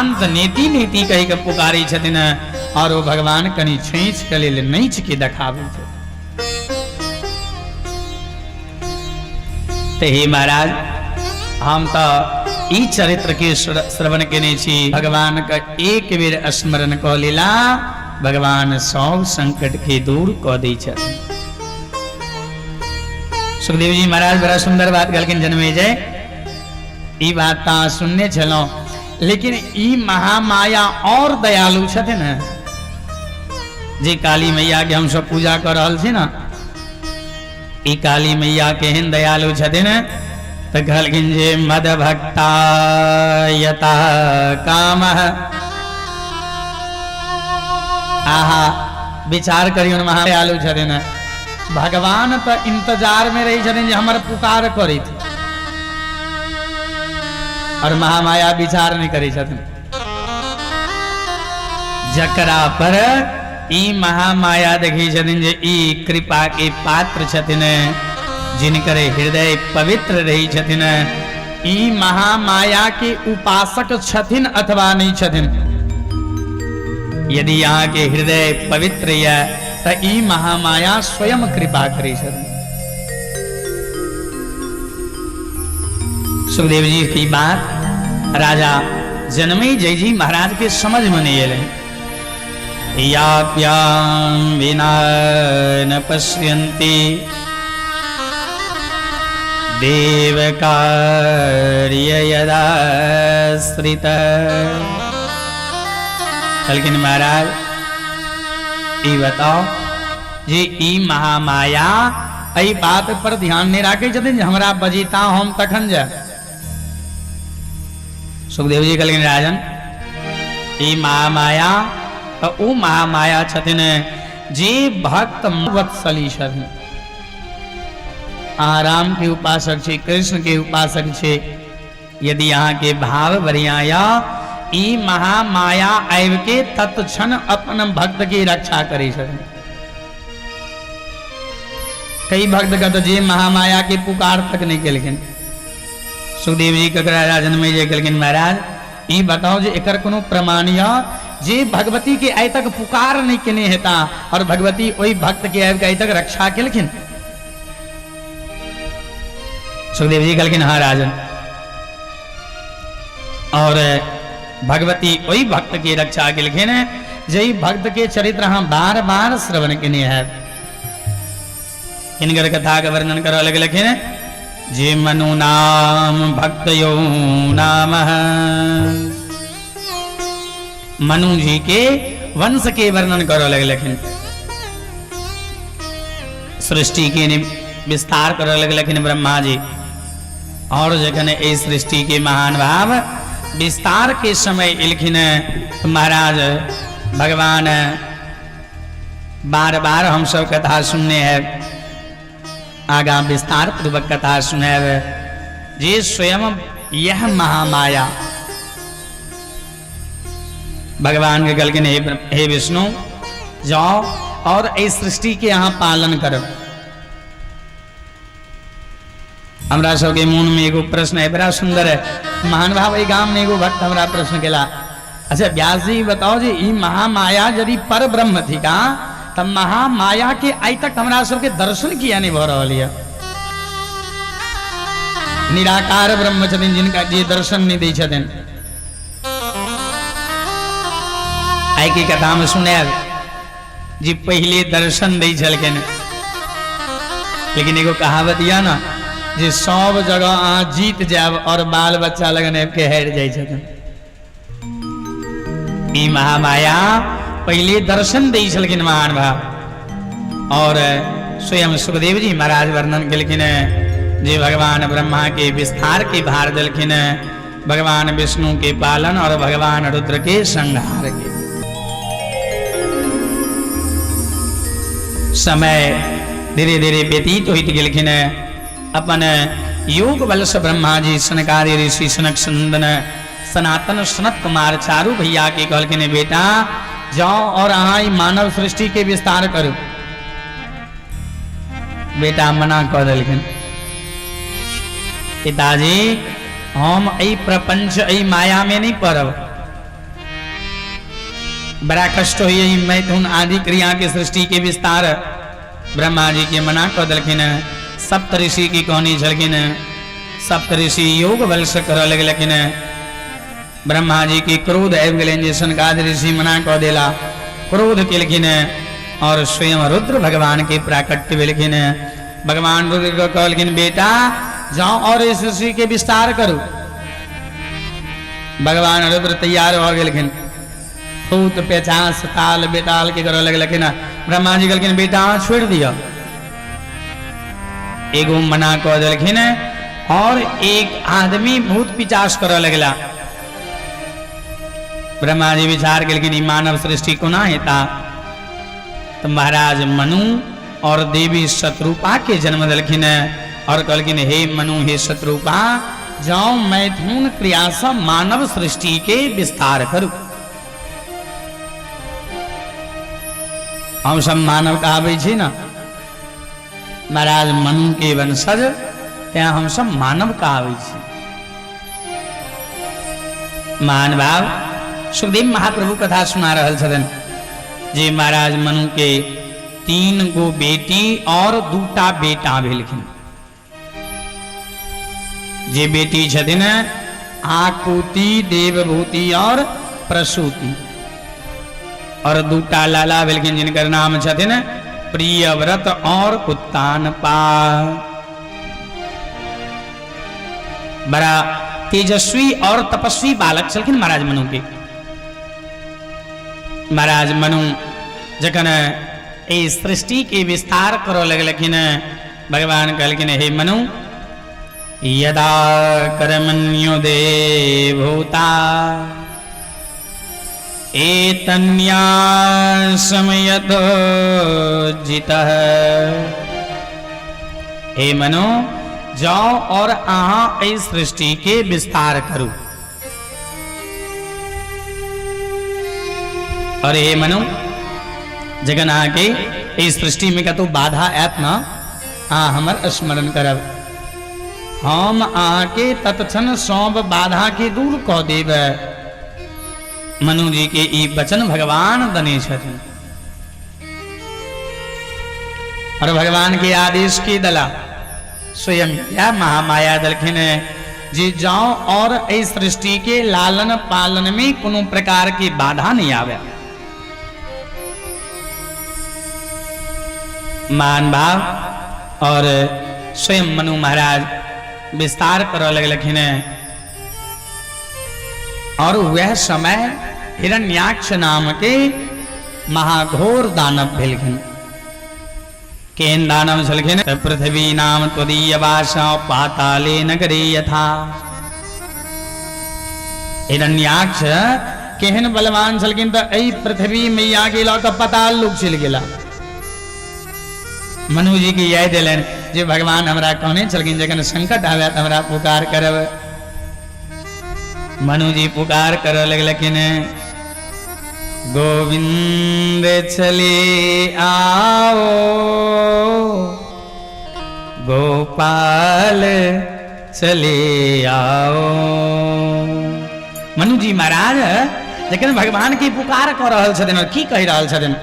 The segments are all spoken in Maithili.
नितांत नेति नेति कहि के पुकारै छथिन और ओ भगवान कनि छेंच के लेल नैच के देखाबै छथिन। तऽ हे महाराज, हम तऽ ई चरित्र के श्रवण केने छी। भगवान के एक बेर स्मरण कऽ लेला भगवान सब संकट के दूर कऽ दै छथिन। सुखदेव जी महाराज बड़ा सुंदर बात कहलखिन, जन्मेजय ई बात तऽ अहाँ सुनने छलहुँ, लेकिन ई महामाया और दयालु छथिन जे काली मैया के हम सब पूजा कऽ रहल छी ने, ई काली मैया केहन दयालु छथिन। तऽ कहलखिन जे मद भक्ता यता काम। आहा, विचार करियौ, महादयालु छथिन भगवान तऽ इंतजार में रहै छथिन जे हमर पुकार करैत, और महामाया विचार नहीं करै छथिन। जकरा पर ई महामाया देखै छथिन जे ई कृपा के पात्र छथिन, जिनकर हृदय पवित्र रहै छथिन, ई महामाया के उपासक छथिन अथवा नहीं छथिन, यदि अहाँ के हृदय पवित्र यऽ तऽ ई महामाया स्वयं कृपा करै छथिन। सुखदेव जी की बात राजा जनमे जय जी महाराज के समझ में नहीं एलै। याप्यां विना न पश्यन्ति देव कार्य यदाश्रित। कहलखिन महाराज ई बताओ जे ई महामाया एहि बात पर ध्यान नहीं राखै छथिन जे हमरा बजिता हम तखन जायब। सुखदेव जी कहलखिन राजन ई महामाया तऽ ओ महामाया छथिन जे भक्त वत्सली छथिन। अहाँ राम के उपासक छी, कृष्ण के उपासक छी, यदि अहाँ के भाव बढ़िया या ई महामाया आबि के तत्क्षण अपन भक्त की रक्षा करै छथिन। कई भक्त के तो जे महामाया के पुकार तक नहीं केलखिन। सुखदेव जी ककरा राजन में जे केलखिन महाराज ई बताओ जे एकर कोनो प्रमाण या जे भगवती के आइ तक पुकार नहीं केने हेता और भगवती ओहि भक्त के आबि के आइ तक रक्षा केलखिन। सुखदेव जी कहलखिन हाँ राजन, और भगवती ओहि भक्त के रक्षा केलखिन जहि भक्त के चरित्र अहाँ बार बार श्रवण केने हैब। हिनकर कथा के वर्णन करऽ लगलखिन जे मनु नाम भक्त यो नाम, मनु जी के वंश के वर्णन करऽ लगलखिन, सृष्टि के विस्तार करऽ लगलखिन ब्रह्मा जी। और जखन एहि सृष्टि के महान भाव विस्तार के समय एलखिन महाराज भगवान बार बार हम सब कथा सुनने हैं, आगा विस्तार पूर्वक कथा सुनाब जे स्वयं यह महामाया भगवान के कहलखिन हे विष्णु जाओ और एहि सृष्टि के अहाँ पालन करब। हमरा सबके मोन में एगो प्रश्न है, बड़ा सुंदर है। महान भाव एहि गाम में एगो भक्त हमरा प्रश्न केला, अच्छा व्यास जी बताओ जे ई महामाया यदि पर ब्रह्म थिका त महामाया के आइ तक हमरा सबके दर्शन किया नहीं भऽ रहल यऽ? निराकार ब्रह्म छथिन जिनका जे दर्शन नहीं दै छथिन। आइ के कथा में सुनायल जे पहिले दर्शन दै छलखिन, लेकिन एगो कहावत यऽ ने जे सब जगह अहाँ जीत जायब और बाल बच्चा लगन आबि के हारि जाइ छथिन। ई महामाया पहिले दर्शन दै छलखिन महान भाव, और स्वयं सुखदेव जी महाराज वर्णन केलखिन जे भगवान ब्रह्मा के विस्तार के भार देलखिन, भगवान विष्णु के पालन और भगवान रुद्र के संहार के। समय धीरे धीरे व्यतीत होइत गेलखिन। अपन योग बल से ब्रह्मा जी सनकादि ऋषि सनक सनंदन सनातन सनत कुमार चारू भैया के कहलखिन बेटा जाओ और अहाँ ई मानव सृष्टि के विस्तार करू। बेटा मना कऽ देलखिन, पिताजी हम एहि प्रपंच एहि माया में नहीं पड़ब। बड़ा कष्ट होइए ई मैथुन आदि क्रिया के सृष्टि के विस्तार। ब्रह्मा जी के मना कऽ देलखिन। सप्त ऋषि की कहनी छलखिन, सप्त ऋषि योग बल से करऽ लगलखिन। ब्रह्मा जी के क्रोध आबि गेलनि जे सनकादि ऋषि मना कऽ देला। क्रोध केलखिन और स्वयं रुद्र भगवान के प्राकट्य भेलखिन। भगवान रुद्र के कहलखिन, बेटा जाओ और इस सृष्टि के विस्तार करू। भगवान रुद्र तैयार भऽ गेलखिन, भूत पेचास ताल बेताल के करऽ लगलखिन। ब्रह्मा जी कहलखिन, बेटा अहाँ छोड़ि दिअ। एगो मना कऽ देलखिन और एक आदमी भूत पिचास करऽ लगला। ब्रह्मा जी विचार केलखिन, ई मानव सृष्टि कोना हेता? तऽ महाराज मनु और देवी शत्रुपा के जन्म देलखिन और कहलखिन, हे मनु, हे शत्रुपा, जाओ मैथुन क्रिया से मानव सृष्टि के विस्तार करू। हम सब मानव कहाबै छी ने, महाराज मनु के वंशज, तें हम सब मानव कहाबै छी। महान भाव सुखदेव महाप्रभु कथा सुना रहल छथिन जे महाराज मनु के 3 गो बेटी और 2टा बेटा भेलखिन। जे बेटी छथिन आकुति, देवभूति और प्रसूति, और 2टा लाला भेलखिन जिनकर नाम छथिन प्रियव्रत और उत्तानपा। बड़ा तेजस्वी और तपस्वी बालक छलखिन महाराज मनु के। महाराज मनु जखन एहि सृष्टि के विस्तार करऽ लगलखिन, भगवान कहलखिन, हे मनु, यदा कर्मण्यो देवभूता एतन्या समयतो जितः। हे मनु, जाओ और अहाँ एहि सृष्टि के विस्तार करू। और हे मनु, जखन अहाँके एहि सृष्टि में कतौ बाधा आयत न, अहाँ हमर स्मरण करब, हम अहाँके तत्क्षण सब बाधा के दूर कऽ देब। मनु जी के ई वचन भगवान दने छथिन और भगवान के आदेश की दला स्वयं या महामाया दलखिन जे जाओ और एहि सृष्टि के लालन पालन में कोनो प्रकार की बाधा नहीं आवे। मान भाव और स्वयं मनु महाराज विस्तार करऽ लगलखिन और वह समय हिरण्याक्ष नाम के महाघोर दानव भेलखिन। केहन दानव छलखिन? पृथ्वी नाम त्वदीय वासा पाताले नगरे यथा। हिरण्याक्ष केहन बलवान छलखिन तऽ एहि पृथ्वी मैया के लऽ कऽ पताल लोक चलि गेला। मनु जी के याद एलनि जे भगवान हमरा कहने छलखिन जखन संकट आवे तऽ हमरा पुकार करब। मनु जी पुकार करऽ लगलखिन, गोविंद चले आओ, गोपाल चले आओ। मनु जी महाराज जखन भगवान के पुकार कऽ रहल छथिन और की कहि रहल छथिन,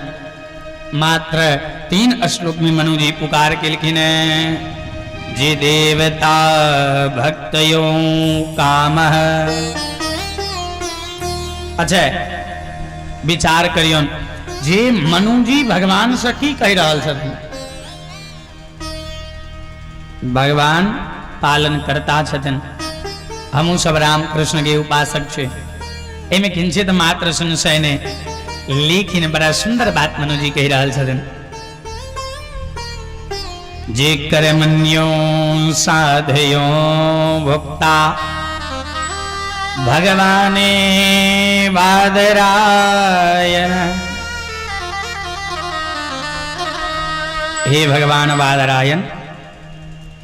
मात्र 3 श्लोक में मनु जी पुकार केलखिन, जे देवता भक्तयो काम। अच्छा विचार करियौन जे मनु जी भगवान से की कहि रहल छथिन। भगवान पालन करता छथिन, हमहूँ सब राम कृष्ण के उपासक छी, एहिमे किंचित मात्र संशय नहि, लेकिन बड़ा सुंदर बात मनु जी कहि रहल छथिन जे कर्मण्यो साधयो भुक्ता भगवाने बादरायण। हे भगवान बादरायण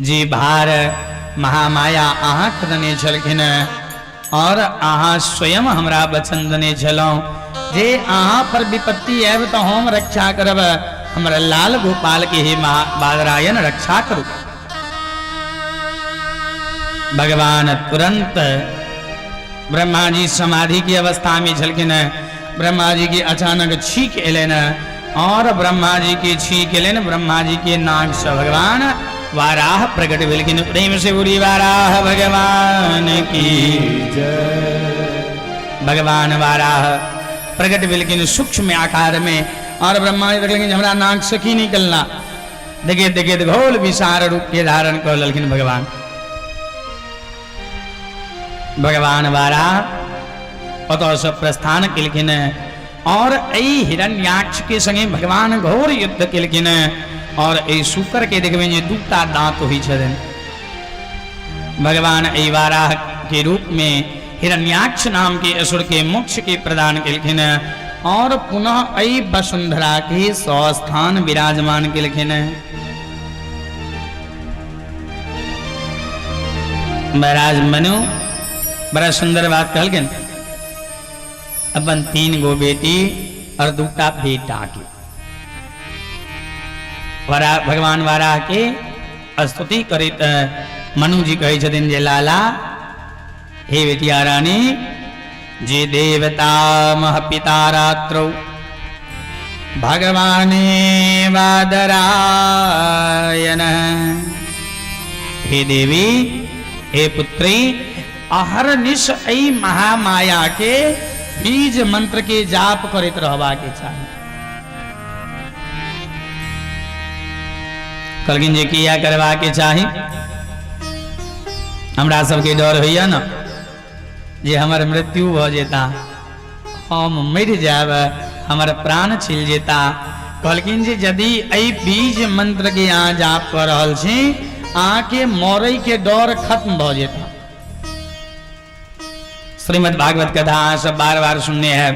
जी, भार महामाया अहाँ देने छलखिन और अहाँ स्वयं हमरा वचन देने छलहुँ जे अहाँ पर विपत्ति आयब तऽ हम रक्षा करब, हमरा लाल गोपाल के हे बादरायण रक्षा करू। भगवान तुरंत ब्रह्मा जी समाधि की अवस्था में छलखिन ब्रह्मा जी के अचानक छींक एलनि और ब्रह्मा जी के छींक एलनि, ब्रह्मा जी के नाक से भगवान वाराह प्रकट भेलखिन। प्रेम से बोली वाराह भगवान की जय। भगवान वाराह प्रकट भेलखिन सूक्ष्म आकार में और ब्रह्मा जी देखलखिन हमरा नाक से की निकलना, देखे देखे घोल विशाल रूप के धारण कर लेलखिन भगवान। भगवान वाराह ओतऽ प्रस्थान केलखिन और एहि हिरण्याक्ष के संगे भगवान घोर युद्ध केलखिन और एहि शुकर के देखबै जे दूटा दांत होइ छनि। भगवान एहि वाराह के रूप में हिरण्याक्ष नाम के असुर के मोक्ष के प्रदान केलखिन और पुनः एहि वसुंधरा के स्वस्थान विराजमान केलखिन। महाराज मनु बड़ा सुंदर बात कहलखिन, अपन 3 गो बेटी और 2टा बेटा के भगवान वाराह के स्तुति करैत मनु जी कहै छथिन जे लाला हे बेटिया रानी, जे देवता मह पिता रात्रौ भगवाने वादरायण। हे देवी हे पुत्री, अहरनिश एहि महामाया के बीज मंत्र के जाप करैत रहबा के चाही। कहलखिन जे किया करबा के चाही? हमरा सबके डर होइया न जे हमर मृत्यु भ जेता, हम मरि जायब, हमर प्राण चलि जेता। कहलखिन जे यदि एहि बीज मंत्र के अहाँ जाप कऽ रहल छी, अहाँके मरै के डर खत्म भऽ जेता। श्रीमद् भागवत कथा अहाँ सब बार बार सुनने हैं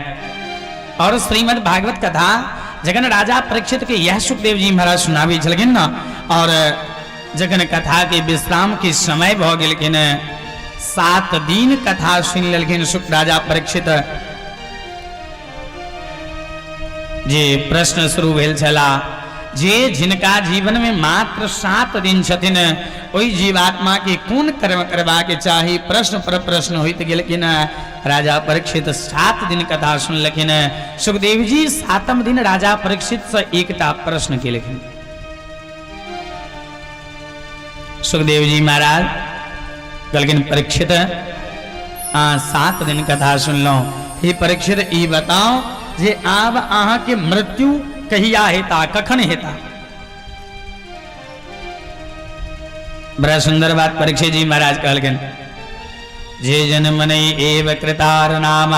और श्रीमद् भागवत कथा जखन राजा परीक्षित के यह सुखदेव जी महाराज सुनाबी छलखिन न, और जखन कथा के विश्राम के समय भऽ गेलखिन, 7 दिन कथा सुनि लेलखिन सुख राजा परीक्षित। जे प्रश्न शुरू भेल छला जे जिनका जीवन में मात्र 7 दिन छथिन ओहि जीवात्मा के कोन कर्म करबा के चाही, प्रश्न पर प्रश्न होइत गेलखिन। राजा परीक्षित 7 दिन कथा सुनलखिन। सुखदेव जी 7म दिन राजा परीक्षित से एकटा प्रश्न केलखिन। सुखदेव जी महाराज कहलखिन परीक्षित आ 7 दिन कथा सुनलहुँ, हे परीक्षित ई बताओ जे आब अहाँ के मृत्यु कहिया हेता, कखन हेता? बड़ा सुंदर बात परीक्षित जी महाराज कहलखिन जे जन्मनै एव कृतार नाम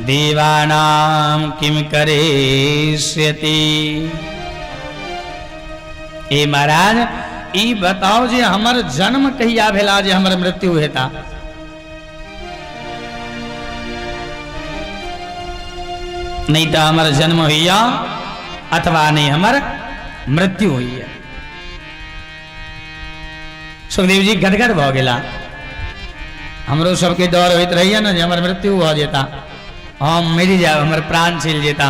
देवानाम किम करिष्यति। ए महाराज ई बताओ जे हमर जन्म कहिया भेला जे हमर मृत्यु हेता? नहीं तो हमर जन्म होइया अथवा नहीं हमर मृत्यु होइया। सुखदेव जी गदगद भ गेला। हमरो सबके डर होइत रहैया ने जे हमर मृत्यु भ जेता, हम मरि जायब, हमर प्राण चलि जेता।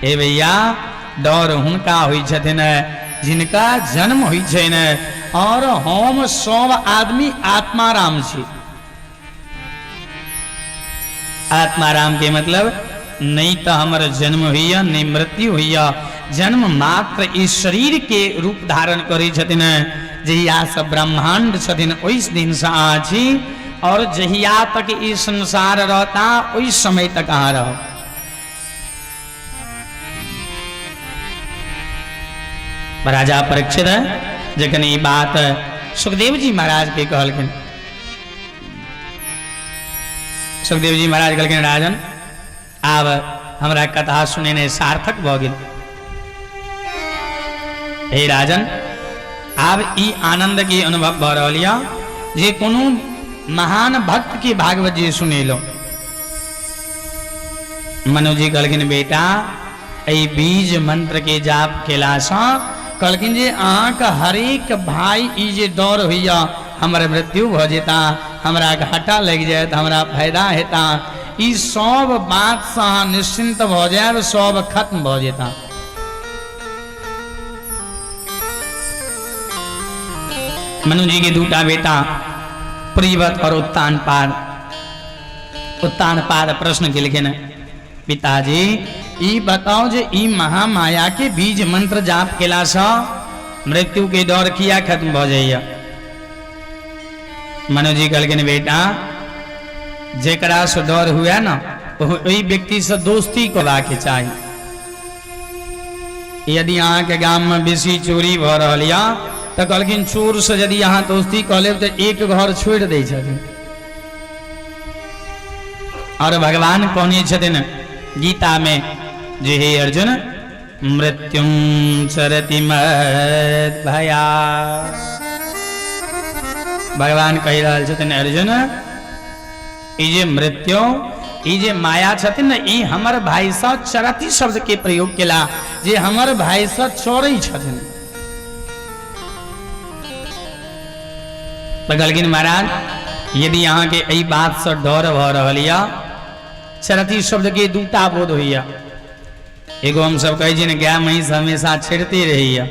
हे भैया, डर हुनका होइ छथिन जिनका जन्म होइ छनि, और हम सब आदमी आत्माराम छी। आत्माराम के मतलब नहीं तो हमर जन्म होइया नहीं मृत्यु होइया, जन्म मात्र इस शरीर के रूप धारण करै छथिन। जहिया से ब्रह्मांड छथिन ओहि दिन से अहाँ छी, और जहिया तक ई संसार रहता ओहि समय तक अहाँ रहो। राजा परीक्षित जखन ई बात सुखदेव जी महाराज के कहलखिन, सुखदेव जी महाराज कहलखिन राजन आब हमरा कथा सुनेने सार्थक भऽ गेल। हे राजन, आब ई आनंद के अनुभव भऽ रहल यऽ जे कोनो महान भक्त के भागवत जी सुनेलहुँ। मनु जी कहलखिन बेटा एहि बीज मंत्र के जाप केलासँ कहलखिन जे अहाँके हरेक भाई ई जे डर होइया हमर मृत्यु भऽ जेता, हमरा घाटा लागि जायत, हमरा फायदा हेता, ई सब बातसँ अहाँ निश्चिंत भऽ जायब, सब खत्म भऽ जेता। मनु जी के दूटा बेटा प्रियव्रत और उत्तानपाद। उत्तानपाद प्रश्न केलखिन, पिताजी ई बताउ जे ई महामाया के बीज मंत्र जाप केलासँ मृत्यु के डर किया खत्म भऽ जाइए? मनोजी कहलखिन, बेटा जेकरा से डर हुए ना ओहि व्यक्ति से दोस्ती करबाक चाही। यदि अहाँके गाममे बेसी चोरी भऽ रहल यऽ तऽ कहलखिन चोर से यदि अहाँ दोस्ती कऽ लेब तऽ एक घर छोड़ि दै छथिन। और भगवान कहने छथिन गीता में जे हे अर्जुन मृत्युम चरति मद भया। भगवान कहि रहल छथिन अर्जुन ई जे मृत्यु ई जे माया छथिन ने ई हमर भाई सँ चरति शब्द के प्रयोग केला जे हमर भाई सँ चोरै छथिन। तऽ कहलखिन महाराज यदि अहाँके एहि बातसँ डर भऽ रहल यऽ, चरति शब्दके दूटा बोध होइए। एगो हमसब कहै छियै ने गाय महींस हमेशा छेड़ते रहैए,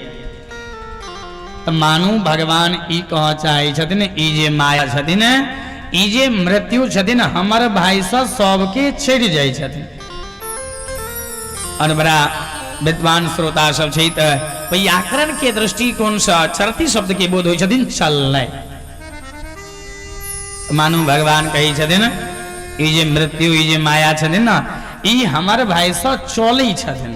तऽ मानू भगवान ई कहऽ चाहै छथिन ई जे माया छथिन ई जे मृत्यु छथिन हमर भाईसँ सबके छेड़ जाइ छथिन। और बड़ा विद्वान श्रोता सब छै तऽ व्याकरण के दृष्टिकोण से चरती शब्द के बोध होइ छथिन चलनाइ। मानू भगवान कहै छथिन ई जे मृत्यु ई जे माया छथिन ने ई हमर भाई से चलै छथिन।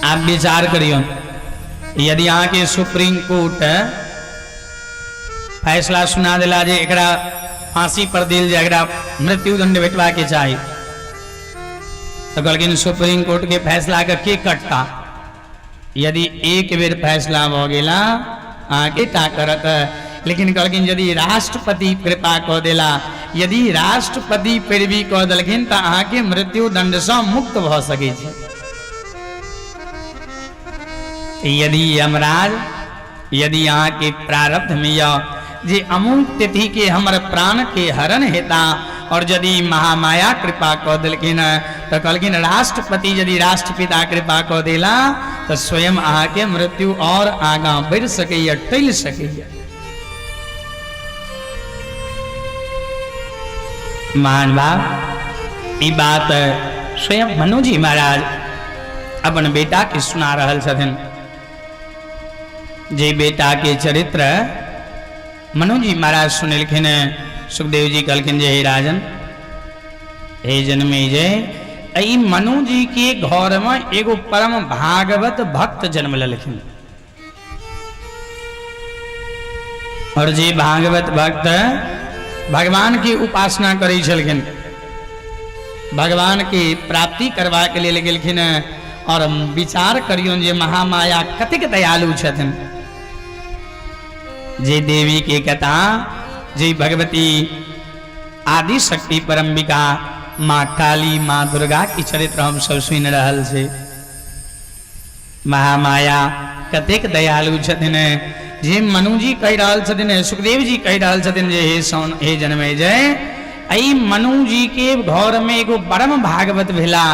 आप विचार करियौ यदि अहाँके सुप्रीम कोर्ट फैसला सुना देला जे एकरा फांसी पर देल जाय, एकरा मृत्युदंड भेटबा के चाही, तो कहलखिन सुप्रीम कोर्ट के फैसला के के कटता? यदि एक बेर फैसला भऽ गेला अहाँके टा करत, लेकिन कहलखिन यदि राष्ट्रपति कृपा कऽ देला, यदि राष्ट्रपति पैरवी कऽ देलखिन तऽ अहाँके मृत्युदंड सँ मुक्त भऽ सकै छी। यदि यमराज यदि अहाँके प्रारब्ध में यऽ जे अमुक तिथि के हमर प्राण के हरण हेता, और यदि महामाया कृपा कऽ देलखिन तऽ कहलखिन राष्ट्रपति यदि राष्ट्रपिता कृपा कऽ देला तऽ स्वयं अहाँके मृत्यु और आगाँ बढ़ि सकैए, टलि सकैए। महान बाप ई बात स्वयं मनुजी महाराज अपन बेटा के सुना रहल छथिन। जे बेटा के चरित्र मनुजी महाराज सुनेलखिन, सुखदेव जी कहलखिन जे हे राजन, हे जन्मेजय, एहि मनुजी के घर में एगो परम भागवत भक्त जन्म लेलखिन, और जे भागवत भक्त भगवान की उपासना करै छलखिन, भगवान के प्राप्ति करबाक लेल गेलखिन। और विचार करियौन जे महामाया कतेक दयालु छथिन, जे देवी के कथा, जे भगवती आदि शक्ति परम्बिका माँ काली माँ दुर्गा के चरित्र हम सब सुनि रहल छी। महामाया कतेक दयालु छथिन जे मनुजी कहि रहल छथिन, सुखदेव जी कहि रहल छथिन जे हे सोन, हे जन्मेजय, एहि मनुजी के घर में एगो परम भागवत भेला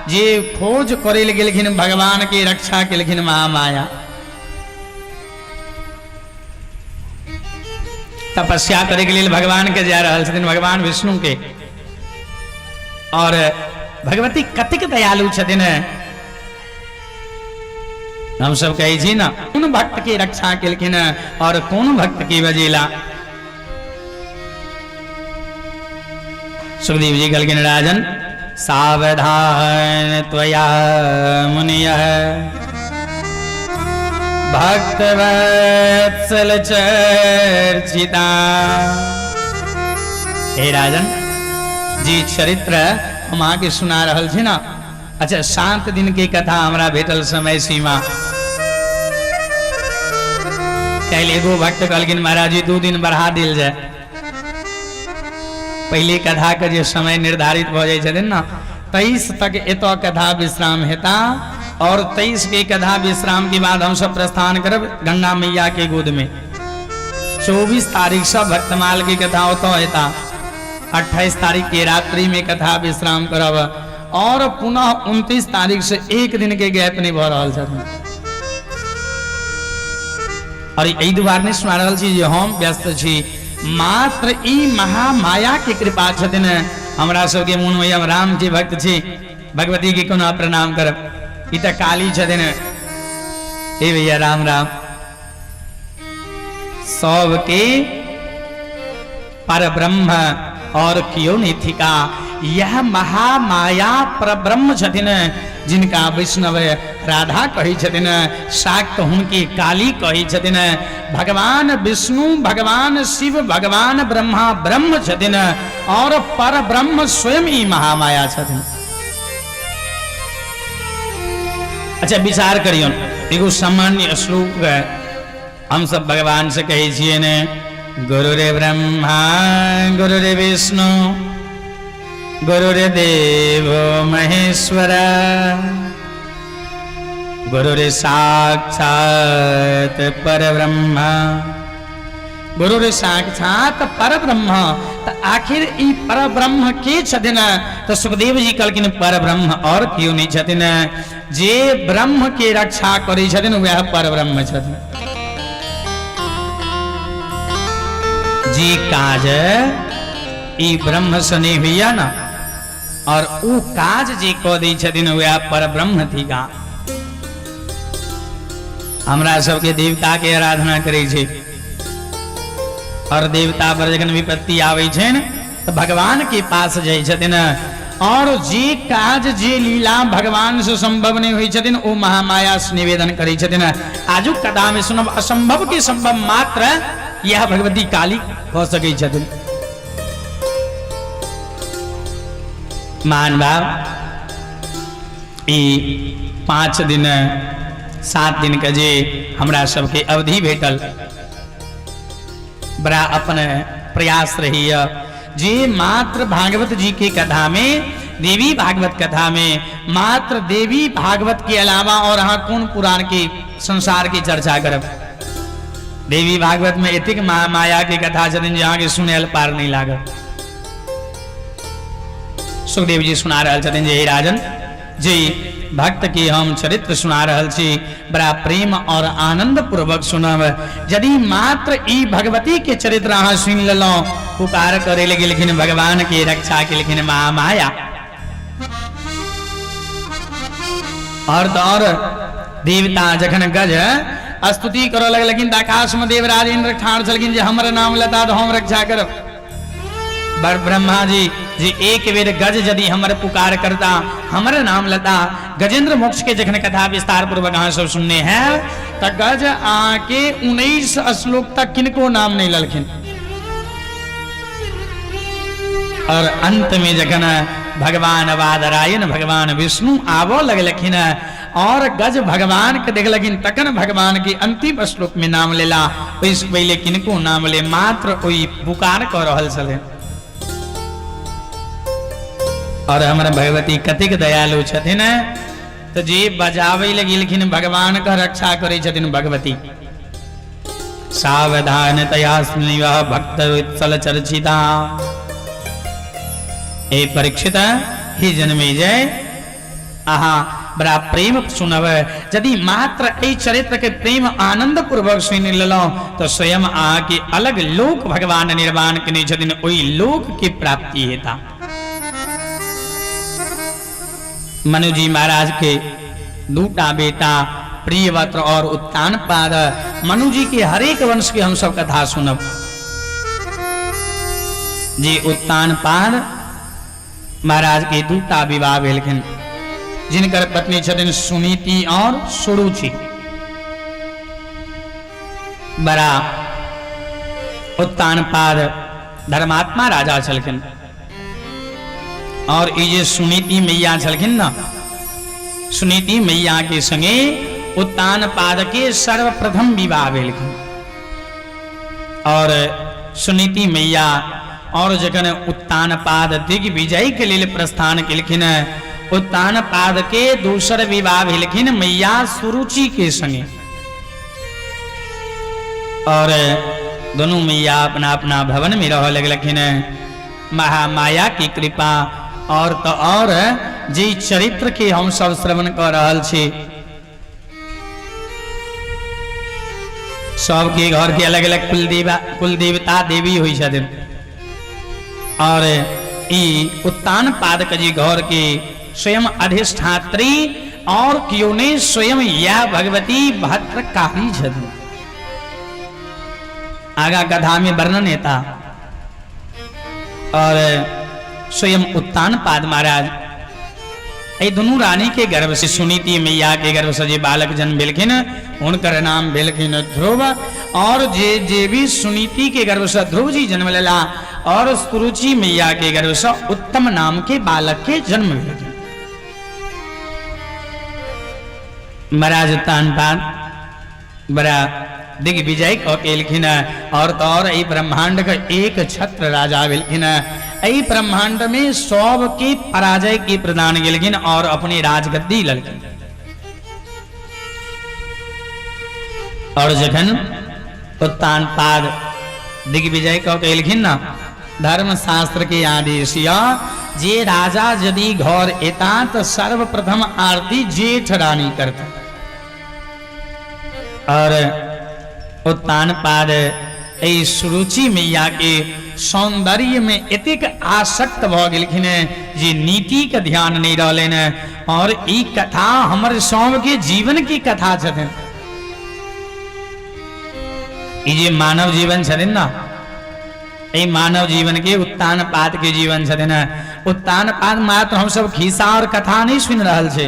जे खोज करे लए गेलखिन, भगवान के रक्षा केलखिन महामाया। तपस्या करे के लेल भगवान के जा रहल छथिन, भगवान विष्णु के, और भगवती कतेक दयालु छथिन। हम सब कहै छी ना कोन भक्त के रक्षा केलखिन और कोन भक्त के बजेला। सुखदेव जी कहलखिन राजन सावधान त्वया मुनिय भक्त वत्सल चर्चिता। हे राजन जी चरित्र हम अहाँके सुना रहल छी ना, अच्छा 7 दिन के कथा हमरा भेटल समय सीमा। काल्हि एगो भक्त कहलखिन महाराज जी 2 दिन बढ़ा दिल जाय। पहले कथा के जे समय निर्धारित भऽ जाइ छथिन ना, 23 तक एतऽ कथा विश्राम हेता और 23 के कथा विश्राम के बाद हम सब प्रस्थान करब गंगा मैया के गोद में। 24 तारीख से भक्तमाल के कथा ओतऽ हेता, 28 तारीख के रात्रि में कथा विश्राम करब और पुनः 29 तारीख से 1 दिन के गैप नहीं भऽ रहल छथिन। और एहि दुआरे नहीं सुना रहल छी जे हम व्यस्त छी, मात्र ई महामाया के कृपा छथिन। हमरा सबके मोन में हम राम के भक्त छी, भगवती के कोना प्रणाम करब, ई तऽ काली छथिन। हे भैया राम राम। सबके पर ब्रह्म और कियो नहीं थिका, यह महामाया परब्रह्म छथिन, जिनका वैष्णव राधा कहै छथिन, शाक्त हुनके काली कहै छथिन। भगवान विष्णु, भगवान शिव, भगवान ब्रह्मा ब्रह्म छथिन और पर ब्रह्म स्वयं ही महामाया छथिन। अच्छा विचार करियौ, एगो सामान्य श्लोक है, हम सब भगवान से कहै छियै ने, गुरु रे ब्रह्मा गुरु रे विष्णु गुरु रे देव महेश्वर गुरु रे साक्षात परब्रह्म, गुरु रे साक्षात परब्रह्म। त आखिर ई परब्रह्म के छथिन? तो सुखदेव जी कहलखिन परब्रह्म और केओ नहीं छथिन, जे ब्रह्म के रक्षा करै छथिन वएह परब्रह्म छथिन। जे काज ई ब्रह्म से नहीं होइया ना, और ऊ काज जे कऽ दै छथिन वएह परब्रह्म थिका। हमरा सबके देवता के आराधना करै छै और देवता पर जखन विपत्ति आबै छै ने तऽ भगवान के पास जाइ छथिन, और जे काज जे लीला भगवान से संभव नहीं होइ छथिन ओ महामाया से निवेदन करै छथिन। आजुक कथा में सुनब असंभव के संभव मात्र यह भगवती काली कऽ सकै छथिन। मान भाव ई 5 दिन 7 दिन के जे हमरा सबके अवधि भेटल, बड़ा अपन प्रयास रही जे मात्र भागवत जी के कथा में, देवी भागवत कथा में मात्र देवी भागवत के अलावा और अहाँ कोन पुराण के संसार के चर्चा करब। देवी भागवत में एतेक महामाया के कथा छथिन जे अहाँके सुनल पार नहीं लागत। सुखदेव जी सुना रहल छथिन जे हे राजन जी, भक्त के हम चरित्र सुना रहल छी, बड़ा प्रेम और आनंद पूर्वक सुनब। यदि मात्र ई भगवती के चरित्र अहाँ सुनि लेलहुँ, पुकार करे लए गेलखिन भगवान के रक्षा केलखिन महामाया। और तो और देवता जखन गज स्तुति करऽ लगलखिन तऽ आकाश में देवराज इंद्र ठाढ़ छलखिन जे हमर नाम लेता तऽ हम रक्षा करब। बर ब्रह्मा जी जे एक बेर गज यदि हमर पुकार करता, हमर नाम लेता। गजेंद्र मोक्ष के जखन कथा विस्तार पूर्वक अहाँ सब सुनने हैं तऽ गज अहाँके 19 श्लोक तक किनको नाम नहीं ललखिन, और अंत में जखन भगवान बादरायण भगवान विष्णु आबऽ लगलखिन और गज भगवान के देखलखिन तखन भगवान के अंतिम श्लोक में नाम लेला। ओहिसँ पहिले किनको नाम ले मात्र ओहि पुकार कऽ रहल छलै। और हमर भगवती कतेक दयालु छथिन तऽ जे बजाबै लए गेलखिन भगवान के रक्षा करै छथिन भगवती। सावधान तया स्नेह भक्त वत्सल चर्चिता। हे परीक्षित, हे जनमेजय, अहाँ बड़ा प्रेम सुनब। यदि मात्र एहि चरित्र के प्रेम आनंद पूर्वक सुनि लेलहुँ तऽ स्वयं अहाँके अलग लोक भगवान निर्माण केने छथिन, ओहि लोक के प्राप्ति हेता। मनुजी महाराज के दूटा बेटा प्रियव्रत और उत्तानपाद। मनुजी के हरेक वंश के हम सब कथा सुनब। जी उत्तानपाद महाराज के दूटा विवाह भेलखिन, जिनकर पत्नी छथिन सुनीति और सुरुचि। बड़ा उत्तानपाद धर्मात्मा राजा छलखिन। और ई जे सुनीति मैया छलखिन ना, सुनीति मैया के संगे उत्तानपाद के सर्वप्रथम विवाह भेलखिन। और सुनीति मैया और जखन उत्तानपाद दिग्विजय के लेल प्रस्थान केलखिन, उत्तानपाद के दोसर विवाह भेलखिन मैया सुरुचि के संगे। और दोनों मैया अपना अपना भवन में रह लगलखिन। महामाया की कृपा। और तो और जे चरित्र के हम सब श्रवण कर रहल छी, सबके घर के अलग अलग कुलदेवा कुलदेवता देवी होइ छथिन। और ई उत्तान पाद के जी घर के स्वयं अधिष्ठात्री और केओ नहीं स्वयं या भगवती भद्रकाली छथिन। आगा कथा में वर्णन हेता। और स्वयं उत्तान पाद महाराज एहि दुनू रानी के गर्भ से सुनीति मैया के गर्भ से जे बालक जन्म भेलखिन हुनकर नाम भेलखिन ध्रुव। और जे जे भी सुनीति के गर्भ से ध्रुव जी जन्म लेला और सुरुचि मैया के गर्भ से उत्तम नाम के बालक के जन्म भेलखिन। महाराज उत्तान पाद बड़ा दिग्विजय कऽ के एलखिन। और तो और एहि ब्रह्मांड के एक छत्र राजा भेलखिन। एहि ब्रह्मांड में सब के पराजय के प्रदान गेलखिन और अपने राजगद्दी ललखिन। और जखन उत्तान पाद दिग्विजय कऽ के एलखिन ना, धर्म शास्त्र के आदेश यह जे राजा यदि घर एता तो सर्वप्रथम आरती जेठ रानी करता। और उत्तान पाद एहि सुरुचि मैया के सौंदर्य में एतेक आसक्त भऽ गेलखिन जे नीति के ध्यान नहीं रहलनि। और ई कथा हमर सबके जीवन की कथा छथिन। ई जे मानव जीवन छथिन ना, एहि मानव जीवन के उत्तान पाद के जीवन छथिन। उत्तान पाद मात्र हम सब खिस्सा और कथा नहीं सुनि रहल छै।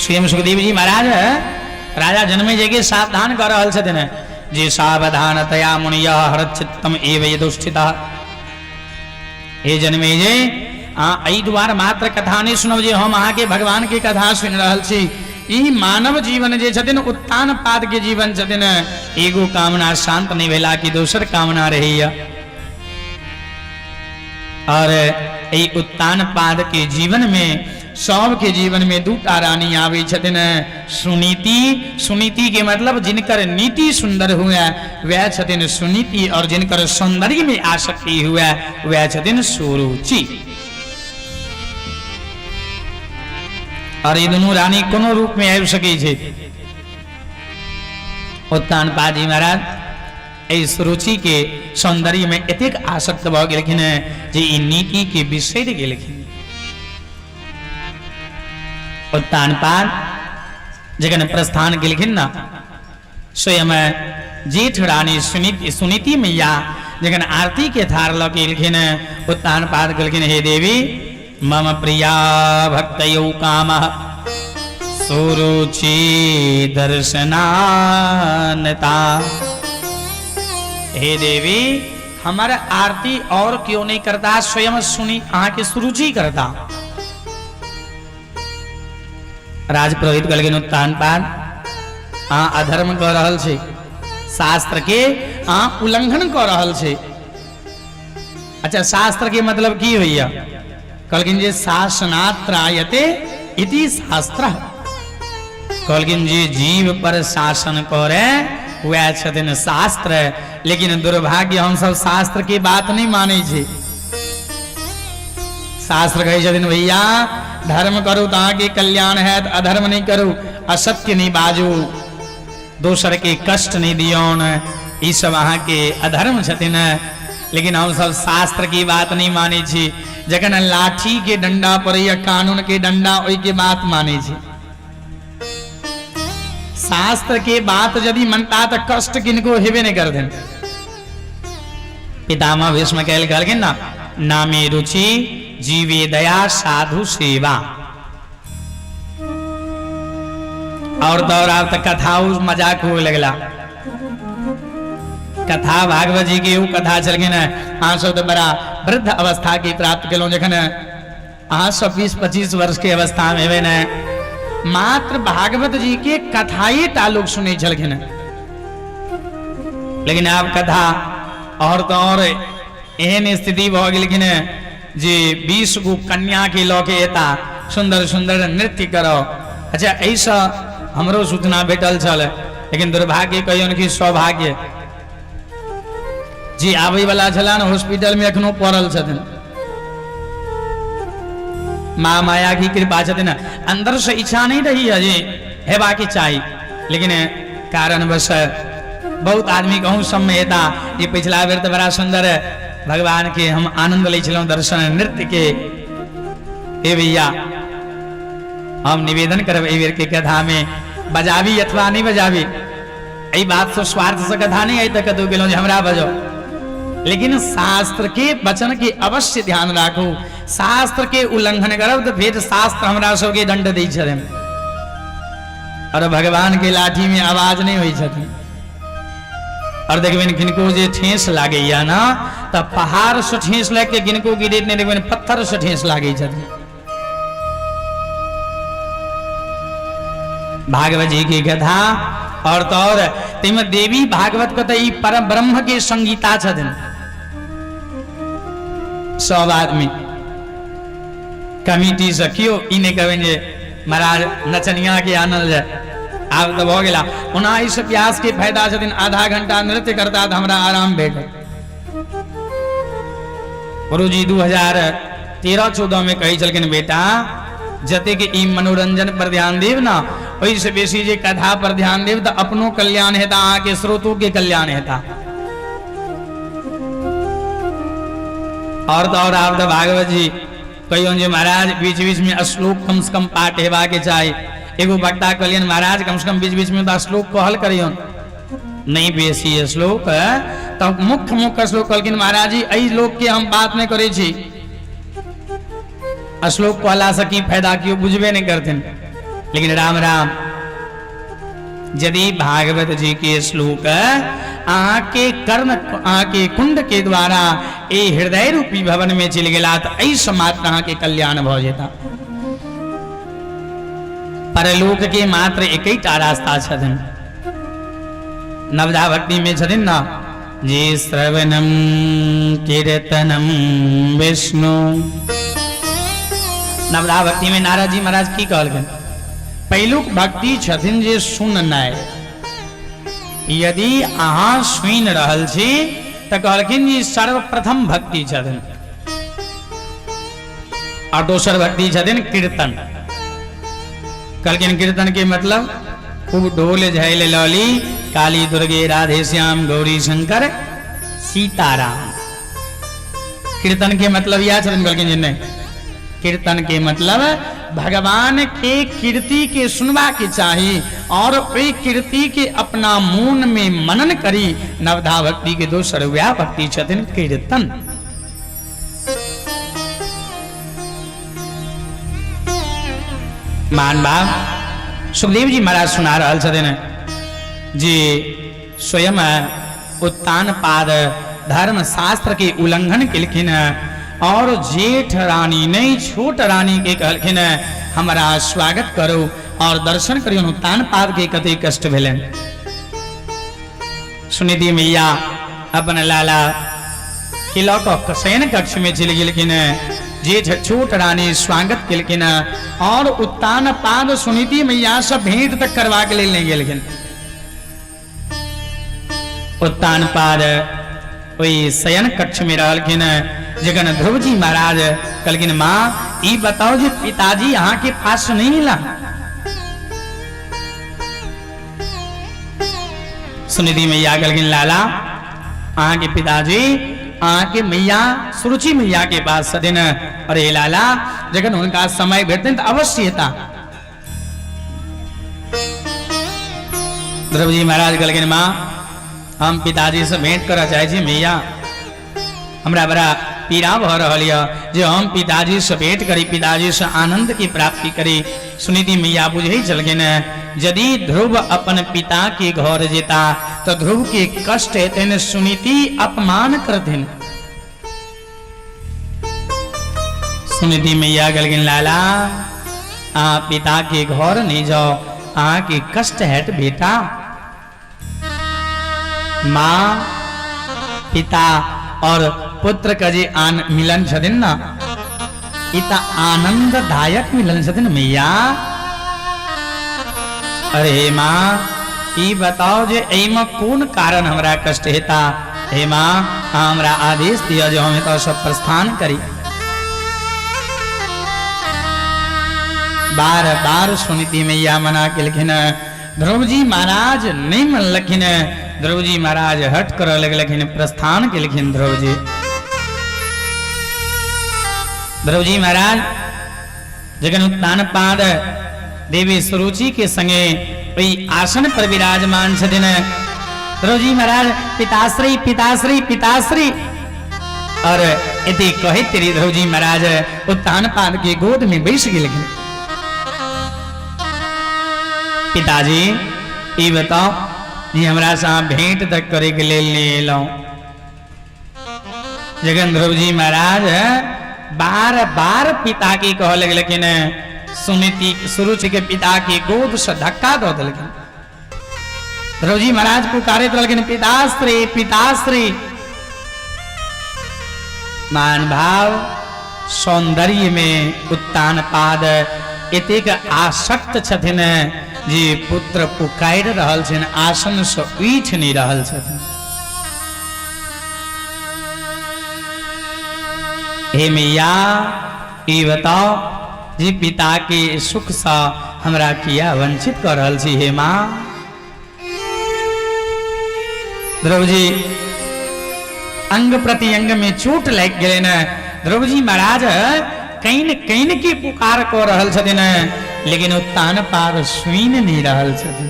स्वयं सुखदेव जी महाराज राजा जन्मे जय के सावधान कर रहल छथिन जे सावधान तया मुनिय हरत चित्तम एव यदुष्ठिता। हे जन्मे जय, आ एहि दुआर मात्र कथा नहीं सुनब जे हम अहाँके भगवान के कथा सुनि रहल छी। ई मानव जीवन जे छथिन उत्तान पाद के जीवन छथिन। एगो कामना शांत नहीं भेला कि दोसर कामना रहैया। और एहि उत्तान पाद के जीवन में सब के जीवन में दूटा रानी आबै छथिन, सुनीति। सुनीति के मतलब जिनकर नीति सुंदर हुए वह छथिन सुनीति, और जिनकर सौंदर्य में आसक्ति हुए वह छथिन सुरुचि। और ई दुनू रानी कोनो रूप में आबि सकै छै। उत्तान पाद जी महाराज एहि सुरुचि के सौंदर्य में एतेक आसक्त भऽ गेलखिन जे ई नीति के बिसरि गेलखिन। उत्तानपाद जखन प्रस्थान केलखिन ना, स्वयं जेठ रानी सुनीति सुनीति मैया जखन आरती के थार लऽ के एलखिन, उत्तानपाद कहलखिन हे देवी मम प्रिया भक्तयौ कामः सुरुचि दर्शनानता। हे देवी हमर आरती और क्यों नहीं करता, स्वयं सुनी अहाँ के सुरुचि करता। राजपुरोहित कहलखिन उत्तानपाद अहाँ अधर्म कऽ रहल छी, शास्त्र के अहाँ उल्लंघन कऽ रहल छी। अच्छा शास्त्र के मतलब की होइया? कहलखिन जे शासनात्रायते इति शास्त्र। कहलखिन जे जीव पर शासन करे वएह छथिन शास्त्र। लेकिन दुर्भाग्य हम सब शास्त्र के बात नहीं मानै छी। शास्त्र कहै छथिन भैया धर्म करू तऽ अहाँके कल्याण हैत, अधर्म नहीं करू, असत्य नहीं बाजू, दोसर के कष्ट नहीं दियौन, ई सब अहाँके अधर्म छथिन। लेकिन हम सब शास्त्र की बात नहीं मानै छी। जखन लाठी के डंडा पड़ैया, कानून के डंडा, ओहि के बात मानै छी। शास्त्र के बात यदि मनता तऽ कष्ट किनको हेबे नहीं करथिन। पितामह भीष्म कहल कहलखिन ना, नामे रुचि जीवे दया साधु सेवा। और तो और आब तऽ कथा मजाक हुए लगला। कथा भागवत जी के उ कथा छलखिन हेँ। अहाँ सब तऽ बड़ा वृद्ध अवस्था के प्राप्त केलहुँ। जखन अहाँ सब 20-25 वर्ष के अवस्था में हेबै ने, मात्र भागवत जी के कथाए टा लोग सुनै छलखिन हेँ। लेकिन आब कथा और तो और एहन स्थिति भऽ गेलखिन हेँ जे 20 गो कन्या के लऽ के एता, सुंदर सुंदर नृत्य करो। अच्छा एहिसँ हमरो सूचना भेटल छल, लेकिन दुर्भाग्य कहियौन कि सौभाग्य जी आबै वाला छला ने हॉस्पिटल में एखनो पड़ल छथिन। माँ माया की कृपा छथिन। अंदर से इच्छा नहीं रही है जी हेबा के चाही। लेकिन कारणवश बहुत आदमी कहूँ सबमे एता जे पिछला बेर तऽ बड़ा सुंदर भगवान के हम आनंद लै छलहुँ दर्शन नृत्य के। हे भैया, हम निवेदन करब एहि बेर के कथा में बजाबी अथवा नहीं बजाबी, एहि बात से स्वार्थ से कथा नहीं आइ तक कतहु गेलहुँ जे हमरा बजाओ, लेकिन शास्त्र के वचन के अवश्य ध्यान राखू। शास्त्र के उल्लंघन करब तऽ फेर शास्त्र हमरा सबके दंड दै छथिन, और भगवान के लाठी में आवाज नहीं होइ छथिन। और देखबनि किनको जे ठेस लागैया ना, तऽ पहाड़ से ठेस लागि के किनको गिरैत नहि देखबनि, पत्थर से ठेस लागै छथिन। भागवत जी की कथा और तो और ताहिमे देवी भागवत के तऽ ई परम ब्रह्म के संगीता छथिन। सब आदमी कमिटी से केओ ई नहि कहबनि जे महाराज नचनिया के आनल जाय, आब तऽ भऽ गेला। ओना एहिसँ प्यास के फायदा छथिन, आधा घंटा नृत्य करता तऽ हमरा आराम भेटत। गुरुजी 2013-14 में कहै छलखिन, बेटा जतेक ई मनोरंजन पर ध्यान देब ना, ओहिसँ बेसी जे कथा पर ध्यान देब तऽ अपनो कल्याण हेता, अहाँके स्रोतो के कल्याण हेता। और तो और आब तऽ भागवत जी कहियौन जे महाराज बीच बीच में श्लोक कम से कम पाठ हेबाक चाही। एगो वक्ता कहलियनि, महाराज कम से कम बीच बीच में तऽ श्लोक कहल करियौन, नहीं बेसी श्लोक तऽ मुख्य मुख्य श्लोक कहलखिन। महाराज जी एहि लोक के हम बात नहीं करै छी, श्लोक कहला से की फायदा, केओ बुझबे नहीं करथिन। लेकिन राम राम, यदि भागवत जी के श्लोक अहाँ के कर्ण अहाँ के कुंड के द्वारा ए हृदय रूपी भवन में चलि गेला तऽ एहि मात्र अहाँ के कल्याण भऽ जेता। परलोक के मात्र एकैटा रास्ता छथिन। नवधा भक्ति में छथिन ना जी, श्रवणम कीर्तनम विष्णु। नवधा भक्ति में नारद जी महाराज की कहलखिन, पहिलुक भक्ति छथिन जे सुननाइ। यदि अहाँ सुनि रहल छी तऽ कहलखिन जी सर्वप्रथम भक्ति छथिन, और दोसर भक्ति छथिन कीर्तन। कहलखिन कीर्तन के मतलब खूब ढोल झैल लौली काली दुर्गे राधे श्याम गौरी शंकर सीताराम। कीर्तन के मतलब यह छथिन। कहलखिन जे नहीं, कीर्तन के मतलब भगवान के कीर्ति के सुनबा के चाही और ओहि कीर्ति के अपना मोन में मनन करी। नवधा भक्ति के दोसर वएह भक्ति छथिन कीर्तन। मान बाब सुखदेव जी महाराज सुना रहल छथिन जे स्वयं उत्तान पाद धर्म शास्त्र के उल्लंघन केलखिन और जेठ रानी नहीं छोट रानी के कहलखिन हमरा स्वागत करू और दर्शन करियौ। उत्तान पाद के कते कष्ट भेलनि। सुनिधि मैया अपन लाला के लऽ कऽ शयन कक्ष में चलि गेलखिन। जेठ छोट रानी स्वागत केलखिन और उत्तान पाद सुनीति मैया से भेंट तक करवा के लेल नहीं गेलखिन। उत्तान पाद ओहि शयन कक्ष में रहलखिन। जखन ध्रुव जी महाराज कहलखिन, माँ ई बताओ जे पिताजी अहाँ के पास नहीं मिला। सुनिधि मैया कहलखिन, लाला अहाँ के पिताजी अहाँ के मैया सुरुचि मैया के पास छथिन। अरे लाला जखन हुनका समय भेटतनि तऽ अवश्य हेता। ध्रुव जी महाराज कहलखिन, माँ हम पिताजी से भेंट करऽ चाहै छी। मैया हमरा बड़ा पीड़ा भऽ रहल यऽ जे हम पिताजी से भेंट करी, पिताजी से आनंद की प्राप्ति करी। सुनीति मैया बुझै छलखिन यदि ध्रुव अपन पिता के घर जेता तऽ ध्रुव के कष्ट हेतनि, सुनीति अपमान करथिन। सुनीति मैया कहलखिन, लाला अहाँ पिता के घर नहीं जाओ, अहाँ के कष्ट हैत बेटा। माँ पिता और पुत्र के जे आन मिलन छथिन ना, ई तऽ आनंददायक मिलन छथिन मैया। अरे माँ ई बताओ जे एहिमे कोन कारण हमरा कष्ट हेता। हे माँ अहाँ हमरा आदेश दिअ जे हम एतऽ सँ प्रस्थान करी। बार बार सुनीति मैया मना केलखिन। ध्रुवजी महाराज नहि मनलखिन। ध्रुवजी महाराज हट करऽ लगलखिन, प्रस्थान केलखिन ध्रुवजी। ध्रुवजी महाराज जखन उत्तानपाद देवी सुरुचि के संगे ओहि आसन पर विराजमान छथिन, ध्रुवजी महाराज पिताश्री पिताश्री पिताश्री और एते कहैत रही ध्रुवजी महाराज उत्तानपाद के गोद में बैस गेलखिन। पिताजी ई बताओ जी हमरा से अहाँ भेंट तक करे के लेल नहीं एलहुँ। जखन ध्रुव जी महाराज बार बार पिता के कह लगलखिन, सुनीति सुरुचि के पिता के गोद से धक्का दऽ देलखिन। ध्रुव जी महाराज पुकारैत रहलखिन पिताश्री पिताश्री। मान भाव सौंदर्य में उत्तान पाद एतेक आसक्त छथिन जे पुत्र पुकारि रहल छनि, आसन से उठि नहीं रहल छथिन। हे मैया ई बताओ जे पिता के सुख से हमरा किया वंचित कर रहल छी हे माँ। ध्रुव जी अंग प्रति अंग में चोट लागि गेलनि। ध्रुव जी महाराज can can के पुकार कऽ रहल छथिन, लेकिन उत्तान पार सुनि नहीं रहल छथिन।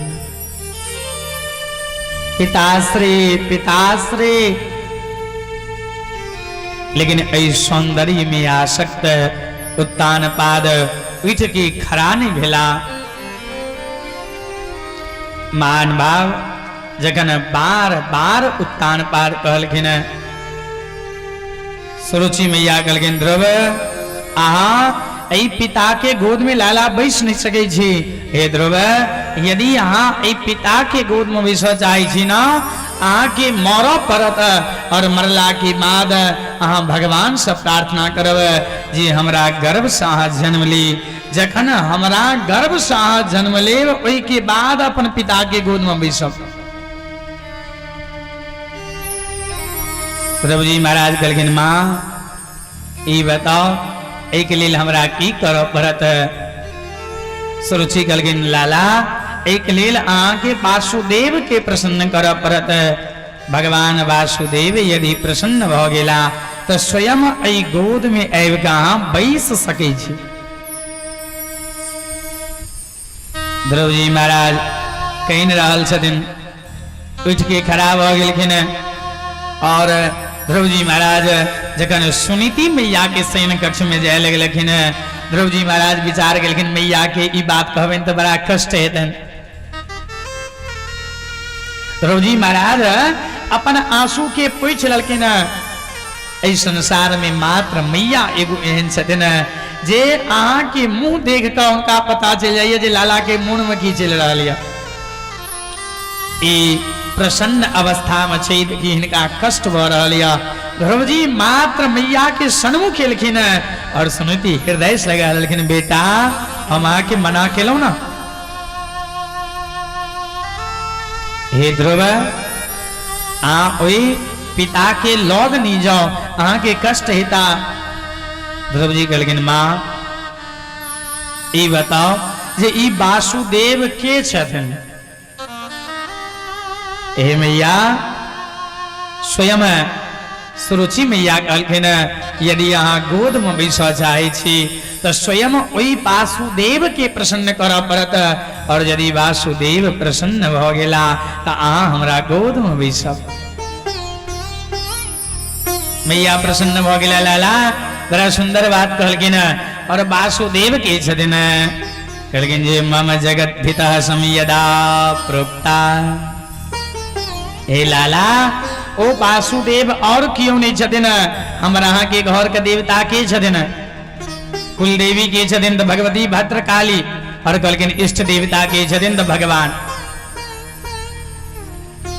पिताश्री पिताश्री। लेकिन एहि सौंदर्य में आसक्त उत्तान पाद उठ के खड़ा नहीं भेला। मान भाव जखन बार बार उत्तान पाद कहलखिन, सुरुचि मैया कहलखिन ध्रुव अहाँ एहि पिता के गोद में लाला बैस नहीं सकै छी। हे ध्रुव यदि अहाँ एहि पिता के गोद में बैसऽ चाहै छी ना, अहाँके मरऽ पड़त और मरला के बाद अहाँ भगवान से प्रार्थना करब जे हमरा गर्भ से अहाँ जन्म ली। जखन हमरा गर्भ से अहाँ जन्म लेब ओहि के बाद अपन पिता के गोद में बैसब। प्रभुजी महाराज कहलखिन माँ ई बताओ एहिके लेल हमरा की करऽ पड़त? सुरुचि कहलखिन लाला एहिके लेल अहाँके वासुदेव के प्रसन्न करऽ पड़त। भगवान वासुदेव यदि प्रसन्न भऽ गेला तऽ स्वयं एहि गोद में आबि कऽ अहाँ बैस सकै छी। ध्रुवजी महाराज कहि रहल छथिन, उठि के खड़ा भऽ गेलखिन और ध्रुवजी महाराज जखन सुनीति मैया के शयन कक्ष में जाय लगलखिन, ध्रुवजी महाराज विचार गेलखिन मैया के ई बात कहबनि तऽ बड़ा कष्ट हेतनि। ध्रुवजी महाराज अपन आंसू के पोछि लेलखिन। एहि संसार में मात्र मैया एगो एहन छथिन जे अहाँ के मुंह देख कऽ हुनका पता चलि जाइए जे लाला के मोन में की चलि रहल यऽ। ई प्रसन्न अवस्था में छै कि हिनका कष्ट भऽ रहल यऽ। ध्रुवजी मात्र मैया के सन्मुख एलखिन और सुनती हृदय से लगा लेलखिन, बेटा हम अहाँके मना केलहुँ ना। हे ध्रुव अहाँ ओहि पिता के लग नहीं जाओ, अहाँके कष्ट हेता। ध्रुव जी कहलखिन माँ ई बताओ जे ई वासुदेव के छथिन? हे मैया स्वयं सुरुचि मैया कहलखिन यदि अहाँ गोद में बैसऽ चाहै छी तऽ स्वयं ओहि वासुदेव के प्रसन्न करऽ पड़त और यदि वासुदेव प्रसन्न भऽ गेला तऽ अहाँ हमरा गोद में बैसब। मैया प्रसन्न भऽ गेला लाला बड़ा सुंदर बात कहलखिन। और वासुदेव के छथिन? कहलखिन जे मम जगत भितः संयदा प्रोक्ता। हे लाला ओ वासुदेव और क्यों नहीं छथिन, हमर अहाँ के घर के देवता के छथिन? कुल देवी के छथिन तऽ भगवती भद्रकाली। और कहलखिन इष्ट देवता के छथिन तऽ भगवान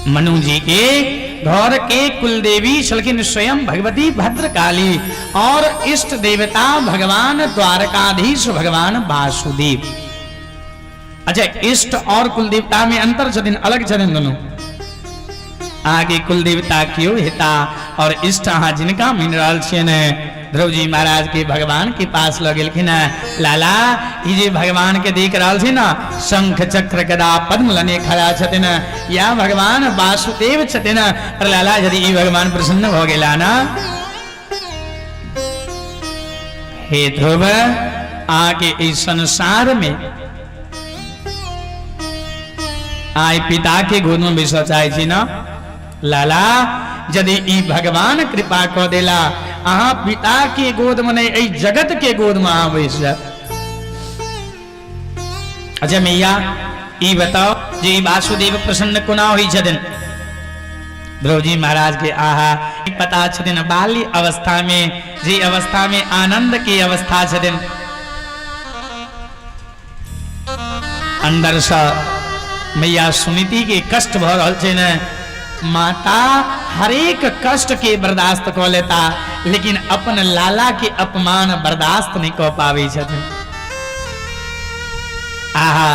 मनु जी के घर के कुलदेवी छलखिन स्वयं भगवती भद्रकाली और इष्ट देवता भगवान द्वारकाधीश भगवान वासुदेव। अच्छा इष्ट और कुल देवता में अंतर छथिन, अलग छथिन दोनों। आगे कुल देवता क्यों हेता और इष्ट अहाँ जिनका मान रहल छियनि। ध्रुव जी महाराज के भगवान के पास लऽ गेलखिन हैं। लाला, ई जे भगवान के देख रहल छी ना, शंख चक्र गदा पद्म लने खड़ा छथिन, या भगवान वासुदेव छथिन। पर लाला, यदि ई भगवान प्रसन्न भऽ गेला ना, हे ध्रुव, अहाँके ई संसार में आइ पिता के गोद में बैसऽ चाहै छी ना लाला, यदि ई भगवान कृपा कऽ देला, अहाँ पिता के गोद में नहीं, एहि जगत के गोद में अहाँ बैस जायब। अच्छा मैया, ई बताओ जे ई वासुदेव प्रसन्न कोना होइ छथिन? ध्रुव जी महाराज के आहा पता छथिन, बाल्य अवस्था में जे अवस्था में आनंद के अवस्था छथिन, अंदर से मैया सुनीति के कष्ट भऽ रहल छै ने। माता हरेक कष्ट के बर्दाश्त कऽ लेता, लेकिन अपन लाला के अपमान बर्दाश्त नहीं कऽ पाबै छथिन। आहा,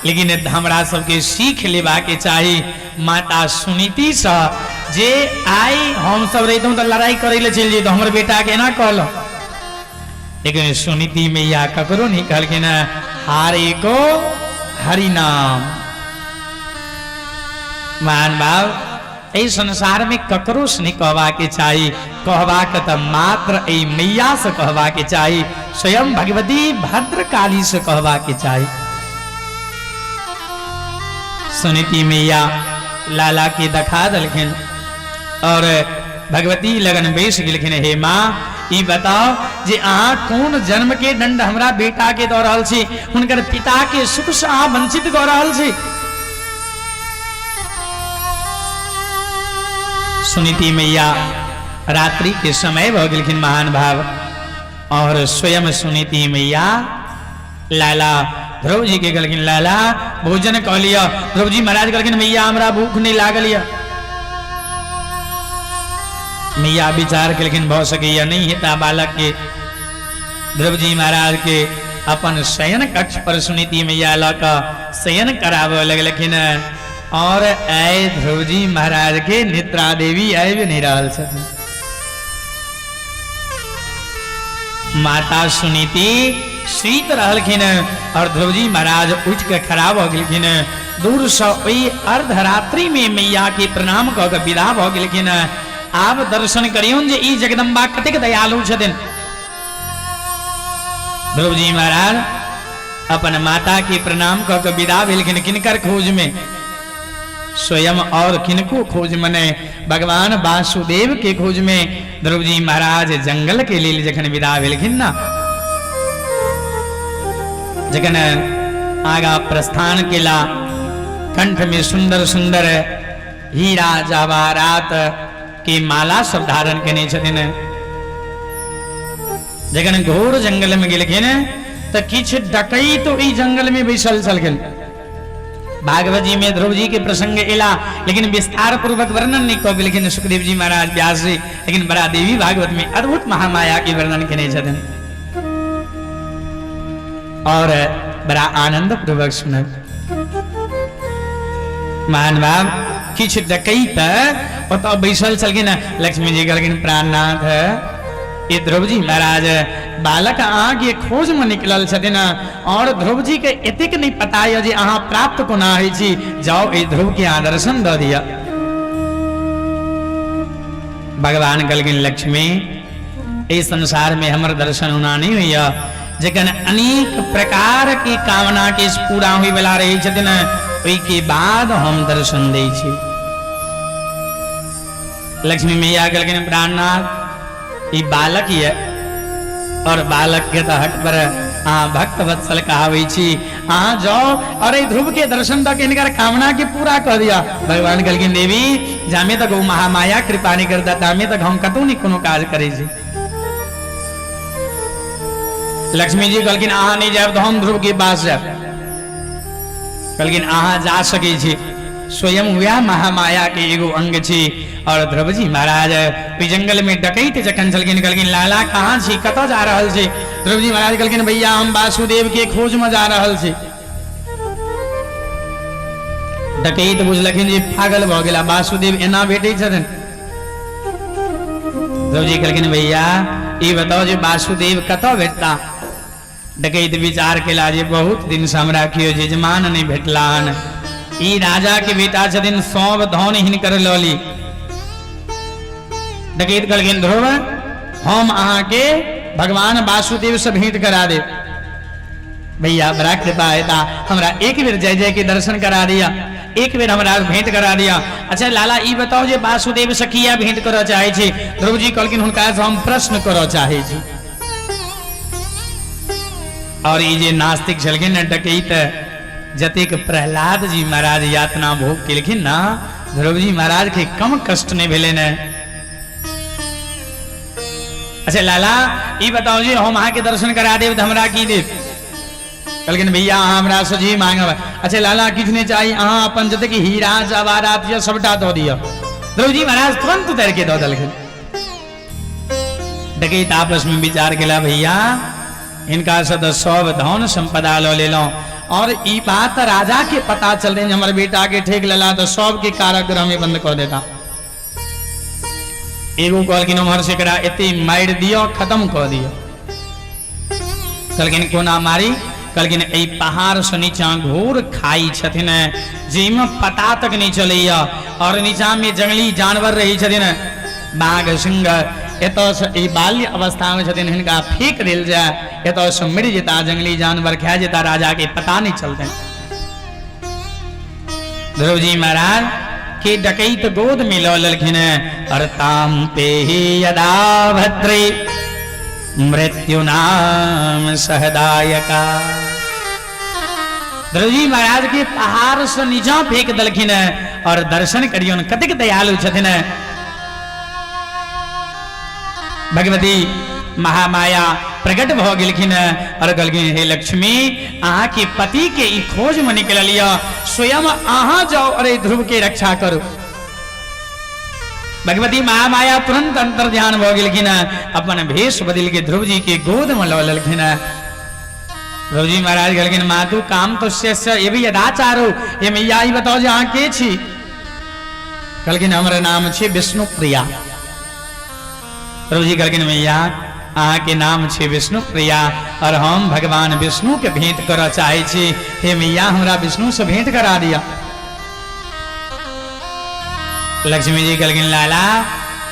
लेकिन हमरा सबके सीख लेबाके चाही माता सुनीति से, जे आइ हम सब रहितहुँ तऽ लड़ाई करै लए चलि जैतहुँ, हमर बेटा के एना कहलहुँ। लेकिन सुनीति मैया ककरो नहीं कहलखिन, हारे को हरि नाम। महान भाव, एहि संसार में ककरो से नहीं कहबाके चाही, कहबाक तऽ मात्र एहि मैया से कहबाके चाही, स्वयं भगवती भद्रकाली से कहबाके चाही। सुनीति मैया लाला के देखा दलखिन और भगवती लगन बैस गेलखिन। हे माँ, ई बताओ जे अहाँ कोन जन्म के दंड हमरा बेटा के दऽ रहल छी? हुनकर पिता के सुख से अहाँ वंचित कऽ रहल छी। सुनीति मैया रात्रि के समय भऽ गेलखिन महान भाव, और स्वयं सुनीति मैया लाला ध्रुव जी के कहलखिन, लाला भोजन कऽ लिअ। ध्रुव जी महाराज कहलखिन, मैया हमरा भूख नहीं लागल यऽ। मैया विचार केलखिन, भऽ सकैया नहीं हेता बालक के। ध्रुव जी महाराज के अपन शयन कक्ष पर सुनीति मैया लऽ कऽ शयन कराबऽ लगलखिन, और ऐ ध्रुव जी महाराज के निद्रा देवी आबि नहीं रहल छथिन। माता सुनीति सुति रहलखिन और ध्रुवजी महाराज उठि के खड़ा भऽ गेलखिन। दूर से ओहि अर्धरात्रि में मैया के प्रणाम कऽ के विदा भऽ गेलखिन। आब दर्शन करियौन जे ई जगदम्बा कतेक दयालु छथिन। ध्रुवजी महाराज अपन माता के प्रणाम कऽ के विदा भेलखिन। किनकर खोज में? स्वयं और किनको खोज में नहीं, भगवान वासुदेव के खोज में ध्रुव जी महाराज जंगल के लेल जखन विदा भेलखिन ना, जखन आगा प्रस्थान केला, कंठ में सुंदर सुंदर हीरा जवाहरात के माला सब धारण केने छथिन, जखन घोर जंगल में गेलखिन तऽ किछु डकैत ओहि जंगल में बैसल छलखिन। भागवत जी में ध्रुव जी के प्रसंग एला, लेकिन विस्तार पूर्वक वर्णन नहीं कऽ गेलखिन सुखदेव जी महाराज व्यास जी, लेकिन बड़ा देवी भागवत में अद्भुत महामाया के वर्णन केने छथिन और बड़ा आनंद पूर्वक सुनब। महान बाब, किछु डकैत ओतऽ बैसल छलखिन। लक्ष्मी जी कहलखिन, प्राणनाथ, ये ध्रुव जी महाराज बालक अहाँके खोज में निकलल छथिन और ध्रुव जी के एतेक नहीं पता यऽ जे अहाँ प्राप्त कोना होइ छी, जाओ एहि ध्रुव के अहाँ दर्शन दऽ दिअ। भगवान कहलखिन, लक्ष्मी, एहि संसार में हमर दर्शन होना नहीं होइया, जखन अनेक प्रकार के कामना के पूरा होय वाला रहै छथिन ओहि के बाद हम दर्शन दै छी। लक्ष्मी मैया कहलखिन, प्राणनाथ, ई बालक ये और बालक के तऽ हट पर अहाँ भक्त वत्सल कहाबै छी, अहाँ जाओ और एहि ध्रुव के दर्शन दऽ के हिनकर कामना के पूरा कऽ दिअ। भगवान कहलखिन, देवी, जामे तक ओ महामाया कृपा नहीं करता तामे तक हम कतौ नहीं कोनो काज करै छी। लक्ष्मी जी कहलखिन, अहाँ नहीं जायब तऽ हम ध्रुव के पास जायब। कहलखिन, अहाँ जा सकै छी, स्वयं वएह महामाया के एगो अंग छी। और ध्रुव जी महाराज ओहि जंगल में डकैत जखन छलखिन, कहलखिन, लाला कहाँ छी, कतऽ जा रहल छी? ध्रुव जी महाराज कहलखिन, भैया हम वासुदेव के खोज में जा रहल छी। डकैत बुझलखिन जे पागल भऽ गेला, वासुदेव एना भेटै छथिन। ध्रुव जी कहलखिन भैया ई बताओ जे वासुदेव कतऽ भेटता। डकैत विचार केला जे बहुत दिन से हमरा केओ यजमान नहि भेटला हन, ई राजा के बेटा छथिन, सब धन हिनकर लऽ ली। डकैत कहलखिन ध्रुव हम अहाँके भगवान वासुदेव से भेंट करा देब। भैया बड़ा कृपा हेता, हमरा एक बेर जय जय के दर्शन करा दिया, एक बेर हमरा भेंट करा दिया। अच्छा लाला ई बताओ जे वासुदेव से किया भेंट करऽ चाहे छी? ध्रुव जी कहलखिन हुनका से हम प्रश्न करऽ चाहे छी। और ई जे नास्तिक छलखिन ने डकैत, जतेक प्रहलाद जी महाराज यातना भोग केलखिन ना, ध्रुव जी महाराज के कम कष्ट नहीं भेलै ने। अच्छा लाला ई बताओ जी हम अहाँके दर्शन करा देब तऽ हमरा की देब? कहलखिन भैया अहाँ हमरा से जी मांगब। अच्छा लाला किछु नहि चाही, अहाँ अपन जतेक हीरा जवाहरात यऽ सबटा दऽ दिअ। ध्रुव जी महाराज तुरंत उतारि के दऽ देलखिन। डकैत आपस में विचार केला भैया हिनका से तऽ सब धन संपदा लऽ लेलहुँ, और ई बात राजा के पता चल रही हमर बेटा के ठेक लेला तऽ सबके कारागृह में बंद कऽ देता। एगो कहलखिन उम्हर से एकरा एते मारि दियौ खत्म कऽ दियौ। कहलखिन कोना मारी? कहलखिन एहि पहाड़ से नीचा घोर खाई छथिन जाहिमे पता तक नहीं चलैया, और नीचा में जंगली जानवर रही छथिन, बाघ सिंह, एतऽ से ई बाल्य अवस्था में छथिन, हिनका फेंक देल जाय, एतऽ से मरि जेता, जंगली जानवर खा जेता, राजा के पता नहीं चलते। ध्रुव जी महाराज के डकैत गोद में लऽ लेलखिन। और ताम पे ही यदा भद्रे मृत्यु नाम सहदायका। ध्रुव जी महाराज के पहाड़ से नीचा फेंक देलखिन और दर्शन करियौन कतेक दयालु छथिन। भगवती महामाया प्रकट भऽ गेलखिन और कहलखिन हे लक्ष्मी अहाँ के पति के ई खोज में निकलल यऽ, स्वयं अहाँ जाओ और ध्रुव के रक्षा करू। भगवती महामाया तुरंत अंतर्ध्यान भऽ गेलखिन, अपन भेष बदल के ध्रुव जी के गोद में लऽ लेलखिन। ध्रुव जी महाराज कहलखिन मातु काम तो से ये भी यदाचारो, हे मैया ई बताओ जे अहाँ के छी? कहलखिन हमर नाम छी विष्णु प्रिया। प्रभु जी कहलखिन मैया अहाँ के नाम छी विष्णु प्रिया और हम भगवान विष्णु के भेंट करऽ चाहे छी, हे मैया हमरा विष्णु से भेंट करा दिया। लक्ष्मी जी कहलखिन लाला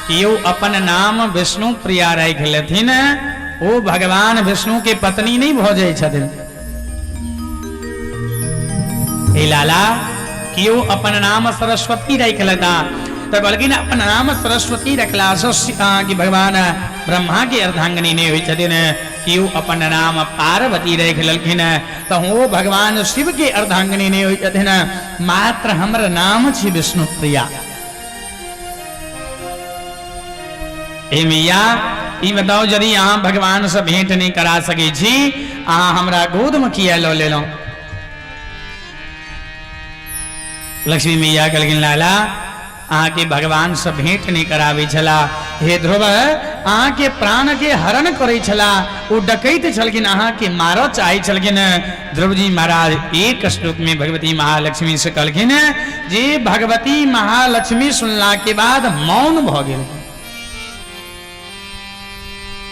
केओ अपन नाम विष्णु प्रिया राखि लेथिन ओ भगवान विष्णु के पत्नी नहीं भऽ जाइ छथिन। हे लाला केओ अपन नाम सरस्वती राखि लेता तऽ कहलखिन अपन नाम सरस्वती रखला से कि भगवान ब्रह्मा के अर्धांगिनी नहीं होइ छथिन। केओ अपन नाम पार्वती राखि लेलखिन तऽ ओ भगवान शिव के अर्धांगिनी नहीं होइ छथिन, मात्र हमर नाम छी विष्णु प्रिया। हे मैया ई बताओ यदि अहाँ भगवान से भेंट नहीं करा सकै छी अहाँ हमरा गोद में किया लऽ लेलहुँ? लक्ष्मी मैया कहलखिन लाला अहाँके भगवान से भेंट नहीं कराबै छला, हे ध्रुव अहाँके प्राण के हरण करै छला, ओ डकैत छलखिन, अहाँके मारऽ चाहै छलखिन। ध्रुव जी महाराज एक श्लोक में भगवती महालक्ष्मी से कहलखिन जे भगवती महालक्ष्मी सुनला के बाद मौन भऽ गेल।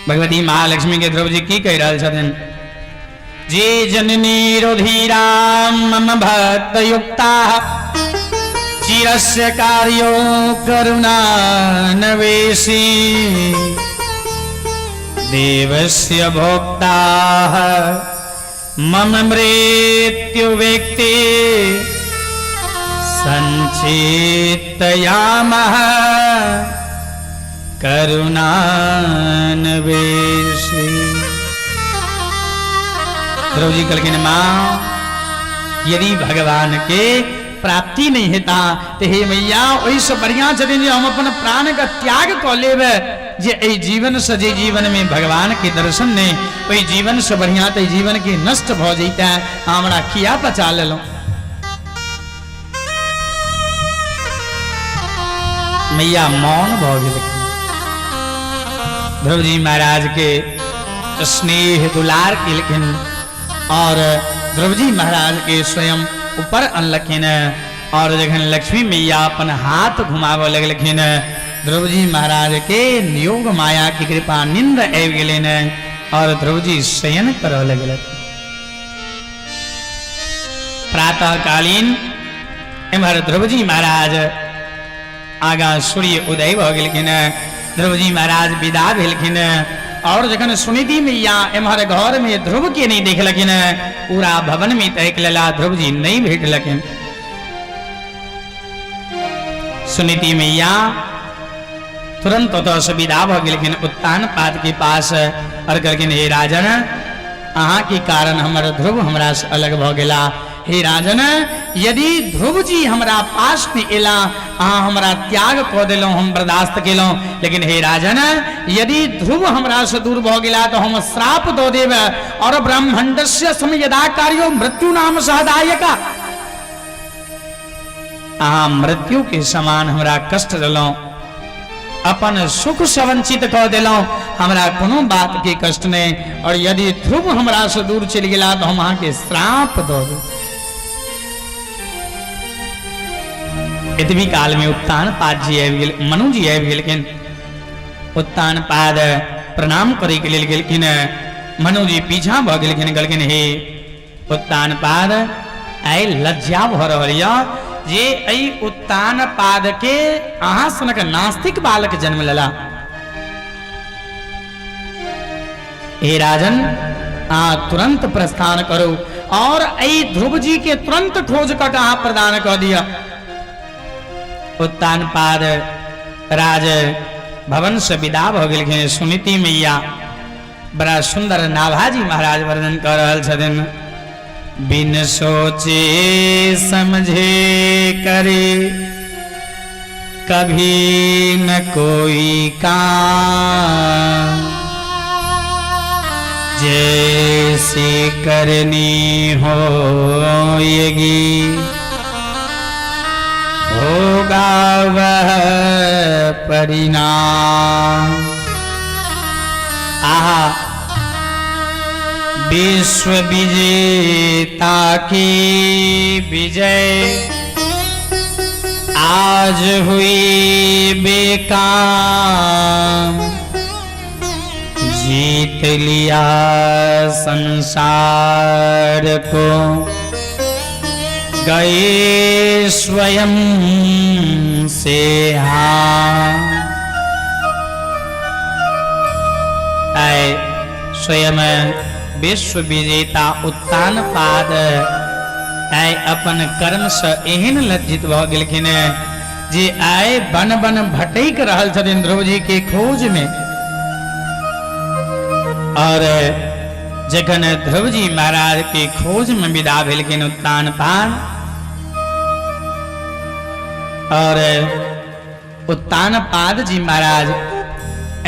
भगवती महालक्ष्मी के ध्रुव जी की कहि रहल छथिन? जे जननी रुधिराम मम भक्त युक्ता चिरस्य कार्यो करुणा नवेशी देवस्य भोक्ता मम मृत्यु व्यक्ति संचितयामः करुणान्वेषी। ध्रुव जी कहलखिन माँ यदि भगवान के प्राप्ति नहीं हेता तो हे मैया ओहिसँ बढ़िया छथिन जे हम अपन प्राण के त्याग कऽ लेब, जे एहि जीवन से जे जीवन में भगवान के दर्शन नहीं ओहि जीवन से बढ़िया तो जीवन के नष्ट भऽ जैता, हमरा किया बचा लेलहुँ। मैया मौन भऽ गेलखिन। ध्रुव जी महाराज के स्नेह दुलार केलखिन और ध्रुव जी महाराज के स्वयं ऊपर अनलखिन और जखन लक्ष्मी मैया अपन हाथ घुमाबऽ लगलखिन ध्रुव जी महाराज के योग माया की कृपा निंद आबि गेलनि और ध्रुव जी शयन करऽ लगलथि। प्रातः कालीन एम्हर ध्रुव जी महाराज आगा सूर्य उदय भऽ गेलखिन। ध्रुव जी महाराज विदा भेलखिन और जखन सुनीति मैया एम्हर घर में ध्रुव के नहीं देखलखिन, पूरा भवन में ताकि लेला, ध्रुव जी नहीं भेटलखिन। सुनीति मैया तुरंत ओतऽ से विदा भऽ गेलखिन उत्तान पाद के पास और कहलखिन, हे राजन, अहाँ के कारण हमर ध्रुव हमरा से अलग भऽ गेला। हे राजन, यदि ध्रुव जी हमरा पास में एला, अहाँ हमरा त्याग कऽ देलहुँ, हम बर्दाश्त केलहुँ, लेकिन हे राजन, यदि ध्रुव हमरा से दूर भऽ गेला तऽ हम श्राप दऽ देब और ब्रह्मण्डस्य समयदा कार्यो मृत्यु नाम सहदायका। अहाँ मृत्यु के समान हमरा कष्ट देलहुँ, अपन सुख से वंचित कऽ देलहुँ, हमरा कोनो बात के कष्ट नहीं, और यदि ध्रुव हमरा से दूर चलि गेला तऽ हम अहाँके श्राप दऽ देब। एतबी काल में उत्तान पाद जी आबि गेल, मनु जी आबि गेलखिन। उत्तान पाद प्रणाम करे के लेल गेलखिन, मनु जी पीछा भऽ गेलखिन, कहलखिन, हे उत्तान पाद, आइ लज्जा भऽ रहल यऽ जे एहि उत्तान पाद के अहाँ सनक नास्तिक बालक जन्म लेला। हे राजन, अहाँ तुरंत प्रस्थान करू और एहि ध्रुव जी के तुरंत खोज कऽ के अहाँ प्रदान कऽ दिअ। उत्तान पाद राज भवन से विदा भऽ गेलखिन। सुनीति मैया बड़ा सुंदर नाभाजी महाराज वर्णन कर रहल छथिन। बिन सोचे समझे करे कभी न कोई काम, जैसी करनी होएगी होगा वह परिणाम। आहा, विश्व विजेता की विजय आज हुई बेकाम, जीत लिया संसार को गए स्वयं से हार। आए स्वयं विश्व विजेता उत्तान पाद आइ अपन कर्म से एहन लज्जित भऽ गेलखिन जे आइ वन वन भटकि रहल छथिन ध्रुव जी के खोज में। और जखन ध्रुव जी महाराज के खोज में विदा भेलखिन उत्तान पाद, और उत्तान पाद जी महाराज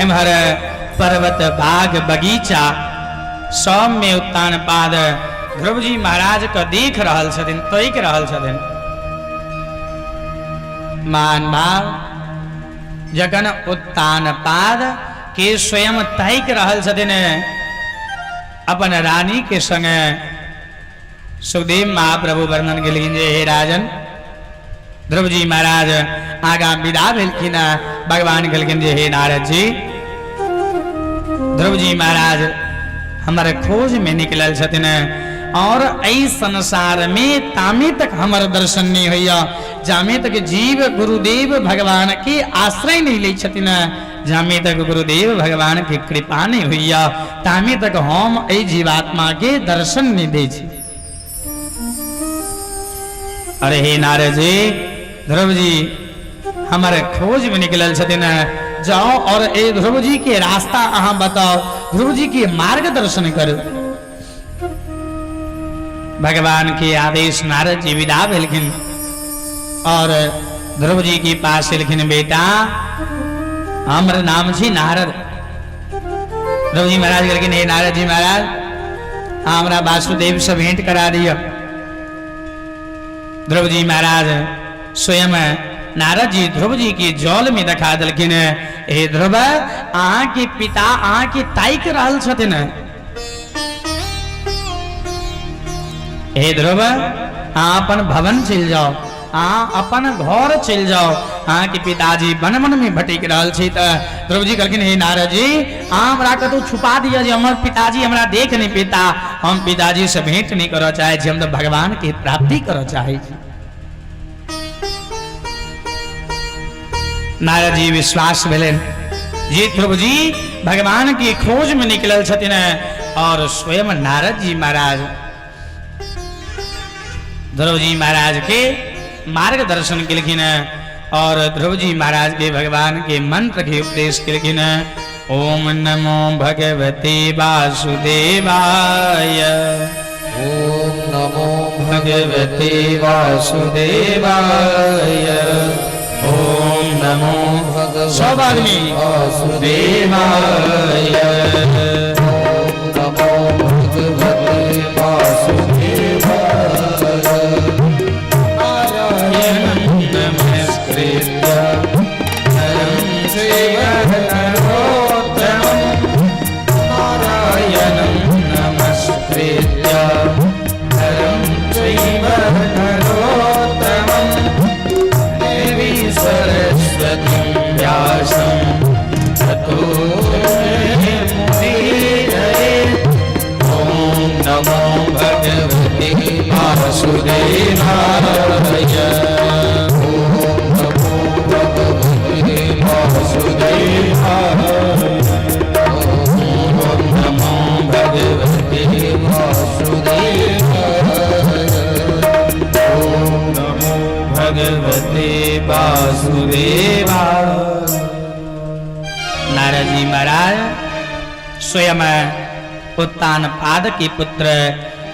एम्हर पर्वत बाग बगीचा सब में उत्तान पाद ध्रुव जी महाराज के देख रहल छथिन, तैक रहल छथिन। मान भाव जखन उत्तान पाद के स्वयं तैक रहल छथिन अपन रानी के संगे, सुखदेव महाप्रभु वर्णन केलखिन जे हे राजन, ध्रुव जी महाराज आगा विदा भेलखिन। भगवान कहलखिन जे हे नारद जी, ध्रुव जी महाराज हमर खोज में निकलल छथिन और एहि संसार में तामे तक हमर दर्शन नहीं होइया जामे तक जीव गुरुदेव भगवान के आश्रय नहीं लै छथिन, जामे तक गुरुदेव भगवान के कृपा नहीं होइया तामे तक हम एहि जीवात्मा के दर्शन नहीं दै छी। अरे हे नारद जी, ध्रुव जी हमर खोज में निकलल छथिन, जाओ और ए ध्रुव जी के रास्ता अहाँ बताओ, ध्रुव जी के मार्गदर्शन करू। भगवान के आदेश नारद जी विदा भेलखिन और ध्रुव जी के पास एलखिन, बेटा हमर नाम छी नारद। ध्रुव जी महाराज कहलखिन, हे नारद जी महाराज, अहाँ हमरा वासुदेव से भेंट करा दिअ। ध्रुव जी महाराज स्वयं नारद जी ध्रुव जी के जल में देखा देलखिन, हे ध्रुव, अहाँ के पिता अहाँ के ताकि रहल छथिन। हे ध्रुव, अहाँ अपन भवन चलि जाओ अहाँ अपन घर चलि जाउ, अहाँके पिताजी वन वन में भटकि रहल छी। तऽ ध्रुव जी कहलखिन, हे नारद जी, अहाँ हमरा कतहु छुपा दिअ जे हमर पिताजी हमरा देख नहि पेता। हम पिताजी से भेंट नहि करऽ चाहै छी, हम तऽ भगवान के प्राप्ति करऽ चाहै छी। नारद जी विश्वास भेलनि जे ध्रुव जी भगवान के खोज में निकलल छथिन और स्वयं नारद जी महाराज ध्रुव जी महाराज के मार्गदर्शन केलखिन और ध्रुव जी महाराज के भगवान के मंत्र के उपदेश केलखिन, ओम नमो भगवते वासुदेवाय, ओम नमो भगवते वासुदेवाय, ओम नमो भगवते सब आदमी वासुदेवाय, ओम नमो भगवते वासुदेवाय। नारायणं नमस्कृत्य नरं चैव नरोत्तमं, नारायणं नमस्कृत्य नरं चैव नरोत्तमं, देवी सरस्वतीं व्यासं ततो जयमुदीरये। ओम नमो भगवते वासुदेवाय, ओम नमो भगवते वासुदेवाय, ओम नमो भगवते वासुदेवाय, ओम नमो भगवते वासुदेवाय। नारद जी महाराज स्वयं उत्तान पाद के पुत्र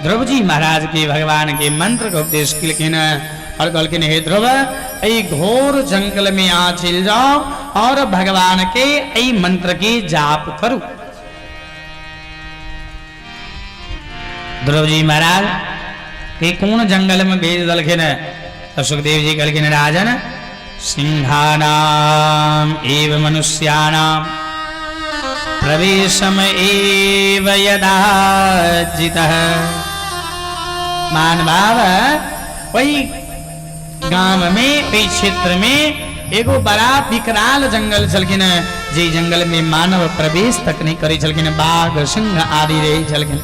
ध्रुव जी महाराज के भगवान के मंत्र के उपदेश केलखिन और कहलखिन, हे ध्रुव, एहि घोर जंगल में अहाँ चलि जाओ और भगवान के एहि मंत्र के जाप करू। ध्रुव जी महाराज के कोन जंगल में भेज देलखिन? तऽ सुखदेव जी कहलखिन, राजन, सिंहानाम एव मनुष्याणाम प्रवेशम एव यदा जितः। मान भाव ओहि गाम में, ओहि क्षेत्र में एगो बड़ा विकराल जंगल छलखिन, जे जंगल में मानव प्रवेश तक नहीं करै छलखिन, बाघ सिंह आदि रहै छलखिन।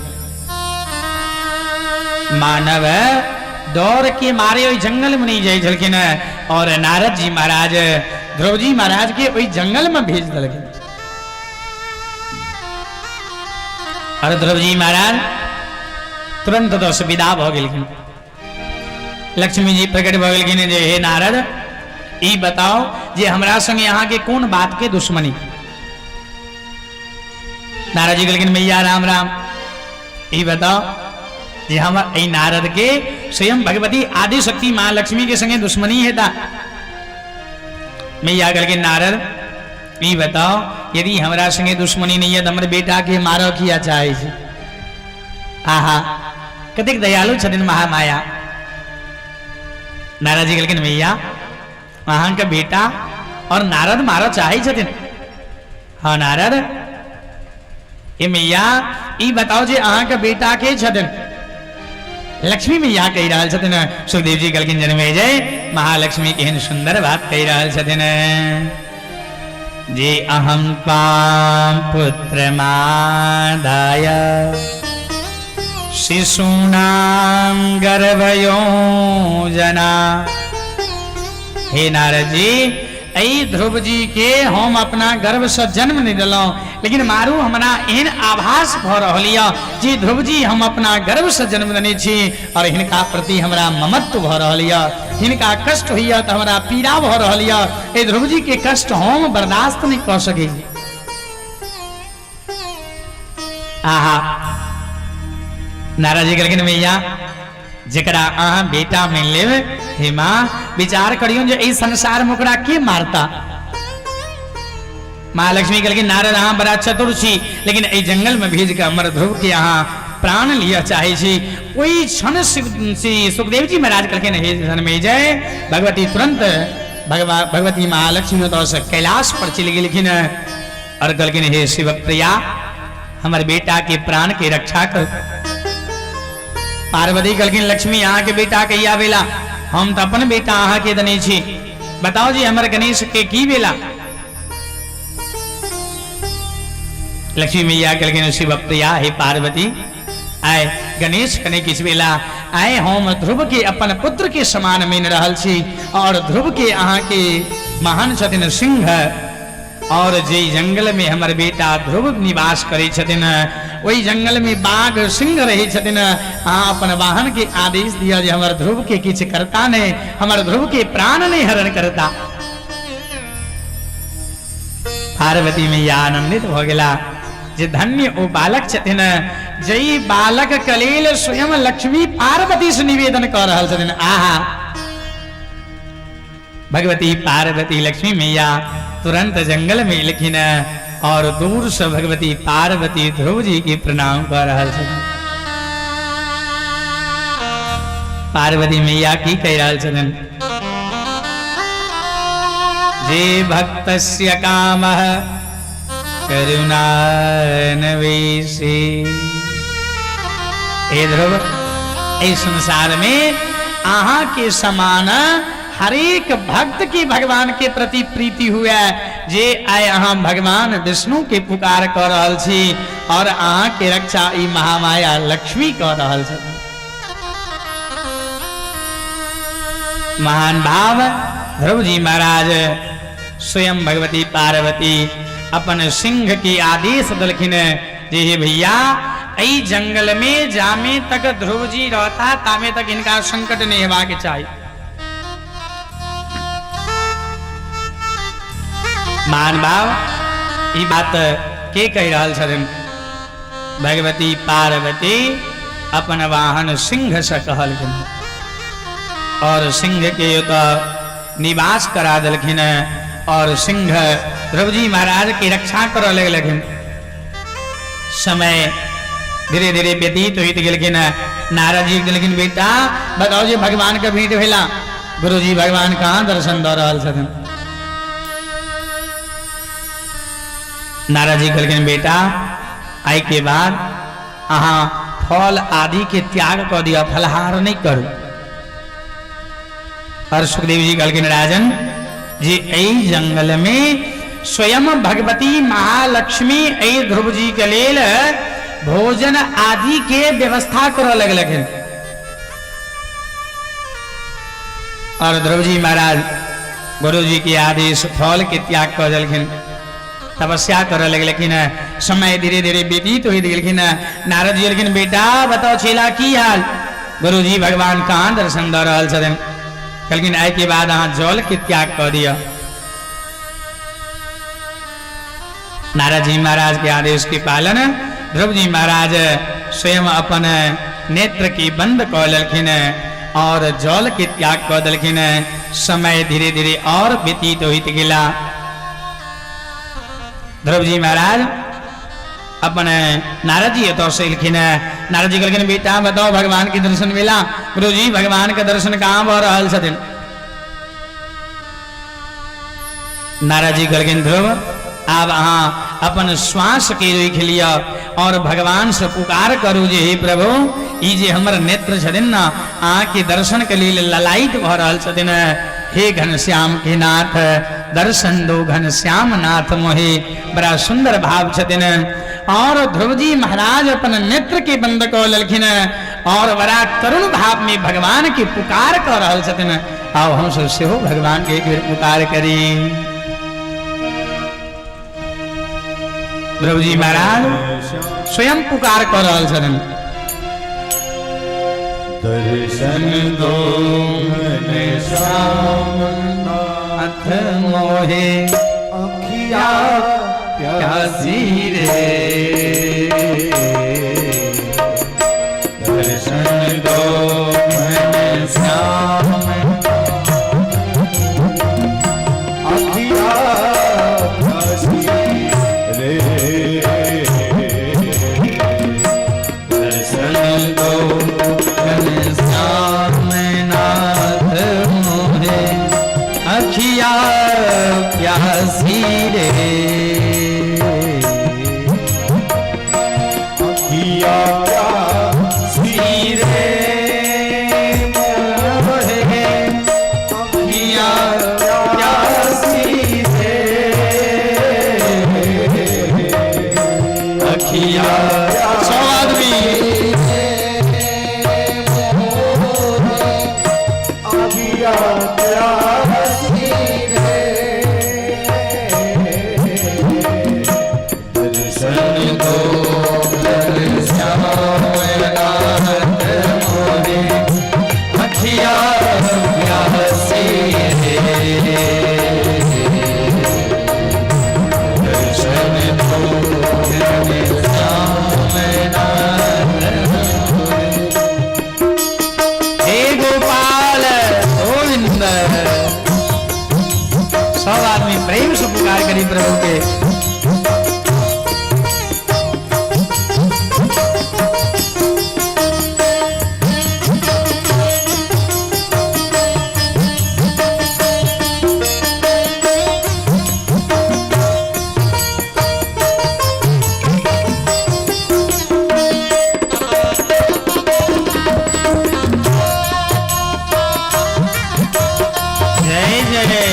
मानव दौड़ के मारे ओहि जंगल में नहीं जाइ छलखिन और नारद जी महाराज ध्रुव जी महाराज के ओहि जंगल में भेज देलखिन। और ध्रुव जी महाराज तुरंत दस विदा भऽ गेलखिन। लक्ष्मी जी प्रकट भऽ गेलखिन जे हे नारद, ई बताओ जे हमरा संगे अहाँके कोन बात के दुश्मनी? नारद जी कहलखिन, मैया राम राम, ई बताओ जे हम एहि नारद के स्वयं भगवती आदि शक्ति माँ लक्ष्मी के संगे दुश्मनी हेता? मैया कहलखिन, नारद, ई बताओ यदि हमरा संगे दुश्मनी नहीं है तऽ हमर बेटा के मारऽ किया चाहै छी? आहा, कतेक दयालु छथिन महामाया। नारद जी कहलखिन, मैया, अहाँके बेटा और नारद मारऽ चाहै छथिन? हाँ नारद। ए मैया, ई बताओ जे अहाँके बेटा के छथिन? लक्ष्मी मैया कहि रहल छथिन। सुखदेव जी कहलखिन, जनमे जय, महालक्ष्मी केहन सुंदर बात कहि रहल छथिन जे अहं त्वां पुत्रमादाय शिशूनां गर्भयोजना। हे नारद जी, एहि ध्रुव जी के हम अपना गर्भ से जन्म नहीं दिलहुँ, लेकिन मारू हमरा एहन आभास भऽ रहल यऽ जे ध्रुव जी हम अपना गर्भ से जन्म देने छी और हिनका प्रति हमरा ममत्व भऽ रहल यऽ। हिनका कष्ट होइए तऽ हमरा पीड़ा भऽ रहल यऽ। एहि ध्रुव जी के कष्ट हम बर्दाश्त नहीं कऽ सकै छी। आहा, नारद जी कहलखिन, मैया, जकरा अहाँ बेटा मानि लेब, हे माँ, विचार करियौ जे एहि संसार में ओकरा के मारता? महालक्ष्मी कहलखिन, नारद, अहाँ बड़ा चतुर छी, लेकिन एहि जंगल में भेज के हमर ध्रुव के अहाँ प्राण लिअ चाहै छी। ओहि क्षण श्री सुखदेव जी महाराज कहलखिन, हे जन्मेजय, भगवती तुरंत भगवती महालक्ष्मी ओतऽ से कैलाश पर चलि गेलखिन और कहलखिन, हे शिव प्रिया, हमर बेटा के प्राण के रक्षा कर। पार्वती कहलखिन, लक्ष्मी, अहाँ के बेटा कहिया भेला? हम तऽ अपन बेटा अहाँके देने छी, बताउ जी हमर गणेश के की भेला? लक्ष्मी मैया कहलखिन शिव प्रिया हे पार्वती, आय गणेश कने किछु भेला, आय हम ध्रुव के अपन पुत्र के समान मानि रहल छी और ध्रुव के अहाँके महान छथिन सिंह, और जे जंगल में हमर बेटा ध्रुव निवास करै छथिन ओहि जंगल में बाघ सिंह रहै छथिन, अहाँ अपन वाहन के आदेश दिअ जे हमर ध्रुव के किछु करता नहीं, हमर ध्रुव के प्राण नहीं हरण करता। पार्वती मैया आनंदित भ गेला जे धन्य ओ बालक छथिन जई बालक के लेल स्वयं लक्ष्मी पार्वती से निवेदन कर रहल छथिन। आहा, भगवती पार्वती लक्ष्मी मैया तुरंत जंगल में एलखिन और दूर से भगवती पार्वती ध्रुव जी के प्रणाम कर रहल छथिन। पार्वती मैया की कह रहल छथिन? जे भक्तस्य कामः करुणान्वेषी। हे ध्रुव, एहि संसार में अहाँ के समान हरेक भक्त की भगवान के प्रति प्रीति हुए, जे आइ अहाँ भगवान विष्णु के पुकार कर रहल छी और अहाँ के रक्षा ई महामाया लक्ष्मी कर रहल छथिन। महान भाव ध्रुव जी महाराज स्वयं भगवती पार्वती अपन सिंह के आदेश दलखिन जे हे भैया, एहि जंगल में जामे तक ध्रुव जी रहता तामे तक इनका संकट नहीं हेबाक चाही। महान भाव ई बात के कहि रहल छथिन? भगवती पार्वती अपन वाहन सिंह से कहलखिन और सिंह के ओतऽ निवास करा देलखिन और सिंह ध्रुव जी महाराज के रक्षा करऽ लगलखिन। समय धीरे धीरे व्यतीत होइत गेलखिन। नारद जी देलखिन, बेटा बताओ जे भगवान के भेंट भेला, गुरुजी भगवान कहाँ दर्शन दऽ रहल छथिन? नारद जी कहलखिन, बेटा आइ के बाद अहाँ फल आदि के त्याग कऽ दिअ, फलहार नहीं करू। और सुखदेव जी कहलखिन, राजन जी एहि जंगल में स्वयं भगवती महालक्ष्मी एहि ध्रुव जी के लेल भोजन आदि के व्यवस्था करऽ लगलखिन। और ध्रुव जी महाराज गुरु जी के आदेश फल के त्याग कऽ देलखिन, तपस्या करऽ लगलखिन। समय धीरे धीरे व्यतीत होइत गेलखिन। नारद जी कहलखिन, बेटा बताओ छेला की हाल, गुरु जी भगवान कहाँ दर्शन दऽ रहल छथिन? कहलखिन, आइ के बाद अहाँ जल के त्याग कऽ दिअ। नारद जी महाराज के आदेश के पालन ध्रुव जी महाराज स्वयं अपन नेत्र के बंद कऽ लेलखिन और जल के त्याग कऽ देलखिन। समय धीरे धीरे और व्यतीत होइत गेला। ध्रुव जी महाराज अपन नारद जी एतऽ से एलखिन। नारद जी कहलखिन, बेटा बताओ भगवान के दर्शन मिला, गुरु जी भगवान के दर्शन कहाँ भऽ रहल छथिन? नारद जी कहलखिन, ध्रुव आब अहाँ अपन श्वास के रोकि लिअ और भगवान से पुकार करू जे हे प्रभु, ई जे हमर नेत्र छथिन न अहाँ के दर्शन के लेल ललायित भऽ रहल छथिन, हे घनश्याम के नाथ दर्शन दो घनश्याम नाथ मोहे। बड़ा सुंदर भाव छथिन। और ध्रुव जी महाराज अपन नेत्र के बंद कऽ लेलखिन और बड़ा करुण भाव में भगवान के पुकार कऽ रहल छथिन। आओ हम सब सेहो भगवान के एक बेर पुकार करी। ध्रुव जी महाराज स्वयं पुकार कऽ रहल छथिन। दर्शन दो घनश्याम नाथ मोहे, अखिया प्यासी रे, दर्शन दो घनश्याम अखिया प्यासी रे, दर्शन दो घनश्याम नाथ मोहे, अखिया प्यासी रे। अखिया सब आदमी अखिया प्यासी रे। दर्शन दो श्याम नाथ मोरे अखिया प्यासी रे। दर्शन दो श्याम नाथ मोरे। हे गोपाल गोविंद, सब आदमी प्रेम से पुकार करी प्रभु के। जय जय।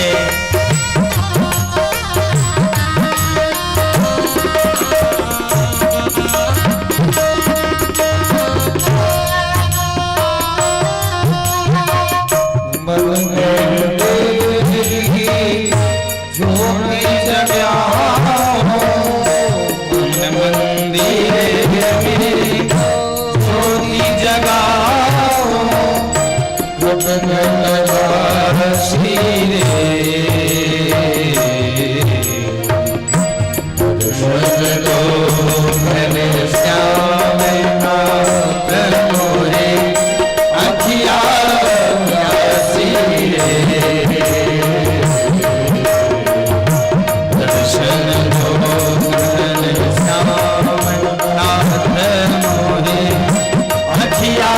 मंदिर ज्योति जगाओ, मन मंदिर में ज्योति जगाओ, श्री रे। दर्शन दो घन श्याम नाथ मोरे अखिया प्यासी रे। दर्शन दो घन श्याम नाथ मोरे अखिया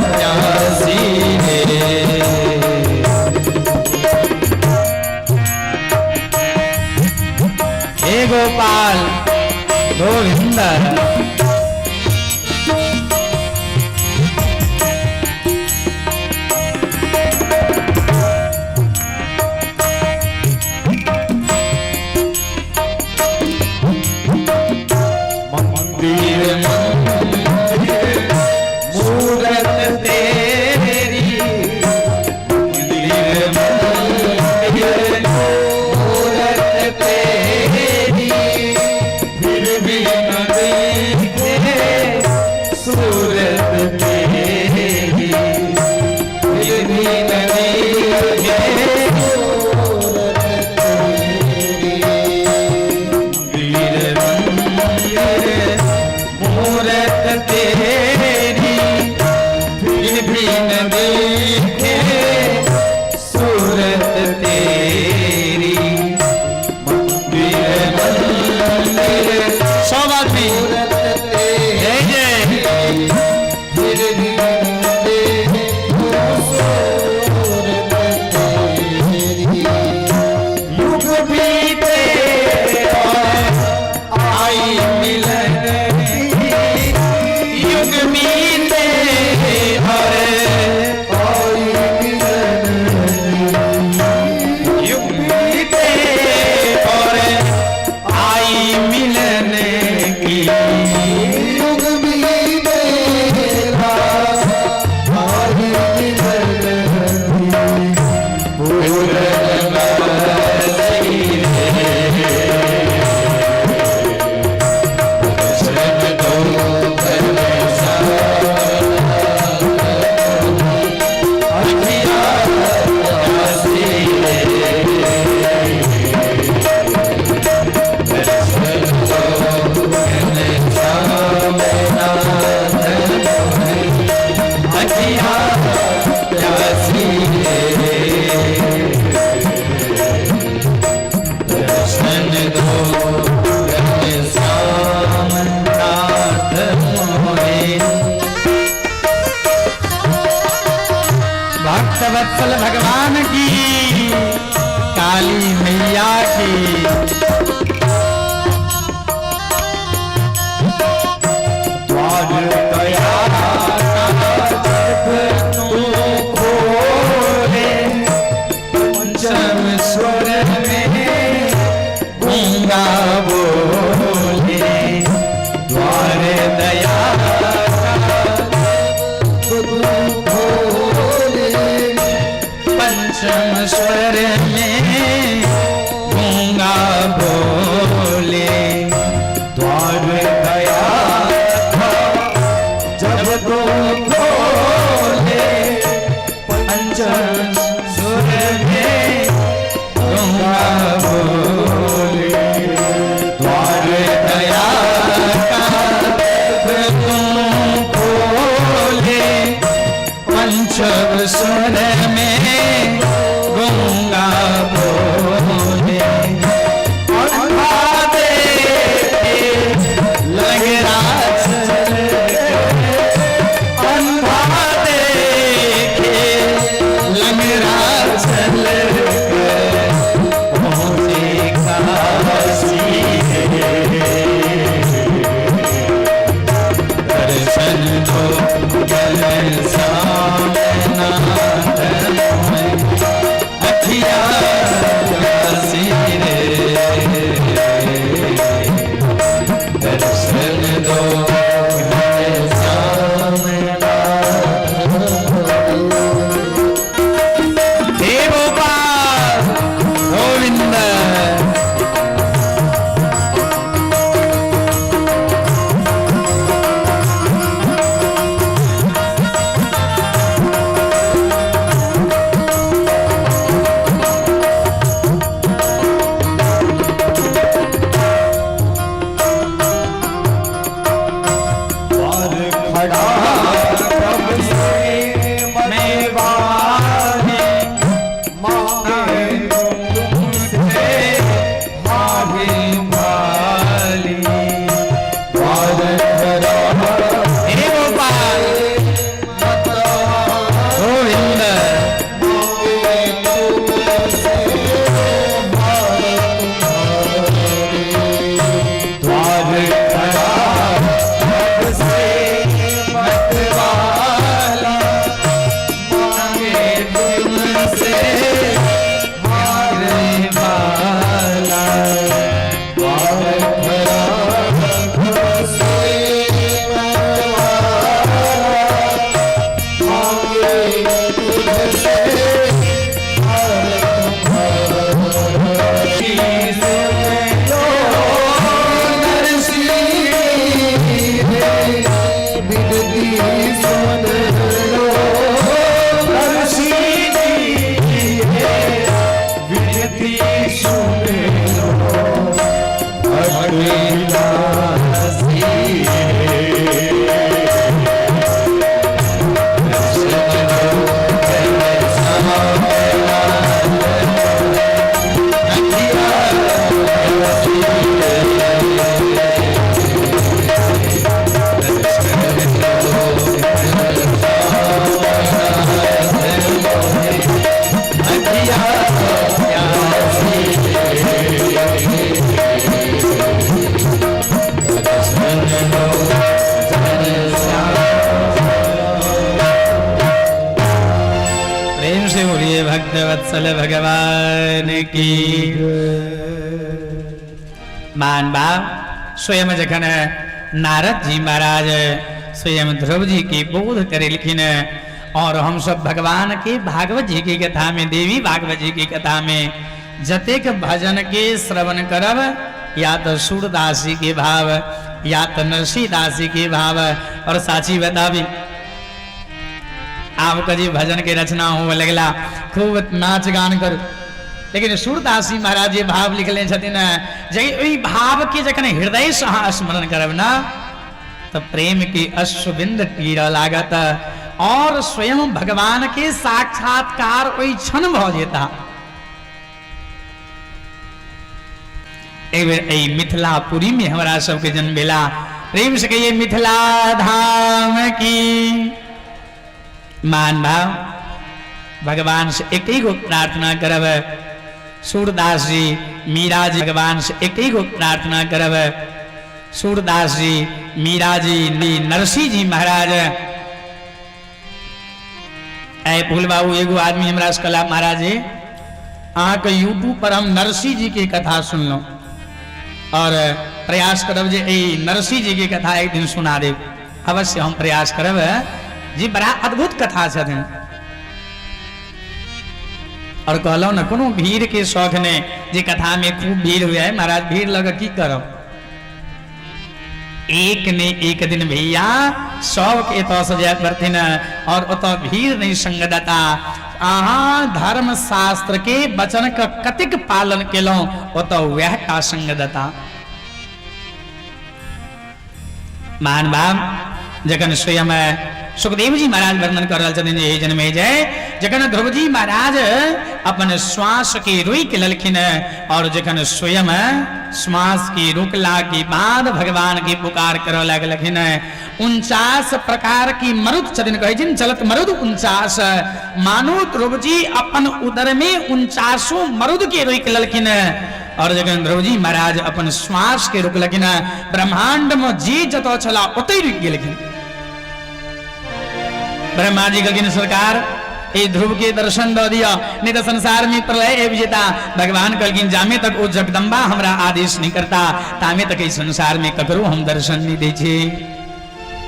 प्यासी रे। हे गोपाल गोविंद, मंदिर मंदिर मूरत तेरी, मंदिर मंदिर मूरत तेरी, फिर भी न देखे सूरत तेरी, फिर भी न देखे सूरत तेरी। मंदिर मंदिर मूरत तेरी, फिर भी न देखे सूरत तेरी। मंदिर मंदिर सब आदमी जय जय। फिर भी न देखे सूरत तेरी। युग बीते और आई मिलन की, युग बीते और आई मिलन, युग बीते और आई मिलन की, युग बीते आई मिलन पूरन बरसी रे। दर्शन दो घन श्याम अखिया प्यासी रे। दर्शन दो घन श्याम नाथ मोरे अखिया प्यासी रे। दर्शन दो घन श्याम नाथ मोरे। भक्त वत्सल भगवान की, काली मैया की। द्वार दया तू खोले, पंचम स्वर में गूंगा बोले। दया पंचम स्वर में गूंगा बोले। द्वार दया जब तू खोले, पंचम सुर में गूंगा बोले। द्वार दया का जब तू खोले, पंचम सुर में गूंगा बोले। अंधा देखे लगरा चल के, अंधा देखे लगरा चल के पहुँचे काशी। दर्शन दो अखिया प्यासी रे, दर्शन दो। हे गोपाल गोविंद। द्वार खड़ा कब से मैं वाहे मांगे तुमसे माहे वाली। द्वार खड़ा हे गोपाल गोविंद। द्वार खड़ा कब से मतवाला मांगे तुमसे मारे वाला। द्वार खड़ा कब से मांगे तुझसे विनती सुन लो विनती सुन लो। प्रेम से बोलिए भक्त वत्सल भगवान की। मान भाव स्वयं जखन नारद जी महाराज स्वयं ध्रुव जी की बोध करेलखिन और हम सब भगवान के भागवत जी की कथा में, देवी भागवत जी की कथा में जतेक भजन के श्रवण करब, या तो सूरदासी के भाव या तो नरसीदासी के भाव। और साची बताबी आपका जी भजन के रचना हो लगला खूब नाच गान करू, लेकिन सूरदासी महाराज जे भाव लिखले छथिन जे ओहि भाव के जखन हृदय से अहाँ स्मरण करब ना तो प्रेम के अश्वबिंद टीर लागत और स्वयं भगवान के साक्षात्कार ओहि क्षण भ जेता। एक बेर एहि मिथिलापुरी में हमरा सबके जन्म भेला। प्रेम से कहिए मिथिला धाम की। मान भाव भगवान से एक ही गो प्रार्थना करब, सूरदास जी मीरा जी भगवान से एक ही गो प्रार्थना करब, सूरदास जी मीरा जी नरसिंह जी महाराज। ऐ फूल बाबू एगो आदमी हमरा से कहला महाराज जी अहाँके यूट्यूब पर हम नरसिंह जी के कथा सुनलहुँ और प्रयास करब जे एहि नरसिंह जी के कथा एक दिन सुना देब। अवश्य हम प्रयास करब जी, बड़ा अद्भुत कथा छथिन। और कहलहुँ ने कोनो भीड़ के शौक नहि जे कथा में खूब भीड़ हुए। महाराज भीड़ लग की करब, एक ने एक दिन भैया सबके एतऽ से जाय पड़थिन और ओतऽ भीड़ नहीं संगदता। अहाँ धर्म शास्त्र के वचन के कतेक पालन केलहुँ ओतऽ वएह टा संगदता। महान भाव जखन स्वयं सुखदेव जी महाराज वर्णन कर रहल छथिन जे हे जनमेजय, जखन ध्रुव जी महाराज अपन श्वास के रोकि लेलखिन और जखन स्वयं श्वास के रोकला के बाद भगवान के पुकार करऽ लगलखिन, 49 प्रकार की मरुद छथिन, कहै छथिन चलत मरुद 49, मानू ध्रुव जी अपन उदर में उनचासो मरुद के रोकि लेलखिन। और जखन ध्रुव जी महाराज अपन श्वास के रोकलखिन, ब्रह्मांड में जे जतऽ छला ओतहि रुकि गेलखिन। ब्रह्मा जी कहलखिन सरकार ए ध्रुव के दर्शन दऽ दिअ, नहीं तऽ संसार में प्रलय आबि जेता। भगवान कहलखिन जामे तक ओ जगदम्बा हमरा आदेश नहीं करता तामे तक एहि संसार में ककरो हम दर्शन नहीं दै छी।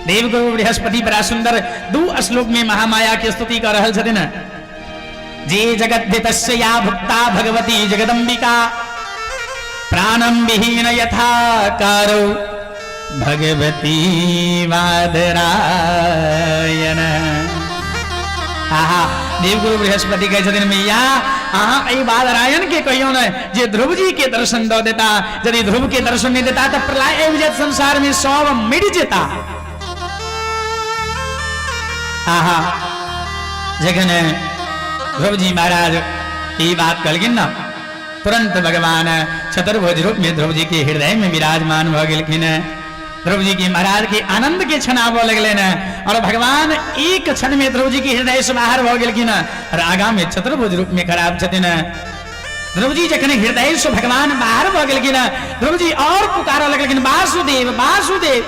देवगुरु बृहस्पति बड़ा सुंदर दू श्लोक में महामाया के स्तुति कर रहल छथिन। जे जगद्धितस्य या भुक्ता भगवती जगदम्बिका प्राणम विहीन यथा कारो भगवती वादरायण। आहा देवगुरु बृहस्पति कहै छथिन मैया अहाँ एहि बादरायण के कहियौ ने जे ध्रुव जी के दर्शन दऽ देता, यदि ध्रुव के दर्शन नहीं देता तऽ प्रलय आबि जायत, संसार में सब मरि जेता। आहा जखन ध्रुव जी महाराज ई बात कहलखिन ना, तुरंत भगवान चतुर्भुज रूप में ध्रुव जी के हृदय में विराजमान भऽ गेलखिन। ध्रुव जी के महाराज के आनंद के क्षण आबऽ लगलनि और भगवान एक क्षण में ध्रुव जी के हृदय से बाहर भऽ गेलखिन और आगा में चतुर्भुज रूप में खराब छथिन। ध्रुव जी जखन हृदय से भगवान बाहर भऽ गेलखिन, ध्रुव जी और पुकारऽ लगलखिन वासुदेव वासुदेव।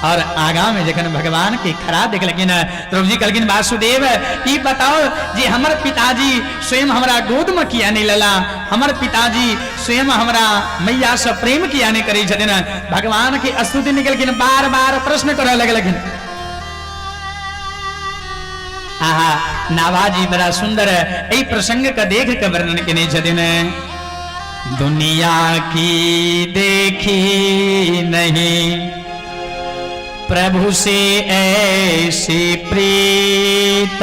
और आगा में जखन भगवान के खड़ा देखलखिन, ध्रुव जी कहलखिन वासुदेव ई बताओ जे हमर पिताजी स्वयं हमरा गोद में किया नहीं लला, हमर पिताजी स्वयं हमरा मैया से प्रेम किया नहीं करै छथिन। भगवान के स्तुति निकलखिन, बार बार प्रश्न करऽ लगलखिन। आहा नाभाजी बड़ा सुंदर एहि प्रसंग के देख के वर्णन केने छथिन। दुनिया की देखी नहीं प्रभु से ऐसी प्रीत,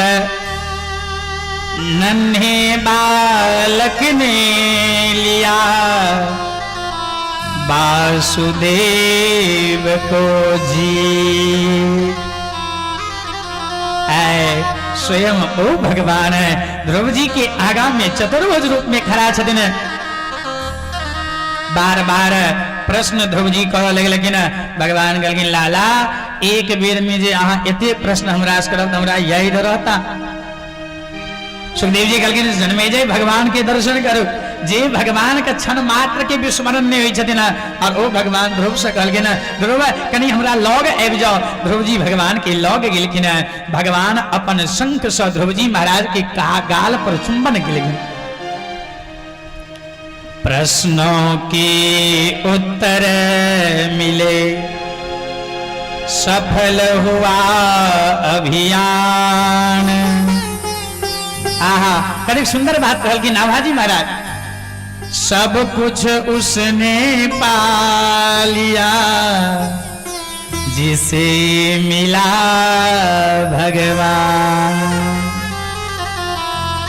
नन्हे बालक ने लिया वासुदेव को जी। ऐ स्वयं ओ भगवान ध्रुव जी के आगा में चतुर्भुज रूप में खड़ा छथिन। बार बार प्रश्न ध्रुव जी करऽ लगलखिन। भगवान कहलखिन लाला एक बेर में जे अहाँ एते प्रश्न हमरा से करब तऽ हमरा याद रहता। सुखदेव जी कहलखिन जन्मेजय भगवान के दर्शन करू, जे भगवान के क्षण मात्र के विस्मरण नहीं होइ छथिन। और ओ भगवान ध्रुव से कहलखिन ध्रुव कनि हमरा लग आबि जाओ। ध्रुव जी भगवान के लग गेलखिन। भगवान अपन शंख से ध्रुव जी महाराज के गाल पर चुंबन केलखिन। प्रश्नों के उत्तर मिले सफल हुआ अभियान। आहा कतेक सुंदर बात कहलखिन नाभाजी महाराज। सब कुछ उसने पा लिया जिसे मिला भगवान।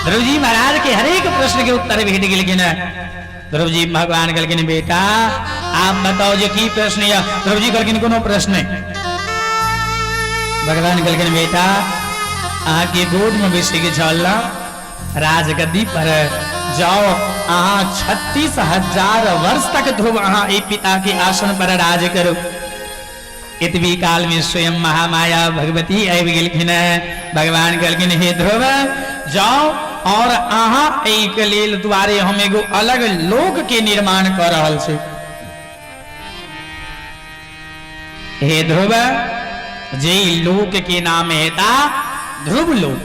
ध्रुव जी महाराज के हरेक प्रश्न के उत्तर भेट गेलखिन। ध्रुव जी भगवान कहलखिन बेटा आप बताओ जे की प्रश्न यऽ। ध्रुव जी कहलखिन कोनो प्रश्न नहीं। भगवान कहलखिन बेटा अहाँके गोद में बैसै के छल न राजगद्दी पर जाओ, अहाँ 36,000 वर्ष तक ध्रुव अहाँ एहि पिता के आसन पर राज करू। एतबी काल में स्वयं महामाया भगवती आबि गेलखिन। भगवान कहलखिन हे ध्रुव जाओ और अहाँ एहि के लेल दुआरे हम एगो अलग लोक के निर्माण कऽ रहल छी। हे ध्रुव जे लोक के नाम हेता ध्रुव लोक।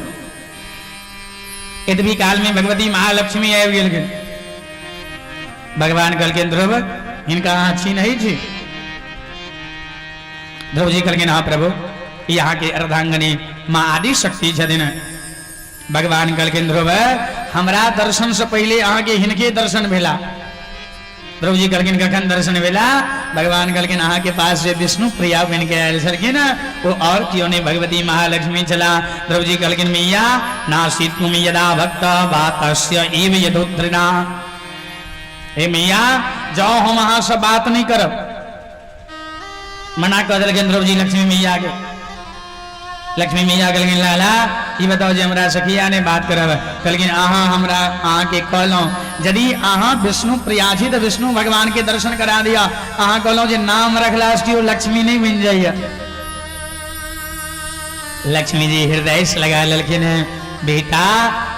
एतबी काल में भगवती महालक्ष्मी आबि गेलखिन। भगवान कहलखिन ध्रुव हिनका अहाँ चिन्है छी? ध्रुव जी कहलखिन हाँ प्रभु, ई अहाँके अर्धांगिनी माँ आदि शक्ति छथिन। भगवान कहलखिन ध्रुव, हमरा दर्शन से पहिले अहाँके हिनके दर्शन भेला। ध्रुव जी कहलखिन कखन दर्शन भेला? भगवान कहलखिन अहाँके पास जे विष्णु प्रिया बनि के आयल छलखिन वो और केओ नहीं भगवती महालक्ष्मी छला। ध्रुव जी कहलखिन मैया नासी तुम यदा भक्त बातस्य एव यदोत्रिणा। हे मैया, जाओ हम अहाँ से बात नहीं करब। मना कऽ देलखिन ध्रुव जी लक्ष्मी मैया के। लक्ष्मी मैया कहलखिन लाला ई बताओ जे हमरा से किया नहि बात करब? कहलखिन अहाँ हमरा अहाँके कहलहुँ यदि अहाँ विष्णु प्रिया छी तऽ विष्णु भगवान के दर्शन करा दिअ। अहाँ कहलहुँ जे नाम रखला से केओ लक्ष्मी नहि बनि जाइए। लक्ष्मी जी हृदय से लगा लेलखिन हैं, बेटा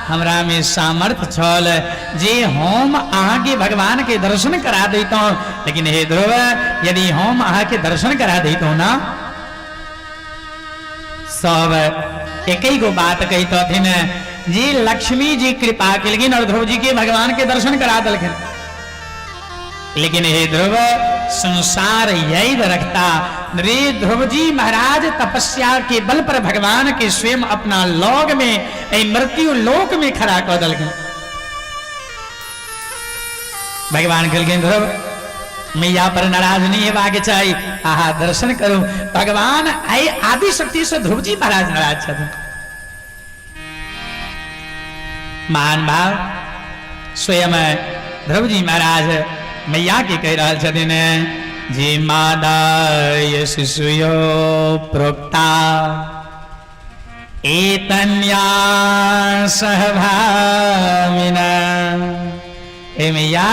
हमरा में सामर्थ्य छल जे हम अहाँके भगवान के दर्शन करा दैतहुँ, लेकिन हे ध्रुव, यदि हम अहाँके दर्शन करा दैतहुँ ना, सब एक गो बात कहितथिन जी लक्ष्मी जी कृपा केलखिन और ध्रुव जी के भगवान के दर्शन करा देलखिन। लेकिन हे ध्रुव, संसार यही रखता रे ध्रुव जी महाराज तपस्या के बल पर भगवान के स्वयं अपना लोग में ए मृत्यु लोक में खड़ा कर देलखिन। भगवान कहलखिन ध्रुव, मैया पर नाराज नहीं हेबाक चाही, आहा दर्शन करू। भगवान आई आदि शक्ति से ध्रुव जी महाराज नाराज छथिन। महान भाव स्वयं ध्रुव जी महाराज मैया के कह रहल छथिन जे मादाय शिशुयो प्रोक्ता एतन्या सहभामिना। हे मैया,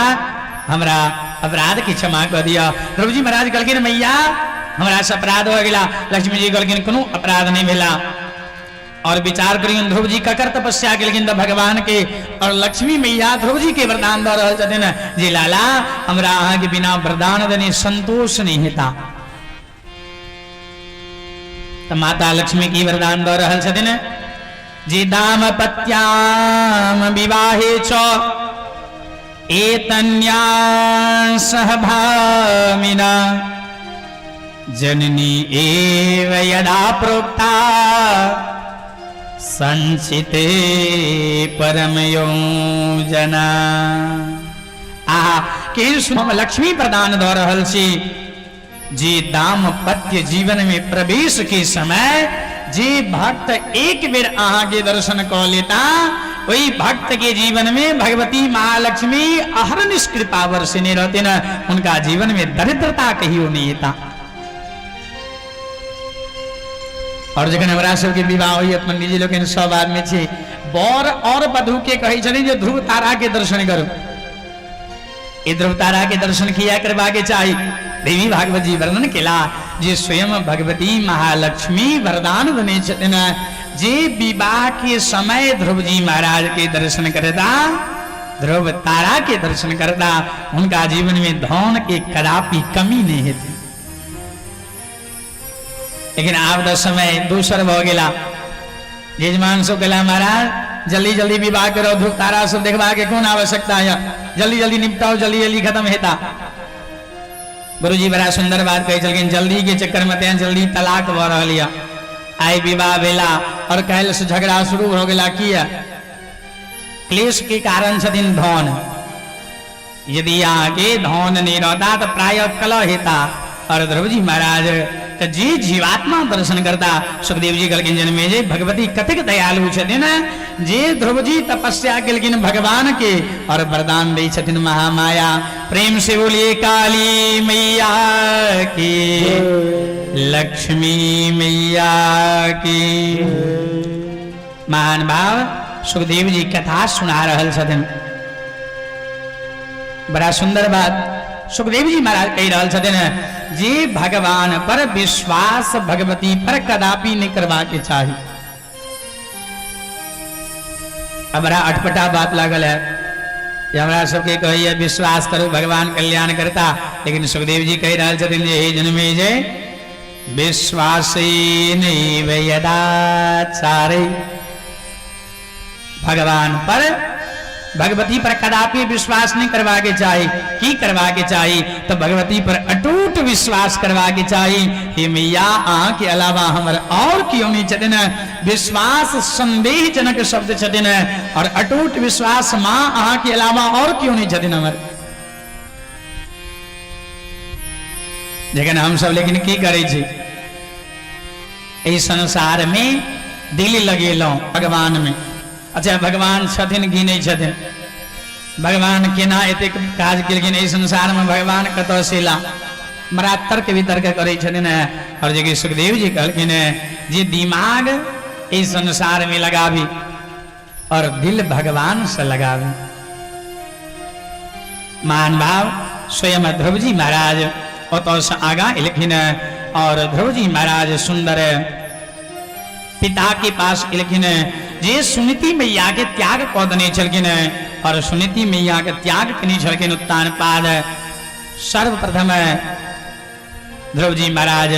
हमरा अपराध के क्षमा कर दिया। ध्रुव जी महाराज कहलखिन मैया हमरा से अपराध हो गेला। लक्ष्मी जी कहलखिन कोनो अपराध नहीं भेला। और विचार करियन ध्रुव जी ककर तपस्या केलखिन तऽ भगवान के, और लक्ष्मी मैया ध्रुव जी के वरदान दऽ रहल छथिन जे लाला हमरा अहाँके बिना वरदान देने संतोष नहीं हेता। तऽ माता लक्ष्मी की वरदान दऽ रहल छथिन जे दामपत्याम विवाहे च एतन्या सहभामिना जननी एव यदा प्रोक्ता संचिते परम योजना। आहा केहन सुन हम लक्ष्मी प्रदान दऽ रहल छी जे दाम्पत्य जीवन में प्रवेश के समय जे भक्त एक बेर अहाँ के दर्शन कऽ लेता ओहि भक्त के जीवन में भगवती महालक्ष्मी अहर्निश कृपा वर्षिने रहते न, उनका जीवन में दरिद्रता कहियो नहीं एता। और जखन हमरा सबके विवाह होइए पंडीजी लोकनि सब आदमी छी, वर और वधू के कहै छथिन जे ध्रुव तारा के दर्शन करू। ई ध्रुव तारा के दर्शन किया करबा के चाही। देवी भागवत जी वर्णन केला जे स्वयं भगवती महालक्ष्मी वरदान देने छथिन जे विवाह के समय ध्रुव जी महाराज के दर्शन करता, ध्रुव तारा के दर्शन करता, उनका जीवन में धन के कदापि कमी नहीं हेतै। लेकिन आब तऽ समय दोसर भऽ गेला। यजमान सब कहला महाराज जल्दी जल्दी विवाह करो, ध्रुव तारा सब देखबा के कोन आवश्यकता है, जल्दी जल्दी निपटाओ, जल्दी जल्दी खत्म हेता। गुरुजी बड़ा सुंदर बात कहै छलखिन, जल्दी के चक्कर में तें जल्दी तलाक भऽ रहल यऽ। आइ विवाह भेला और काल्हि से झगड़ा शुरू भऽ गेला। किया? क्लेश के कारण छथिन धन। यदि अहाँके धन नहीं रहता तऽ प्रायः कलह हेता। और ध्रुव जी महाराज तऽ जे जीवात्मा दर्शन करता, सुखदेव जी कहलखिन जनमे जे भगवती कतेक दयालु छथिन जे ध्रुव जी तपस्या केलखिन भगवान के और वरदान दै छथिन महामाया। प्रेम से बोलिए काली मैया की, लक्ष्मी मैया की। महान भाव सुखदेव जी कथा सुना रहल छथिन। बड़ा सुंदर बात सुखदेव जी महाराज कहि रहल छथिन जे भगवान पर विश्वास भगवती पर कदापि नहीं करबा के चाही। अब बड़ा अटपटा बात लागल है जे हमरा सबके कहैया विश्वास करू भगवान कल्याण करता, लेकिन सुखदेव जी कहि रहल छथिन जे हे जनमे जय विश्वासेनैव यदाचारे, भगवान पर भगवती पर कदापि विश्वास नहीं करवा के चाही। की करवा के चाही? तो भगवती पर अटूट विश्वास करवा के चाही। हे मैया, अहाँ के अलावा हमर और क्यों नहीं छथिन। विश्वास संदेह जनक शब्द छथिन, और अटूट विश्वास माँ अहाँ के अलावा और क्यों नहीं छथिन हमर। जखन हम सब लेकिन की करै छी, एहि संसार में दिल लगेलहुँ भगवान में। अच्छा, भगवान छथिन कि नहि छथिन? भगवान केना एतेक काज केलखिन एहि संसार में? भगवान कतऽ से एला? बड़ा तर्क वितर्क करै छथिन। और जे कि सुखदेव जी कहलखिन जे दिमाग एहि संसार में लगाबी और दिल भगवान से लगाबी। महान भाव स्वयं ध्रुव जी महाराज ओतऽ से आगाँ एलखिन और ध्रुव जी महाराज सुंदर पिता के पास एलखिन, जे सुनीति मैया के त्याग कऽ देने छलखिन और सुनीति मैया के त्याग केने छलखिन उत्तानपाद। सर्वप्रथम ध्रुव जी महाराज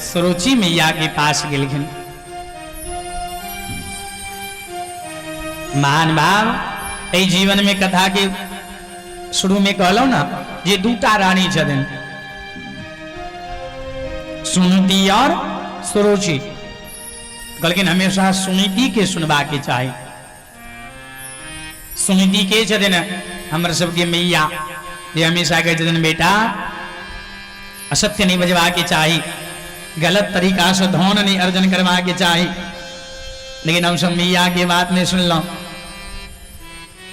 सुरुचि मैया के पास गेलखिन। महान भाव एहि जीवन में कथा के शुरू में कहलहुँ ना जे दूटा रानी छथिन, सुनीति और सुरुचि। कहलखिन हमेशा सुनीति के सुनबा के चाही। सुनीति के छथिन हमर सबके मैया, जे हमेशा कहै छथिन बेटा असत्य नहीं बजबा के चाही, गलत तरीका से धन नहीं अर्जन करबा के चाही। लेकिन हम सब मैया के बात नहीं सुनलहुँ।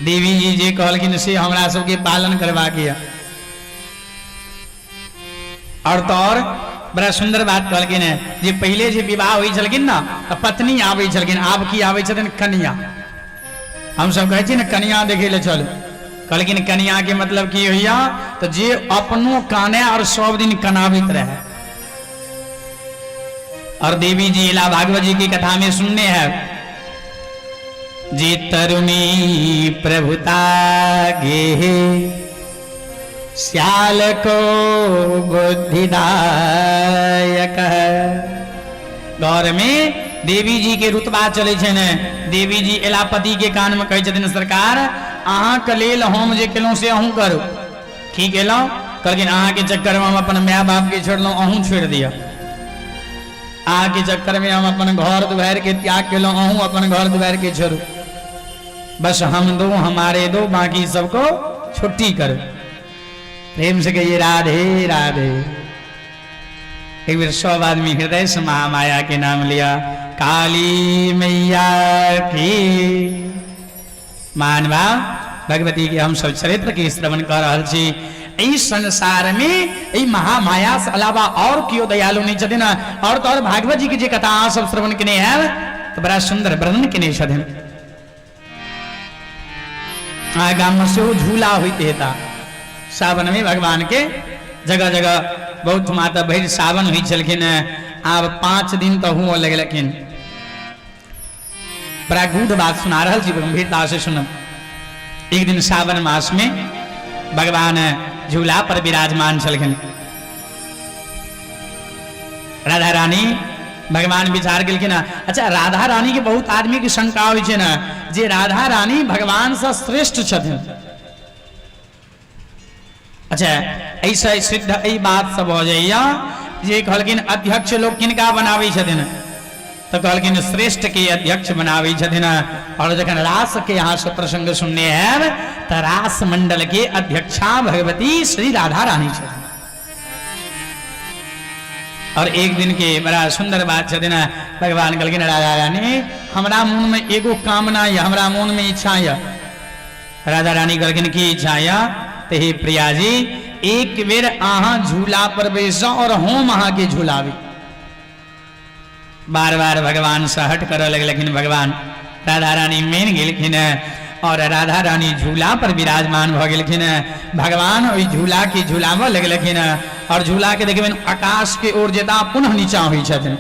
देवी जी जे कहलखिन से हमरा सबके पालन करबा के यऽ। और तो और बड़ा सुंदर बात कहलखिन है जे पहिले जे विवाह होइ छलखिन ना तऽ पत्नी आबै छलखिन, आब की आबै छथिन? कनिया। हम सब कहै छी ने कनिया देखै लए चलू। कहलखिन कनिया के मतलब की होइया? तऽ जे अपनो काने और सब दिन कनाबैत रहे। और देवी जी इला भागवत जी की कथा में सुनने हैं जे तरुणी प्रभुता गेहे श्याल को बुद्धिदायक। घर में देवी जी के रुतबा चलै छै ने, देवी जी एला पति के कान में कहै छथिन सरकार अहाँके लेल हम जे केलहुँ से अहूँ करू। की केलहुँ? कहलखिन अहाँके चक्कर में हम अपन माय बाप के छोड़लहुँ, अहूँ छोड़ि दिअ। अहाँके चक्कर में हम अपन घर दुआरि के त्याग केलहुँ, अहूँ अपन घर दुआरि के छोड़ू। बस हम दो हमारे दो, बाकी सबको छुट्टी करो। प्रेम से कहिए राधे राधे। एक बेर सब आदमी हृदय से महामाया के नाम लिया, काली मैया की। मानवा भगवती के हम सब चरित्र के श्रवण कर रहल छी। एहि संसार में एहि महामाया से अलावा और केओ दयालु नहीं छथिन। और तो और भागवत जी के जे कथा अहाँ सब श्रवण केने हैब तो बड़ा सुंदर वर्णन केने छथिन। आ गाम में सेहो झूला होइत हेता सावन में भगवान के जगह जगह बहुत ठुमा तऽ भरि सावन होइ छलखिन। आब 5 दिन तऽ हुअ लगलखिन। बड़ा गूढ़ बात सुना रहल छी, गंभीरता से सुनब। एक दिन सावन मास में भगवान झूला पर विराजमान छलखिन। राधा रानी भगवान विचार केलखिन। अच्छा, राधा रानी के बहुत आदमी के शंका होइ छै ने जे राधा रानी भगवान से श्रेष्ठ छथिन। अच्छा, ऐसा सिद्ध एहि बात से भऽ जाइया जे कहलखिन अध्यक्ष लोग किनका बनाबै छथिन, तऽ कहलखिन श्रेष्ठ के अध्यक्ष बनाबै छथिन। और जखन रास के यहाँ से प्रसंग सुनने आयब तऽ रास मंडल के अध्यक्षा भगवती श्री राधा रानी छथिन। और एक दिन के बड़ा सुंदर बात छथिन, भगवान कहलखिन राधा रानी हमरा मन में एगो कामना यऽ, हमरा मन में इच्छा यऽ। राधा रानी कहलखिन की इच्छा यऽ? तऽ हे प्रिया जी, एक बेर अहाँ झूला पर बैस जाउ और हम अहाँके झूलाबी। बार बार भगवान से हट करऽ लगलखिन भगवान। राधा रानी मान गेलखिन और राधा रानी झूला पर विराजमान भऽ गेलखिन। भगवान ओहि झूला के झूलाबऽ लगलखिन और झूला के देखबनि आकाश के ओर जेता पुनः नीचा होइ छथिन।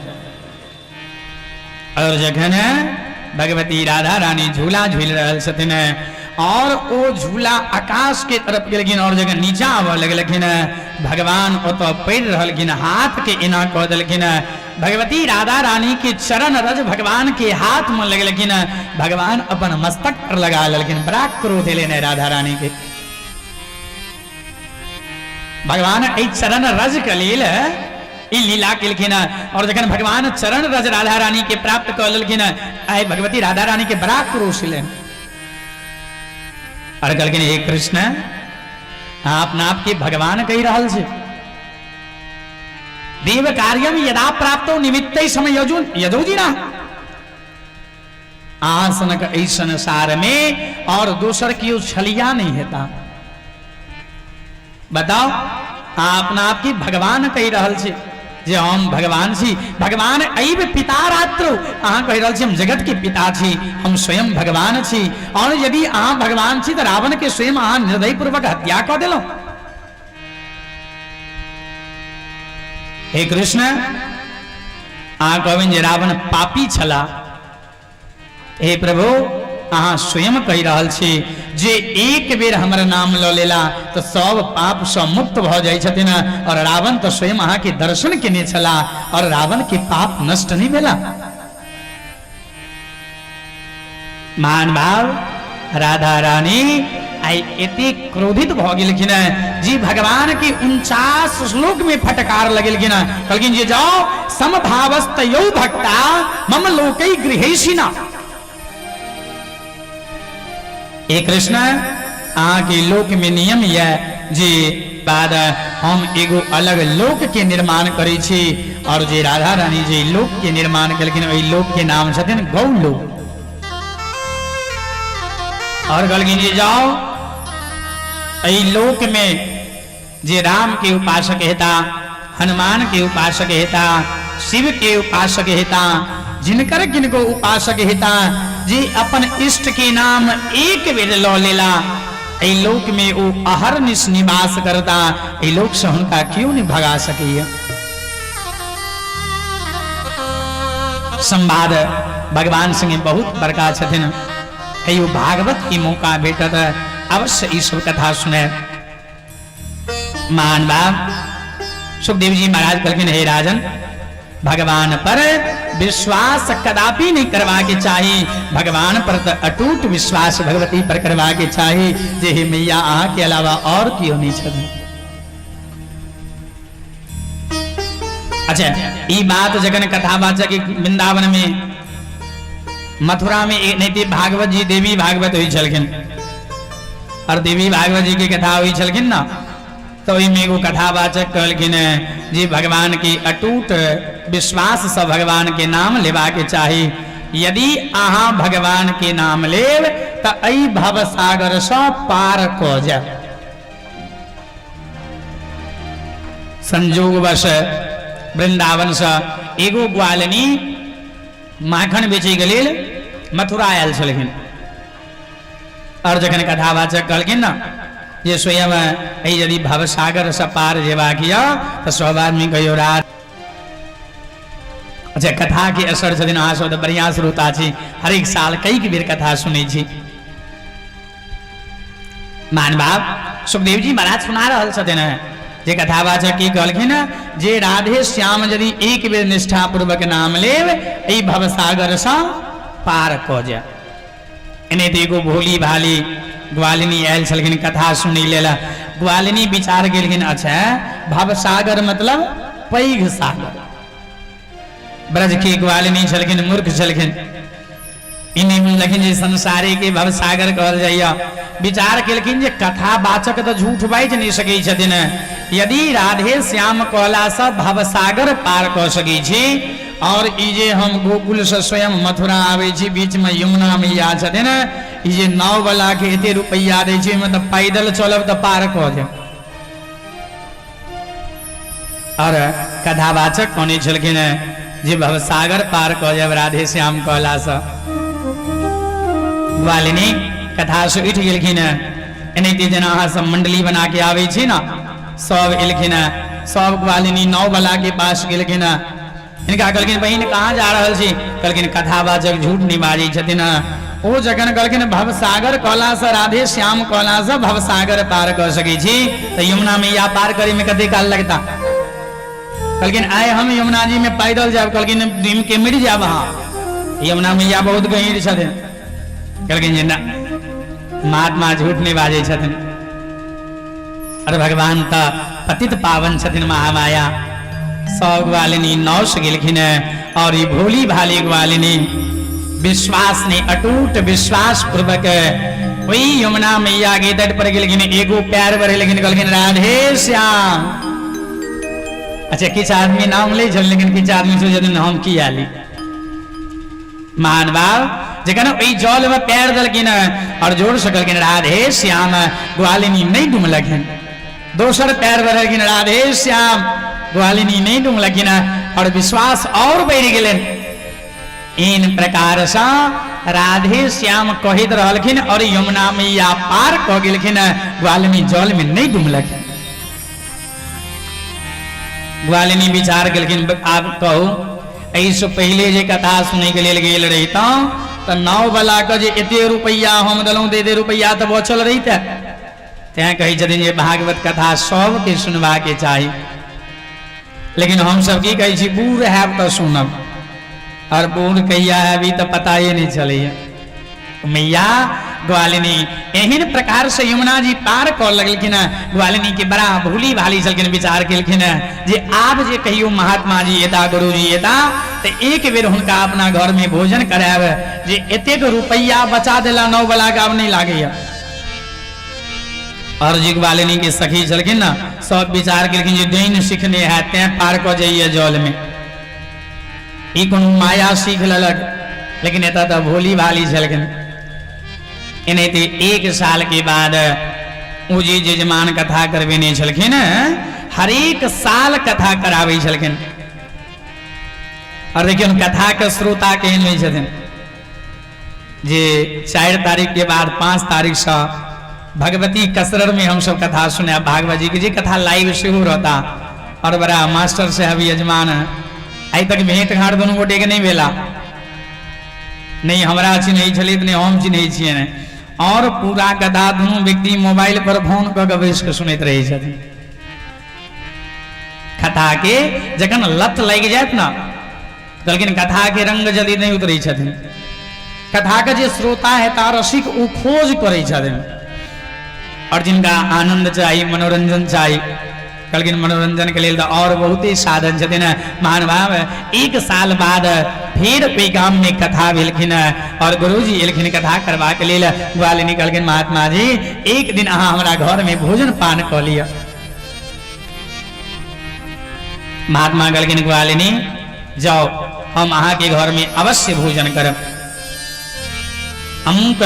और जखन भगवती राधा रानी झूला झूल रहल छथिन और ओ झूला आकाश के तरफ गेलखिन और जखन नीचा आबऽ लगलखिन भगवान ओतऽ पड़ि रहलखिन, हाथ के एना कऽ देलखिन भगवती राधा रानी के चरण रज भगवान के हाथ में लगलखिन, भगवान अपन मस्तक पर लगा लेलखिन। बड़ा क्रोध एलनि राधा रानी के। भगवान एहि चरण रज के लेल ई लीला केलखिन। और जखन भगवान चरण रज राधा रानी के प्राप्त कऽ लेलखिन, आइ भगवती राधा रानी के बड़ा क्रोश एलनि और कहलखिन, हे कृष्ण, अहाँ अपना आप के भगवान कहि रहल छी। देव कार्यम यदा प्राप्तो निमित्त समय यजु यजोजी ना आसनक एहि संसार में और दोसर केओ छलिया नहीं हेता। बताओ, अहाँ अपना आप के भगवान कहि रहल छी जे हम भगवान छी। भगवान ऐब पिता रात्र, अहाँ कहि रहल छी हम जगत के पिता छी, हम स्वयं भगवान छी। और यदि अहाँ भगवान छी तऽ रावण के स्वयं अहाँ निर्दय पूर्वक हत्या कऽ देलहुँ। हे कृष्ण, अहाँ कहबनि जे रावण पापी छला। हे प्रभु, अहाँ स्वयं कहि रहल छी जे एक बेर हमर नाम लऽ लेला तऽ सब पापसँ मुक्त भऽ जाइ छथिन, और रावण तऽ स्वयं अहाँके दर्शन केने छला और रावण के पाप नष्ट नहि भेला। मान भाव राधा रानी आई एते क्रोधित भऽ गेलखिन जी भगवान के 49 श्लोक में फटकार लगेलखिन। कहलखिन जे जाओ समभावस्तयो भक्ता मम लोकै गृहेशिना। हे कृष्ण, अहाँके लोक में नियम यह जे बाद हम एगो अलग लोक के निर्माण करै छी, और जे राधा रानी जे लोक के निर्माण केलखिन ओहि लोक के नाम छथिन गौ लोक। और कहलखिन जे जाओ एहि लोक में जे राम के उपासक हेता, हनुमान के उपासक हेता, शिव के उपासक हेता, जिनकर किनको उपासक हेता, जे अपन इष्ट के नाम एक बेर लऽ लेला, एहि लोक में ओ अहर्निश निवास करता, एहि लोक से हुनका क्यों नहीं भगा सकैया। संवाद भगवान संगे बहुत बड़का छथिन। कहियो भागवत के मौका भेटत अवश्य ई सब कथा सुने। महान बाब सुखदेव जी महाराज कहलखिन, हे राजन, भगवान पर विश्वास कदापि नहीं करवा के चाही, भगवान पर तो अटूट विश्वास भगवती पर करवा के चाही जे हे मैया अहाँ के अलावा और क्यों नहीं छथिन। अच्छा, ई बात जखन कथावाचक वृंदावन में मथुरा में नहीं थी भागवत जी देवी भागवत हुई छलखिन, और देवी भागवत जी की कथा हुई छलखिन ना, तो ओहिमे एगो कथावाचक कहलखिन जी भगवान की अटूट विश्वास से भगवान के नाम लेबा के चाही। यदि अहाँ भगवान के नाम लेब तो एहि भव सागर से पार कऽ जायब। संजोगवश वृंदावन से एगो ग्वालिनी माखन बेचै के लेल मथुरा आयल छलखिन, और जखन कथावाचक कहलखिन ना जे स्वयं एहि यदि भवसागर से पार जेबाक यऽ तऽ सब आदमी कहियो रात। अच्छा, कथा के असर छथिन, अहाँ सब तऽ बढ़िया श्रोता छी, हरेक साल कई बेर कथा सुनै छी। मान बाप सुखदेव जी महाराज सुना रहल छथिन जे कथावाचक की कहलखिन जे राधे श्याम यदि एक बेर निष्ठा पूर्वक नाम लेब एहि भवसागर से पार कऽ जाय। एने तऽ एगो भोली भाली ग्वालिनी आयल छलखिन कथा सुनै लेल। ग्वालिनी विचार गेलखिन, अच्छा भवसागर मतलब पैघ सागर। ब्रज के ग्वालिनी छलखिन, मूर्ख छलखिन, ई नहि बुझलखिन जे संसारे के भवसागर कहल जाइए। विचार केलखिन जे कथावाचक तऽ झूठ बाजि नहि सकै छथिन, यदि राधे श्याम कहलासँ भवसागर पार कऽ सकै छी, और ई जे हम गोकुल से स्वयं मथुरा आबै छी, बीच में यमुना मैया छथिन, ई जे नाव वाला के एते रुपैया दै छी, ओहिमे तऽ पैदल चलब तऽ पार कऽ जायब। और कथावाचक कहने छलखिन जे भवसागर पार कऽ जायब राधे श्याम कहलासँ। ग्वालिनी कथा से उठि गेलखिन। एनाहिते जेना अहाँ सब मंडली बना के आबै छी ने, सब एलखिन, सब ग्वालिनी नाव वाला के पास गेलखिन। हिनका कहलखिन, बहिन कहाँ जा रहल छी? कहलखिन, कथावाचक झूठ नहि बाजै छथिन। ओ जखन कहलखिन भवसागर कहलासँ, राधे श्याम कहलासँ भवसागर पार कऽ सकै छी, तऽ यमुना मैया पार करे में कते काल लगता? कहलखिन आइ हम यमुना जी में पैदल जायब। कहलखिन डूबि के मरि जायब अहाँ, यमुना मैया बहुत गहीर छथिन। कहलखिन जे ना, महात्मा झूठ नहि बाजै छथिन। अरे भगवान तऽ पतित पावन छथिन महामाया। सब ग्वालिनी नाव से गेलखिन और ई भोली भाली ग्वालिनी विश्वास ने अटूट विश्वास पूर्वक वही यमुना मैया के तट पर गेलखिन, एगो पैर बढ़ेलखिन, कहलखिन राधे श्याम। अच्छा किछु आदमी नाम लै छल, लेकिन किछु आदमी सोचै हम की आली महान भाव। जखन ओहि जल में पैर देलखिन और जोर से कहलखिन राधे श्याम, ग्वालिनी नहीं डुमलखिन। दोसर पैर बढ़लखिन राधे श्याम, ग्वालिनी नहीं डुमलखिन और विश्वास और बढ़ि गेलनि। इन प्रकार से राधे श्याम कहैत रहलखिन और यमुना मैया पार कऽ गेलखिन, ग्वालिनी जल में नहीं डुमलखिन। ग्वालिनी विचार केलखिन, आब कहू एहिसँ पहिले जे कथा सुनैके लेल गेल रहितहुँ तऽ नाव वाला के जे एते रुपैआ हम देलहुँ तऽ एते रुपैआ तऽ बचल रहितै। तैं कहै छथिन जे भागवत कथा सबके सुनबाके चाही, लेकिन हमसब की कहै छी, बूढ़ हैब तऽ सुनब, और बूढ़ कहिया हैब ई तऽ पताए नहि चलैया। मैया ग्वालिनी एहन प्रकार से यमुना जी पार कऽ लगलखिन हँ। ग्वालिनी के बड़ा भूली भाली छलखिन, विचार केलखिन हँ जे आब जे कहियो महात्मा जी एता, गुरु जी एता, तऽ एक बेर हुनका अपना घर में भोजन करायब, जे एतेक रुपैआ बचा देला नौ वाला के आब नहि लागैया। और जी ग्वालिनी के सखी छलखिन ने, सब विचार केलखिन जे डाइन सीखने है तें पार कऽ जाइए जल में, ई कोनो माया सीख लेलक, लेकिन एतऽ तऽ भोली भाली छलखिन। एनाहिते एक साल के बाद ओ जे यजमान कथा करबेने छलखिन, हरेक साल कथा कराबै छलखिन। और देखियौ कथा के श्रोता केहन होइ छथिन जे 4 तारीख के बाद 5 तारीख से भगवती कसरर में हम सब कथा सुनायब भागवत जी के, जे कथा लाइव सेहो रहता। और बड़ा मास्टर साहब यजमान, आइ तक भेंट घाट दुनू गोटे के नहीं भेला, नहीं हमरा चिन्है छलै नहीं हम चिन्है छियै, और पूरा कथा दुनू व्यक्ति मोबाइल पर फोन कऽ के बैस के सुनैत रहै छथिन। कथा के जखन लत लागि जायत ना, कहलखिन कथा के रंग जल्दी नहीं उतरै छथिन। कथा के जे श्रोता हेता रसिक, ओ खोज करै छथिन, और जिनका आनंद चाही, मनोरंजन चाही, कहलखिन मनोरंजन के लेल तऽ और बहुते साधन छथिन। महानुभाव एक साल बाद फिर ओहि गाम में कथा भेलखिन और गुरुजी एलखिन कथा करबाक लेल। ग्वालिनी कहलखिन महात्मा जी एक दिन अहाँ हमरा घर में भोजन पान कऽ लिअ। महात्मा कहलखिन ग्वालिनी जाओ, हम अहाँके घर में अवश्य भोजन करब। अमुक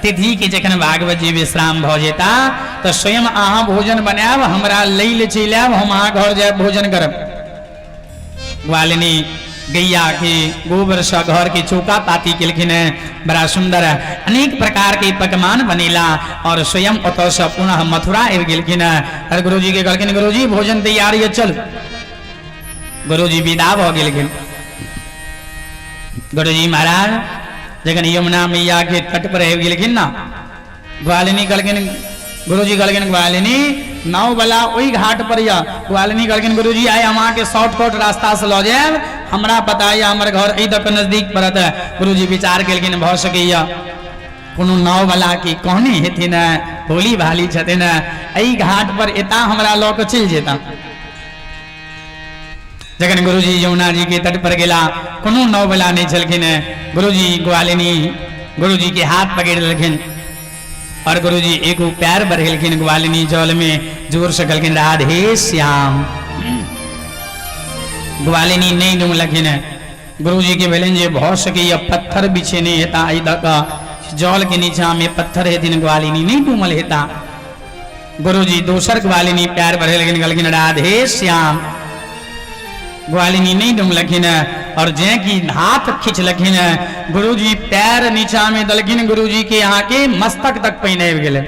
तिथि के जखन भागवत जी विश्राम भऽ जेता तऽ स्वयं अहाँ भोजन बनायब, हमरा लै ले चलि आयब, हम अहाँ घर जायब भोजन करब। ग्वालिनी गैया के गोबर से घर के चौका पाती केलखिन है, बड़ा सुंदर है, अनेक प्रकार के पकवान बनेला और स्वयं ओतऽ से पुनः मथुरा आबि गेलखिन है। और गुरुजी के कहलखिन गुरुजी भोजन तैयार ये चल। गुरुजी विदा भऽ गेलखिन। गुरुजी महाराज जखन यमुना मैया के तट पर आबि गेलखिन ना, ग्वालिनी कहलखिन, गुरुजी कहलखिन ग्वालिनी नाव वाला ओहि घाट पर यऽ। ग्वालिनी कहलखिन गुरुजी आइ हम अहाँके शॉर्टकट रास्ता से लऽ जायब, हमरा पता यऽ हमर घर एहि दऽ कऽ नजदीक पड़त। गुरुजी विचार केलखिन भऽ सकैए कोनो नाव वाला के कहने हेथिन, भोली भाली छथिन, एहि घाट पर एता हमरा लऽ कऽ चलि जेता। जखन गुरुजी यमुना जी के तट पर गेला, कोनो नाव वाला नहीं छलखिन। गुरुजी ग्वालिनी गुरुजी के हाथ पकड़ लेलखिन और गुरुजी एगो पैर बढ़ेलखिन। ग्वालिनी जल में जोर से कहलखिन राधे श्याम। ग्वालिनी नहीं डुमलखिन। गुरुजी के भेलनि जे भऽ सकैए पत्थर बिछेने हेता, एहि दऽ कऽ जल के नीचा में पत्थर हेथिन, ग्वालिनी नहीं डूमल हेता। गुरुजी दोसर ग्वालिनी पैर बढ़ेलखिन, कहलखिन राधे श्याम। ग्वालिनी नहीं डुमलखिन और जे कि हाथ खिंचलखिन, गुरुजी पैर नीचा में दलखिन, गुरुजी के यहाँ के मस्तक तक पानि आबि गेलै।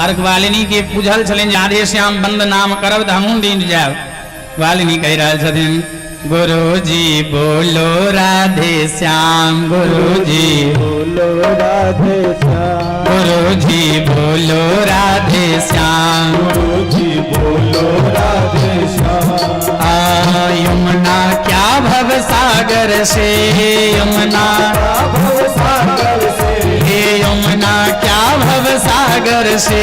और ग्वालिनी के बुझल छलनि राधे श्याम बंद नाम करब तऽ हमहूँ डूबि जायब। ग्वालिनी कहि रहल छथिन गुरुजी बोलो राधे श्याम, गुरुजी बोलो राधे श्याम, गुरु जी बोलो राधे श्याम। गुरु जी बोलो राधे श्याम। यमुना क्या भव सागर से, यमुना भव सागर से, हे यमुना क्या भव सागर से,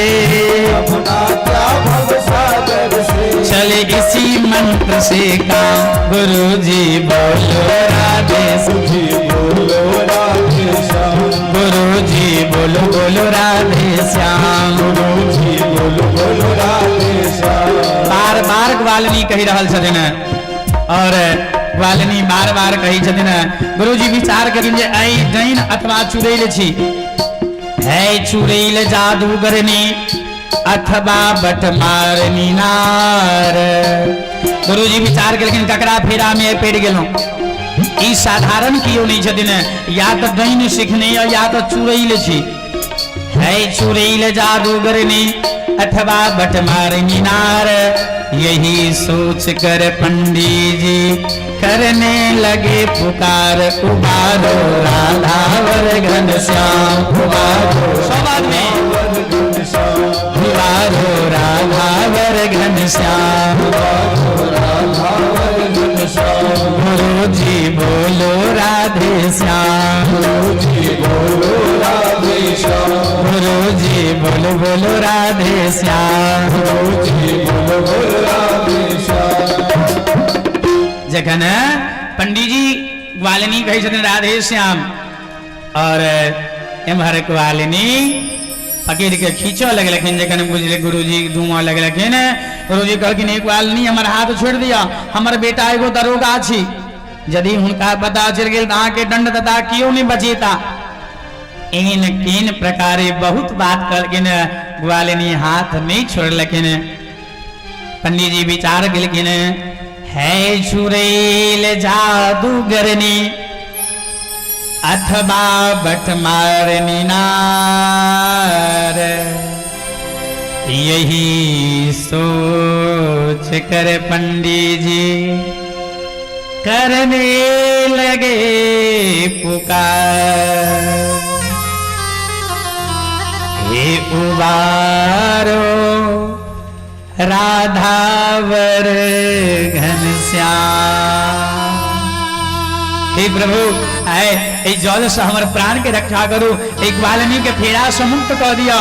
यमुना क्या भव सागर से, चले इसी मंत्र से काम। गुरु जी बोलो राधे, गुरु जी बोलो राधे श्याम। गुरु जी बोलो बोलो राधे श्याम। गुरु जी बोलो बोलो राधे श्याम। बार बार ग्वालिनी कहि रहल छथिन और ग्वालिनी बार बार कही छथिन। गुरु जी विचार करिन जे ऐ डाइन अथवा चुड़ैल छी, है चुड़ैल जादूगरनी अथवा बटमारनी नार। गुरु जी विचार केलखिन ककरा फेरा में पड़ि गेलहुँ, ई साधारण कियो नहीं छथिन, या तऽ डाइन सिखने या तऽ चुड़ैल छी। है चुड़ैल जादूगरनी अथवा बटमारनी नार, यही सोच कर पंडित जी करने लगे पुकार। उबारो राधावर घन श्याम, उबारो सब आदमी, उबारो राधावर घन श्याम। गुरु जी बोलो राधे श्याम। गुरु जी बोलो राधे श्याम। गुरु जी बोलो बोलो राधे श्याम। गुरु जी बोलो बोलो राधे श्याम। जखन पंडीजी ग्वालिनी कहै छथिन राधे श्याम और एम्हर ग्वालिनी पकड़ के खींचऽ लगलखिन। जखन बुझले गुरुजी धूमऽ लगलखिन, गुरुजी कहलखिन एक ग्वालिनी हमर हाथ छोड़ि दिअ, हमर बेटा एगो दरोगा छी, यदि हुनका पता चलि गेल तऽ अहाँके दंड देता, केओ नहि बचेता। एहन केन प्रकारे बहुत बात कहलखिन, ग्वालिनी हाथ नहि छोड़लखिन। पंडीजी विचार केलखिन, है चुड़ैल जादूगरनी अथवा बटमारनी नार, यही सोच कर पंडित जी करने लगे पुकार। हे उबारो राधावर घनश्याम। हे प्रभु, आए एहि जल से हमर प्राण के रक्षा करू, एहि ग्वालिनी के फेरा से मुक्त कऽ दिअ।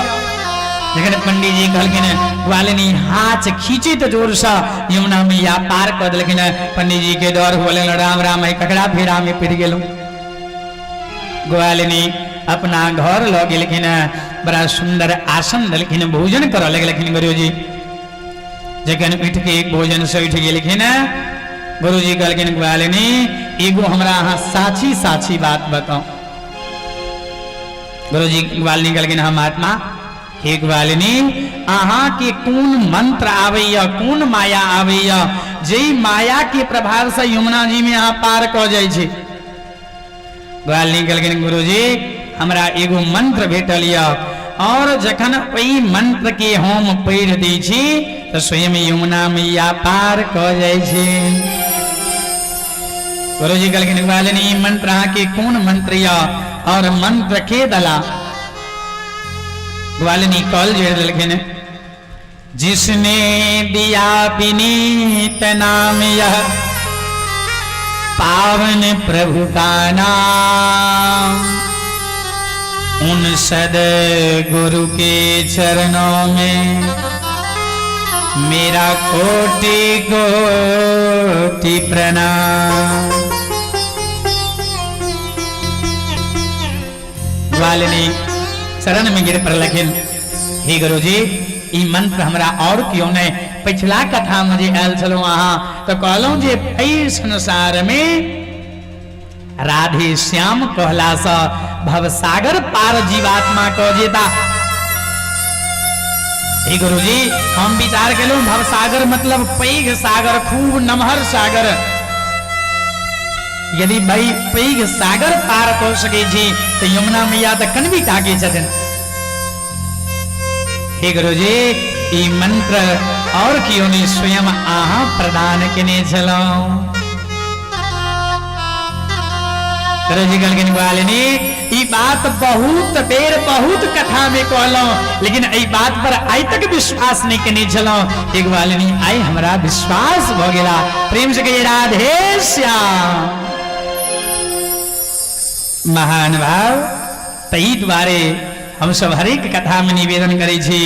जखन पंडित जी कहलखिन, ग्वालिनी हाथ खींचैत जोर से यमुना मैया पार कऽ देलखिन। पंडित जी के डर हुआ लगल, राम राम, एहि ककरा फेरा में पड़ि गेलहुँ। ग्वालिनी अपना घर लऽ गेलखिन, बड़ा सुंदर आसन देलखिन, भोजन करऽ लगलखिन गुरुजी। जखन उठि के भोजन से उठि गेलखिन, गुरुजी कहलखिन ग्वालिनी एगो हमरा अहाँ साची साची बात बताउ। गुरुजी ग्वालिनी कहलखिन हम महात्मा, हे ग्वालिनी, अहाँ के कोन मंत्र आबैया, कोन माया आबैया, जे माया के प्रभाव से यमुना जी में अहाँ पार कऽ जाइ छी। ग्वालिनी कहलखिन गुरुजी हमरा एगो मंत्र भेटल यऽ और जखन ओहि मंत्र के हम पढ़ि दै छी तऽ स्वयं यमुना मैया पार कऽ जाइ छी। गुरुजी कहलखिन ग्वालिनी ई मंत्र अहाँके कोन मंत्र यऽ और मंत्र के दला? ग्वालिनी कॉल जोड़ि देलखिन, जिसने दिया विनीत नाम यह पावन प्रभु का नाम, उन सद गुरु के चरणों में मेरा कोटि कोटि प्रणाम। ग्वालिनी चरण में गिर पड़लखिन, हे गुरुजी ई मंत्र हमरा और क्यों नहीं, पिछला कथा में जे आयल छलहुँ अहाँ तऽ कहलहुँ जे एहि संसार में राधे श्याम कहला सँ भवसागर पार जीवात्मा कऽ जेता। हे गुरुजी हम विचार केलहुँ भवसागर मतलब पैघ सागर, खूब नमहर सागर, यदि भाई पैघ सागर पार कऽ सकै छी तऽ यमुना मैया तऽ कनबी टाके छथिन। हे गुरुजी ई मंत्र और कियो नहीं स्वयं अहाँ प्रदान केने छलहुँ। गुरुजी कहलखिन ग्वालिनी ई बात बहुत बेर बहुत कथा में कहलहुँ, लेकिन एहि बात पर आइ तक विश्वास नहीं केने छलहुँ। हे ग्वालिनी, आइ हमरा विश्वास भऽ गेला। प्रेम से कहिए राधे श्याम। महान भाव, ताहि दुआरे हम सब हरेक कथा में निवेदन करै छी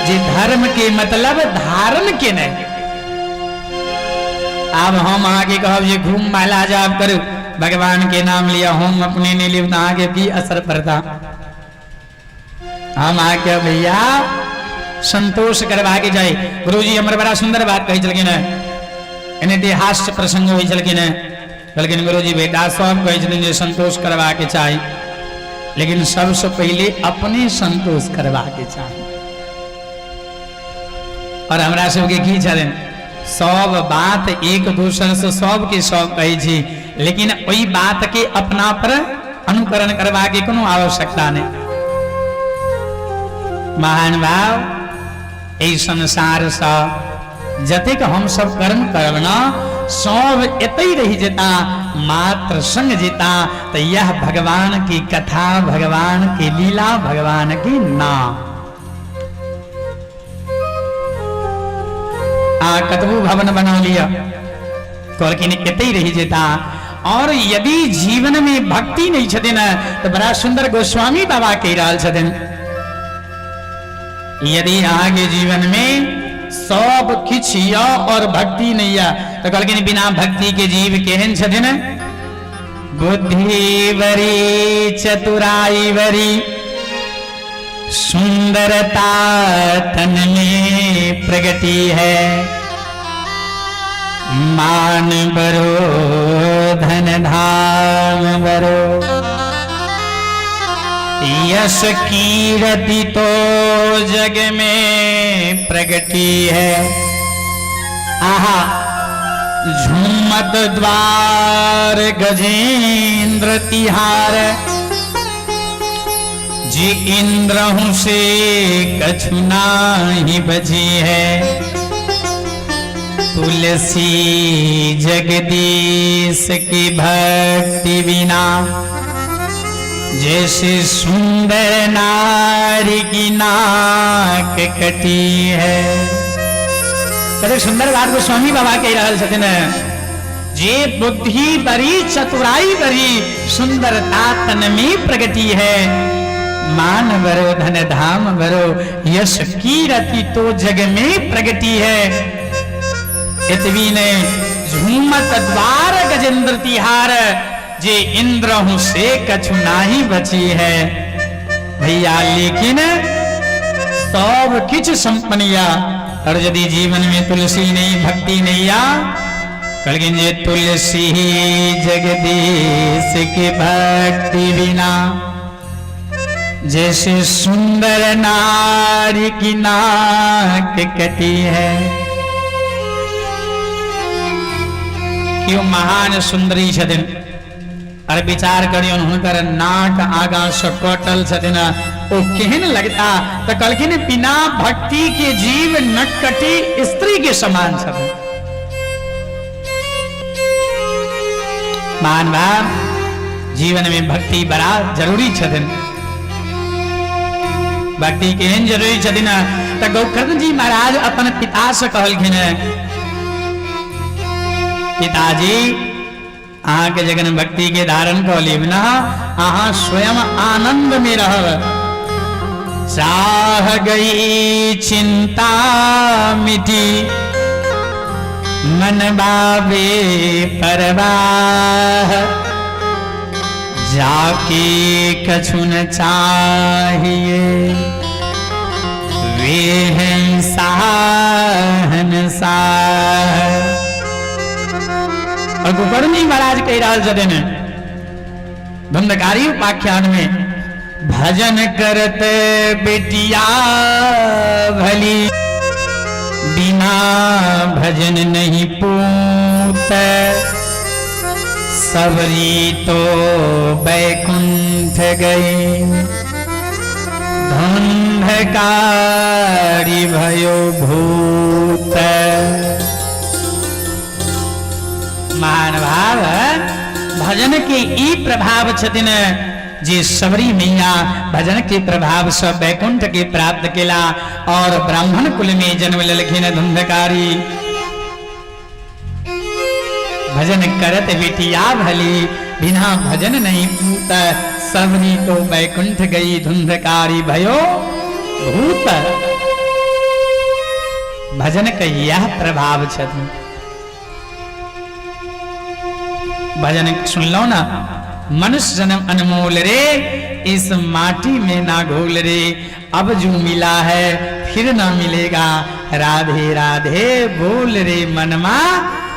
जे धर्म के मतलब धारण के नहीं। आब हम अहाँके कहब जे घूम माला जाप करू, भगवान के नाम लिया, हम अपने नहीं लेब तऽ अहाँके की असर पड़ता? हम अहाँके भैया संतोष करबाके चाही। गुरुजी हमर बड़ा सुंदर बात कहै छलखिन हेँ, एनाहिते हास्य प्रसंग होइ छलखिन हेँ। कहलखिन गुरुजी बेटा सब कहै छथिन जे संतोष करबाके चाही, लेकिन सबसँ पहिले अपने संतोष करबाके चाही। और हमरा सबके की छलनि, सब बात एक दोसर से सबके सब कहै छी, लेकिन ओहि बात के अपना पर अनुकरण करबाके कोनो आवश्यकता नहि। महान भाव, एहि संसार से जतेक हम सब कर्म करब न, सब एतै रहि जेता, मात्र संग जेता तो यह भगवान की कथा, भगवान की लीला, भगवान की नाम। आ कतबू भवन बना लिया, कहलखिन एतै रहि जेता। और यदि जीवन में भक्ति नहीं छथिन तो बड़ा सुंदर गोस्वामी बाबा कहि रहल छथिन, यदि अहाँके जीवन में सब किछु यऽ और भक्ति नहीं यऽ तो कहलखिन बिना भक्ति के जीव केहन छथिन? बुद्धि बरी चतुराई बरी सुंदरता तन में प्रगति है, मान बरो धन धाम बरो, यश कीरति तो जग में प्रगति है। आहा झूमत द्वार गजेंद्र तिहार, जी इंद्र हूं से कछु नाही बजी है, तुलसी जगदीश की भक्ति बिना, जैसे सुंदर नारी की नाक कटी है। कतेक सुंदर बात गोस्वामी बाबा कहि रहल छथिन, जे बुद्धि बड़ी चतुराई बड़ी सुंदरता तन में प्रगति है, मान बरो धन धाम बरो यश कीरति तो जग में प्रगति है। एतबी ने झूमत द्वार गजेंद्र तिहार, जे इंद्र हूं से कछु नाही बची है। भैया लेकिन सब किछु संपन्न या और यदि जीवन में तुलसी नहीं भक्ति नहीं या, कहलखिन जे तुलसी जगदीश की भक्ति बिना, जैसे सुंदर नारी की नाक कटी है। क्यों महान सुंदरी छथिन और विचार करियौन हुनकर नाक आगा से कटल छथिन, ओ केहन लगता? तो कहलखिन बिना भक्ति के जीव नकटी स्त्री के समान छथिन। मान भाव जीवन में भक्ति बड़ा जरूरी छथिन। भक्ति केहन जरूरी छथिन? तो गोकर्ण जी महाराज अपन पिता से कहलखिन, पिताजी अहाँके जखन भक्ति के धारण कऽ लेब ना, अहाँ स्वयं आनंद में रहब। चाह गई चिंता मिटी मन बाबे परवाह, जाके कछु न चाहिए वे हैं साहन साह। और गोकर्णी महाराज कहि रहल छथिन धुंधकारी उपाख्यान में, भजन करत बेटिया भली, बिना भजन नहीं पूत, सबरी तो बैकुंठ गई, धुंधकारी भयो भूत। महान भाव भजन के ई प्रभाव छथिन जे सबरी मैया भजन के प्रभाव से वैकुंठ के प्राप्त केला और ब्राह्मण कुल में जन्म लेलखिन धुंधकारी। भजन करत बिटिया भली, बिना भजन नहीं पूत, सबरी तो वैकुंठ गई धुंधकारी भयो भूत। भजन के यह प्रभाव छथिन। भजन सुनलो ना, मनुष्य जन्म अनमोल रे, इस माटी में ना घोल रे, अब जो मिला है फिर ना मिलेगा, राधे राधे बोल रे मनमा,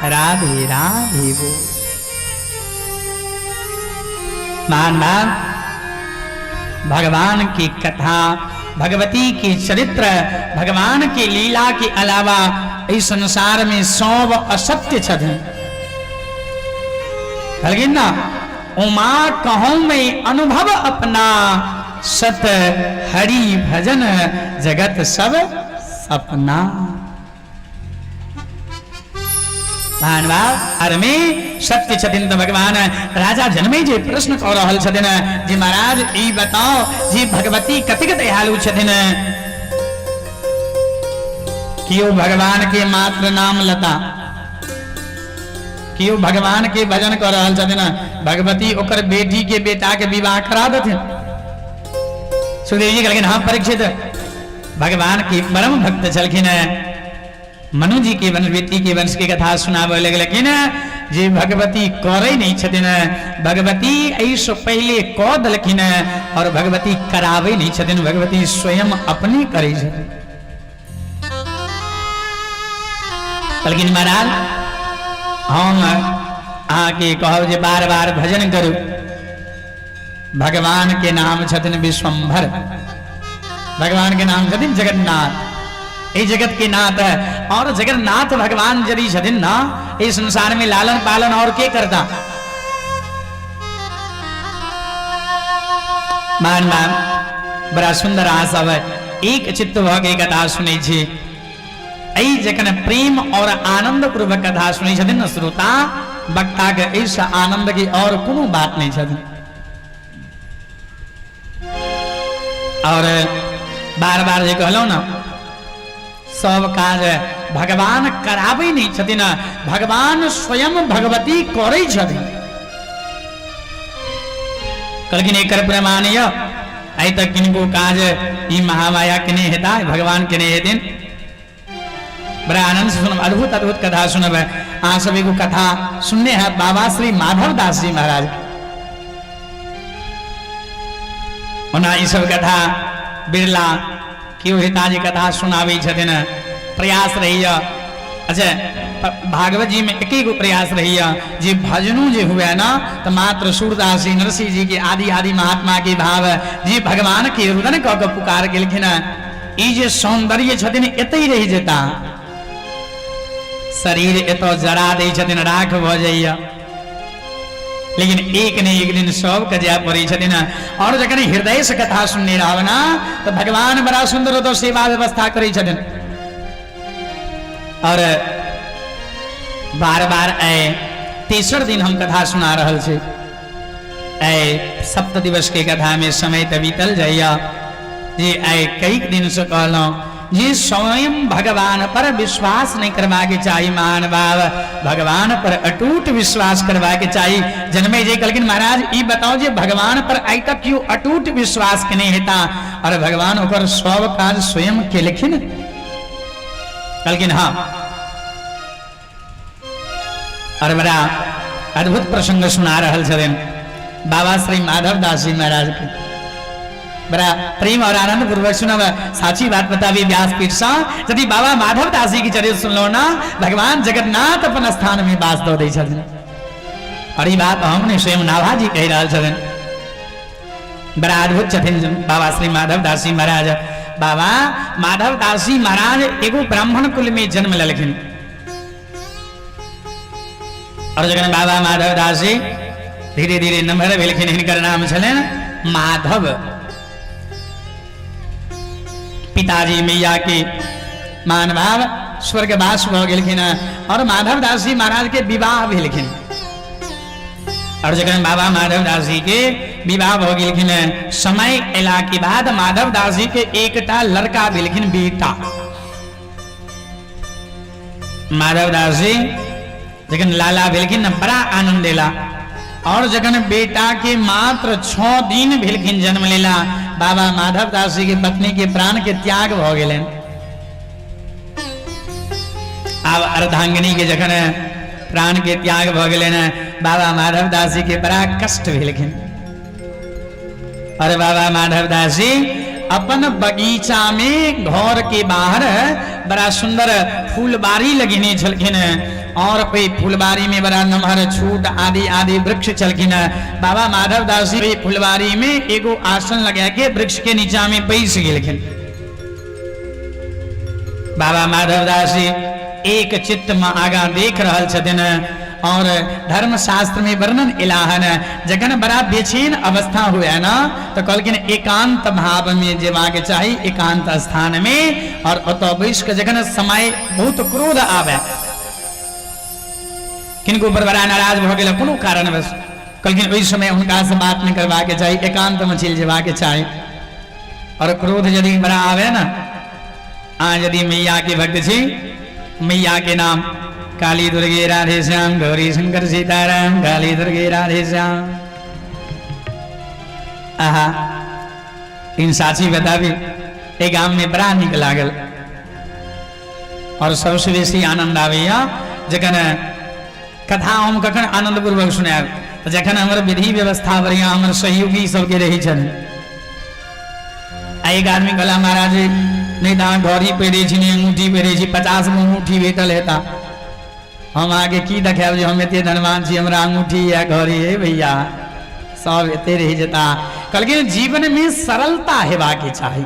राधे राधे बोल। मान मान भगवान की कथा, भगवती की चरित्र, भगवान की लीला के अलावा इस संसार में सब असत्य छथिन। कहलखिन ना, उमा कहूं मैं अनुभव अपना, सत हरि भजन जगत सब सपना। भानवा में सत्य छथिन तो भगवान राजा जनमे जे प्रश्न कऽ रहल छथिन जे महाराज ई बताओ जे भगवती कतेक दयालु छथिन। केओ भगवान के मात्र नाम लता, केओ भगवान के भजन कऽ रहल छथिन, भगवती ओकर बेटी के बेटा के विवाह करा देथिन। सुखदेव जी कहलखिन हाँ परीक्षित भगवान के परम भक्त छलखिन। मनु जी के वंश, बेटी के वंश के कथा सुनाबे लगलखिन जे भगवती करै नहीं छथिन, भगवती एहिसँ पहिले कऽ देलखिन और भगवती कराबै नहीं छथिन, भगवती स्वयं अपने करै छथिन। कहलखिन महाराज हम अहाँके कहब जे बार बार भजन करू। भगवान के नाम छथिन विश्वम्भर, भगवान के नाम छथिन जगन्नाथ, एहि जगत के नाथ है। और जगन्नाथ भगवान यदि छथिन ना, इस संसार में लालन पालन और के करता। मान मान बड़ा सुंदर आशा है, एक चित्त भऽ के कथा सुनै छी। एहि जखन प्रेम और आनंद पूर्वक कथा सुनै छथिन ने श्रोता, वक्ता के एहिसँ आनंद के और कोनो बात नहीं छथिन। और बार बार जे कहलहुँ ने, सब काज भगवान कराबै नहीं छथिन, भगवान स्वयं भगवती करै छथिन। कहलखिन एकर प्रमाण यऽ आइ तक किनको काज ई महामाया के नहीं हेता, भगवान के नहीं हेथिन। बड़ा आनंद से सुनब, अद्भुत अद्भुत कथा सुनब। अहाँ सब एगो कथा सुनने हैं बाबा श्री माधव दास जी महाराज। ओना ई सब कथा बिरला केओ हेता जे कथा सुनाबै छथिन, प्रयास रहैया। अच्छा भागवत जी में एक एगो प्रयास रहैया जे भजनो जे हुए ना तो मात्र सूरदास जी, नरसिंह जी के आदि आदि महात्मा के भाव जे भगवान के रुदन कऽ के पुकार गेलखिन, ई जे सौंदर्य छथिन एतै रहि जेता। शरीर एतऽ जरा दै छथिन, राख भऽ जाइया, लेकिन एक ने एक दिन सबके जाय पड़ै छथिन। और जखन हृदय से कथा सुनने रहब ना तो भगवान बड़ा सुंदर ओतऽ सेवा व्यवस्था करै छथिन। और बार बार आए तेसर दिन हम कथा सुना रहल छी। आइ सप्त दिवस के कथा में समय तऽ बीतल जाइया जे आइ कई दिन से कहलहुँ जे स्वयं भगवान पर विश्वास नहीं करबाके चाही। महान भाव भगवान पर अटूट विश्वास करबाके चाही। जनमे जे कहलखिन महाराज ई बताओ जे भगवान पर आइ तक क्यों अटूट विश्वास के नहीं हेता और भगवान ओकर सब काज स्वयं केलखिन। कहलखिन हाँ। और बड़ा अद्भुत प्रसंग सुना रहल छथिन बाबा श्री माधव दास जी महाराज के। बड़ा प्रेम और आनंद पूर्वक सुनब। साची बात बताबी व्यासपीठ से यदि बाबा माधव दास जी की चरित्र सुनलो ना, भगवान जगन्नाथ अपन स्थान में वास दऽ दै छथिन। और ई बात हम ने स्वयं नाभा जी कहि रहल छथिन। बड़ा अद्भुत छथिन बाबा श्री माधव दास जी महाराज। बाबा माधव दास जी महाराज एगो ब्राह्मण कुल में जन्म लेलखिन। और जखन बाबा माधव दास जी धीरे धीरे नमहर भेलखिन, हिनकर नाम छलनि माधव। पिताजी मैया के मान भाव स्वर्गवास भऽ गेलखिन और माधव दास जी महाराज के विवाह भेलखिन। और जखन बाबा माधवदास जी के विवाह भऽ गेलखिन, समय अयला के बाद माधवदास जी के एकटा लड़का भेलखिन, बेटा। माधवदास जी जखन लाला भेलखिन ने, बड़ा आनंद एला। और जखन बेटा के मात्र 6 दिन भेलखिन जन्म लेला, बाबा माधवदास जी के पत्नी के प्राण के त्याग भऽ गेलनि। आब अर्धांगिनी के जखन प्राण के त्याग भऽ गेलनि, बाबा माधवदास जी के बड़ा कष्ट भेलखिन। और बाबा माधवदास जी अपन बगीचा में घर के बाहर बड़ा सुंदर फूलबाड़ी लगेने छलखिन और ओहि फुलबाड़ी में बड़ा नमहर छूट आदि आदि वृक्ष छलखिन। बाबा माधवदास जी फुलबाड़ी में एगो आसन लगा के वृक्ष के नीचा में बैस गेलखिन। बाबा माधवदास जी एक चित्त में आगा देख रहल छथिन और धर्म शास्त्र में वर्णन इलाहन जखन बड़ा बेचैन अवस्था हुए ना तो कहलखिन एकांत भाव में जेबाक चाही, एकांत स्थान में। और ओतऽ बैस के जखन समय बहुत क्रोध आवे, किनको पर बड़ा नाराज भऽ गेल कोनो कारणवश, कहलखिन ओहि समय हुनका से बात नहीं करबाक चाही, एकांत में चलि जेबाक चाही। और क्रोध यदि बड़ा आवे ना, आ यदि मैया के भक्त छी, मैया के नाम काली दुर्गे राधे श्याम गौरी शंकर सीताराम काली दुर्गे राधे श्याम। आहा इन साची बताबी एक गाम में बड़ा निक लागल और सबसे बेसी आनंद आबैया जखन कथा हम कखन आनंदपूर्वक सुनायब, तऽ जखन हमर विधि व्यवस्था बढ़िया हमर सहयोगी सबके रहै छनि। आ एक आदमी कहला महाराज नहीं तऽ अहाँ घड़ी पहिरै छी नहि अंगूठी पहिरै छी, 50 गो अंगूठी भेटल हेता, हम अहाँके की देखायब जे हम एते धनवान छी, हमरा अंगूठी या घड़ी हे भैया सब एते रहि जेता। कहलखिन जीवन में सरलता हेबाके चाही,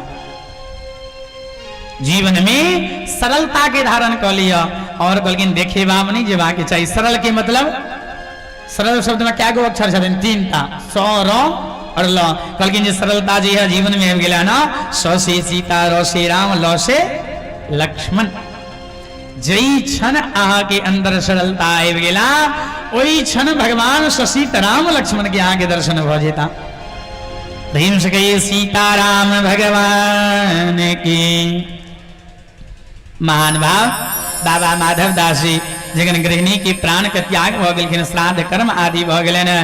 जीवन में सरलता के धारण कऽ लिअ। और कहलखिन देखेबा में नहीं जेबाके चाही। सरल के मतलब, सरल शब्द में क्या गो अक्षर छथिन? 3 टा, स र और ल। कहलखिन जे सरलता जे है जीवन में आबि गेलै ना, स से सीता, र से राम, ल से लक्ष्मण। जई क्षण अहाँ के अंदर सरलता आबि गेला ओहि क्षण भगवान सीता राम लक्ष्मण के अहाँ के दर्शन भऽ जेता। भीम से कहिए सीताराम भगवान की। महान भाव बाबा माधव दास जी जखन गृहिणी के प्राण के त्याग भऽ गेलखिन, श्राद्ध कर्म आदि भऽ गेलनि,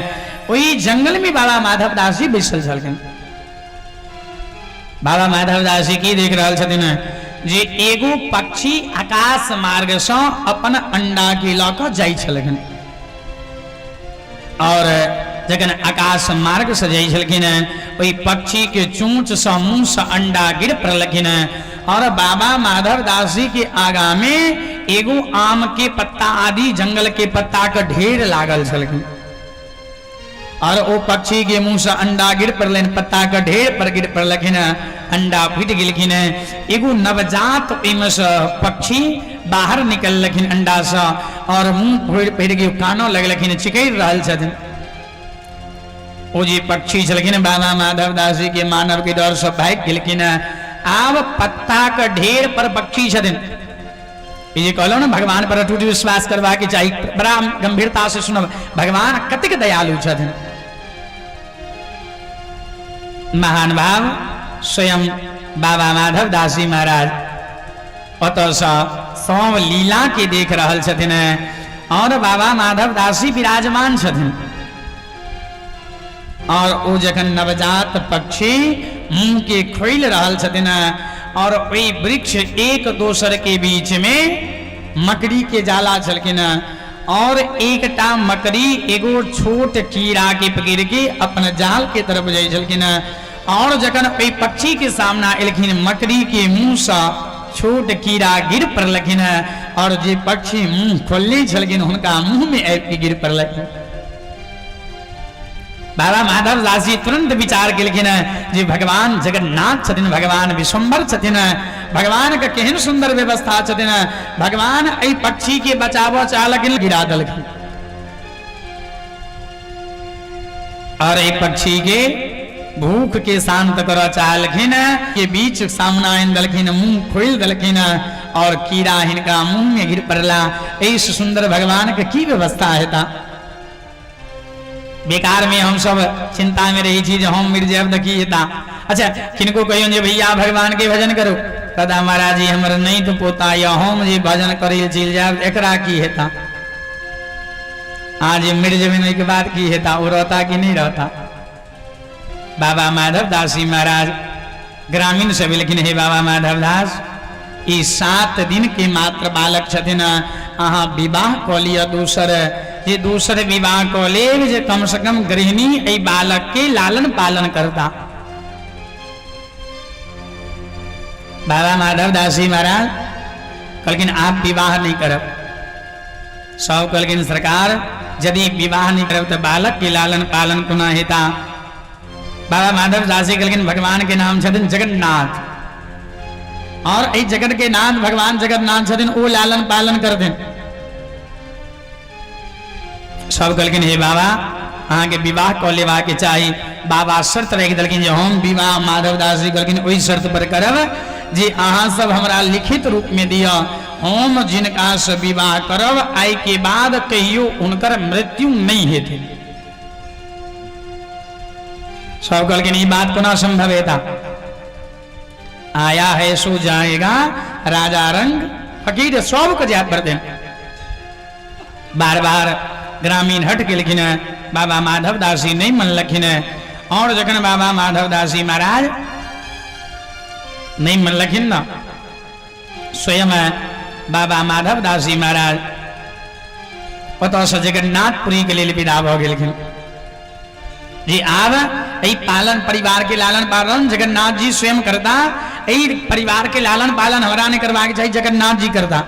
ओहि जंगल में बाबा माधव दास जी बैसल छलखिन। बाबा माधव दास जी की देख रहल छथिन जे एगो पक्षी आकाश मार्ग से अपन अंडा के लऽ कऽ जाइ छलखिन। और जखन आकाश मार्ग से जाइ छलखिन ओहि पक्षी के चोंच से मुंह से अंडा गिर पड़लखिन और बाबा माधव दास जी के आगा में एगो आम के पत्ता आदि जंगल के पत्ता के ढेर लागल छलखिन। और ओ पक्षी के मुंह से अंडा गिर पड़लनि, पत्ता के ढेर पर गिर पड़लखिन, अंडा फूटि गेलखिन। एगो नवजात ओहिमे से पक्षी बाहर निकललखिन अंडा से और मुंह फोड़ि फोड़ि के कानऽ लगलखिन, चिकरि रहल छथिन। ओ जे पक्षी छलखिन बाबा माधव दास जी के मानव के डर से भागि गेलखिन। आब पत्ता के ढेर पर पक्षी छथिन। ई जे कहलहुँ ने भगवान पर अटूट विश्वास करबाक चाही, बड़ा गंभीरता से सुनब, भगवान कतेक दयालु छथिन। महान भाव स्वयं बाबा माधव दास जी महाराज ओतऽसँ सब लीला के देख रहल छथिन और बाबा माधव दास जी विराजमान छथिन। और ओ जखन नवजात पक्षी मुंह के खोलि रहल छथिन और ओहि वृक्ष एक दोसर के बीच में मकड़ी के जाला छलखिन और एकटा मकड़ी एगो छोट कीड़ा के पकड़ के अपन जाल के तरफ जाइ छलखिन और जखन ओहि पक्षी के सामना एलखिन मकड़ी के मुंह से छोट कीड़ा गिर पड़लखिन और जे पक्षी मुंह खोलने छलखिन हुनका मुंह में आबि के गिर पड़लखिन। बाबा माधव दास जी तुरंत विचार केलखिन जे भगवान जगन्नाथ छथिन, भगवान विश्वम्भर छथिन, भगवान के केहन सुंदर व्यवस्था छथिन, भगवान एहि पक्षी के बचाबऽ चाहलखिन, गिरा देलखिन और एहि पक्षी के भूख के शांत करऽ चाहलखिन के बीच सामना आनि देलखिन, मुंह खोलि देलखिन और कीड़ा हिनका मुंह में गिर पड़ला। एहि सुंदर भगवान के की व्यवस्था हेता। बेकार में हम सब चिंता में रही छी जे हम मरि जायब तऽ की हेता। अच्छा, किनको कहियौ जे भैया भगवान के भजन करू, दादा महाराज जी हमर नहीं तो पोता या हम जे भजन करे चलि जायब एकरा की हेता? अहाँ जे मरि जेबै ओहिके बाद की हेता? ओ रहता कि नहीं रहता? बाबा माधव दास जी महाराज ग्रामीण से भेलखिन, हे बाबा माधव दास, ई 7 दिन के मात्र बालक छथिन, अहाँ विवाह कऽ लिअ दोसर, जे दोसर विवाह कऽ लेब जे कम से कम गृहिणी एहि बालक के लालन पालन करता। बाबा माधव दास जी महाराज कहलखिन आप विवाह नहीं करब। सब कहलखिन सरकार यदि विवाह नहीं करब तऽ बालक के लालन पालन कोना हेता? बाबा माधव दास जी कहलखिन भगवान के नाम छथिन जगन्नाथ, और एहि जगत के नाथ भगवान जगन्नाथ छथिन, ओ लालन पालन करथिन। सब कहलखिन हे बाबा अहाँके विवाह कऽ लेबाक चाही। बाबा शर्त राखि देलखिन जे हम विवाह माधव दास जी कहलखिन ओहि शर्त पर करब जे अहाँ सब हमरा लिखित रूप में दिअ, हम जिनका से विवाह करब आइ के बाद कहियो हुनकर मृत्यु नहीं हेतै। सब कहलखिन ई बात कोना संभव हेता? आया है सो जाएगा राजा रंग फकीर, सबके जाय पड़तै। बार बार ग्रामीण हट गेलखिन, बाबा माधव दास जी नहीं मनलखिन। और जखन बाबा माधव दास जी महाराज नहीं मनलखिन न, स्वयं बाबा माधव दास जी महाराज ओतऽसँ जगन्नाथपुरी के लेल विदा भऽ गेलखिन जी। आब एहि पालन परिवार के लालन पालन जगन्नाथ जी स्वयं करता, एहि परिवार के लालन पालन हमरा नहीं करबाक चाही, जगन्नाथ जी करता।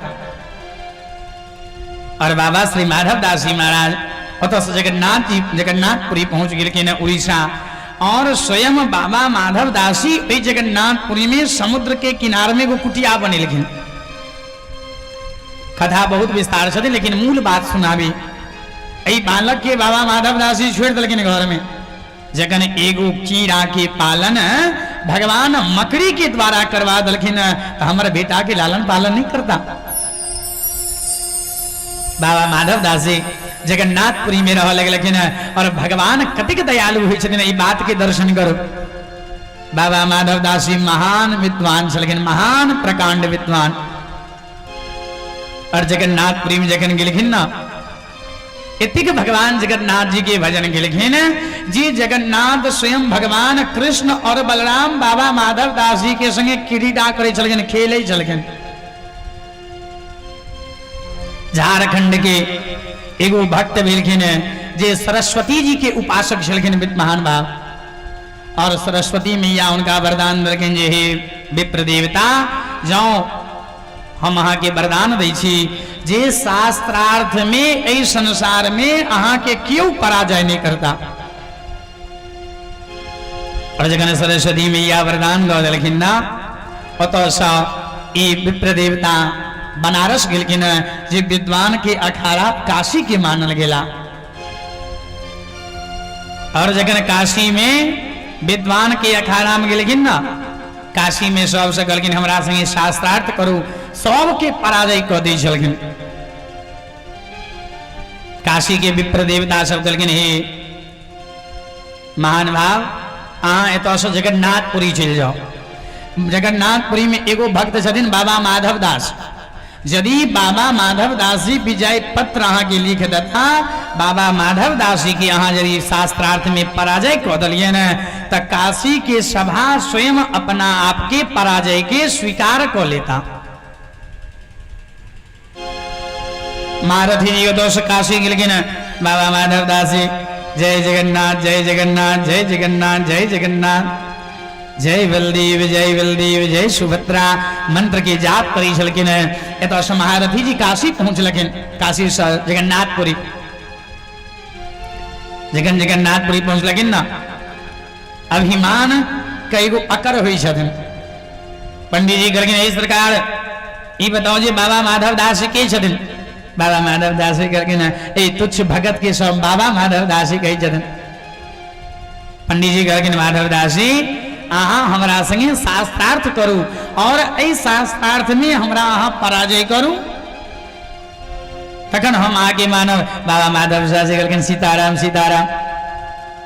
और बाबा श्री माधव दास जी महाराज ओतऽसँ जगन्नाथ जी जगन्नाथपुरी पहुंच गेलखिन उड़ीसा, और स्वयं बाबा माधव दास जी एहि जगन्नाथपुरी में समुद्र के किनार में एगो कुटिया बनेलखिन। कथा बहुत विस्तार छथिन लेकिन मूल बात सुनाबी। एहि बालक के बाबा माधव दास जी छोड़ि देलखिन घर में। जखन एगो कीड़ा के पालन भगवान मकड़ी के द्वारा करवा देलखिन तऽ हमर बेटा के लालन पालन नहीं करता। बाबा माधव दास जी जगन्नाथपुरी में रह लगलखिन और भगवान कतेक दयालु होइ छथिन ई बात के दर्शन करू। बाबा माधव दास जी महान विद्वान छलखिन, महान प्रकांड विद्वान। और जगन्नाथपुरी में जखन गेलखिन ना, एतेक भगवान जगन्नाथ जी के भजन गेलखिन जी जगन्नाथ स्वयं भगवान कृष्ण और बलराम बाबा माधव दास जी के संगे क्रीड़ा करै छलखिन, खेलै छलखिन। झारखंड के एगो भक्त भेलखिन जे सरस्वती जी के उपासक छलखिन महान भाव, और सरस्वती मैया उनका वरदान देलखिन जे हे विप्र देवता, जाओ हम अहाँ के वरदान दै छी जे शास्त्रार्थ में एहि संसार में अहाँ के केओ पराजय नहीं करता। और जखन सरस्वती मैया वरदान दऽ देलखिन ना, ओतऽसँ ई विप्र देवता बनारस गेलखिन जे विद्वान के अखाड़ा काशी के मानल गेला। और जखन काशी में विद्वान के अखाड़ा में गेलखिन ना, काशी में सबसे कहलखिन हमरा संगे शास्त्रार्थ करू, सबके पराजय कऽ दै छलखिन। काशी के विप्र देवता सब कहलखिन हे महान भाव, अहाँ एतऽसँ जगन्नाथपुरी चलि जाउ। जगन्नाथपुरी में एगो भक्त छथिन बाबा माधव दास, यदि बाबा माधव दास जी विजय पत्र अहाँ के लिख देता, बाबा माधव दास जी के अहाँ यदि शास्त्रार्थ में पराजय कऽ देलियै ने, तऽ काशी के सभा स्वयं अपना आप के पराजय के स्वीकार कऽ लेता। महारथी जी दोष काशी गेलखिन, बाबा माधव दास जी जय जगन्नाथ जय जगन्नाथ जय जगन्नाथ जय जगन्नाथ जय बलदेव जय बलदेव जय सुभद्रा मंत्र के जाप करी छलखिन। एतऽसँ महारथी जी काशी पहुँचलखिन, काशी से जगन्नाथपुरी। जखन जगन्नाथपुरी पहुँचलखिन ना, अभिमान कईगो अकर हुई छथिन। पंडित जी कहलखिन हे सरकार, ई बताओ जे बाबा माधव दास के छथिन? बाबा माधव दास कहलखिन ए तुच्छ भगत के सब बाबा माधव दास कहै छथिन। पंडित जी कहलखिन माधव दास जी अहाँ हमरा संगे शास्त्रार्थ करू और एहि शास्त्रार्थ में हमरा अहाँ पराजय करू, तखन हम आगे मानब। बाबा माधव दास जी कहलखिन सीताराम सीताराम।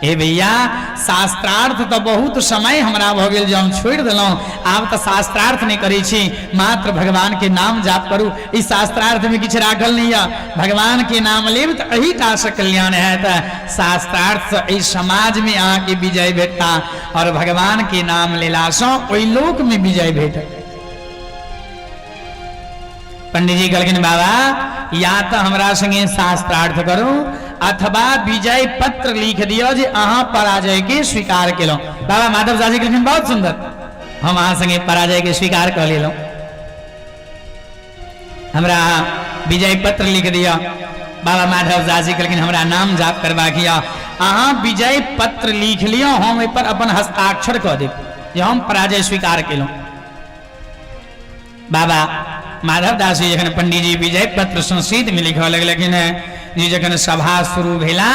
हे भैया, शास्त्रार्थ तऽ बहुत समय हमरा भऽ गेल जे हम छोड़ि देलहुँ। आब तऽ शास्त्रार्थ नहि करै छी, मात्र भगवान के नाम जाप करू। ई शास्त्रार्थ में किछु राखल नहि यऽ। भगवान के नाम लेब तऽ एहिटा से कल्याण हैत। शास्त्रार्थ से एहि समाज में अहाँके विजय भेटता और भगवान के नाम लेलासँ ओहि लोक में विजय भेटत। पंडित जी कहलखिन, बाबा, या तऽ हमरा संगे शास्त्रार्थ करू अथवा विजय पत्र लिख दियौ जे अहाँ पराजय के स्वीकार केलहुँ। बाबा माधव झा जी कहलखिन, बहुत सुंदर, हम अहाँ संगे पराजय के स्वीकार कऽ लेलहुँ, हमरा विजय पत्र लिख दिअ। बाबा माधव झा जी कहलखिन, हमरा नाम जाप करबाक यऽ, अहाँ विजय पत्र लिख लिअ, हम एहि पर अपन हस्ताक्षर कऽ देब जे हम पराजय स्वीकार केलहुँ। बाबा माधव दास जी जखन पंडीजी विजय पत्र संस्कृत में लिखऽ लगलखिन है जी, जखन सभा शुरू भेला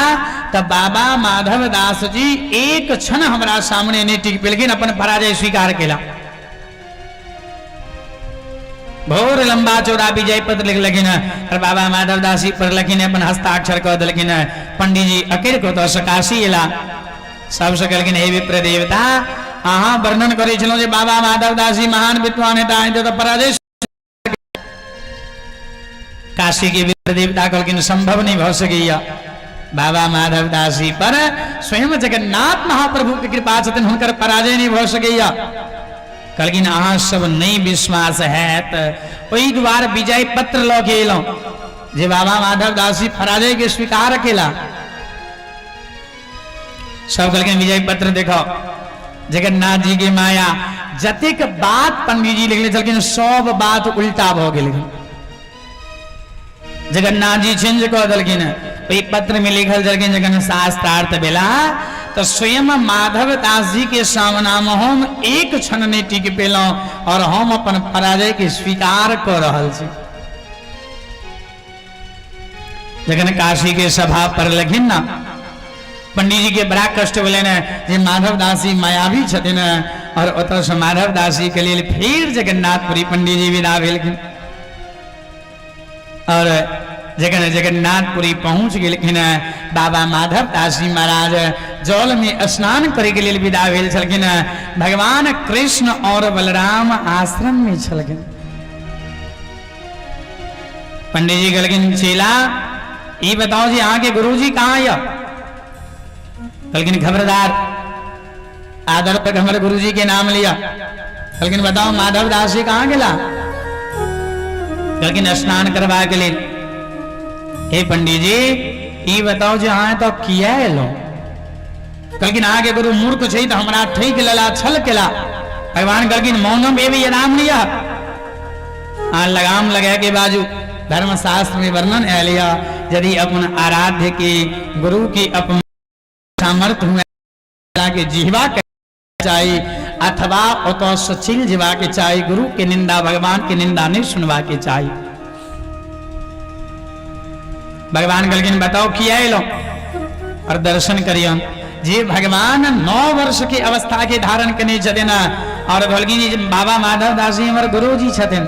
तऽ बाबा माधव दास जी एक क्षण हमरा सामने नहि टिक पेलखिन, अपन पराजय स्वीकार केला। भोर लंबा चौड़ा विजय पत्र लिखलखिन है और बाबा माधव दास जी पढ़लखिन, अपन हस्ताक्षर कऽ देलखिन है। पंडीजी अकेर कऽ ओतऽ काशी एला, सबसँ कहलखिन, हे विप्र देवता, अहाँ वर्णन करै छलहुँ जे बाबा माधव दास जी महान विद्वान हेता, तऽ पराजय। काशी के विप्र देवता कहलखिन, संभव नहीं भऽ सकैया। बाबा माधव दास जी पर स्वयं जगन्नाथ महाप्रभु के कृपा छथिन, हुनकर पराजय नहीं भऽ सकैया। कहलखिन, अहाँ सब नहीं विश्वास हैत, ओहि दुआर विजय पत्र लऽ के एलहुँ जे बाबा माधव दास जी पराजय के स्वीकार केला। सब कहलखिन, विजय पत्र देखो। जगन्नाथ जी के माया, जतेक बात पंडित जी लिखले छलखिन सब बात उल्टा भऽ गेलखिन। जगन्नाथ जी चेंज कऽ देलखिन। ओहि पत्र में लिखल छलखिन, जखन शास्त्रार्थ भेला तऽ स्वयं माधव दास जी के सामना में हम एक क्षण नहि टिक पेलहुँ और हम अपन पराजय के स्वीकार कऽ रहल छी। जखन काशी के सभा पर लखिन ना, पंडित जी के बड़ा कष्ट भेलनि जे माधव दास जी मायावी छथिन। और ओतऽ से माधव दास जी के लेल फिर जगन्नाथपुरी पंडित जी विदा भेलखिन और जखन जगन्नाथपुरी पहुंच गेलखिन, बाबा माधव दास जी महाराज जल में स्नान करे के लेल विदा भेल छलखिन। भगवान कृष्ण और बलराम आश्रम में छलखिन। पंडित जी कहलखिन, चेला, ई बताओ जी अहाँके गुरुजी कहाँ यऽ? कहलखिन, खबरदार, आदर तक हमर गुरुजी के नाम लिया। कहलखिन, बताओ माधव दास जी कहाँ गेला? कहलखिन, स्नान करबा के लेल। हे पंडित जी, ई बताओ जे अहाँ तो किया एलो? कहलखिन, अहाँके गुरु मूर्ख छै तऽ हमरा ठकि लेला, छल केला। भगवान कहलखिन, मौनम एवं यदाम लिया, अहाँ लगाम लगा के बाजू। धर्मशास्त्र में वर्णन आयल यऽ, यदि अपन आराध्य के गुरु के अपमान सामर्थ्य हुए के जिहवा के चाही अथवा ओतऽ से चलि जेबाक चाही। गुरु के निंदा, भगवान के निंदा नहीं सुनबा के चाही। भगवान कहलखिन, बताओ किया एलहुँ? और दर्शन करियन जे भगवान 9 वर्ष के अवस्था के धारण केने छथिन और कहलखिन जे बाबा माधव दास जी हमर गुरु जी छथिन।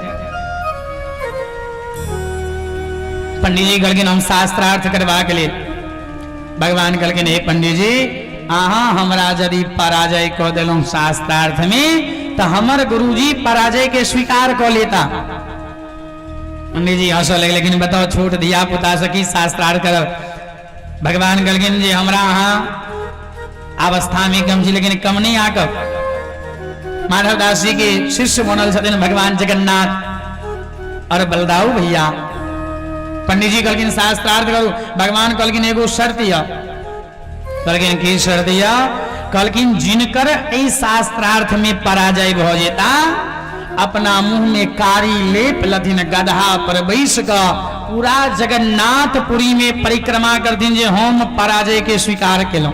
पंडित जी कहलखिन, हम शास्त्रार्थ करबाक लेल। भगवान कहलखिन, हे पंडित जी, अहाँ हमरा यदि पराजय कऽ देलहुँ शास्त्रार्थ में तऽ हमर गुरुजी पराजय के स्वीकार कऽ लेता। पंडित जी हंसऽ लगलखिन, लेकिन बताओ, छोट धिया पुता से की शास्त्रार्थ करब? भगवान कहलखिन जे हमरा अहाँ अवस्था में कम छी, लेकिन कम नहीं आकब। माधव दास जी के शिष्य बनल छथिन भगवान जगन्नाथ और बलदाऊ भैया। पंडित जी कहलखिन, शास्त्रार्थ करू। भगवान कहलखिन, एगो शर्त यऽ। कहलखिन, की शर्त यऽ? कहलखिन, जिनकर एहि शास्त्रार्थ में पराजय भऽ जेता, अपना मुंह में कारी लेप लथिन, गदहा पर बैस कऽ पूरा जगन्नाथपुरी में परिक्रमा करथिन जे हम पराजय के स्वीकार केलहुँ।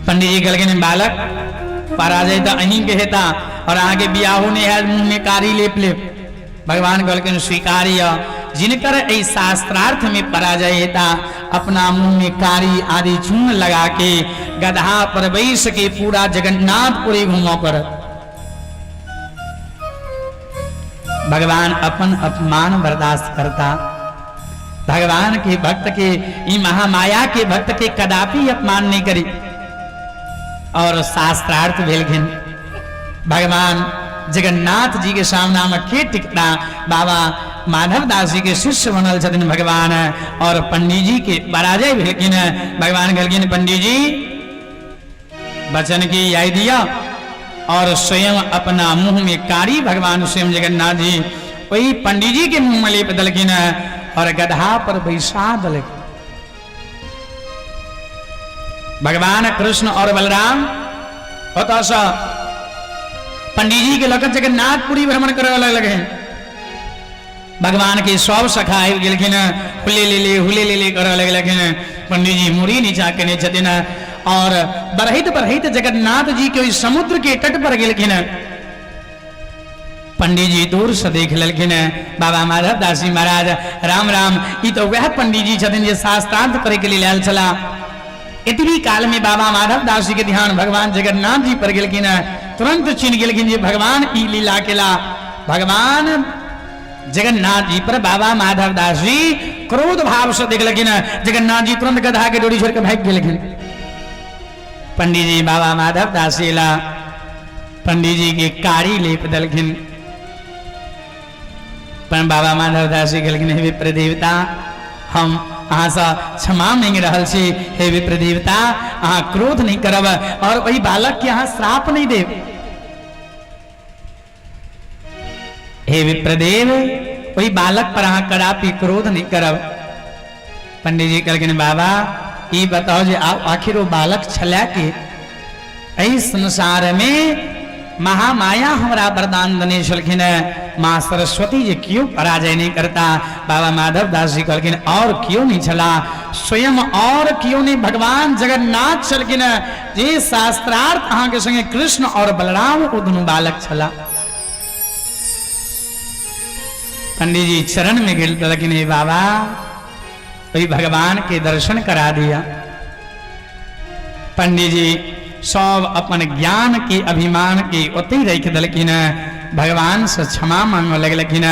पंडित जी कहलखिन, बालक, पराजय तऽ अहीं के हेता और अहाँके बियाहो नहि हैत, मुंह में कारी लेप लेप। भगवान कहलखिन, स्वीकार यऽ, जिनकर एहि शास्त्रार्थ में पराजय हेता, अपना मुंह में कारी आदि चूर्ण लगा के गदहा पर बैस के पूरा जगन्नाथपुरी घूमऽ पड़त। भगवान अपन अपमान बर्दाश्त करता। भगवान के भक्त के, ई महामाया के भक्त के कदापि अपमान नहीं करी। और शास्त्रार्थ भेलखिन। भगवान जगन्नाथ जी के सामना में के टिकता? बाबा माधवदास जी के शिष्य बनल छथिन भगवान, और पंडित जी के पराजय भेलखिन। भगवान कहलखिन पंडित जी वचन की याद दिया, और स्वयं अपना मुंह में कारी भगवान स्वयं जगन्नाथ जी वही पंडित जी के मुंह में लेप दलखिन और गधा पर बैसा दलखिन। भगवान कृष्ण और बलराम ओतऽसँ पंडित जी के लऽ कऽ जगन्नाथपुरी भ्रमण करऽ लगलखिन। भगवान के सब सखा आबि गेलखिन, हुले ले हुले ले करऽ लगलखिन। पंडित जी मुड़ी नीचा केने छथिन और बढ़ैत बढ़ैत जगन्नाथ जी के ओहि समुद्र के तट पर गेलखिन। पंडित जी दूर से देख लेलखिन, बाबा माधव दास जी महाराज राम राम, ई तो वएह पंडित जी छथिन जे शास्त्रार्थ करे के लिए आयल छला। एतबी काल में बाबा माधव दास जी के ध्यान भगवान जगन्नाथ जी पर गेलखिन। तुरंत चिन्ह गेलखिन जे भगवान ई लीला केला। भगवान जगन्नाथ जी पर बाबा माधव दास जी क्रोध भाव से देखलखिन। जगन्नाथ जी तुरंत गधा के डोरी छोड़ के भागि गेलखिन। पंडित जी बाबा माधव दास जी ला पंडित जी के कारी लेप दलखिन। पर बाबा माधव दास जी कहलखिन हे विप्र देवता, हम अहाँसँ क्षमा मांगि रहल छी। हे विप्र देवता, अहाँ क्रोध नहीं करब और ओहि बालक के अहाँ श्राप नहीं देब। हे विप्रदेव, ओहि बालक पर अहाँ कदापि क्रोध नहीं करब। पंडित जी कहलखिन बाबा ई बताओ जे आखिर ओ बालक छलै के? एहि संसार में महामाया हमरा वरदान देने छलखिन माँ सरस्वती जे क्यों पराजय नहीं करता। बाबा माधव दास जी कहलखिन और क्यों नहीं छला, स्वयं और क्यों नहीं भगवान जगन्नाथ छलखिन जे शास्त्रार्थ अहाँ के संगे कृष्ण और बलराम ओ दुनू बालक छला। पंडित जी चरण में गेल लेकिन हे बाबा वही भगवान के दर्शन करा दिया। पंडित जी सब अपन ज्ञान के अभिमान के ओतहि रखि देलखिन, भगवान से क्षमा मांगऽ लगलखिन।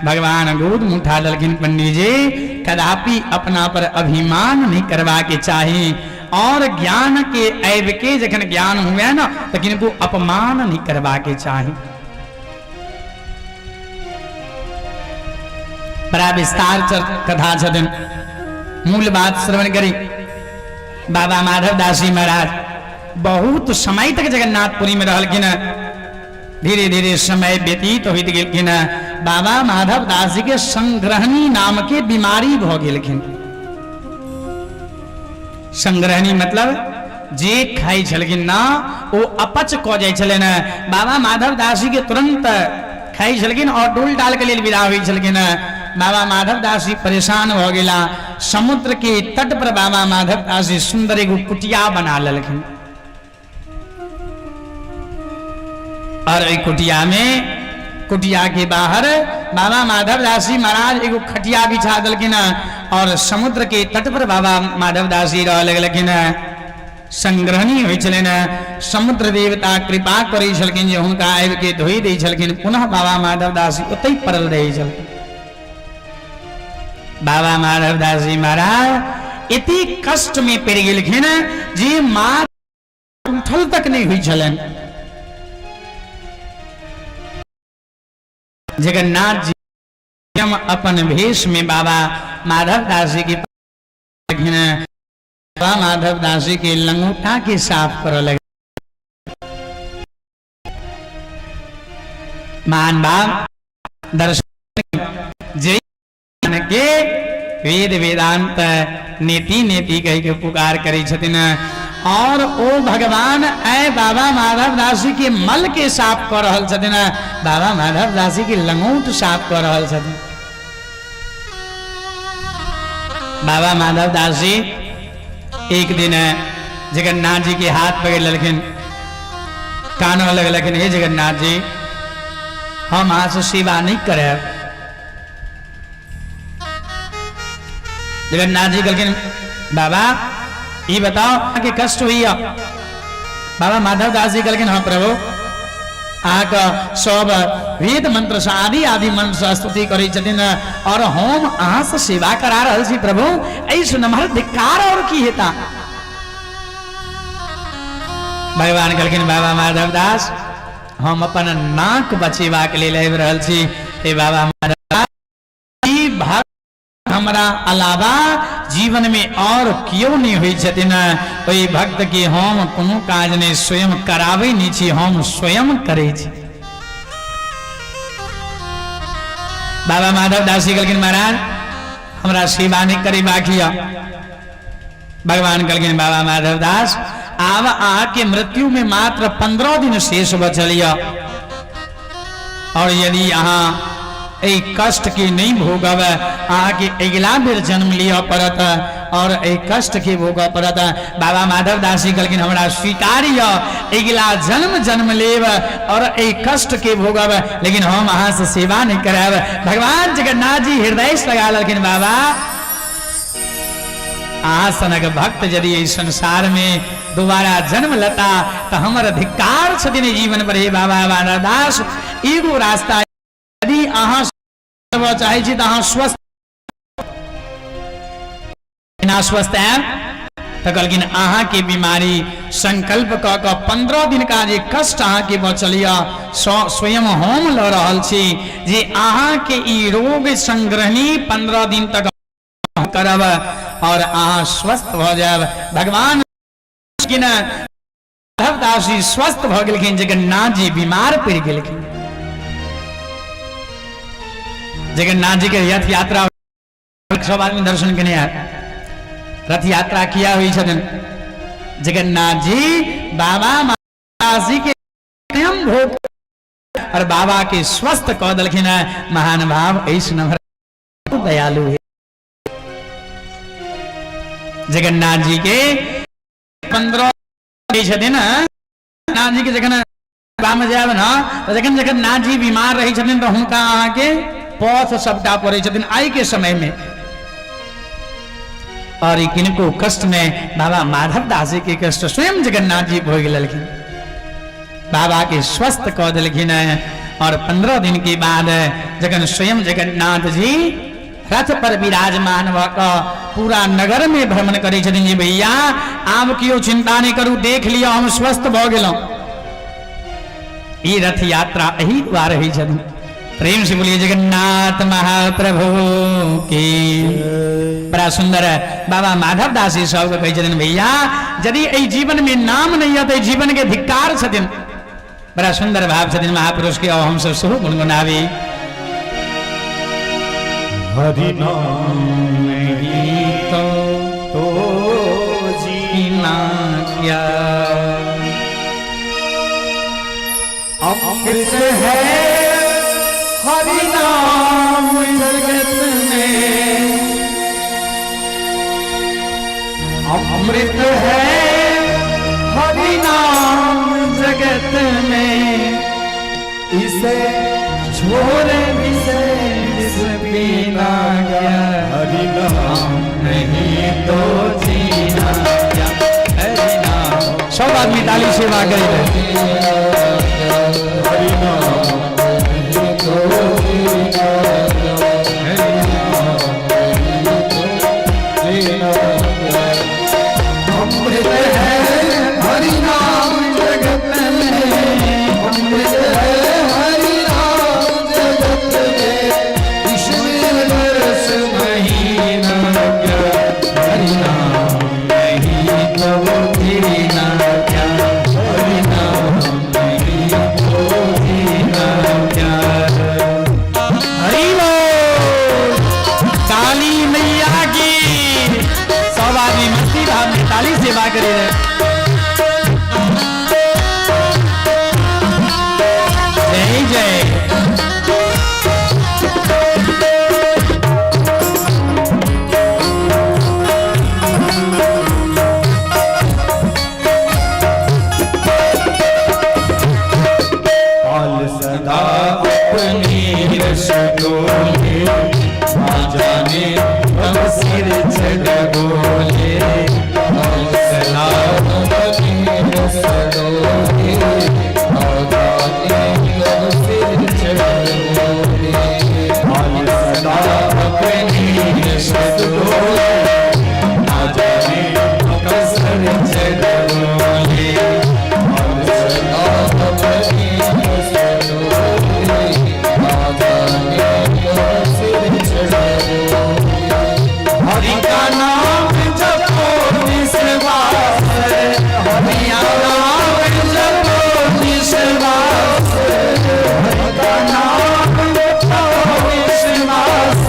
भगवान गोद में उठा लेलखिन। पंडित जी कदापि अपना पर अभिमान नहीं करबा के चाही और ज्ञान के आबि के जखन ज्ञान हुए न तऽ किनको अपमान नहीं करबा के चाही। बड़ा विस्तार कथा छथिन, मूल बात श्रवण करी। बाबा माधव दास जी महाराज बहुत समय तक जगन्नाथपुरी में रहलखिन। धीरे धीरे समय व्यतीत होइत गेलखिन। बाबा माधव दास जी के संग्रहणी नाम के बीमारी भऽ गेलखिन। संग्रहणी मतलब जे खाइ छलखिन ना ओ अपच कऽ जाइ छलनि। बाबा माधव दास जी के तुरंत खाइ छलखिन और डोल डाल के लेल विदा होइ छलखिन। बाबा माधव दास जी परेशान भऽ गेला। समुद्र के तट पर बाबा माधव दास जी सुंदर एगो कुटिया बना लेलखिन और एहि कुटिया में, कुटिया के बाहर बाबा माधव दास जी महाराज एगो खटिया बिछा देलखिन और समुद्र के तट पर बाबा माधव दास जी रह लगलखिन। संग्रहणी होइ छलनि, समुद्र देवता कृपा करै छलखिन जे हुनका आबि के धोइ दै छलखिन। पुनः बाबा माधव दास जी ओतहि पड़ल रहै छलखिन। बाबा माधव दास जी महाराज एते कष्ट में पड़ि गेलखिन जे माँ उठल तक नहीं हुई छलनि। जगन्नाथ जी अपन भेष में बाबा माधव दास जी के बाबा माधव दास जी के लंगोटा के साफ करऽ लगे। मान बाब दर्शन जे के वेद वेदांत नीति नीति कह के पुकार करै छथिन और ओ भगवान ऐ बाबा माधव दास जी के मल के साफ कऽ रहल छथिन, बाबा माधव दास जी के लंगोट साफ कऽ रहल छथिन। बाबा माधव दास जी एक दिन जगन्नाथ जी के हाथ पकड़ लेलखिन, कानऽ लगलखिन, हे जगन्नाथ जी हम अहाँ से सेवा नहीं करब। जगन्नाथ जी कहलखिन बाबा ई बताओ अहाँके कष्ट होइया? बाबा माधव दास जी कहलखिन हाँ प्रभु अहाँके सब वेद मंत्र से आदि आदि मंत्र से स्तुति करै छथिन और हम अहाँ से सेवा करा रहल छी प्रभु, एहि नमहर धिक्कार और की हेता। भगवान कहलखिन बाबा माधव दास, हम अपन नाक बचेबाक लेल आबि रहल छी। हे बाबा माधव, ई भक्त हमरा अलावा जीवन में और केओ नहीं होइ छथिन। ओहि भक्त के हम कोनो काज नहीं स्वयं कराबै नहीं छी, हम स्वयं करै छी। बाबा माधव दास जी कहलखिन महाराज हमरा सेवा नहीं करेबाक यऽ। भगवान कहलखिन बाबा माधव दास, आब अहाँके मृत्यु में मात्र 15 दिन शेष बचल यऽ, और यदि अहाँ एहि कष्ट के नहीं भोगब, अहाँके अगिला बेर जन्म लिअ पड़त और एहि कष्ट के भोगऽ पड़त। बाबा माधव दास जी कहलखिन हमरा स्वीकार यऽ, अगिला जन्म जन्म लेब और एहि कष्ट के भोगब, लेकिन हम अहाँ से सेवा नहीं करायब। भगवान जगन्नाथ जी हृदय से लगा लेलखिन, बाबा अहाँ सनक भक्त यदि एहि संसार में दोबारा जन्म लेता तो हमर धिक्कार छथिन जीवन पर। हे बाबा दास, एगो रास्ता यदि अहाँ चाहै छी तऽ अहाँ स्वस्थ बिना स्वस्थ आयब तऽ कहलखिन अहाँके बीमारी संकल्प कऽ कऽ 15 दिनका जे कष्ट अहाँके बचल यऽ स्वयं हम लऽ रहल छी जे अहाँके ई रोग संग्रहणी 15 दिन तक करब और अहाँ स्वस्थ भऽ जायब। भगवान माधवदास जी स्वस्थ भऽ गेलखिन, जगन्नाथ जी बीमार पड़ि गेलखिन। जगन्नाथ जी के रथ यात्रा सब आदमी दर्शन केने आयल। रथ यात्रा किया हुई छथिन जगन्नाथ जी बाबा माधवदास जी के स्वयं भोग और बाबा के स्वस्थ कऽ देलखिन। महान भाव ऐस नम्बर दयालु है। जगन्नाथ जी के 15 छथिन, जगन्नाथ जी के जखन में जायब ने तऽ जखन जगन्नाथ जी बीमार रहै छथिन तऽ हुनका अहाँके पथ सबटा पड़ै छथिन आइ के समय में। और ई किनको कष्ट में बाबा माधव दास जी के कष्ट स्वयं जगन्नाथ जी भोग लेलखिन, बाबा के स्वस्थ कऽ देलखिन। और 15 दिन के बाद जखन स्वयं जगन्नाथ जी रथ पर विराजमान भऽ कऽ पूरा नगर में भ्रमण करै छथिन जे भैया आब केओ चिंता नहीं करू, देख लिअ हम स्वस्थ भऽ गेलहुँ। ई रथ यात्रा एहि दुआरे होइ छथिन। प्रेम से बोलिए जगन्नाथ महाप्रभु की। बड़ा सुंदर है बाबा माधव दास जी सबके कहै छथिन भैया यदि एहि जीवन में नाम नहीं है तो जीवन के धिक्कार छथिन। बड़ा सुंदर भाव छथिन महापुरुष के, और हम सब सेहो गुनगुनाबी। हरि नाम नहीं तो जीना क्या, अमृत है हरि नाम जगत में, अमृत है हरि नाम जगत में, इसे छोड़ विषय पीना गया, हरि नाम नहीं तो जीना क्या, हरि नाम। सब आदमी ताली सेवा करी रहे। हरि नाम नहीं तो जीना क्या, हरि नाम नहीं तो जीना क्या, अमृत है हरि नाम जगत में, अमृत है हरि नाम जगत में, इसमें रस महीना क्या, हरि नाम नहीं तो जीना क्या, हरि नाम नहीं तो जीना क्या। हरि बोल काली मैया की। सब आदमी मस्ती भाव में ताली सेवा करे रहे। जय जय। पाल सदा अपनी रस डोले, ना जाने कब सिर चढ़ बोले, पाल सदा अपनी रस डोले, ना जाने डोले, ना जाने कसर चढ़ोले। सदा अपनी बस डोले, ना जाने कसर चढ़ोले। हरि का नाम जपो विश्वास, हरि का नाम जपो विश्वास, हरि का नाम जपो विश्वास,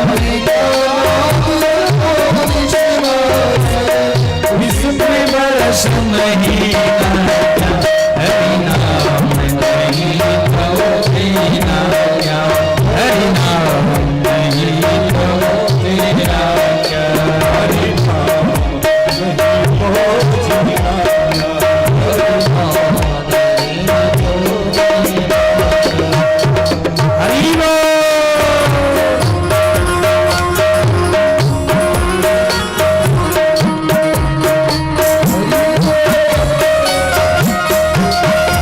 हरि का नाम जपो विश्वास। विश्व बरस महीना, हरि नाम नहीं तो जीना क्या, हरि नाम नहीं तो जीना क्या। हरि नाम नहीं तो जीना क्या, हरि नाम नहीं तो जीना क्या। हरि बोल।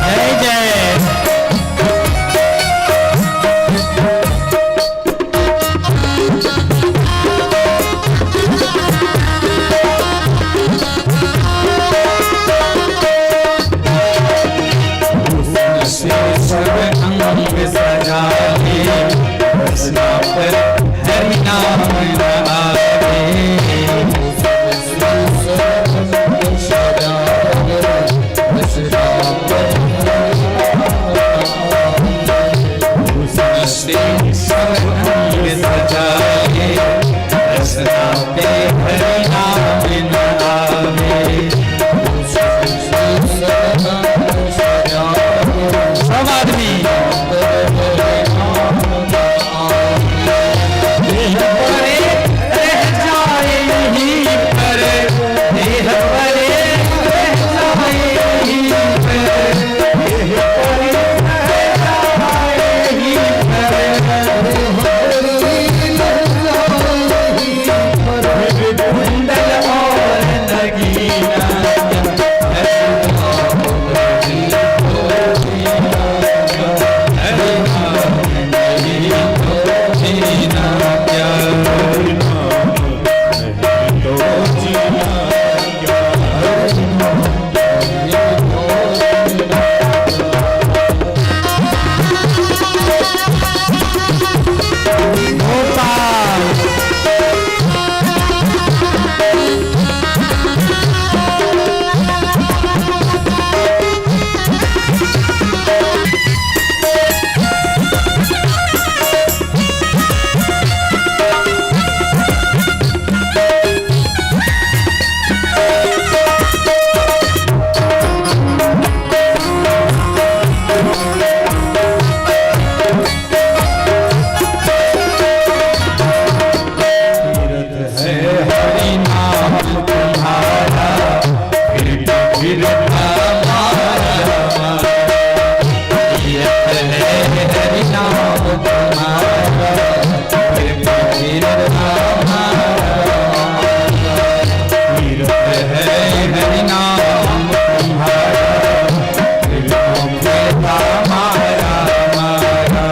जय जय। से सब अंग सजा ले, रसना पर हरि नाम न आवे। से सब अंग सजा ले, रसना पे हरि नाम न आवे। सब आदमी देह परे रह जाए यहीं पर, देह परे रह जाए यहीं पर, देह परे रह जाए यहीं पर। कुंडल और नगीना, हरि नाम नहीं तो जीना क्या। हरि नाम नहीं तो जीना क्या, हरि नाम नहीं तो जीना क्या। गोपाल तीरथ है हरि नाम तुम्हारा, फिर भी फिरता मारा मारा। तीरथ है हरि नाम तुम्हारा, फिर भी फिरता मारा मारा। तीरथ है हरि नाम तुम्हारा, फिर भी फिरता मारा मारा।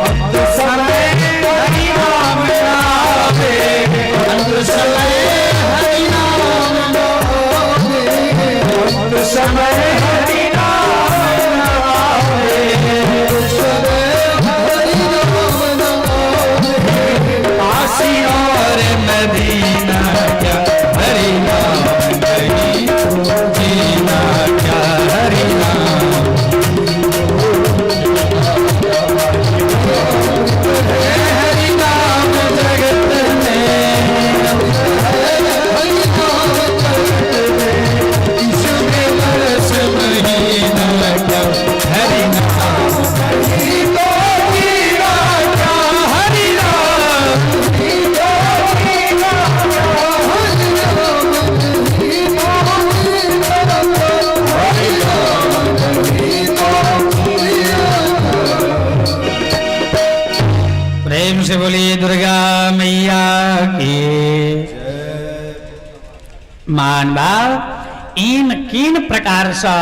अंत समय हरि नाम नावे, अंत समय हरि नाम नावे, अंत समय हरि नाम नावे। काशी और मदीना क्या, हरि नाम नहीं तो जीना क्या, हरि नाम हरि नाम जगत में, हरि नाम जगत में, इसमें बरस महीना क्या, हरि नाम नहीं तो जीना क्या, हरि नाम नहीं तो जीना क्या, हरि नाम नहीं तो जीना क्या, हरि नाम नहीं तो जीना क्या। प्रेम से बोलिए दुर्गा मैया की। मान भाव इन किन प्रकार से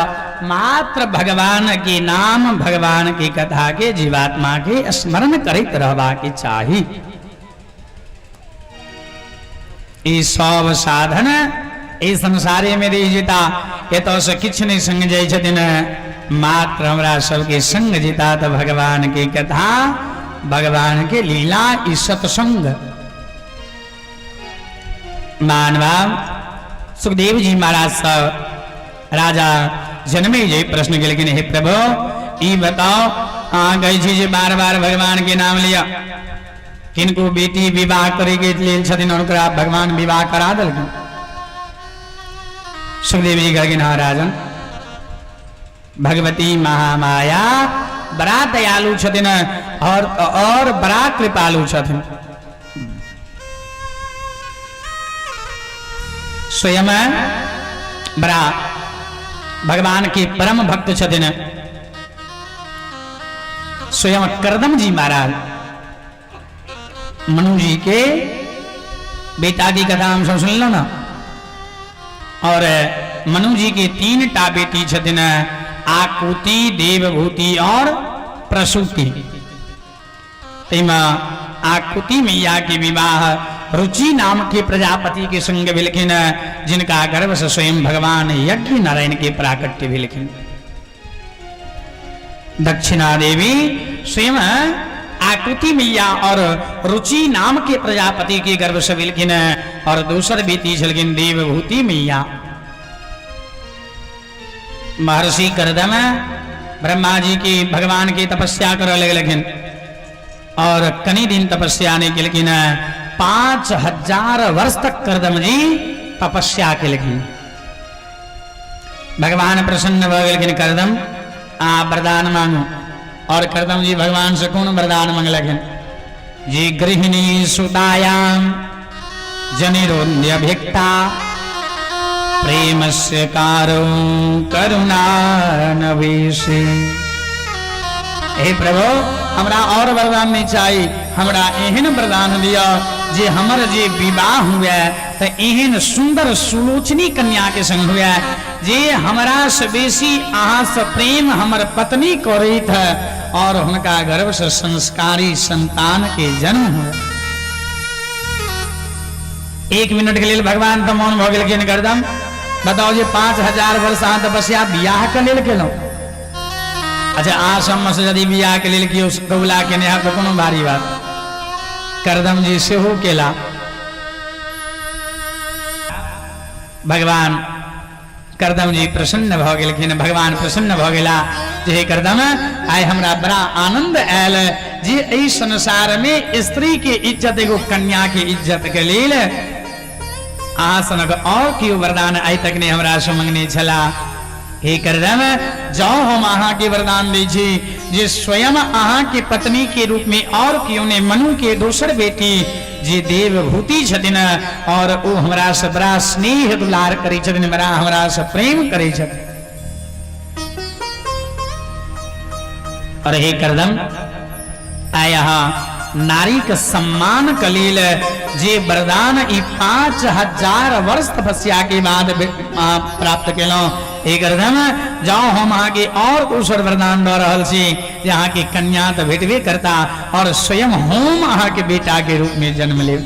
मात्र भगवान के नाम, भगवान की कथा के जीवात्मा के स्मरण करैत रहबा के चाही। ई सब साधन ई संसारे में रहि जेता, एतऽ से किछु नहि संग जाइ छथिन, मात्र हमरा सबके संग जेता तऽ भगवान के कथा, भगवान के लीला, ई सत्संग। मानवा सुखदेव जी महाराज सब राजा जनमे जे प्रश्न केलखिन, हे प्रभु ई बताओ, अहाँ कहै छी जे बार बार भगवान के नाम लिअ, किनको बेटी विवाह करे के लेल छथिन हुनकरा भगवान विवाह करा देलखिन। सुखदेव जी कहलखिन हाँ राजन, भगवती महामाया बड़ा दयालु छथिन और बड़ा कृपालु छथिन। स्वयं बड़ा भगवान के परम भक्त छथिन। स्वयं करदम जी महाराज मनु जी के बेटा की कथा हम सब सुनलहुँ ना। और मनु जी के 3 टा बेटी छथिन, आकुति, देवभूति और प्रसूति। ताहिमे आकुति मैया के विवाह रुचि नाम के प्रजापति के संग भेलखिन, जिनका गर्भ से स्वयं भगवान यज्ञ नारायण के प्राकट्य भेलखिन। दक्षिणा देवी स्वयं आकृति मैया और रुचि नाम के प्रजापति के गर्भ से भेलखिन और दोसर बेटी छलखिन देवभूति मैया। महर्षि करदम ब्रह्मा जी की भगवान की तपस्या कर लगलखिन और कनी दिन तपस्या नहीं केलखिन, 5000 वर्ष तक करदम जी तपस्या केलखिन। भगवान प्रसन्न भऽ गेलखिन, करदम आ वरदान मांगू। और करदम जी भगवान से कोन वरदान मंगलखिन? जी गृहिणी सुतायाम जनिरोन्यभिक्ता प्रेमस्य कारो करुणा नवेशे। हे प्रभु, हमरा और वरदान नहीं चाहिए, हमरा एहन वरदान दिया जे हमर जे विवाह हुए तो एहन सुंदर सुलोचनी कन्या के संग हुए जे हमरा से बेसी अहाँ से प्रेम हमर पत्नी करैत है और हुनका गर्भ से संस्कारी संतान के जन्म हुए। 1 मिनट के लिए भगवान तो मौन भऽ गेलखिन। करदम बताओ जे 5000 वर्ष अहाँ तपस्या बियाह के लेल केलहुँ। अच्छा, अहाँ सबमे से यदि बियाह के लेल केओ कबूला केने हैब तऽ कोनो भारी बात। करदम जी सेहो केला। भगवान करदम जी प्रसन्न भऽ गेलखिन। भगवान प्रसन्न भऽ गेला जे हे करदम, आइ हमरा बड़ा आनंद आयल जे एहि संसार में स्त्री के इज्जत एगो कन्या के इज्जत के लेल अहाँ सनक और केओ वरदान आइ तक नहीं हमरा से मंगने छला। हे करदम, जाओ हम अहाँ के वरदान दै छी जे स्वयं अहाँ के पत्नी के रूप में और केओ ने मनु के दोसर बेटी जे देवभूति छथिन और ओ हमरा से बड़ा स्नेह दुलार करै छथिन, बड़ा हमरा से प्रेम करै छथिन। और हे करदम, आइ अहाँ नारी के सम्मान के लेल जे वरदान ई 5000 वर्ष तपस्या के बाद प्राप्त केलहुँ, हे करदम, जाओ हम अहाँके और दोसर वरदान दऽ रहल छी जे अहाँके कन्या तऽ भेटबे करता और स्वयं हम अहाँके बेटा के रूप में जन्म लेब।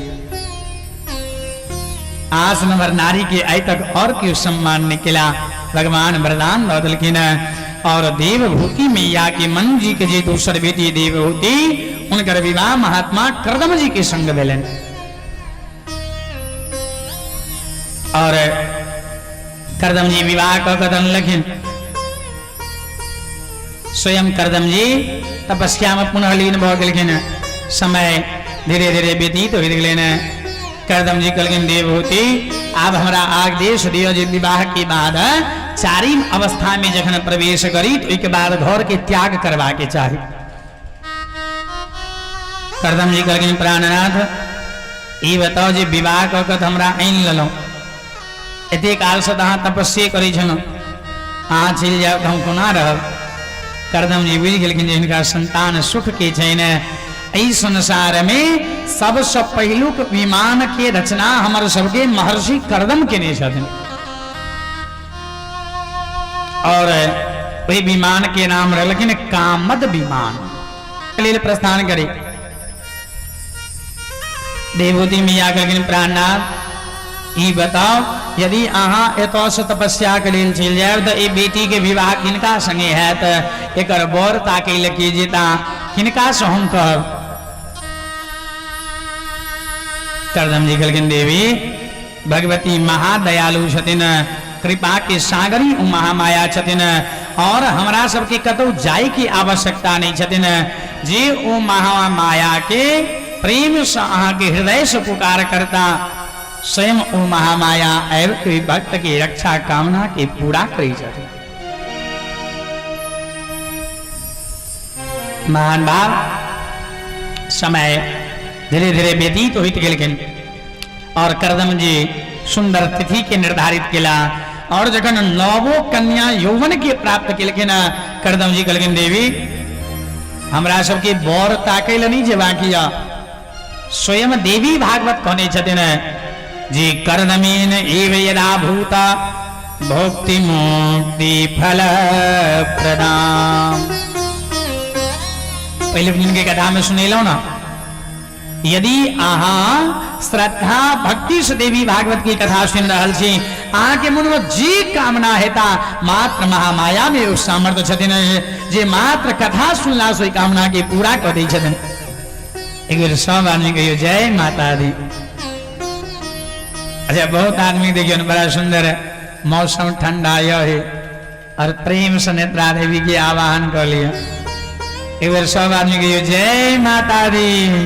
आस नंबर नारी के आइ तक और क्यों सम्मान नहीं केला, भगवान वरदान दऽ देलखिन। और देवभूति मैया के मनु जी के जे दोसर बेटी देवभूति, हुनकर विवाह महात्मा करदम जी के संग भेलनि। और करदम जी विवाह कऽ कऽ अनलखिन। स्वयं करदम जी तपस्या में पुनः लीन भऽ गेलखिन। समय धीरे धीरे व्यतीत होइत गेलनि। करदम जी कहलखिन, देवहूति, आब हमरा आदेश दियौ जे विवाह के बाद चारिम अवस्था में जखन प्रवेश करी तो ओहिके बाद घर के त्याग करबा के चाही। करदम जी कहलखिन, प्राणनाथ, ई बताओ जे विवाह कऽ कऽ तऽ हमरा आनि लेलहुँ, एते कालसँ तऽ अहाँ तपस्ये करै छलहुँ, अहाँ चलि जायब तऽ हम कोना रहब? करदम जी बुझि गेलखिन जे हिनका संतान सुख के छनि। एहि संसारमे सबसँ पहिलुक विमान के रचना हमर सबके महर्षि करदम केने छथिन। और ओहि विमान के नाम रहलखिन कामद विमान। लेल प्रस्थान करी देवहूति मैया कहलखिन, प्राणनाथ, ई बताओ, यदि अहाँ एतऽ से तपस्या के लेल चलि जायब तऽ ई बेटी के विवाह किनका संगे हैत? एकर बर ताकै लए के जेता? किनका से हम कहब? करदम जी कहलखिन, देवी, भगवती महादयालु छथिन, कृपा के सागरी ओ महामाया छथिन और हमरा सबके कतौ जाय के आवश्यकता नहीं छथिन। जे ओ महामाया के प्रेम से अहाँ के हृदय से पुकार करता, स्वयं ओ महामाया आबि के भक्त के रक्षा कामना के पूरा करै छथिन। महान भाव, समय धीरे धीरे व्यतीत होइत गेलखिन और करदम जी सुंदर तिथि के निर्धारित केला और जखन नवो कन्या यौवन के प्राप्त केलखिन, करदम जी कहलखिन, देवी, हमरा सबके बर ताकै लए नहि जेबाक यऽ। स्वयं देवी भागवत कहने छथिन जी, करदमीन एव यदा भूत भुक्ति मुक्ति फल प्रदान। पहिले दिन के कथा में सुनेलहुँ ना, यदि अहाँ श्रद्धा भक्ति से देवी भागवत की कथा सुनि रहल छी, अहाँ के मन में जे कामना हेता, मात्र महामाया में ओ सामर्थ्य छथिन जे मात्र कथा सुनला से ओहि कामना के पूरा कऽ दै छथिन। एक बेर सब आदमी कहियो, जय माता दी। अच्छा, बहुत आदमी देखियो ने, बड़ा सुंदर है, मौसम ठंडा यह है और प्रेम से नेत्रा देवी के आवाहन कर लिया। एक बेर सब आदमी कहियो, जय माता दी,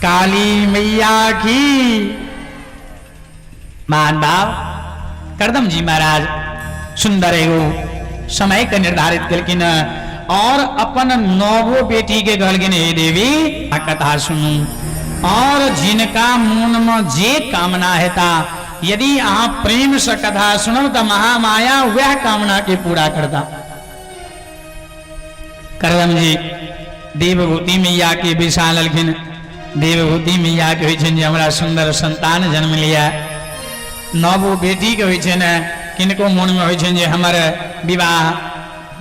काली मैया की। महान भाव, करदम जी महाराज सुंदर एगो समय के निर्धारित केलखिन और अपन नवो बेटी के कहलखिन, हे देवी, आ कथा सुनू और जिनका मन में जे कामना हेता, यदि अहाँ प्रेम से कथा सुनब तो महामाया वह कामना के पूरा करता। करदम जी देवभूति मैया के बैसा लेलखिन। देवभूति मैया के होइ छनि जे हमरा सुंदर संतान जन्म लिया। नवो बेटी के होइ छनि, किनको मोनमे होइ छनि जे हमर विवाह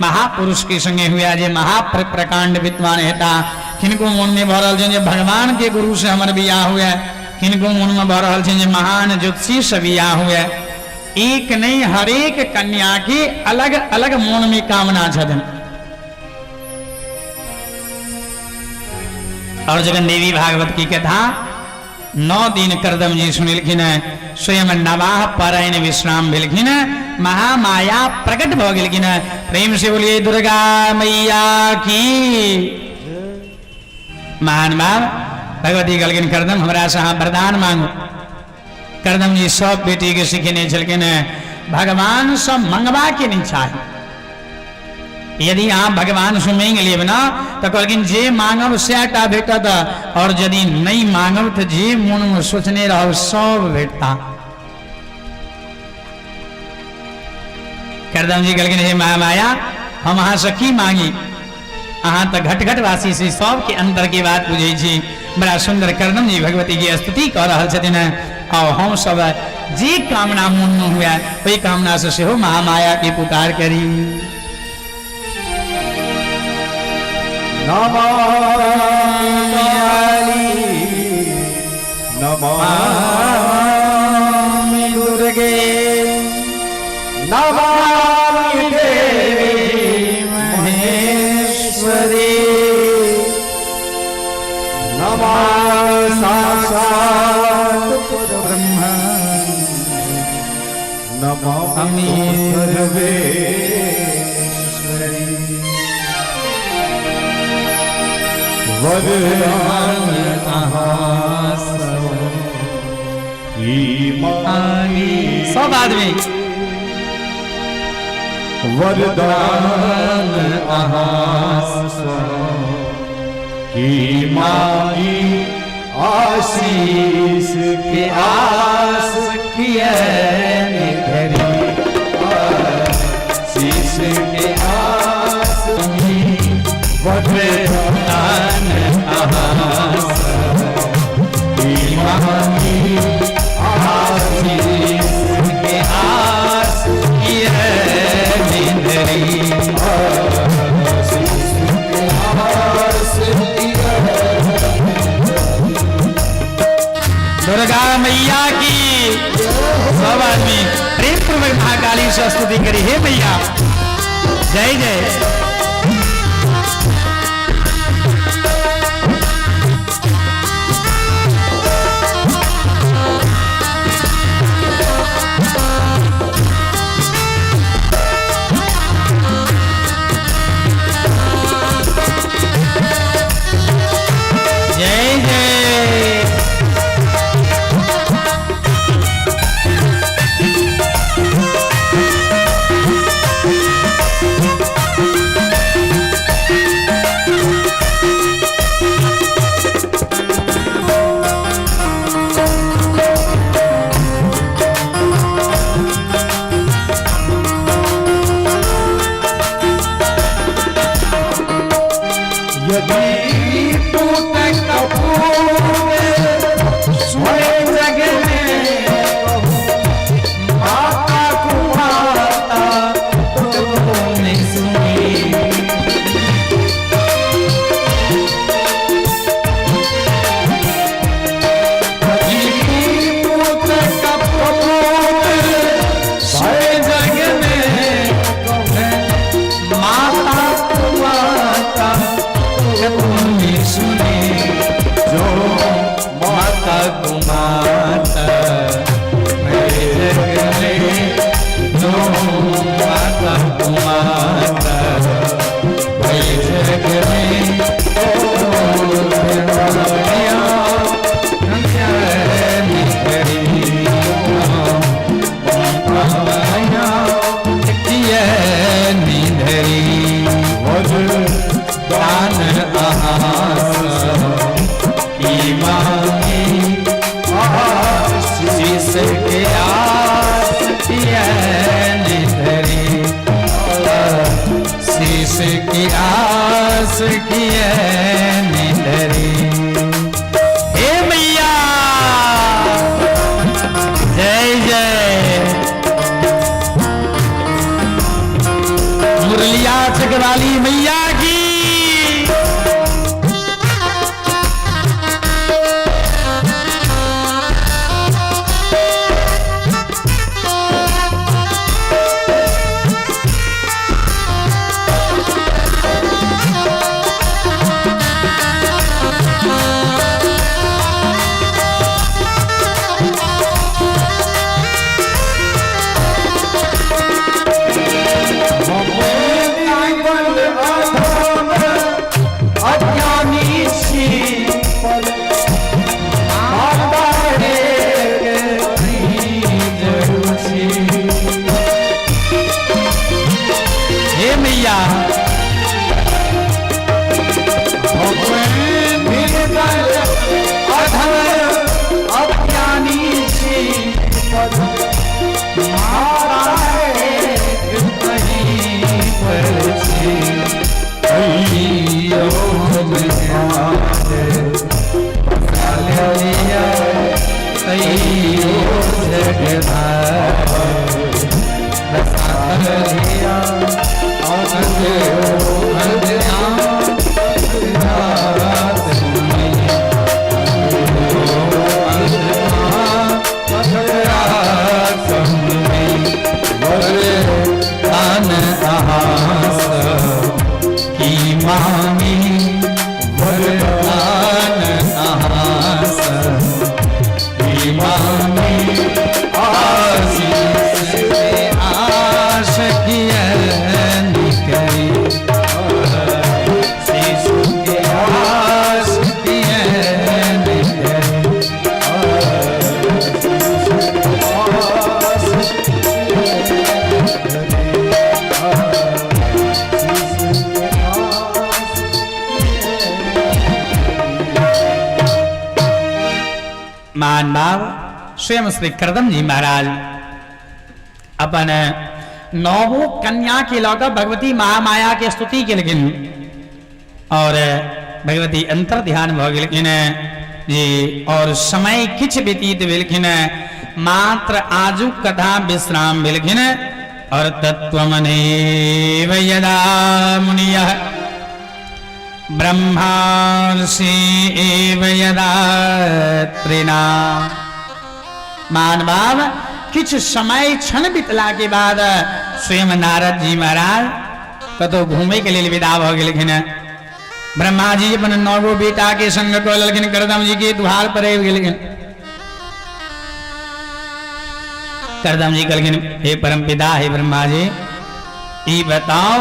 महापुरुष के संगे हुआ जे महाप्रकांड विद्वान हेता। किनको मोनमे भऽ रहल छनि जे भगवान के गुरु से हमर बियाह हुए। किनको मोनमे भऽ रहल छनि जे महान ज्योतिषी से बियाह हुए। एक नहीं, हरेक कन्या के अलग अलग मोन में कामना छथिन। और जगन देवी भागवत की कथा 9 दिन करदम जी सुनलखिन, स्वयं नवाह पारायण विश्राम भेलखिन, महामाया प्रकट भ गेलखिन। प्रेम से बोलिए दुर्गा मैया की। महान भाव, भगवती कहलखिन, करदम, हमरा से अहाँ वरदान मांगू। करदम जी सब बेटी के सिखेने छलखिन, भगवान से मंगवा के नहीं चाही। यदि अहाँ भगवान से मांगि लेब ना तो कहलखिन जे मांगब सएह भेटत, और यदि नहीं मांगब तो जे मन में सोचने रहब सब भेटता। करदम जी कहलखिन, हे महामाया, हम अहाँ से की मांगी? अहाँ तो घट घट वासी से सबके अंतर के बात बुझै छी। बड़ा सुंदर करदम जी भगवती के स्तुति कऽ रहल छथिन और हम सब जे कामना मन में हुए ओहि कामना से सेहो महामाया के पुकार करी। नमामि नमामि दुर्गे नमामि देवी महेश्वरी नमामि साक्षात् परब्रह्म नमामि सर्वेश्वरी। वरदान अहाँ ई मांगी। सब आदमी। वरदान अहाँ की मांगी, आशीष के आस किए धरी, आशीष के आस। वरदान अहाँ की मांगी, आशीष के आस किए। से स्तुति करी। हे मैया जय जय। जय जय। यदि पूत कपूर सुने जग में माता कुमाता तुमने सुनी। यदि पूत कपूर सुने जग में माता कुमाता तुमने सुने, जो माता कुमाता मेरे जग में, जो माता कुमाता मेरे जग में, दान आहास की मांगी आशीष के आस निधरी, शीश की आस की निधरी। हे मैया जय जय। मुरलिया चकवाली मैया की। अज्ञानी छी माता हे मैया अज्ञानी छी माता की मांगी वरदान आहास की मांगी आशीष के आश निकरी, शीश के आश निकरी। मान भाव स्वयं श्री करदम जी महाराज अपन नवो कन्या के लऽ कऽ भगवती महामाया के स्तुति केलखिन और भगवती अंतर ध्यान भऽ गेलखिन जी। और समय किछु व्यतीत भेलखिन, मात्र आजुक कथा विश्राम भेलखिन। और तत्वमनेव यदा मुनियः ब्रह्मार्षि एव यदा त्रिना। मान भाव किछु समय क्षण बितला के बाद स्वयं नारद जी महाराज कतौ घूमे के लेल विदा भऽ गेलखिन। ब्रह्मा जी अपन 9 गो बेटा के संग कऽ लेलखिन, करदम जी के द्वार पर आबि गेलखिन। करदम जी कहलखिन, हे परम पिता, हे ब्रह्मा जी, ई बताओ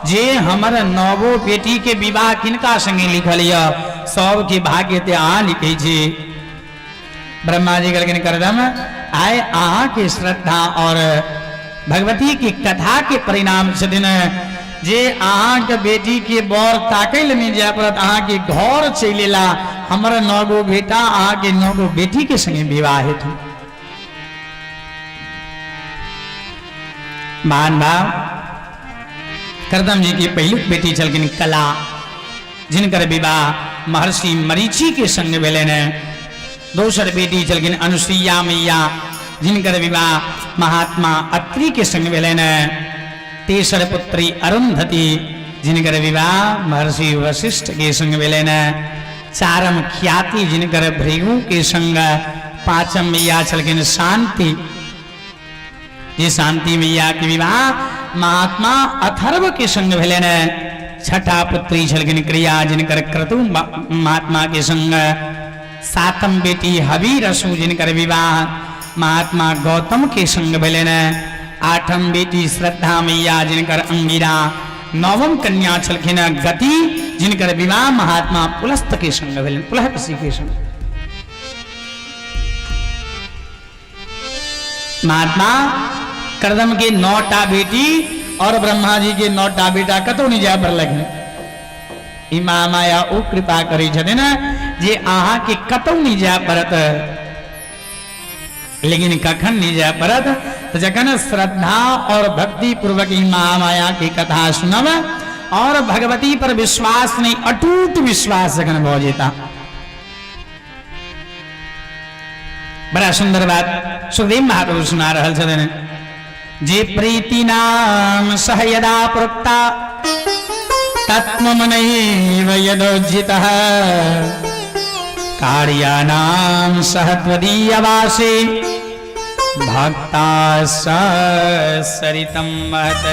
जे हमर 9 गो बेटी के विवाह किनका संगे लिखल यऽ? सबके भाग्य ते अहाँ लिखै छी। ब्रह्मा जी कहलखिन, करदम, आइ अहाँ के श्रद्धा और भगवती की कथा के परिणाम छथिन जे अहाँ के बेटी के बर ताकै लए नहि जाय पड़त, अहाँ के घर चलि एला, हमर 9 गो बेटा अहाँ के 9 गो बेटी के संगे विवाह हेतु। महान भाव करदम जी की पहिलुक बेटी छलखिन कला, जिनकर विवाह महर्षि मरीचि के संग भेलनि। दोसर बेटी छलखिन अनुसुईया मैया, जिनकर विवाह महात्मा अत्रि के संग भेलनि। तेसर पुत्री अरुंधति, जिनकर विवाह महर्षि वशिष्ठ के संग भेलनि। चारम ख्याति, जिनकर भृगु के संग। पांचम मैया छलखिन शांति, जे शांति मैया के विवाह महात्मा अथर्व के संग भेलनि। छठा पुत्री छलखिन क्रिया, जिनकर क्रतु महात्मा के संग। सातम बेटी हबीरसु, जिनकर विवाह महात्मा गौतम के संग भेलनि। आठम बेटी श्रद्धा मैया, जिनकर अंगिरा। नवम कन्या छलखिन गति, जिनकर विवाह महात्मा पुलस्त के संग भेलनि, पुलस्त ऋषि के संग। महात्मा करदम के 9टा बेटी और ब्रह्मा जी के 9टा बेटा कतौ नहीं जाय पड़लखिन। ई महामाया ओ कृपा करै छथिन जे अहाँ के कतौ नहीं जाय पड़त। लेकिन कखन नहीं जाय पड़त? तो जखन श्रद्धा और भक्ति पूर्वक ई महामाया की कथा सुनब और भगवती पर विश्वास नहीं, अटूट विश्वास जखन भऽ जेता। बड़ा सुंदर बात सुखदेव महाप्रभु सुना रहल छथिन जे प्रीति नाम सह यदा प्रोक्ता तत्मनैव यदोज्जितः कार्याणां सह त्वदीयवासे भक्ता सरितं महत।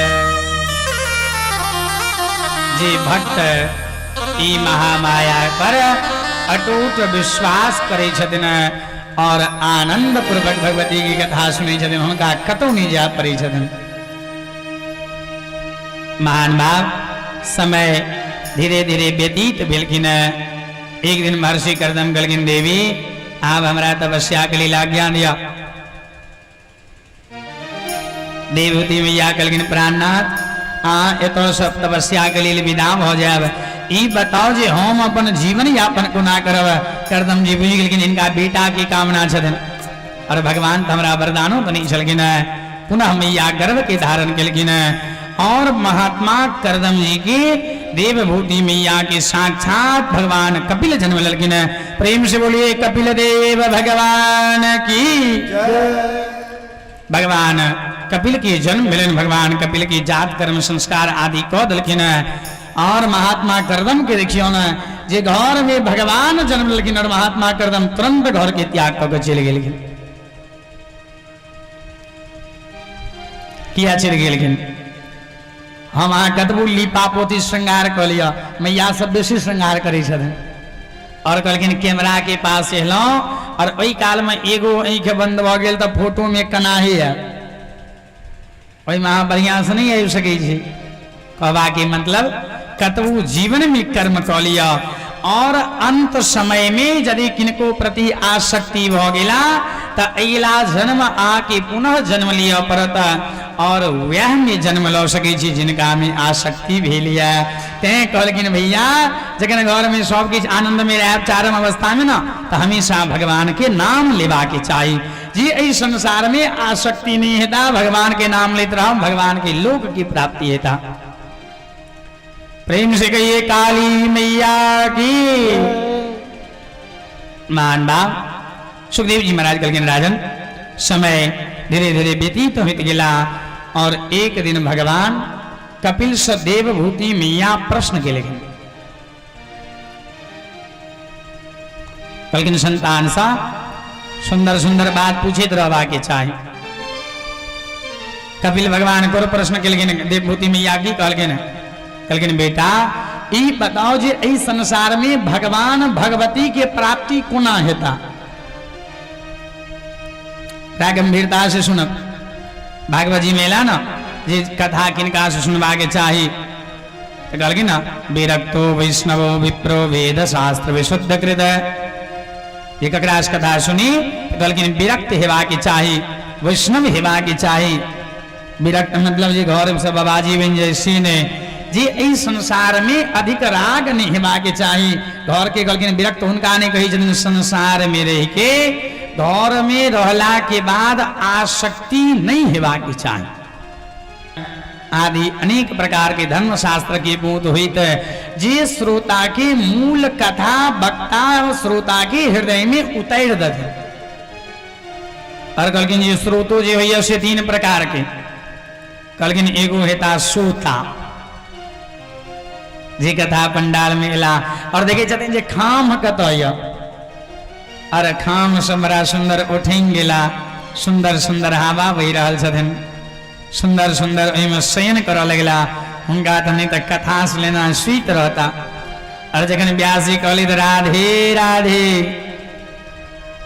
जे भक्त ई महामाया पर अटूट विश्वास करै छथिन और आनंद पूर्वक भगवती की कथा सुनै छथिन, हुनका कतौ नहीं जाय पड़ै छथिन। महान भाव समय धीरे धीरे व्यतीत भेलखिन। एक दिन महर्षि करदम कहलखिन, देवी आब हमरा तपस्या के लेल आज्ञा दिया। देवहूति मैया कहलखिन, प्राणनाथ अहाँ एतऽ सब तपस्या के लेल विदा भऽ जायब, ई बताओ जे हम अपन जीवन यापन कोना करब। करदम जी बुझि गेलखिन हिनका बेटा के कामना छथिन और भगवान तऽ हमरा वरदानो तऽ नहि छलखिन। पुनः मैया गर्भ के धारण केलखिन और महात्मा करदम जी के देवभूति मैया के साक्षात भगवान कपिल जन्म लेलखिन। प्रेम से बोलिए कपिल देव भगवान की जय। भगवान कपिल के जन्म भेलन, भगवान कपिल के जात कर्म संस्कार आदि कऽ देलखिन और महात्मा करदम के देखियो ने जे घर में भगवान जन्म लेलखिन और महात्मा करदम तुरंत घर के त्याग कऽ के चलि गेलखिन। किया चलि गेलखिन? हम अहाँ कतबो लीपा पोती श्रृंगार कऽ लिअ, मैया सब बेसी श्रृंगार करै छथिन। और कहलखिन कैमरा के पास एलहुँ और ओहि काल में एगो आँखि बंद भऽ गेल तऽ फोटो में कनाही आयल, ओहिमे अहाँ बढ़िआँसँ नहि आबि सकै छी। कहबाके मतलब कतबो जीवन में कर्म कऽ लिअ और अंत समय में यदि किनको प्रति आसक्ति भऽ गेला तऽ अगिला जन्म आके पुनः जन्म लिअ पड़त और वएह में जन्म लऽ सकै छी जिनका में आसक्ति भेल यऽ। तैं कहलखिन भैया जखन घर में सब किछु आनंद में रहब चारम अवस्था में न तऽ हमेशा भगवान के नाम लेबाके चाही। जी एहि संसार में आसक्ति नहीं हेता, भगवान के नाम लेत रहब, भगवान के लोक की प्राप्ति हेता। प्रेम से कहिए काली मैया की। मान बाप सुखदेव जी महाराज कहलखिन राजन समय धीरे धीरे व्यतीत होइत गेला और एक दिन भगवान कपिल से देवभूति मैया प्रश्न केलखिन। कहलखिन संतान सा सुंदर सुंदर बात पूछैत रहबाके चाही। कपिल भगवान कोनो प्रश्न केलखिन, देवभूति मैया की कहलखिन? कहलखिन बेटा ई बताओ जे एहि संसार में भगवान भगवती के प्राप्ति कोना हेता। बड़ा गंभीरता से सुनब। भागवत जी मेला ना जे कथा किनका से सुनबा के चाही, तो कहलखिन ना विरक्तो वैष्णवो विप्रो वेद शास्त्र विशुद्ध कृत। ये ककरा से कथा सुनी? तो कहलखिन विरक्त हेबा के चाही, वैष्णव हेबा के चाही। विरक्त मतलब जे घर से बाबाजी बन जाए से नहीं, जे एहि संसार में अधिक राग नहीं हेबा के चाही। घर के कहलखिन विरक्त हुनका नहीं कहै छथिन संसार में रह के, घर में रहला के बाद आसक्ति नहीं हेबा के चाही। आदि अनेक प्रकार के धर्म शास्त्र के बोध होइत जे श्रोता के मूल कथा वक्ता और श्रोता के हृदय में उतार दथिन। और कहलखिन जे श्रोतो जे होइए से तीन प्रकार के। कहलखिन एगो हेता श्रोता जे कथा पंडाल में एला और देखे छथिन जे खाम कतऽ यऽ, और खाम से बड़ा सुंदर उठिंग गेला, सुंदर सुंदर हवा बहि रहल छथिन, सुंदर सुंदर ओहिमे शयन करऽ लगला। हुनका तऽ नहि तऽ कथा से लेना सुति रहता। और जखन व्यास जी कहली तऽ राधे राधे,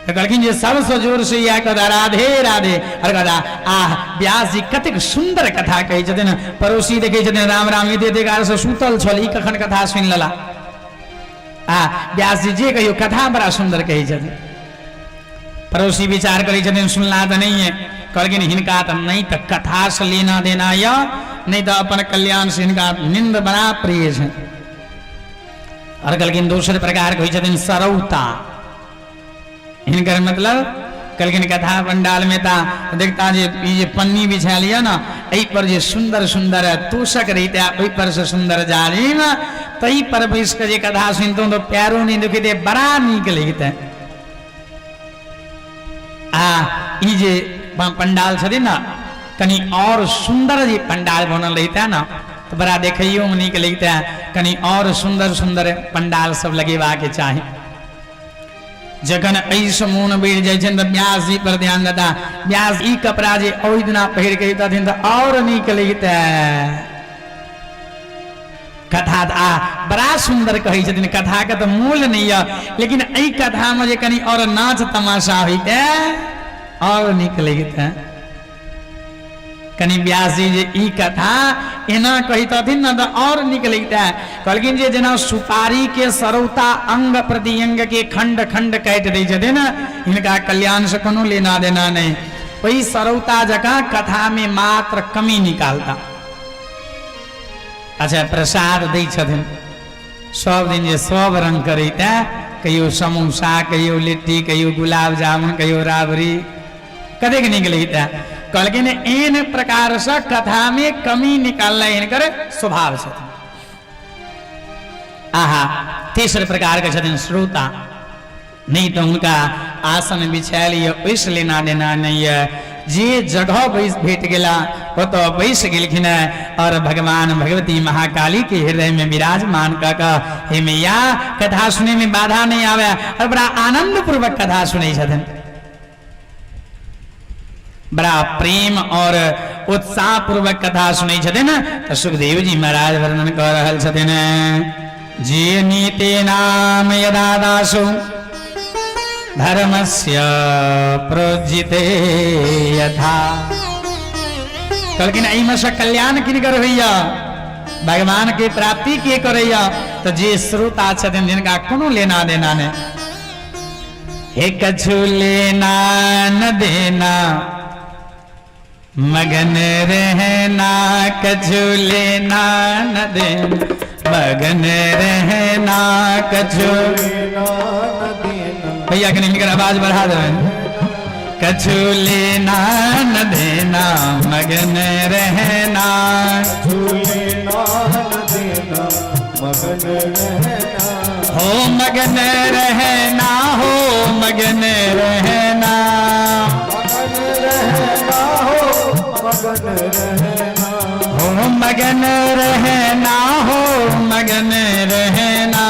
तऽ कहलखिन जे सबसँ जोर से इएह कहता राधे राधे। और कहता आह व्यास जी कतेक सुंदर कथा कहै छथिन। पड़ोसी देखै छथिन राम राम एते एते काल से सुतल छल, ई कखन कथा सुनि लेला। आ व्यास जी जे कहियो कथा बड़ा सुंदर कहै छथिन। पड़ोसी विचार करै छथिन सुनला तऽ नहिए, कहलखिन हिनका तऽ नहि तऽ कथा से लेना देना यऽ, नहि तऽ अपन कल्याण से हिनका निंद बड़ा प्रिय छनि। और कहलखिन दोसर प्रकार के होइ छथिन सरौता। हिनकर मतलब कहलखिन कथा पंडाल में ता देखता जे ई जे पन्नी बिछायल यऽ ने, एहि पर जे सुंदर सुंदर तोषक रहिते ओहि पर से सुंदर जालिम, ताहि पर बैस कऽ जे कथा सुनितहुँ तऽ पैरो नहि दुखेते, बड़ा नीक लगिते। आ ई जे पंडाल छथिन ने, कनि और सुंदर जे पंडाल बनल रहिते ने तऽ बड़ा देखैयोमे नीक लगिते। कनि और सुंदर सुंदर पंडाल सब लगेबाक चाही। जखन एहिसँ मोन बढ़ि जाइ छनि तऽ व्यास जी पर ध्यान देता। व्यास ई कपड़ा जे ओहि दिना पहिर के अबितथिन तऽ और नीक लगिते। कथा आ बड़ा सुंदर कहै छथिन, कथा के तऽ मूल नहि यऽ, लेकिन एहि कथामे जे कनि और नाच तमाशा होइते और नीक लगिते। कनि व्यास जी जे ई कथा एना कहितथिन ने तऽ और नीक लगिते। कहलखिन जे जेना सुपारी के सरौता अंग प्रतिअंग के खंड खंड काटि दै छथिन, हिनका कल्याण से कोनो लेना देना नहि, ओहि सरौता जकाँ कथा में मात्र कमी निकालता। अच्छा प्रसाद दै छथिन सब दिन जे सब रंग करैते, कहियो समोसा, कहियो लिट्टी, कहियो गुलाब जामुन, कहियो राबड़ी, कतेक नीक लगिते। कहलखिन एहन प्रकार से कथा में कमी निकालनाइ हिनकर स्वभाव छथिन। आहा तेसर प्रकार के छथिन श्रोता, नहीं तो हुनका आसन बिछायल यऽ ओहिसँ लेना देना नहीं यऽ, जे जगह बैस भेट गेला ओतऽ बैस गेलखिन हेँ और भगवान भगवती महाकाली के हृदय में विराजमान कऽ कऽ हे मैया कथा सुनै में बाधा नहीं आवे, और बड़ा आनंद पूर्वक कथा सुनै छथिन, बड़ा प्रेम और उत्साह पूर्वक कथा सुनै छथिन। तऽ सुखदेव जी महाराज वर्णन कऽ रहल छथिन, जे नीते नाम यदा दासु धर्मस्य प्रोज्जिते यथा। कहलखिन एहिमे से कल्याण किनकर होइया, भगवान के प्राप्ति के करैया? तऽ जे श्रोता छथिन जिनका कोनो लेना देना नहि, हे कछु लेना न देना मगन रहना, कछु लेना न देना मगन रहना, कछु लेना न देना। भैया कनि हिनकर आवाज बढ़ा देबनि। कछु लेना न देना मगन रहना, कछु लेना न देना मगन रहना, हो मगन रहना, हो मगन रहना, मगन रहना, हो मगन रहना, हो मगन रहना, हो मगन रहना,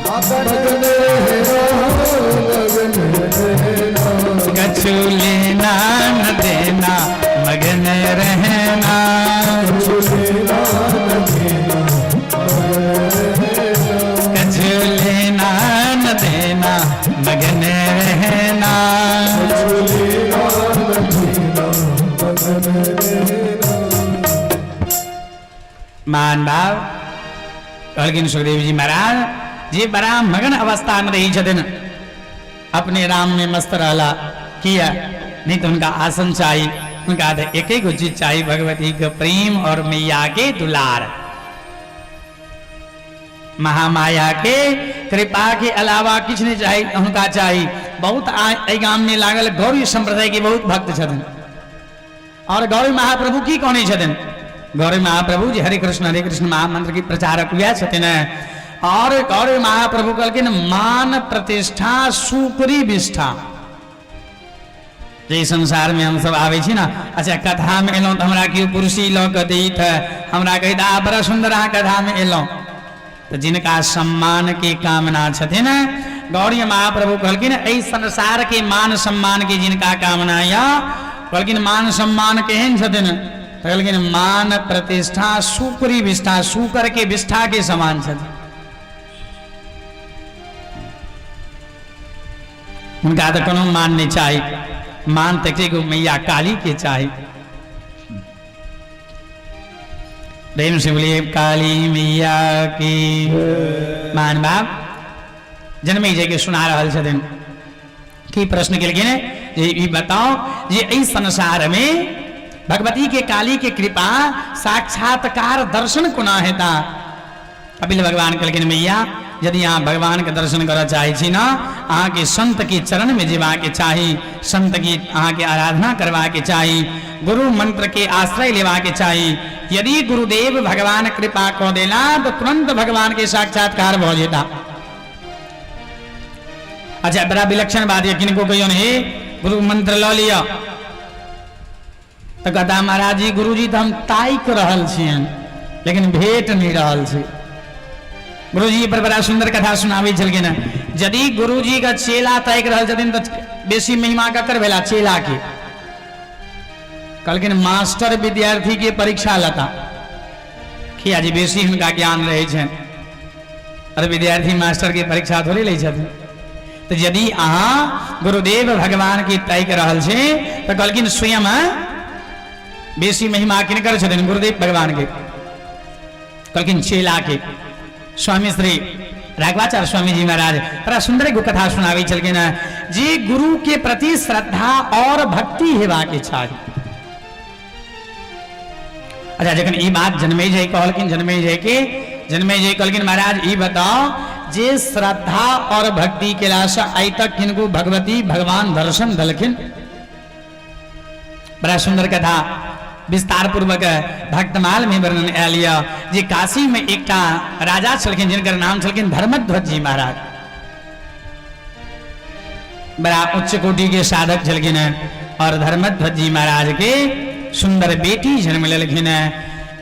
मगन रहना, मगन रहना, कछु लेना न देना मगन रहना। मान भाव कहलखिन सुखदेव जी महाराज जे बड़ा मगन अवस्था में रही छथिन, अपने राम में मस्त रहला, किया नहीं तो उनका आसन चाहिए, उनका तो एक ही चीज चाहिए, भगवती के प्रेम और मैया के दुलार। महामाया के कृपा के अलावा किछु नहीं चाहिए हुनका चाहिए। बहुत एहि गाम में लागल गौरी संप्रदाय के बहुत भक्त छथिन। और गौरी महाप्रभु की कहने छथिन? गौरी महाप्रभु जी हरे कृष्ण महामंत्र के प्रचारक वएह छथिन। और गौरी महाप्रभु कहलखिन मान प्रतिष्ठा सुपरी विष्ठा। जे संसार में हम सब आबै छी ना, अच्छा कथा में एलहुँ तऽ हमरा केओ कुर्सी लऽ कऽ दैत है, हमरा कहैत आ बड़ा सुन्दर अहाँ कथा में एलहुँ। तऽ जिनका सम्मान के कामना छथिन, गौरी महाप्रभु कहलखिन एहि संसार के मान सम्मान के जिनका कामना यऽ, कहलखिन मान सम्मान केहन छथिन? तऽ कहलखिन मान प्रतिष्ठा सुकरी विष्ठा, सुकर के विष्ठा के समान छथिन। हुनका तऽ कोनो मान नहि चाही, मान तऽ एके गो मैया काली के चाही। प्रेम से बोलिए काली मैया की। मान बाप जन्मे जय के सुना रहल छथिन। की प्रश्न केलखिन जे ई बताओ जे एहि संसार में भगवती के काली के कृपा साक्षात्कार दर्शन कोना हेता? कपिल भगवान कहलखिन मैया यदि अहाँ भगवान के दर्शन करऽ चाहै छी ना, अहाँके संत के चरण में जेबाके चाही, संत की अहाँके आराधना करबाके चाही, गुरु मंत्र के आश्रय लेबाके चाही। यदि गुरुदेव भगवान कृपा कऽ देला तऽ तुरंत भगवान के साक्षात्कार भऽ जेता। अच्छा बड़ा विलक्षण बात यऽ, किनको कहियौन हे गुरु मंत्र लऽ लिअ, तऽ कहता महाराज जी गुरुजी तऽ हम ताकि रहल छियनि लेकिन भेट नहि रहल छै। गुरुजी पर बड़ा सुन्दर कथा सुनाबै छलखिन हेँ। यदि गुरुजी के चेला ताकि रहल छथिन तऽ बेसी महिमा ककर भेला? चेला के। कहलखिन मास्टर विद्यार्थी के परीक्षा लेता, किया जे बेसी हुनका ज्ञान रहै छनि, अरे विद्यार्थी मास्टर के परीक्षा थोड़े लै छथिन। तऽ यदि अहाँ गुरुदेव भगवान के ताकि रहल छी तऽ कहलखिन स्वयं बेसी महिमा किनकर छथिन? गुरुदेव भगवान के। कहलखिन चेला के। स्वामी श्री राघवाचार्य स्वामी जी महाराज बड़ा सुंदर एगो कथा सुनाबै छलखिन हेँ जे गुरु के प्रति श्रद्धा और भक्ति हेबाके चाही। अच्छा जखन ई बात जन्मे जय कहलखिन, जन्मे जय के जन्मे जय कहलखिन महाराज ई बताओ जे श्रद्धा और भक्ति केलासँ आइ तक किनको भगवती भगवान दर्शन देलखिन? बड़ा सुंदर कथा विस्तार पूर्वक भक्तमाल में वर्णन आयल यऽ जे काशी में एकटा राजा छलखिन जिनकर नाम छलखिन धर्मध्वज जी महाराज। बड़ा उच्च कोटि के साधक छलखिन हैं और धर्मध्वज जी महाराज के सुंदर बेटी जन्म लेलखिन हैं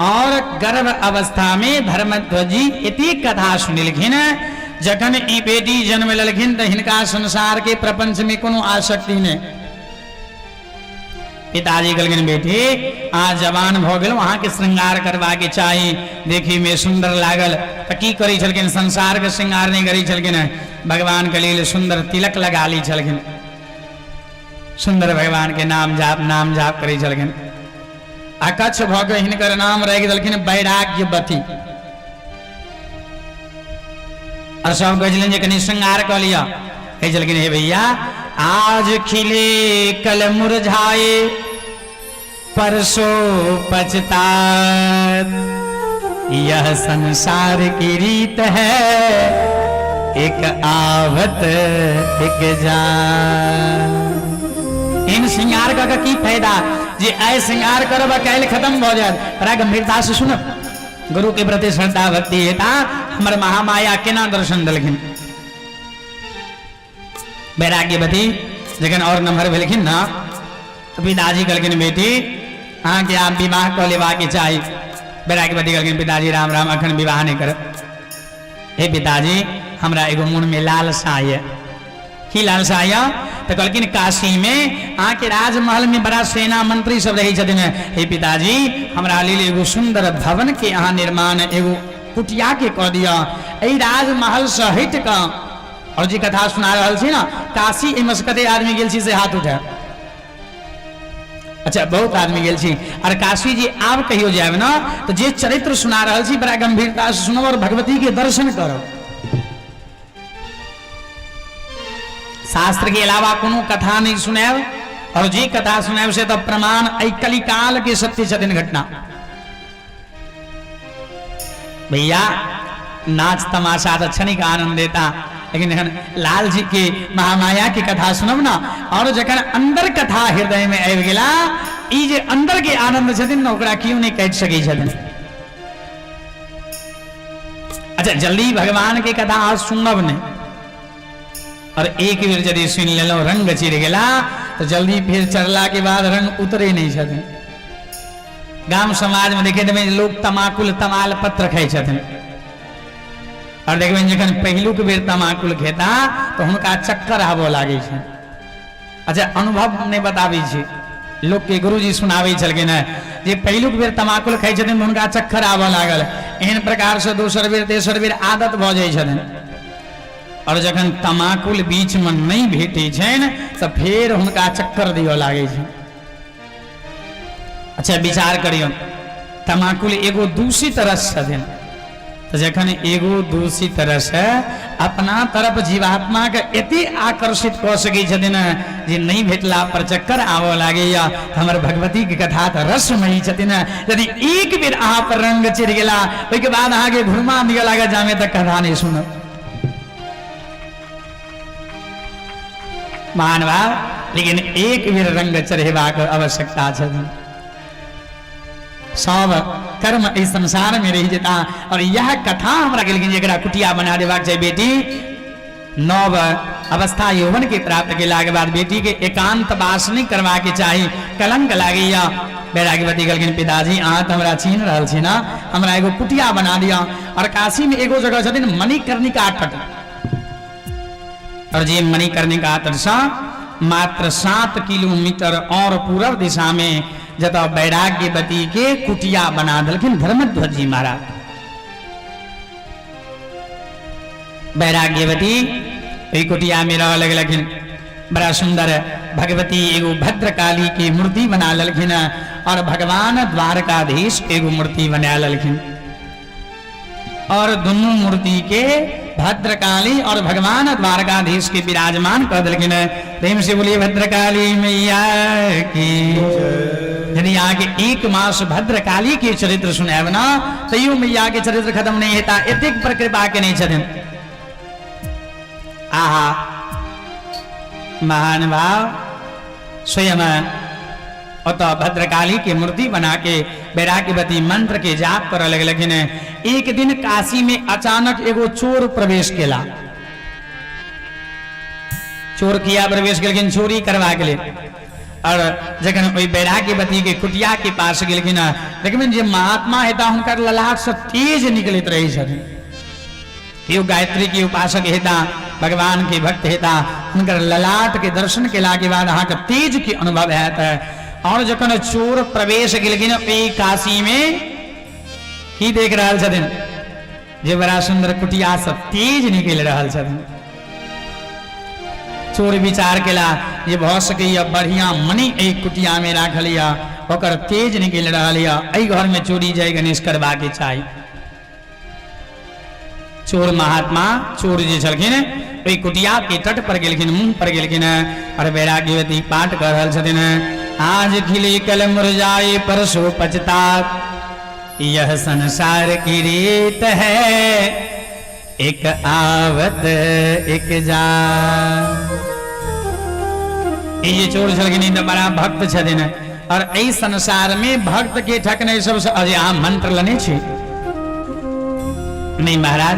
और गर्भ अवस्था में धर्मध्वज जी एतेक कथा सुनलखिन हैं, जखन ई बेटी जन्म लेलखिन तऽ हिनका संसार के प्रपंच में कोनो आसक्ति नहीं। पिताजी कहलखिन बेटी अहाँ जवान भऽ गेलहुँ, अहाँके श्रृंगार करबाके चाही, देखी में सुंदर लागल। तऽ की करै छलखिन? संसारके श्रृंगार नहि करै छलखिन हेँ, भगवानके लेल सुंदर तिलक लगा लै छलखिन, सुंदर भगवानके नाम जाप नाम जाप करै छलखिन। अकच्छ भऽ कऽ हिनकर नाम राखि देलखिन वैराग्यवती। और सब कहै छलखिन जे कनि श्रृंगार कऽ लिअ। कहै छलखिन हे भैया आज खिले कल मुरझाए परसो पछतात, यह संसार की रीत है एक आवत एक जात। इन श्रृंगार कऽ के की फायदा जे आइ श्रृंगार करब आ काल्हि खत्म भऽ जायत। बड़ा गंभीरता से सुनब, गुरु के प्रति श्रद्धा भक्ति हेता हमर महामाया केना दर्शन देलखिन। वैराग्यवती जखन और नम्हर भेलखिन ना तऽ पिताजी कहलखिन बेटी अहाँके आब विवाह कऽ लेबाके चाही। वैराग्यवती कहलखिन पिताजी राम राम अखन विवाह नहि करब। हे पिताजी हमरा एगो मोन में लालसा यऽ। की लालसा यऽ? तऽ कहलखिन काशी में अहाँके राजमहल में बड़ा सेना मंत्री सब रहै छथिन। हे पिताजी हमरा लेल एगो सुंदर भवन के अहाँ निर्माण एगो कुटिया के कऽ दिअ, एहि राजमहल से हटि कऽ। और जे कथा सुना रहल छी ना काशी एहिमे से कते आदमी गेल छी से हाथ उठाए। अच्छा, बहुत आदमी गेल छी। और काशी जी आब कहियो जायब ना तो जे चरित्र सुना रहल छी बड़ा गंभीरता से सुनब और भगवती के दर्शन करब। शास्त्र के अलावा कोनो कथा नहीं सुनायब, और जे कथा सुनायब से तो प्रमाण एहि कलिकाल के सत्य छथिन घटना। भैया नाच तमाशा तो क्षणिक आनंद देता, लेकिन जखन लाल जी के महामाया के कथा सुनब ना, और जखन अंदर कथा हृदय में आबि गेला, ई जे अंदर के आनंद छथिन ना, ओकरा केओ नहीं काटि सकै छथिन। अच्छा, जल्दी भगवान के कथा आज सुनब नहीं, और एक बेर यदि सुन लेलहुँ रंग चिर गेला तो जल्दी फिर चढ़ला के बाद रंग उतरे नहीं छथिन। गाम समाज में देखे देबै लोग तमाकुल तमाल पत्र खाइ छथिन, और देखबै जखन पहिलुक बेर तमाकुल खेता तो हुनका चक्कर आबऽ लागै छै। अच्छा, अनुभव हम नहीं बताबै छी, लोक के गुरुजी सुनाबै छलखिन हेँ जे पहिलुक बेर तमाकुल खाइ छथिन तऽ हुनका चक्कर आबऽ लागल। एहन प्रकार से दोसर बेर तेसर बेर आदत भऽ जाइ छथिन, और जखन तमाकुल बीच में नहीं भेटै छनि तऽ फेर हुनका चक्कर दिअ लागै छै। अच्छा, विचार करियौ, तमाकुल एगो दूषित रस छथिन, तऽ जखन एगो दूषित रस अपना तरफ जीवात्मा के एते आकर्षित कऽ सकै छथिन जे नहीं भेटला पर चक्कर आबऽ लागैया, हमर भगवती के कथा तऽ रसमयी छथिन। यदि एक बेर अहाँ पर रंग चढ़ि गेला, ओहिके बाद अहाँके घुरमा दिअ लागत जामे तक कथा नहीं सुनब। महान भाव, लेकिन एक बेर रंग चढ़ेबाक आवश्यकता छथिन। सब कर्म एहि संसार में रहि जेता, और यह कथा हमरा गेलखिन जेकरा कुटिया बना देबाक चाही। बेटी नव अवस्था यौवन के प्राप्त केला के बाद बेटी के एकांत वास नहीं करवा के चाही, कलंक लागैया। वैराग्यवती कहलखिन पिताजी अहाँ तऽ हमरा चिन्ह रहल छी ना, हमरा एगो कुटिया बना दिअ। और काशी में एगो जगह छथिन मणिकर्णिका तट, और जे मणिकर्णिका तट से मात्र 7 किलोमीटर और पूरब दिशा में जतऽ वैराग्यवती के कुटिया बना देलखिन धर्मध्वज जी महाराज। वैराग्यवती ओहि कुटिया में रह लगलखिन। बड़ा सुंदर भगवती एगो भद्रकाली के मूर्ति बना लेलखिन, और भगवान द्वारकाधीश एगो मूर्ति बना लेलखिन, और दुनू मूर्ति के भद्रकाली और भगवान द्वारकाधीश के विराजमान कर देलखिन। प्रेम से बोलिए भद्रकाली मैया की। यदि अहाँ के एक मास भद्रकाली के चरित्र सुनायब ना, तैयो मैया के चरित्र खत्म नहीं हेता, एतेक पर कृपा के नहीं छथिन। आहा महान भाव, स्वयं ओतऽ भद्रकाली के मूर्ति बना के वैराग्यवती मंत्र के जाप करऽ लगलखिन। एक दिन काशी में अचानक एगो चोर प्रवेश केला। चोर किया प्रवेश केलखिन? चोरी करबा के लेल। और जखन ओहि वैराग्यवती के कुटिया के पास गेलखिन, देखबिन जे महात्मा हेता हुनकर ललाट से तेज निकलैत रहै छथिन। केओ गायत्री के उपासक हेता, भगवान के भक्त हेता, हुनकर ललाट के दर्शन केला के बाद अहाँके तेज के अनुभव हैत। और जखन चोर प्रवेश गेलखिन ओहि काशी में, की देख रहल छथिन जे बड़ा सुंदर कुटिया से तेज निकलि रहल छथिन। चोर विचार केला जे भऽ सकैया बढ़िया मणि एहि कुटिया में राखल यऽ, ओकर तेज निकलि रहल यऽ, एहि घर में चोरी जय गणेश करबाके चाही। चोर महात्मा चोर जे छलखिन ओहि कुटिया के तट पर गेलखिन, मुंह पर गेलखिन, और वैराग्यवती पाठ कर रहल छथिन। आज खिली कल मुरझाए परसों पछता, यह संसार की रीत है, एक आवत एक जा। ई जे चोर छलखिन ई तऽ बड़ा भक्त छथिन, और एहि संसार में भक्त के ठकने सबसे अरे अहाँ मंत्र लेने छी नहीं महाराज?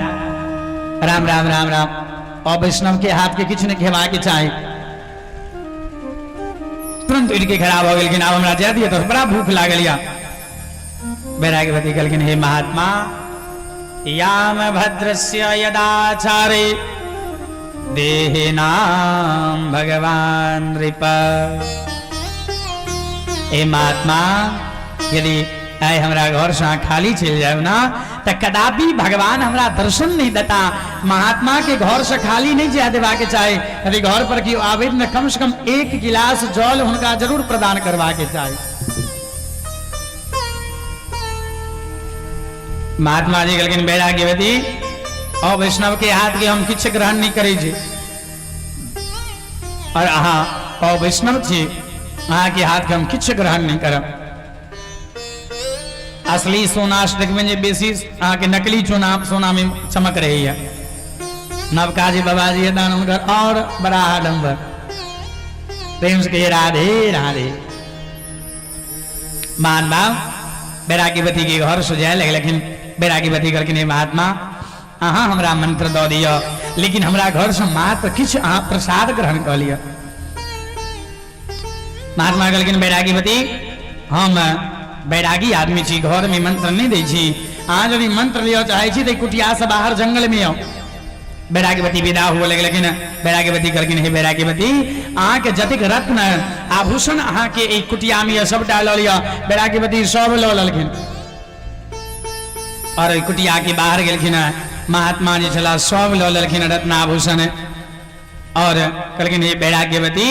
राम राम राम राम। अवैष्णव के हाथ के किछु नहीं खेबा के चाही। तुरंत उठि के खड़ा भऽ गेलखिन, आब हमरा जाय दिअ, तऽ बड़ा भूख लागल या। वैराग्यवती कहलखिन हे महात्मा, याम भद्रस्य यदाचारे देहिनाम भगवान नृप। हे महात्मा, यदि आइ हमरा घरसँ अहाँ खाली चलि जायब ना तऽ कदापि भगवान हमरा दर्शन नहीं देता। महात्मा के घर से खाली नहीं जाय देबाक चाही। यदि घर पर केओ आबे ने कम से कम एक गिलास जल हुनका जरूर प्रदान करबाक चाही। महात्मा जी कहलखिन वैराग्यवती अवैष्णव के हाथ के हम किछु ग्रहण नहीं करै छी और अहाँ अवैष्णव छी, अहाँ के हाथ के हम किछु ग्रहण नहीं करब। असली सोना से देखबै जे बेसी अहाँके नकली सोना सोना में चमक रही है। नवका जे बाबाजी हेतान हुनकर और बड़ा आडम्बर। प्रेम से कहिए राधे राधे। मान बाब वैराग्यवती के घर से जाए लगलखिन। वैराग्यवती कहलखिन हे महात्मा अहाँ हमरा मंत्र दऽ दिअ, लेकिन हमरा घर से मात्र किछु अहाँ प्रसाद ग्रहण कऽ लिअ। महात्मा कहलखिन वैराग्यवती हम वैरागी आदमी छी, घर में मंत्र नहीं दै छी, अहाँ यदि मंत्र लिअ चाहै छी तऽ कुटिया से बाहर जंगल में आउ। वैराग्यवती विदा हुए लगलखिन। वैराग्यवती कहलखिन हे वैराग्यवती अहाँके जतेक रत्न आभूषण अहाँके एहि कुटिया में यऽ सबटा लऽ लिअ। वैराग्यवती सब लऽ लेलखिन और ओहि कुटिया के बाहर गेलखिन। महात्मा जे छलाह सब लऽ लेलखिन रत्नाभूषण और कहलखिन हे वैराग्यवती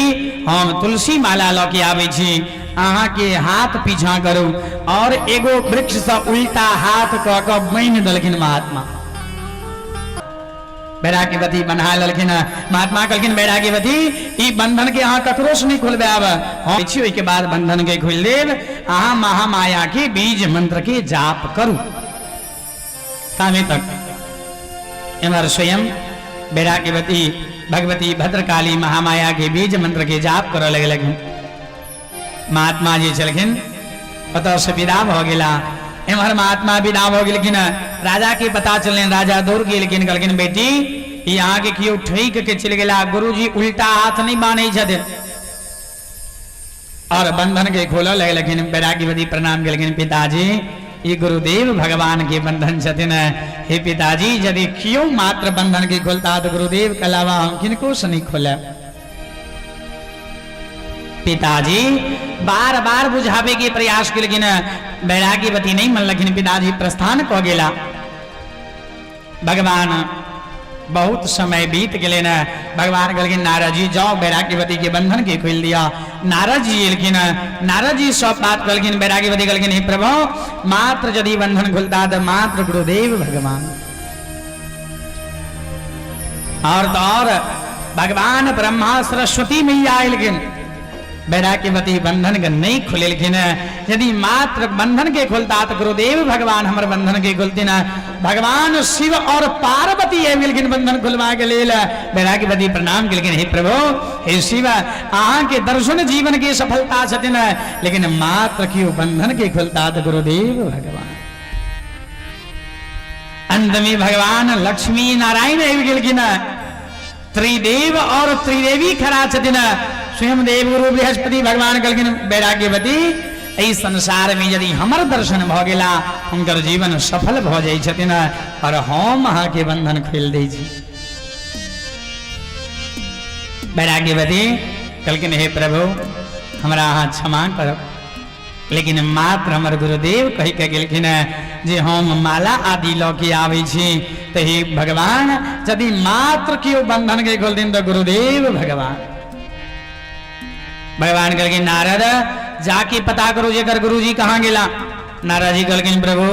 हम तुलसी माला लऽ के आबै छी, अहाँके हाथ पीछा करू। और एगो वृक्ष से उल्टा हाथ कऽ कऽ बान्हि देलखिन महात्मा। वैराग्यवती बन्हा लेलखिन। महात्मा कहलखिन वैराग्यवती ई बंधन के अहाँ ककरो से नहीं खोलबायब, हम छी ओहिके बाद बंधन के खोलि देब, अहाँ महामाया के बीज मंत्र के जाप करू। तामे तक एमहर स्वयं वैराग्यवती भगवती भद्रकाली महामाया के बीज मंत्र के जाप करऽ लगलखिन। महात्मा जी छलखिन ओतऽ से विदा भऽ गेला। एम्हर महात्मा विदा भऽ गेलखिन। राजा के पता चलनि, राजा दौड़ गेलखिन, कहलखिन बेटी ई अहाँके केओ ठकि के चलि गेला, गुरुजी उल्टा हाथ नहि बान्है छथिन। और बंधन के खोलऽ लगलखिन। वैराग्यवती प्रणाम केलखिन, पिताजी ई गुरुदेव भगवान के बंधन छथिन। हे पिताजी यदि केओ मात्र बंधन के खोलता तो गुरुदेव के अलावा हम किनको से नहीं खोलब। पिताजी बार बार बुझावे के प्रयास केलखिन, वैराग्यवती नहीं मनलखिन। पिताजी प्रस्थान कऽ गेला। भगवान बहुत समय बीत गेलै ने। भगवान कहलखिन नारद जी जाओ वैराग्यवती के बंधन के खोलि दिया। नारद जी एलखिन, नारद जी सब बात कहलखिन। वैराग्यवती कहलखिन हे प्रभु मात्र यदि बंधन खुलता तो मात्र गुरुदेव भगवान। और तो और भगवान ब्रह्मा सरस्वती मैया एलखिन। वैराग्यवती बंधन के नहीं खुलेलखिन। यदि मात्र बंधन के खुलता तो गुरुदेव भगवान हमर बंधन के खुलथिन। भगवान शिव और पार्वती आबि गेलखिन बंधन खुलवा के लेल। वैराग्यवती प्रणाम केलखिन, हे प्रभु हे शिव अहाँ के दर्शन जीवन के सफलता छथिन, लेकिन मात्र क्यों बंधन के खुलता तो गुरुदेव भगवान। अंत में भगवान लक्ष्मी नारायण आबि गेलखिन। त्रिदेव और त्रिदेवी खड़ा छथिन। स्वयं देव गुरु बृहस्पति भगवान कहलखिन वैराग्यवती एहि संसार में यदि हमर दर्शन भऽ गेला हुनकर जीवन सफल भऽ जाइ छथिन और हम अहाँके बंधन खोलि दै छी। वैराग्यवती कहलखिन हे प्रभु हमरा अहाँ क्षमा करब, लेकिन मात्र हमर गुरुदेव कहि के गेलखिन जे हम माला आदि लऽ के आबै छी, तऽ हे भगवान यदि मात्र केओ बंधन के खोलथिन तऽ गुरुदेव भगवान। भगवान कहलखिन नारद जाके पता करू जेकर गुरुजी कहाँ गेला। नारद जी कहलखिन प्रभु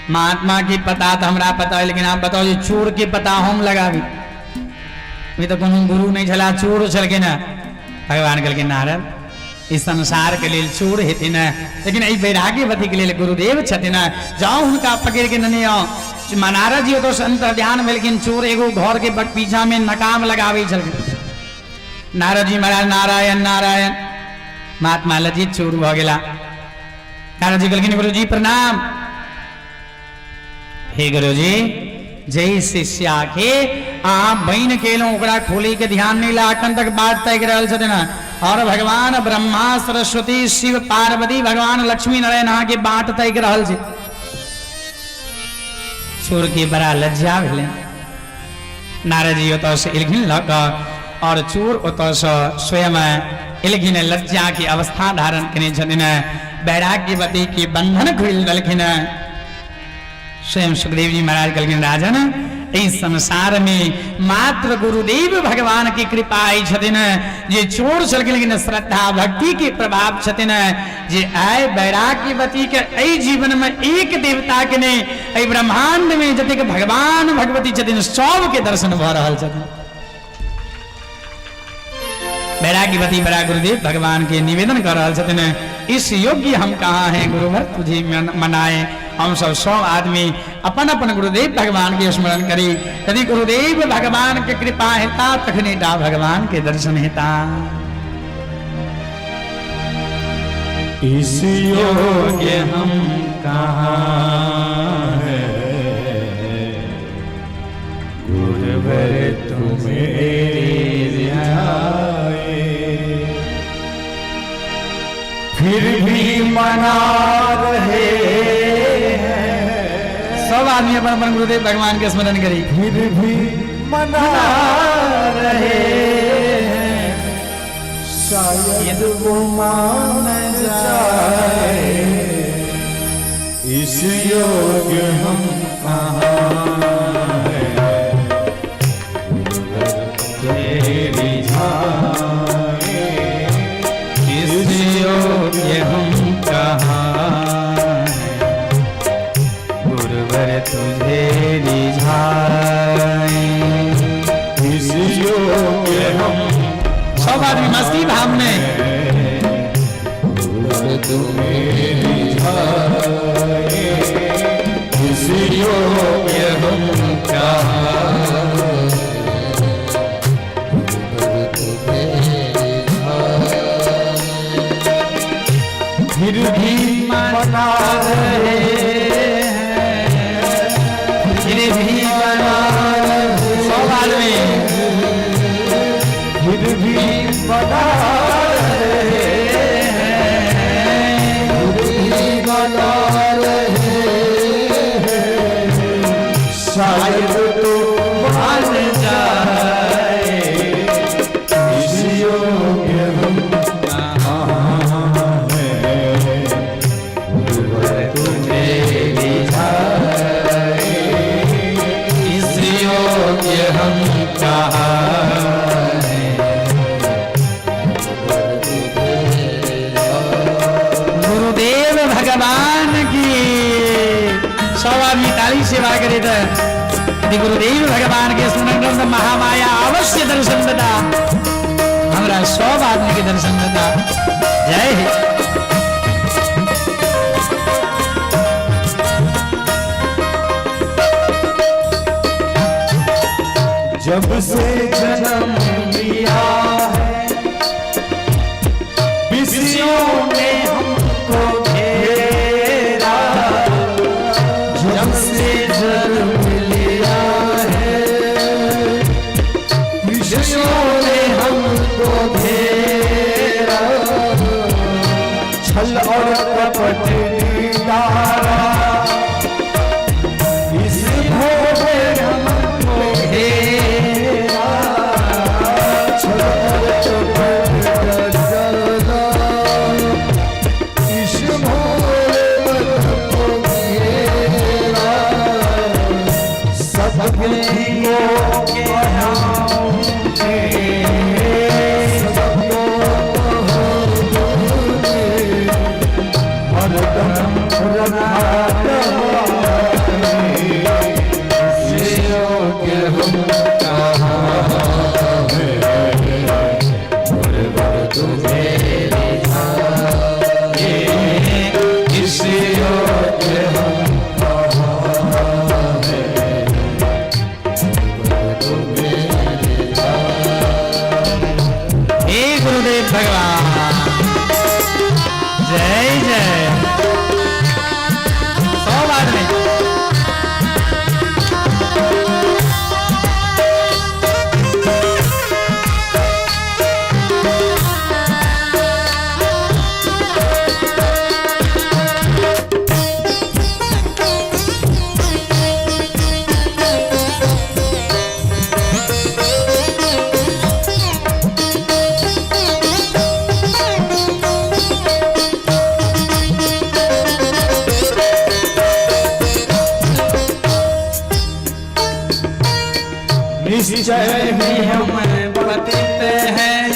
महात्मा की पता तऽ हमरा पता है, लेकिन आप बताओ जे चोर के पता हम लगाबी, ई तऽ कोनो गुरु नहि छला, चोर छलखिन। भगवान कहलखिन नारद इस संसार के लेल चोर हेथिन, लेकिन एहि वैराग्यवती के लेल गुरुदेव छथिन, जाओ हुनका पकड़ के नेने आउ। नारद जी ओतऽ संत ध्यान भेलखिन, चोर एगो घर के पीछा में नकाम लगाबै छलखिन। नारद जी महाराज नारायण नारायण, महात्मा लज्जित चोर भऽ गेला। नारद जी कहलखिन गुरुजी प्रणाम। हे गुरुजी जय शिष्या के अहाँ बनि केलहुँ ओकरा खोली के ध्यान नहीं ला, अखन तक बात ताकि रहल छथिन। और भगवान ब्रह्मा सरस्वती शिव पार्वती भगवान लक्ष्मी नारायण अहाँ के बाट ताकि रहल छै। चोर के बड़ा लज्जा भेलै। नारद जी ओतऽ से एलखिन लऽ कऽ और चोर ओतऽ से स्वयं एलखिन, लज्जा के अवस्था धारण केने छथिन। वैराग्यवती के बंधन खोलि देलखिन। स्वयं सुखदेव जी महाराज कहलखिन, राजन, एहि संसार में मात्र गुरुदेव भगवान के कृपा छथिन जे चोर छलखिन, लेकिन श्रद्धा भक्ति के प्रभाव छथिन जे आइ वैराग्यवती के एहि जीवन में एक देवता के नहीं, एहि ब्रह्मांड में जतेक भगवान भगवती छथिन सबके दर्शन भऽ रहल छथिन। वैराग्यवती बड़ा गुरुदेव भगवान के निवेदन कर रहल छथिन, इस योग्य हम कहाँ हैं गुरुवर तुझे मनाए। हम सब 100 आदमी अपन अपन गुरुदेव भगवान के स्मरण करी, यदि गुरुदेव भगवान के कृपा हेता तखने टा भगवान के दर्शन हेता। इस योग्य हम कहाँ हैं गुरुवर तुम्हें रिझाए, फिर भी मना रहे हैं। सब आदमी अपन अपन गुरुदेव भगवान के स्मरण करी। फिर भी मना रहे हैं, शायद वो मान जाए, इस योग्य हम कहाँ हैं तेरी जाए, इस योग्य हम कहाँ हैं गुरुवर तुझे रिझाए, इस योग्य हम। सब आदमी मस्ती भाव में तुम्हें रिझाए, इस योग्य हम कहाँ। फिर भी मना रहे हैं, फिर भी मना रहे, सब आदमी फिर भी मना रहे हैं, फिर भी मना रहे हैं, शायद तो मान जाए, इस योग्य हम कहाँ हैं गुरुवर तुझे रिझाए, इस योग्य हम कहाँ हैं। गुरुदेव भगवान की सब आदमी ताली सेवा करे यदि गुरुदेव भगवान के स्मरण करब तऽ महामाया अवश्य दर्शन देता, हमरा सब आदमी के दर्शन देता। जय हे। जब से जन्म लिया है विषयों ने हमको घेरा, जब से जन्म लिया है विषयों ने हमको घेरा, छल और कपट नितारा इस भोग में हमको घेरा, छल निश्चय ही हम पतित हैं,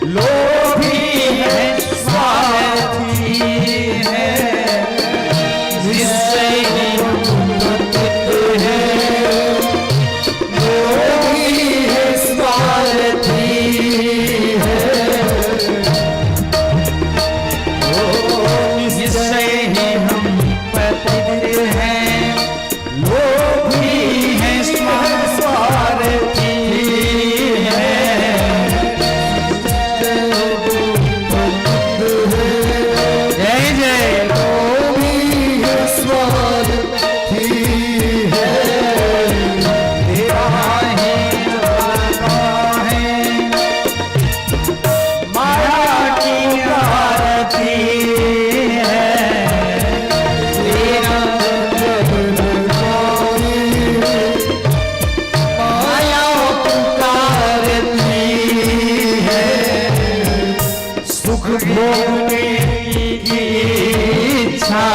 लोभी है स्वार्थी है, निश्चय ही हम पतित हैं, लोभी है स्वार्थी है, निश्चय ही हम पतित हैं, लोभी है स्वार्थी है। जय जय। लोभी है स्वार्थी है, तेरा ही है माया की आरती है, तेरा माया पुकारती है, सुख भोगने की इच्छा,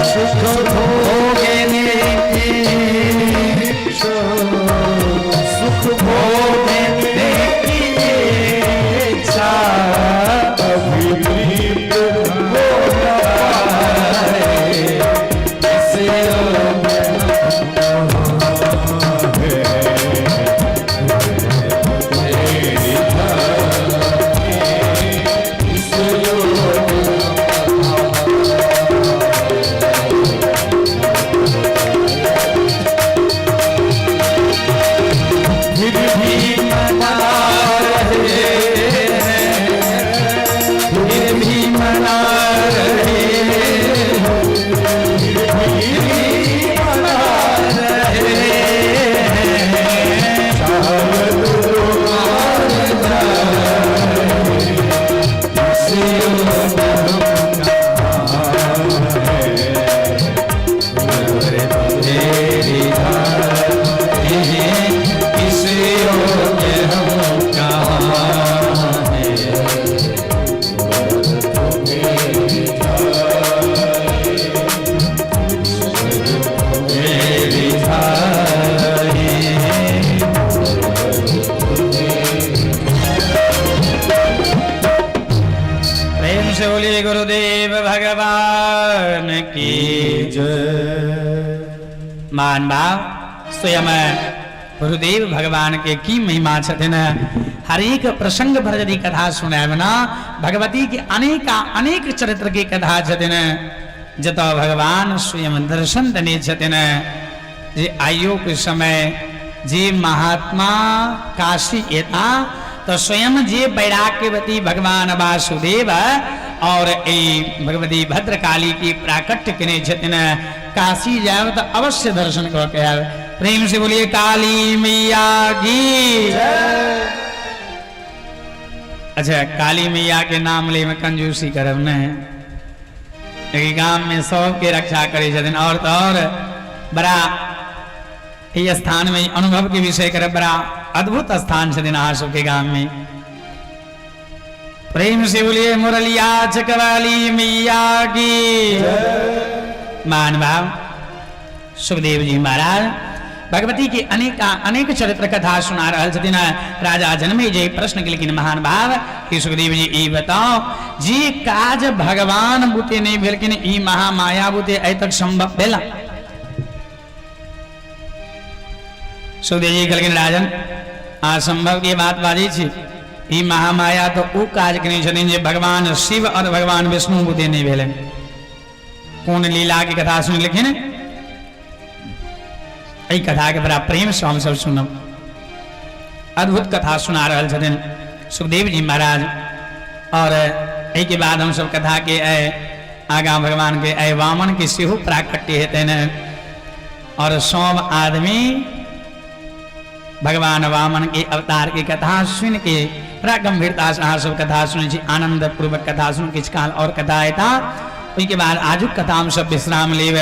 सुख भोगने की इच्छा, सुख भोगने भोगने की इच्छा, अभिप्रीत हो जाए, इसे फिर भी मना रहे हैं, फिर भी मना रहे हैं, फिर भी मना रहे हैं। इस योग्य हम कहाँ हैं? मेरी भाई। प्रेम से बोलिए गुरुदेव भगवान की जय। मान भाव स्वयं गुरुदेव भगवान के की महिमा छथिन। हरेक प्रसंग पर यदि कथा सुनायब ना, भगवती के अनेका अनेक चरित्र के कथा छथिन, जतऽ भगवान स्वयं दर्शन देने छथिन। जे आइयो के समय जे महात्मा काशी एता तो स्वयं जे वैराग्यवती भगवान वासुदेव और ए भगवती भद्रकाली की प्राकट्य केने छथिन, काशी जायब तो अवश्य दर्शन कऽ के आयब। प्रेम से बोलिए काली मैया की। अच्छा, काली मैया के नाम ले में कंजूसी करब नहीं, लेकिन गाम में सबके रक्षा करे छथिन। और तो और बड़ा ई स्थान में अनुभव के विषय करब, बड़ा अद्भुत स्थान छथिन अहाँ सबके गाम में। प्रेम से बोलिए मुरलिया चकवाली मैया की। मान भाव सुखदेव जी महाराज भगवती के अनेक अनेक चरित्र कथा सुना रहल छथिन। राजा जनमेजय प्रश्न केलखिन महान भाव कि सुखदेव जी ई बताओ, जे काज भगवान बुते नहीं भेलखिन ई महामाया बुते आइ तक संभव भेला? सुखदेव जी कहलखिन राजन असंभव के बात बाजै छी, ई महामाया तो ऊ काज केने छथिन जे भगवान शिव और भगवान विष्णु बुते नहीं भेलनि। कोन लीला के कथा सुनलखिन? एहि कथा के बड़ा प्रेम से हम सब सुनब। अद्भुत कथा सुना रहल छथिन सुखदेव जी महाराज। और एहि के बाद हम सब कथा के आगा भगवान के वामन के सेहो प्राकट्य हेतनि और सब आदमी भगवान वामन के अवतार के कथा सुन के बड़ा गंभीरता से अहाँ सब कथा सुनै छी, आनंद पूर्वक कथा सुन किछु काल और कथा एता। ओहिके बाद आजुक कथा हम सब विश्राम लेब।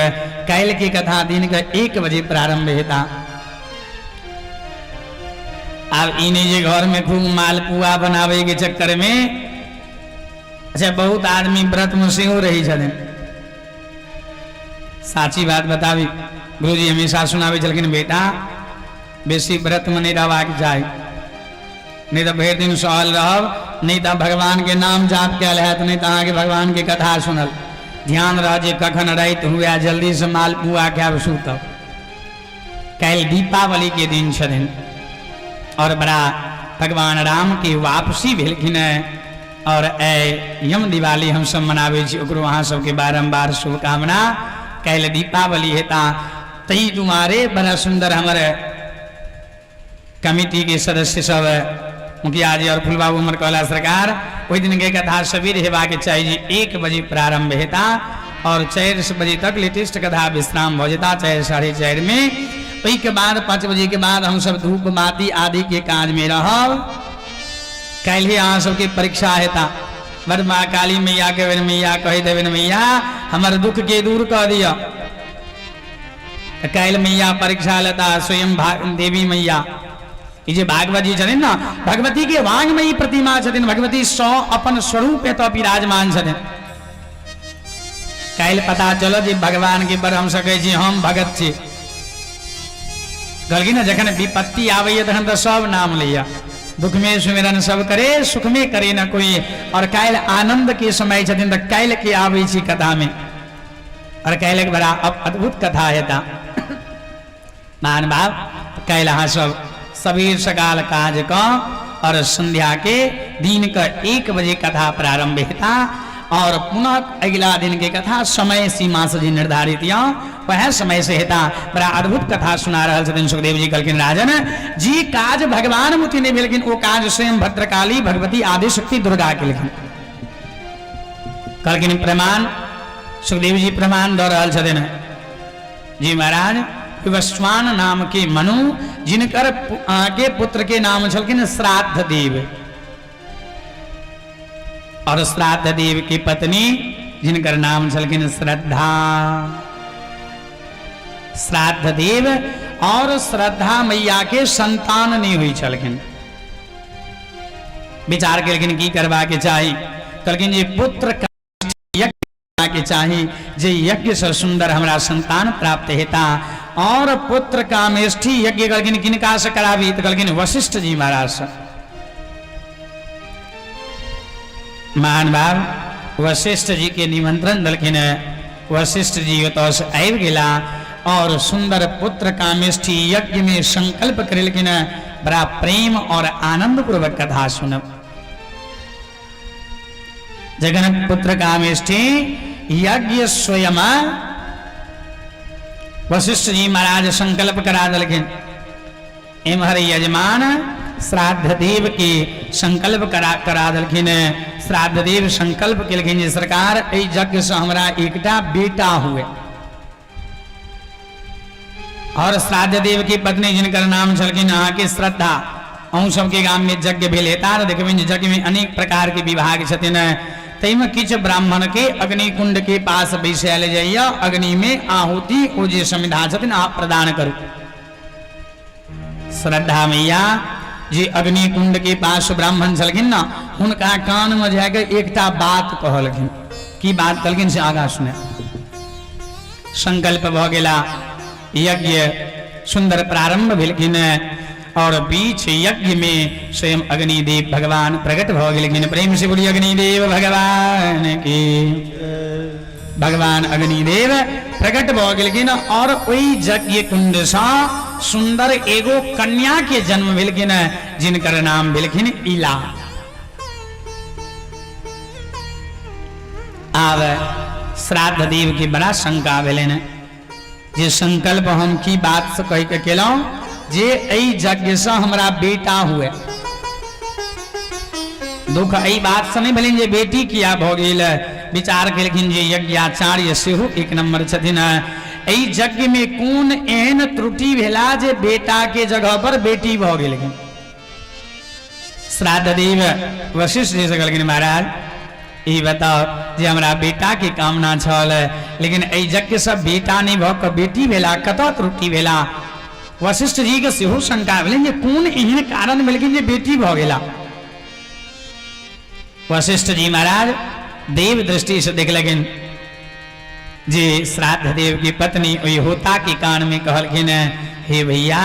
काल्हि के कथा दिन के 1 बजे प्रारंभ हेता। आब ई नहीं जे घर में खूब मालपुआ बनावे के चक्कर में, अच्छा बहुत आदमी व्रत में सेहो रही छथिन। साची बात बताबी, गुरुजी हमेशा सुनाबै छलखिन, बेटा बेसी व्रतमे नहि रहबाक चाही, नहि तऽ भरि दिन सहल रहब, नहि तऽ भगवानके नाम जाप कयल हैत, नहि तऽ अहाँके भगवानके कथा सुनल। ध्यान रह जे कखन राति हुए जल्दीसँ मालपुआ खायब सुतब। काल्हि दीपावली के दिन छथिन और बड़ा भगवान राम के वापसी भेलखिन हैं और ए यम दिवाली हम सब मनाबै छी, ओकरो अहाँ सबके बारम्बार शुभकामना। काल्हि दीपावली हेता, ताहि दुआरे बड़ा सुंदर हमर कमिटी के सदस्य सब मुखिया जी और फुलबाबू हमर कहला सरकार ओहि दिन के कथा सबेर हेबाक चाही जी 1 बजे प्रारंभ हेता और 4 बजे तक लेटेस्ट कथा विश्राम भऽ जेता 4 4:30 में। ओहिके बाद 5 बजे के बाद हम सब धूप बाती आदि के काज में रहब। काल्हि अहाँ सबके परीक्षा हेता, बड़ माँ काली मैया के बेर मैया कहि देबनि मैया हमर दुख के दूर कऽ दिअ। काल्हि मैया परीक्षा लेता स्वयं देवी मैया। ई जे भागवत जी छथिन ने, भगवती के वांगमयी प्रतिमा छथिन, भगवती सौ अपन स्वरूप एतऽ विराजमान छथिन। काल्हि पता चलत जे भगवान के बड़ हम सकै छी, हम भगत छी। कहलखिन ने जखन विपत्ति आबैया तखन तऽ सब नाम लैया, दुख में सुमिरन सब करे सुख में करे न कोई। और काल्हि आनंद के समय छथिन तऽ काल्हि के आबै छी कथा में और काल्हि एक बड़ा अद्भुत कथा हेता महान भाव। काल्हि अहाँ सब सबेर सकाल काज कऽ और संध्या के दिन के 1 बजे कथा प्रारंभ हेता और पुनः अगिला दिन के कथा समय सीमा से जे निर्धारित यऽ वएह समय से हेता। बड़ा अद्भुत कथा सुना रहल छथिन सुखदेव जी। कहलखिन राजन जी काज भगवान मुति नहि भेलखिन, ओ काज स्वयं भद्रकाली भगवती आदिशक्ति दुर्गा केलखिन। कहलखिन प्रमाण, सुखदेव जी प्रमाण दऽ रहल छथिन जी महाराज। विवस्वान नाम के मनु जिनकर अहाँके पुत्र के नाम छलखिन श्राद्ध देव और श्राद्ध देव की पत्नी जिनकर नाम छलखिन श्रद्धा। श्राद्ध देव और श्रद्धा मैया के संतान नहीं हुई छलखिन। विचार केलखिन की करबा के चाही, कहलखिन जे पुत्र यज्ञ के चाही जे यज्ञ से सुंदर हमरा संतान प्राप्त हेता। और पुत्र कामेष्ठी यज्ञ कहलखिन किनका से कराबी, तो कहलखिन वशिष्ठ जी महाराज से। महान भाव वशिष्ठ जी के निमंत्रण दलखिन, वशिष्ठ जी ओतऽ से आबि गेला और सुंदर पुत्र कामेष्ठी यज्ञ में संकल्प करेलखिन बड़ा प्रेम और आनंद पूर्वक कथा सुनब। जगन पुत्र कामेष्ठी यज्ञ स्वयं वशिष्ठ जी महाराज संकल्प करा दलखिन। एम्हर यजमान श्राद्ध देव के संकल्प करा करा दलखिन। श्राद्ध देव संकल्प केलखिन जे सरकार एहि यज्ञ से हमरा एकटा बेटा हुए। और श्राद्ध देव की पत्नी जिनकर नाम छलखिन अहाँके श्रद्धा, अहूँ सबके गाम में यज्ञ भेल हेता तऽ देखबनि जे यज्ञ में अनेक प्रकार के विभाग छथिन। ताहिमे किछु ब्राह्मण के अग्निकुंड के पास बैसायल जाइए, अग्नि में आहुति ओ जे समिधा छथिन अहाँ प्रदान करू। श्रद्धा मैया जे अग्निकुंड के पास ब्राह्मण छलखिन ने हुनका कान में जाके एकटा बात कहलखिन। की बात कहलखिन से आगा सुने। संकल्प भऽ गेला, यज्ञ सुंदर प्रारंभ भेलखिन और बीच यज्ञ में स्वयं अग्निदेव भगवान प्रकट भऽ गेलखिन। प्रेम से बोली अग्निदेव भगवान की। भगवान अग्निदेव प्रकट भऽ गेलखिन और ओहि यज्ञ कुंड सँ सुंदर एगो कन्या के जन्म भेलखिन जिनकर नाम भेलखिन इला। आब श्राद्ध देव के बड़ा शंका भेलनि जे संकल्प हम की बात से कहि के केलहुं जे एहि यज्ञ से हमरा बेटा हुए। दुख एहि बात से नहीं भेलनि जे बेटी किया भऽ गेल। विचार केलखिन जे यज्ञाचार्य सेहो एक नंबर छथिन, एहि यज्ञ में कोन एहन त्रुटि भेला जे बेटा के जगह पर बेटी भऽ गेलखिन। श्राद्धदेव वशिष्ठ जी से कहलखिन महाराज ई बताओ जे हमरा बेटा के कामना छल, लेकिन एहि यज्ञ से बेटा नहीं भऽ कऽ बेटी भेला, कतऽ त्रुटि भेला। वशिष्ठ जी के सेहो शंका भेलनि जे कोन एहन कारण भेलखिन जे बेटी भऽ गेला। वशिष्ठ जी महाराज देव दृष्टि से देखलखिन जे श्राद्ध देव की पत्नी ओहि होता के कान में कहलखिन हे भैया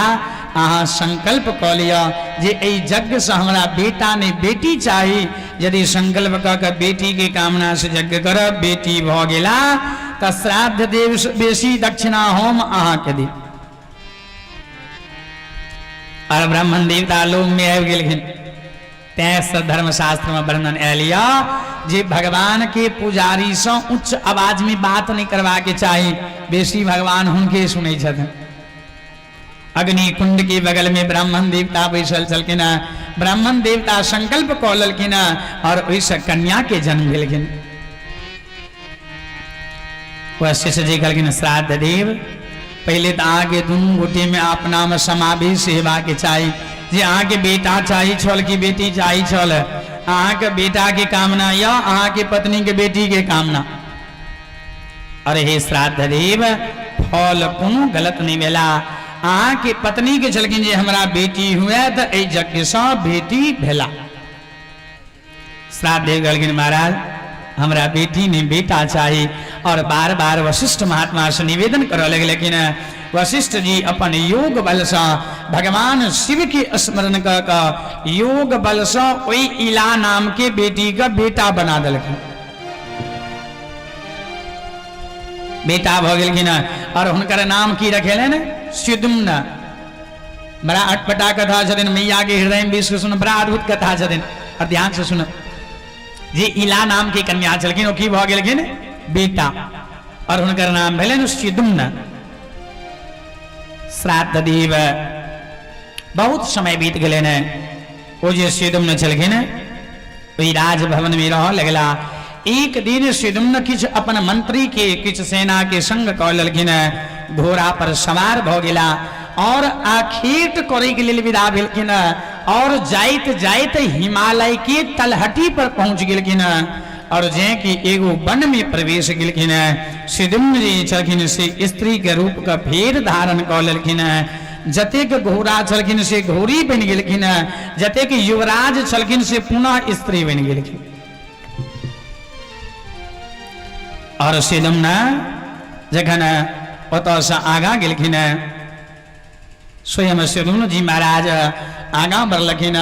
अहाँ संकल्प कऽ लिअ जे एहि यज्ञसँ हमरा बेटा नहि बेटी चाही। यदि संकल्प कऽ कऽ बेटीके कामनासँ यज्ञ करब, बेटी भऽ गेला तऽ श्राद्ध देव बेसी दक्षिणा हम अहाँके देब। और ब्राह्मण देवता लोकमे आबि गेलखिन। तैं से धर्मशास्त्र में वर्णन आयल यऽ जे भगवान के पुजारी से उच्च आवाज में बात नहीं करवा के चाही, बेसी भगवान हुनके सुनै छथिन। अग्नि कुंड के बगल में ब्राह्मण देवता बैसल छलखिन हँ। ब्राह्मण देवता संकल्प कऽ लेलखिन हँ और ओहिसँ कन्या के जन्म भेलखिन। वशिष्ठ जी कहलखिन श्राद्ध देव, पहिले तऽ अहाँके दुनू गोटेमे अपनामे समावेश हेबाक चाही जे अहाँके बेटा चाही छल कि बेटी चाही छल। अहाँके बेटाके कामना यऽ, अहाँके पत्नीके बेटीके कामना। अरे हे श्राद्ध देव, फल कोनो गलत नहि भेला। अहाँके पत्नीके छलखिन जे हमरा बेटी हुए, तऽ एहि यज्ञसँ बेटी भेला। श्राद्ध देव कहलखिन महाराज हमरा बेटी नहीं बेटा चाही। और बार बार वशिष्ठ महात्मा से निवेदन करऽ लगलखिन। वशिष्ठ जी अपन योग बल से भगवान शिव के स्मरण कऽ कऽ योग बल से ओहि इला नाम के बेटी के बेटा बना देलखिन। बेटा भऽ गेलखिन और हुनकर नाम की रखेलनि? सुद्युम्न। बड़ा अटपटा कथा छथिन, मैया के हृदय में विश्व सुन, बड़ा अद्भुत कथा छथिन और ध्यान से सुन। जे इला नाम के कन्या छलखिन ओ की भऽ गेलखिन? बेटा, और हुनकर नाम भेलनि सुद्युम्न। श्राद्ध देव बहुत समय बीत गेलनि। ओ जे सुद्युम्न छलखिन ओहि राजभवन में रह लगला। एक दिन सुद्युम्न किछु अपन मंत्री के किछु सेना के संग कऽ लेलखिन, घोड़ा पर सवार भऽ गेला और आखेट करे के लेल विदा भेलखिन और जाइत जाइत हिमालय के तलहटी पर पहुंच गेलखिन और जे कि एगो वन में प्रवेश गेलखिन। सुद्युम्न जी छलखिन से स्त्री के रूप के फेर धारण कऽ लेलखिन। जतेक घोड़ा छलखिन से घोड़ी बनि गेलखिन, जतेक युवराज छलखिन से पुनः स्त्री बनि गेलखिन। और सुद्युम्न जखन ओतऽसँ आगाँ गेलखिन, स्वयं सुद्युम्न जी महाराज आगाँ बढ़लखिन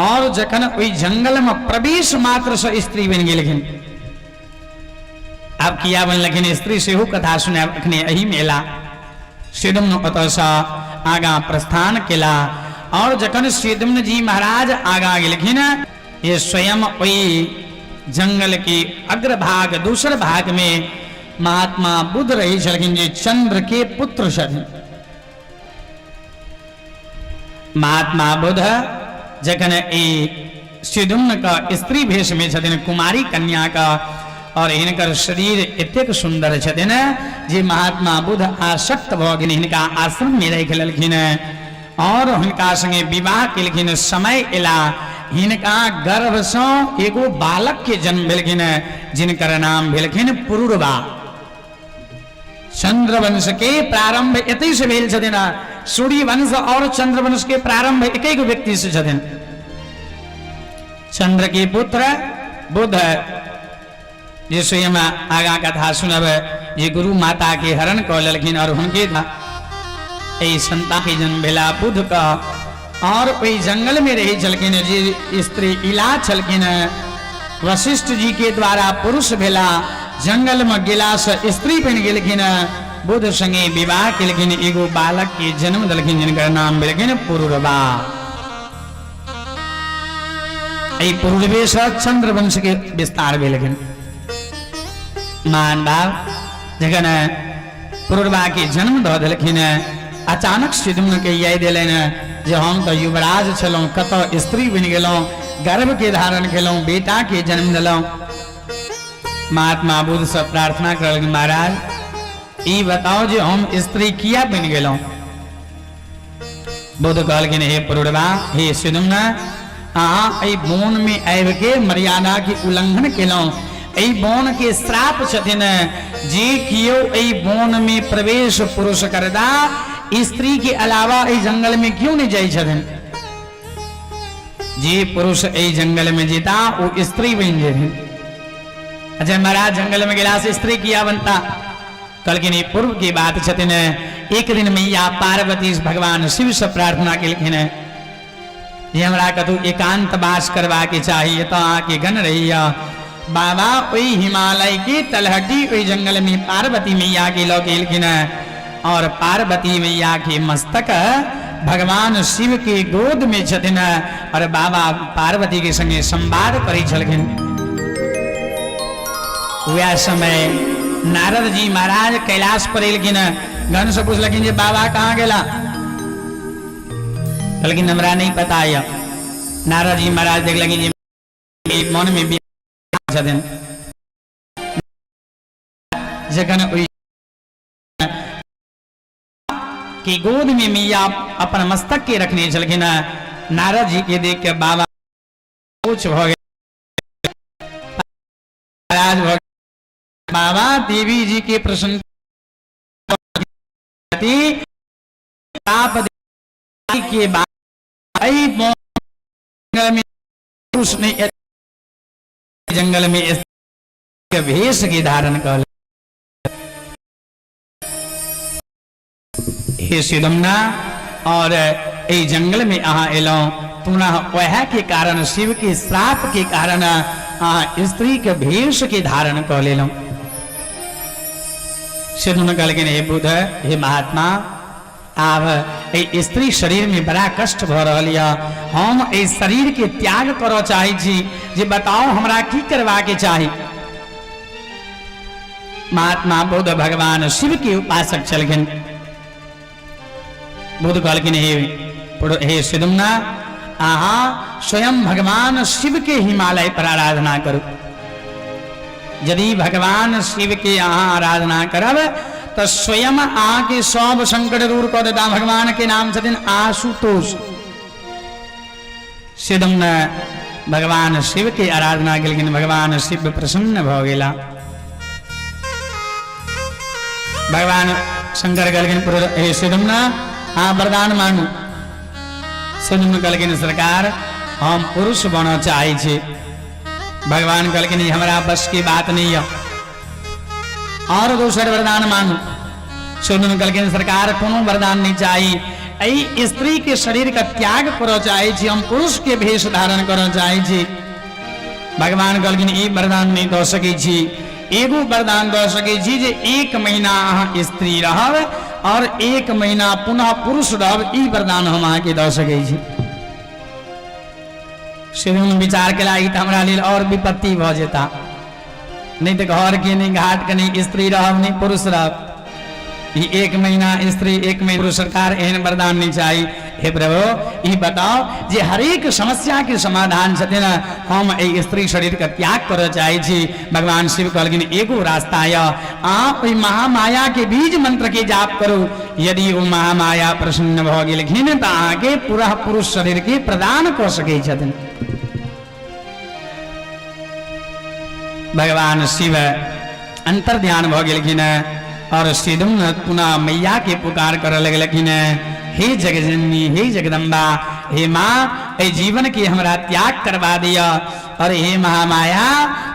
और जखन ओहि जंगलमे प्रवेश मात्रसँ स्त्री बनि गेलखिन। आब किया बनलखिन स्त्री सेहो कथा सुनायब अखने एहि मेला। सुद्युम्न ओतऽसँ आगाँ प्रस्थान केला और जखन सुद्युम्न जी महाराज आगाँ गेलखिन, ये स्वयं ओहि जंगल के अग्रभाग दोसर भाग में महात्मा बुद्ध रही छलखिन जे चंद्र के पुत्र छथिन। महात्मा बुद्ध जखन ई सुद्युम्न का स्त्री भेष में छथिन, कुमारी कन्या का, और हिनकर शरीर एतेक सुंदर छथिन जे महात्मा बुद्ध आसक्त भऽ गेल, हिनका आश्रम में राखि लेलखिन और हुनका संगे विवाह केलखिन। समय एला, हिनका गर्भसँ एगो बालक के जन्म भेलखिन जिनकर नाम भेलखिन पुरुरवा। चंद्रवंश के प्रारंभ एतै से भेल छथिन। सूर्यवंश और चंद्रवंश के प्रारंभ एक एक व्यक्ति से छथिन। चंद्र के पुत्र बुध, जे स्वयं आगा कथा सुनब जे गुरु माता के हरण कऽ लेलखिन और हुनके एहि संतान के जन्म भेला बुध का। और ओहि जंगल में रही छलखिन जे स्त्री इला छलखिन, वशिष्ठ जी के द्वारा पुरुष भेला, जंगल में गेला से स्त्री बनि गेलखिन, बुध संगे विवाह केलखिन, एगो बालक के जन्म देलखिन जिनकर नाम भेलखिन पुरुरवा। एहि पुरुरवे से चंद्रवंश के विस्तार भेलखिन। मान बाप जखन पुरुरवा के जन्म दऽ देलखिन, अचानक सुद्युम्न के याद एलनि जे हम तऽ युवराज छलहुँ, कतऽ स्त्री बनि गेलहुँ, गर्भ के धारण केलहुँ, बेटा के जन्म देलहुँ। महात्मा बुद्ध से प्रार्थना करलखिन, महाराज ई बताओ जे हम स्त्री किया बनि गेलहुँ। बुद्ध कहलखिन, हे पुरुरवा, हे सुद्युम्न, अहाँ एहि वन में आबि के मर्यादा के उल्लंघन केलहुँ। एहि वन के श्राप छथिन जे केओ एहि वन में प्रवेश पुरुष करता, स्त्री के अलावा एहि जंगल में क्यों नहीं जाइ छथिन। जे पुरुष एहि जंगल में जेता ओ स्त्री बनि जेथिन। अच्छा महाराज, जंगल में गेला से स्त्री किया बनता? कहलखिन ई पूर्व के बात छथिन। एक दिन मैया पार्वती भगवान शिव से प्रार्थना केलखिन जे हमरा कतहु एकांत वास करबाके चाही, एतऽ अहाँके गण रहैया। बाबा ओहि हिमालय के तलहटी ओहि जंगल में पार्वती मैया के लऽ गेलखिन और पार्वती मैया के मस्तक भगवान शिव के गोद में छथिन और बाबा पार्वती के संगे संवाद करै छलखिन। वएह समय नारद जी महाराज कैलाश पर एलखिन। गण से पुछलखिन जे बाबा कहाँ गेला? कहलखिन हमरा नहीं पता यऽ। नारद जी महाराज देखलखिन जे मन में छथिन। जखन ओहि के गोद में मैया अपन मस्तक के रखने छलखिन, नारद जी के देख के बाबा कुछ भऽ गेल, नाराज भऽ बाबा देवी जी के प्रसन्न ताप के बाद जंगल में पुरुष नहीं, जंगल में भेष के धारण कर हे सुदमना, और एहि जंगल में अहाँ एलहुँ पुनः वएह के कारण शिव के श्राप के कारण अहाँ स्त्री के भेष के धारण कऽ लेलहुँ। सिद्धुन कहलखिन हे बुद्ध, हे महात्मा, आब एहि स्त्री शरीर में बड़ा कष्ट भऽ रहल यऽ, हम एहि शरीर के त्याग करऽ चाहै छी, जे बताउ हमरा की करबाके चाही। महात्मा बुद्ध भगवान शिव के उपासक छलखिन। बुद्ध कहलखिन हे हे सुदुम्ना, अहाँ स्वयं भगवान शिव के हिमालय पर आराधना करू। यदि भगवान शिव के अहाँ आराधना करब तो स्वयं अहाँके सब संकट दूर कऽ देता। भगवान के नाम छथिन आशुतोष। सिद्धम भगवान शिव के आराधना केलखिन, भगवान शिव प्रसन्न भऽ गेला। भगवान शंकर कहलखिन हे सिद्धम अहाँ वरदान मांगू। सिद्धम कहलखिन सरकार हम पुरुष बनऽ चाहै छी। भगवान कहलखिन ई हमरा बस की बात नहीं है, और दोसर वरदान मांगू। सुनू कहलखिन सरकार कोनो वरदान नहीं चाही, एहि स्त्री के शरीर का त्याग करऽ चाहै छी, हम पुरुष के भेष धारण करऽ चाहै छी। भगवान कहलखिन ई वरदान नहीं दऽ सकै छी, एगो वरदान दऽ सकै छी जे 1 महीना अहाँ स्त्री रहब और 1 महीना पुनः पुरुष रहब, ई वरदान हम अहाँके दऽ सकै छी। शिवम विचार केला ई तऽ हमरा लेल और विपत्ति भऽ जेता, नहीं तऽ घर के नहीं घाट के नहीं स्त्री रहब नहीं पुरुष रहब, ई 1 महीना स्त्री 1 महीना पुरुष, सरकार एहन वरदान नहीं चाही। हे प्रभु ई बताओ जे हरेक समस्या के समाधान छथिन, हम एहि स्त्री शरीर के त्याग करऽ चाहै छी। भगवान शिव कहलखिन एगो रास्ता यऽ, अहाँ ओहि महामाया के बीज मंत्र के जाप करू, यदि ओ महामाया प्रसन्न भऽ गेलखिन तऽ अहाँके पूरा पुरुष शरीर के प्रदान कऽ सकै छथिन। भगवान शिव अंतर ध्यान भऽ गेलखिन और सिद्धुम पुनः मैया के पुकार करऽ लगलखिन, हे जगजननी, हे जगदम्बा, हे माँ, एहि जीवन के हमरा त्याग करवा दिअ और हे महामाया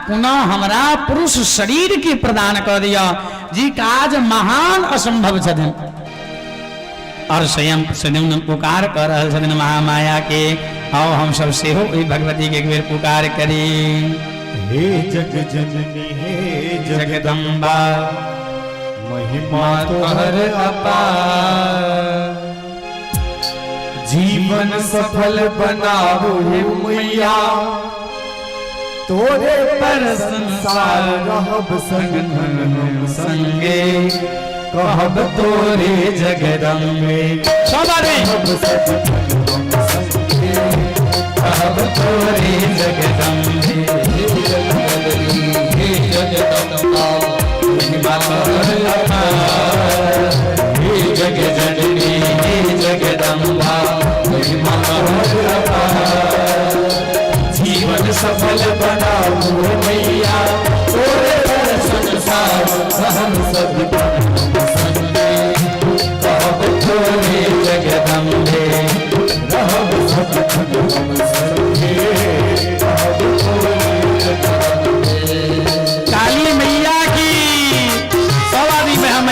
पुनः हमरा पुरुष शरीर के प्रदान कऽ दिअ, जी काज महान असंभव छथिन। और स्वयं सदुन पुकार कऽ रहल छथिन महामाया के। आओ हम सब सेहो ओहि भगवती के एक बेर पुकार करी। हे जग जननी हे जगदम्बा, महिमा तोहर अपार, जीवन सफल बनाबू हे मैया, तोरे पर संसार रहब संगन हम संगे, कहब तोरे जगदम्बे। सब आदमी कहब सदखन हम संगे, कहब तोरे जगदम्बे। हे जगदम्बे, हे जगदम्बा, महिमा तोहर अपार, हे जग जननी हे जगदम्बा, महिमा तोहर अपार, जीवन सफल बनाबू मैया, तोरे पर संसार हम सब संगे, कहब तोरे जगदम्बे, रहब सदखन हम संगे, कहब तोरे जगदम्बे। काली मैया की। सब आदमी में हम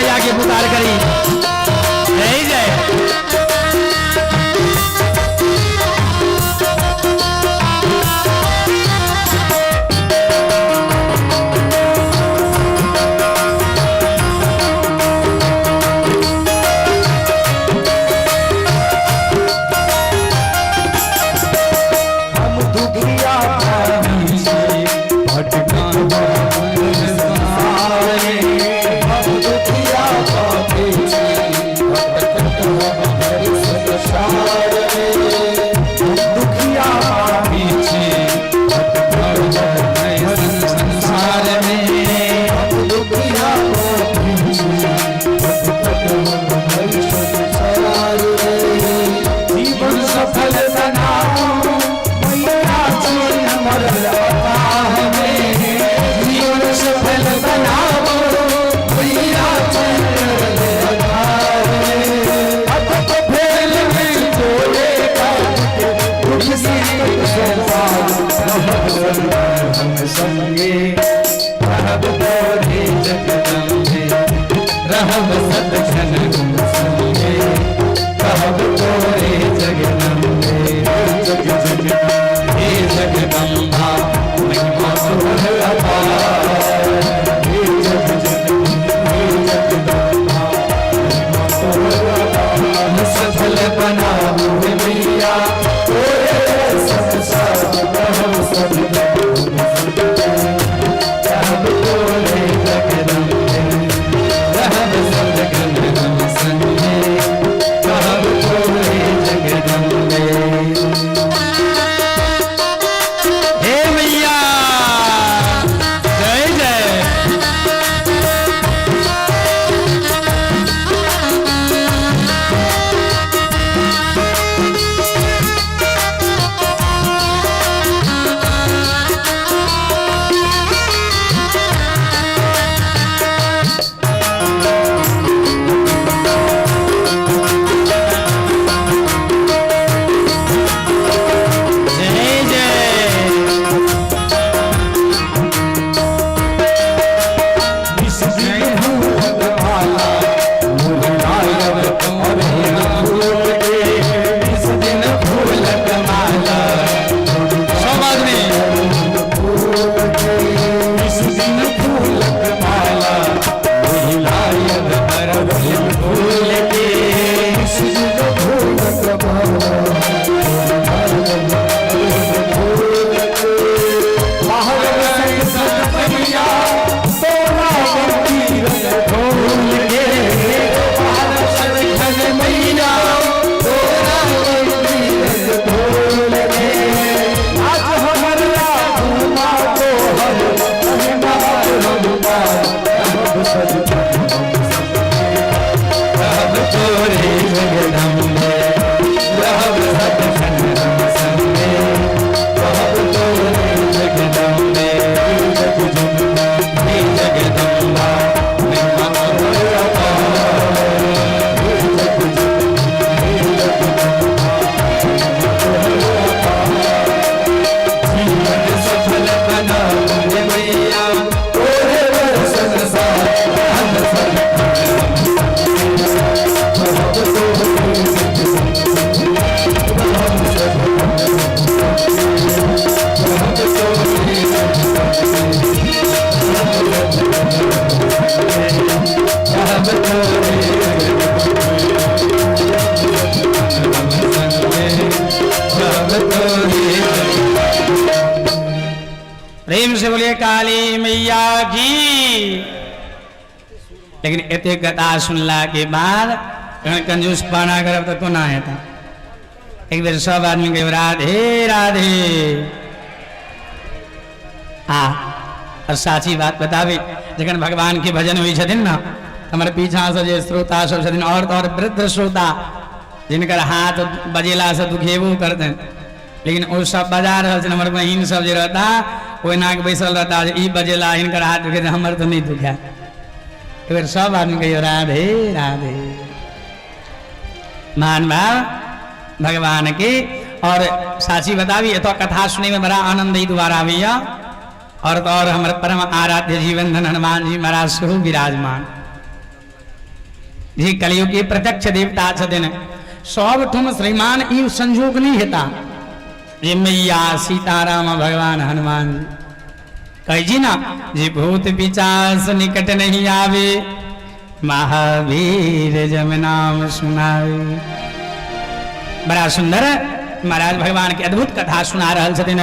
तोरे जगदम्बे, रहब सतसंग हम संगे, कहब तोरे जगदम्बे। हे जगदम्बा महिमा तोहर अपार, हे जीवन सफल बना रे मैया, तोरे दर्शन सार, हम सब कहब तोरे कहब तोरे कहब तोरे। प्रेम से बोलिए काली मैया की। लेकिन एते कथा सुनला के बाद जखन कंजूस पाना करब तऽ कोना हेतै? एक बेर सब आदमी कहियौ राधे राधे। आ और साची बात बताबी, जखन भगवान के भजन होइ छथिन ने, हमर पीछा से जे श्रोता सब छथिन, और तो और वृद्ध श्रोता जिनकर हाथ बजेला से दुखेबो करतनि, लेकिन ओ सब बजा रहल छथिन। हमर बहिन सब जे रहता ओहिना के बैसल रहता जे ई बजेला हिनकर हाथ दुखे, हमर तऽ नहि दुखाय। एक बेर सब आदमी कहियौ राधे राधे। महान भाव भगवान के। और साची बताबी, एतऽ कथा सुनै में बड़ा आनंद एहि दुआरे आबैया, और तो और हमर परम आराध्य जीवन धन हनुमान जी महाराज सेहो विराजमान जी कलयुग के प्रत्यक्ष देवता छथिन। सब ठुम श्रीमान ई संजोग नहीं हेता जे मैया सीताराम भगवान हनुमान जी। कहै जी ना जे भूत पिचास निकट नहीं आवे, महावीर जम नाम सुनावे। बड़ा सुंदर महाराज भगवान के अद्भुत कथा सुना रहल छथिन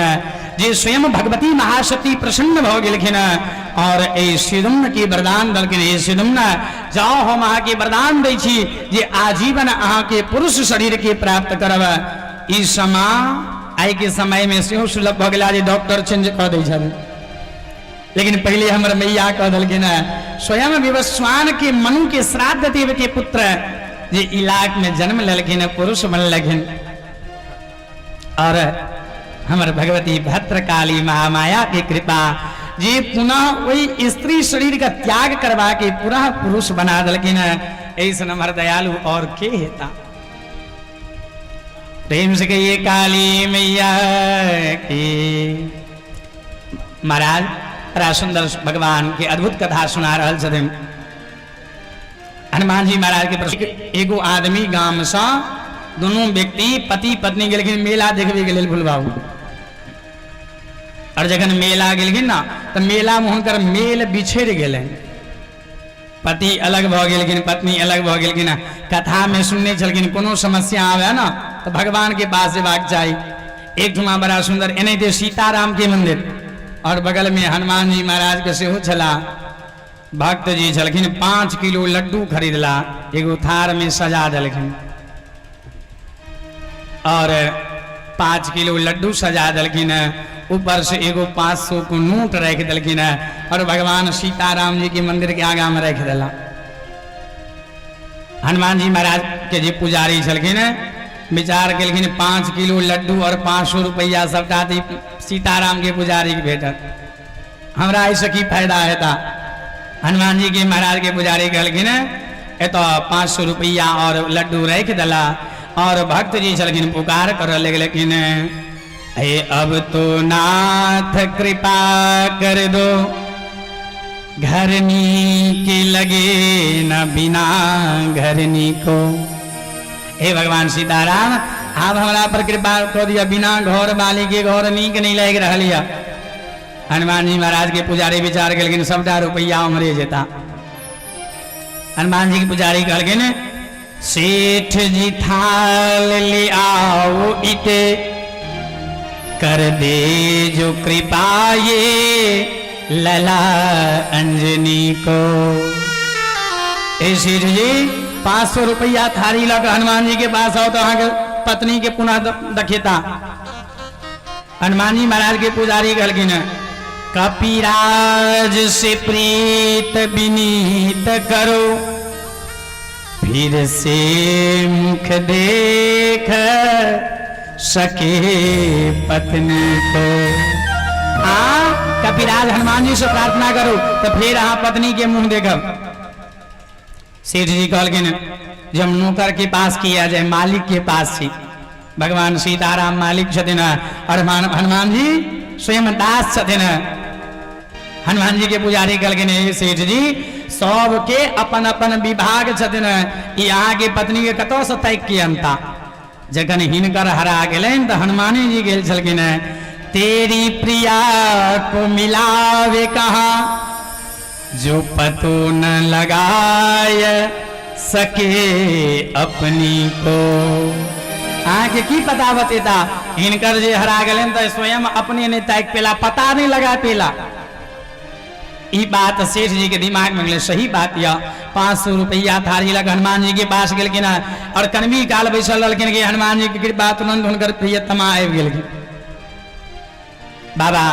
जे स्वयं भगवती महाशक्ति प्रसन्न भऽ गेलखिन और एहि सिदुम्न के वरदान देलखिन। हे सिदुम्न, जाओ हम अहाँके वरदान दै छी जे आजीवन अहाँके पुरुष शरीर के प्राप्त करब। ई समा आइ के समय में सेहो सुलभ भऽ गेला जे डॉक्टर चेंज कऽ दै छथिन, लेकिन पहिले हमर मैया कह देलखिन है स्वयं विवस्वान के मनु के श्राद्ध देव के पुत्र जे इलाक में जन्म लेलखिन, पुरुष बनलखिन, और हमर भगवती भद्रकाली महामाया के कृपा जे पुनः वही स्त्री शरीर का त्याग करवा के पुनः पुरुष बना देलखिन है। ऐसा हमर दयालु और के हेता। प्रेम से कहिए काली मैया की। महाराज बड़ा सुंदर भगवान के अद्भुत कथा सुना रहल छथिन हनुमान जी महाराज के प्रश्न। एगो आदमी गाम से दुनू व्यक्ति पति पत्नी गेलखिन मेला देखबे के लेल भुलबाबू, और जखन मेला गेलखिन ना तऽ मेला में हुनकर मेल बिछड़ि गेलनि, पति अलग भऽ गेलखिन, पत्नी अलग भऽ गेलखिन। कथा में सुनने छलखिन कोनो समस्या आवे ना तऽ भगवान के पास जेबाक चाही। एक ठुमा बड़ा सुंदर एनाहिते सीताराम के मंदिर और बगल में हनुमान जी महाराज के सेहो छला। भक्त जी छलखिन, 5 किलो लड्डू खरीदला, एगो थार में सजा देलखिन और 5 किलो लड्डू सजा देलखिन, ऊपर से एगो 500 को नोट रख देलखिन और भगवान सीताराम जी के मंदिर के आगा में रख देला। हनुमान जी महाराज के जे पुजारी छलखिन विचार केलखिन 5 किलो लड्डू और 500 रुपया सबटा सीताराम के पुजारी के भेटत, हमरा एहिसँ की फायदा हेता। हनुमान जी के महाराज के पुजारी कहलखिन एतऽ 500 रुपया और लड्डू रख देला, और भक्त जी छलखिन पुकार करऽ लगलखिन, हे अब तो नाथ कृपा कर दो, घरनी के लगे न बिना घरनी को। हे भगवान सीताराम, आब हमरा पर कृपा कऽ दिअ, बिना घर वाली के घर नीक नहीं लागि रहल यऽ। हनुमान जी महाराज के पुजारी विचार केलखिन सबटा रुपैआ उम्हरे जेता। हनुमान जी के पुजारी कहलखिन सेठ जी थाल ले आओ इते, कर दे जो कृपा ये लला अंजनी को। ए सेठ जी 500 रुपया थारी लऽ कऽ हनुमान जी के पास आओ तो अहाँके पत्नी के पुनः दखेता। हनुमान जी महाराज के पुजारी कहलखिन कपिराज से प्रीत विनीत करो, फिर से मुख देख सके पत्नी को। आ कपिराज हनुमान जी से प्रार्थना करू तो फिर अहाँ पत्नी के मुंह देखब। सेठ जी कहलखिन जे हम नौकर के पास किया जाए, मालिक के पास छी। भगवान सीताराम मालिक छथिन और हनुमान जी स्वयं दास छथिन। हनुमान जी के पुजारी कहलखिन हे सेठ जी, सबके अपन अपन विभाग छथिन, ई अहाँके पत्नी के कतऽ से ताकि के अनता। जखन हिनकर हरा गेलनि तऽ हनुमाने जी गेल छलखिन हेँ, तेरी प्रिया को मिलावे कहाँ जो पतो न लगाय सके अपनी को। अहाँके की पता बतेता, हिनकर जे हरा गेलनि तऽ स्वयं अपने नहि ताकि पेला, पता नहि लगा पेला। ई बात सेठ जी के दिमाग में गेलै, सही बात यऽ। 500 रुपैआ थारी लग हनुमान जी के पास गेलखिन हँ और कनवी काल बैसल रहलखिन कि हनुमान जी के कृपा तुरंत हुनकर प्रियतमा आबि गेलखिन। बाबा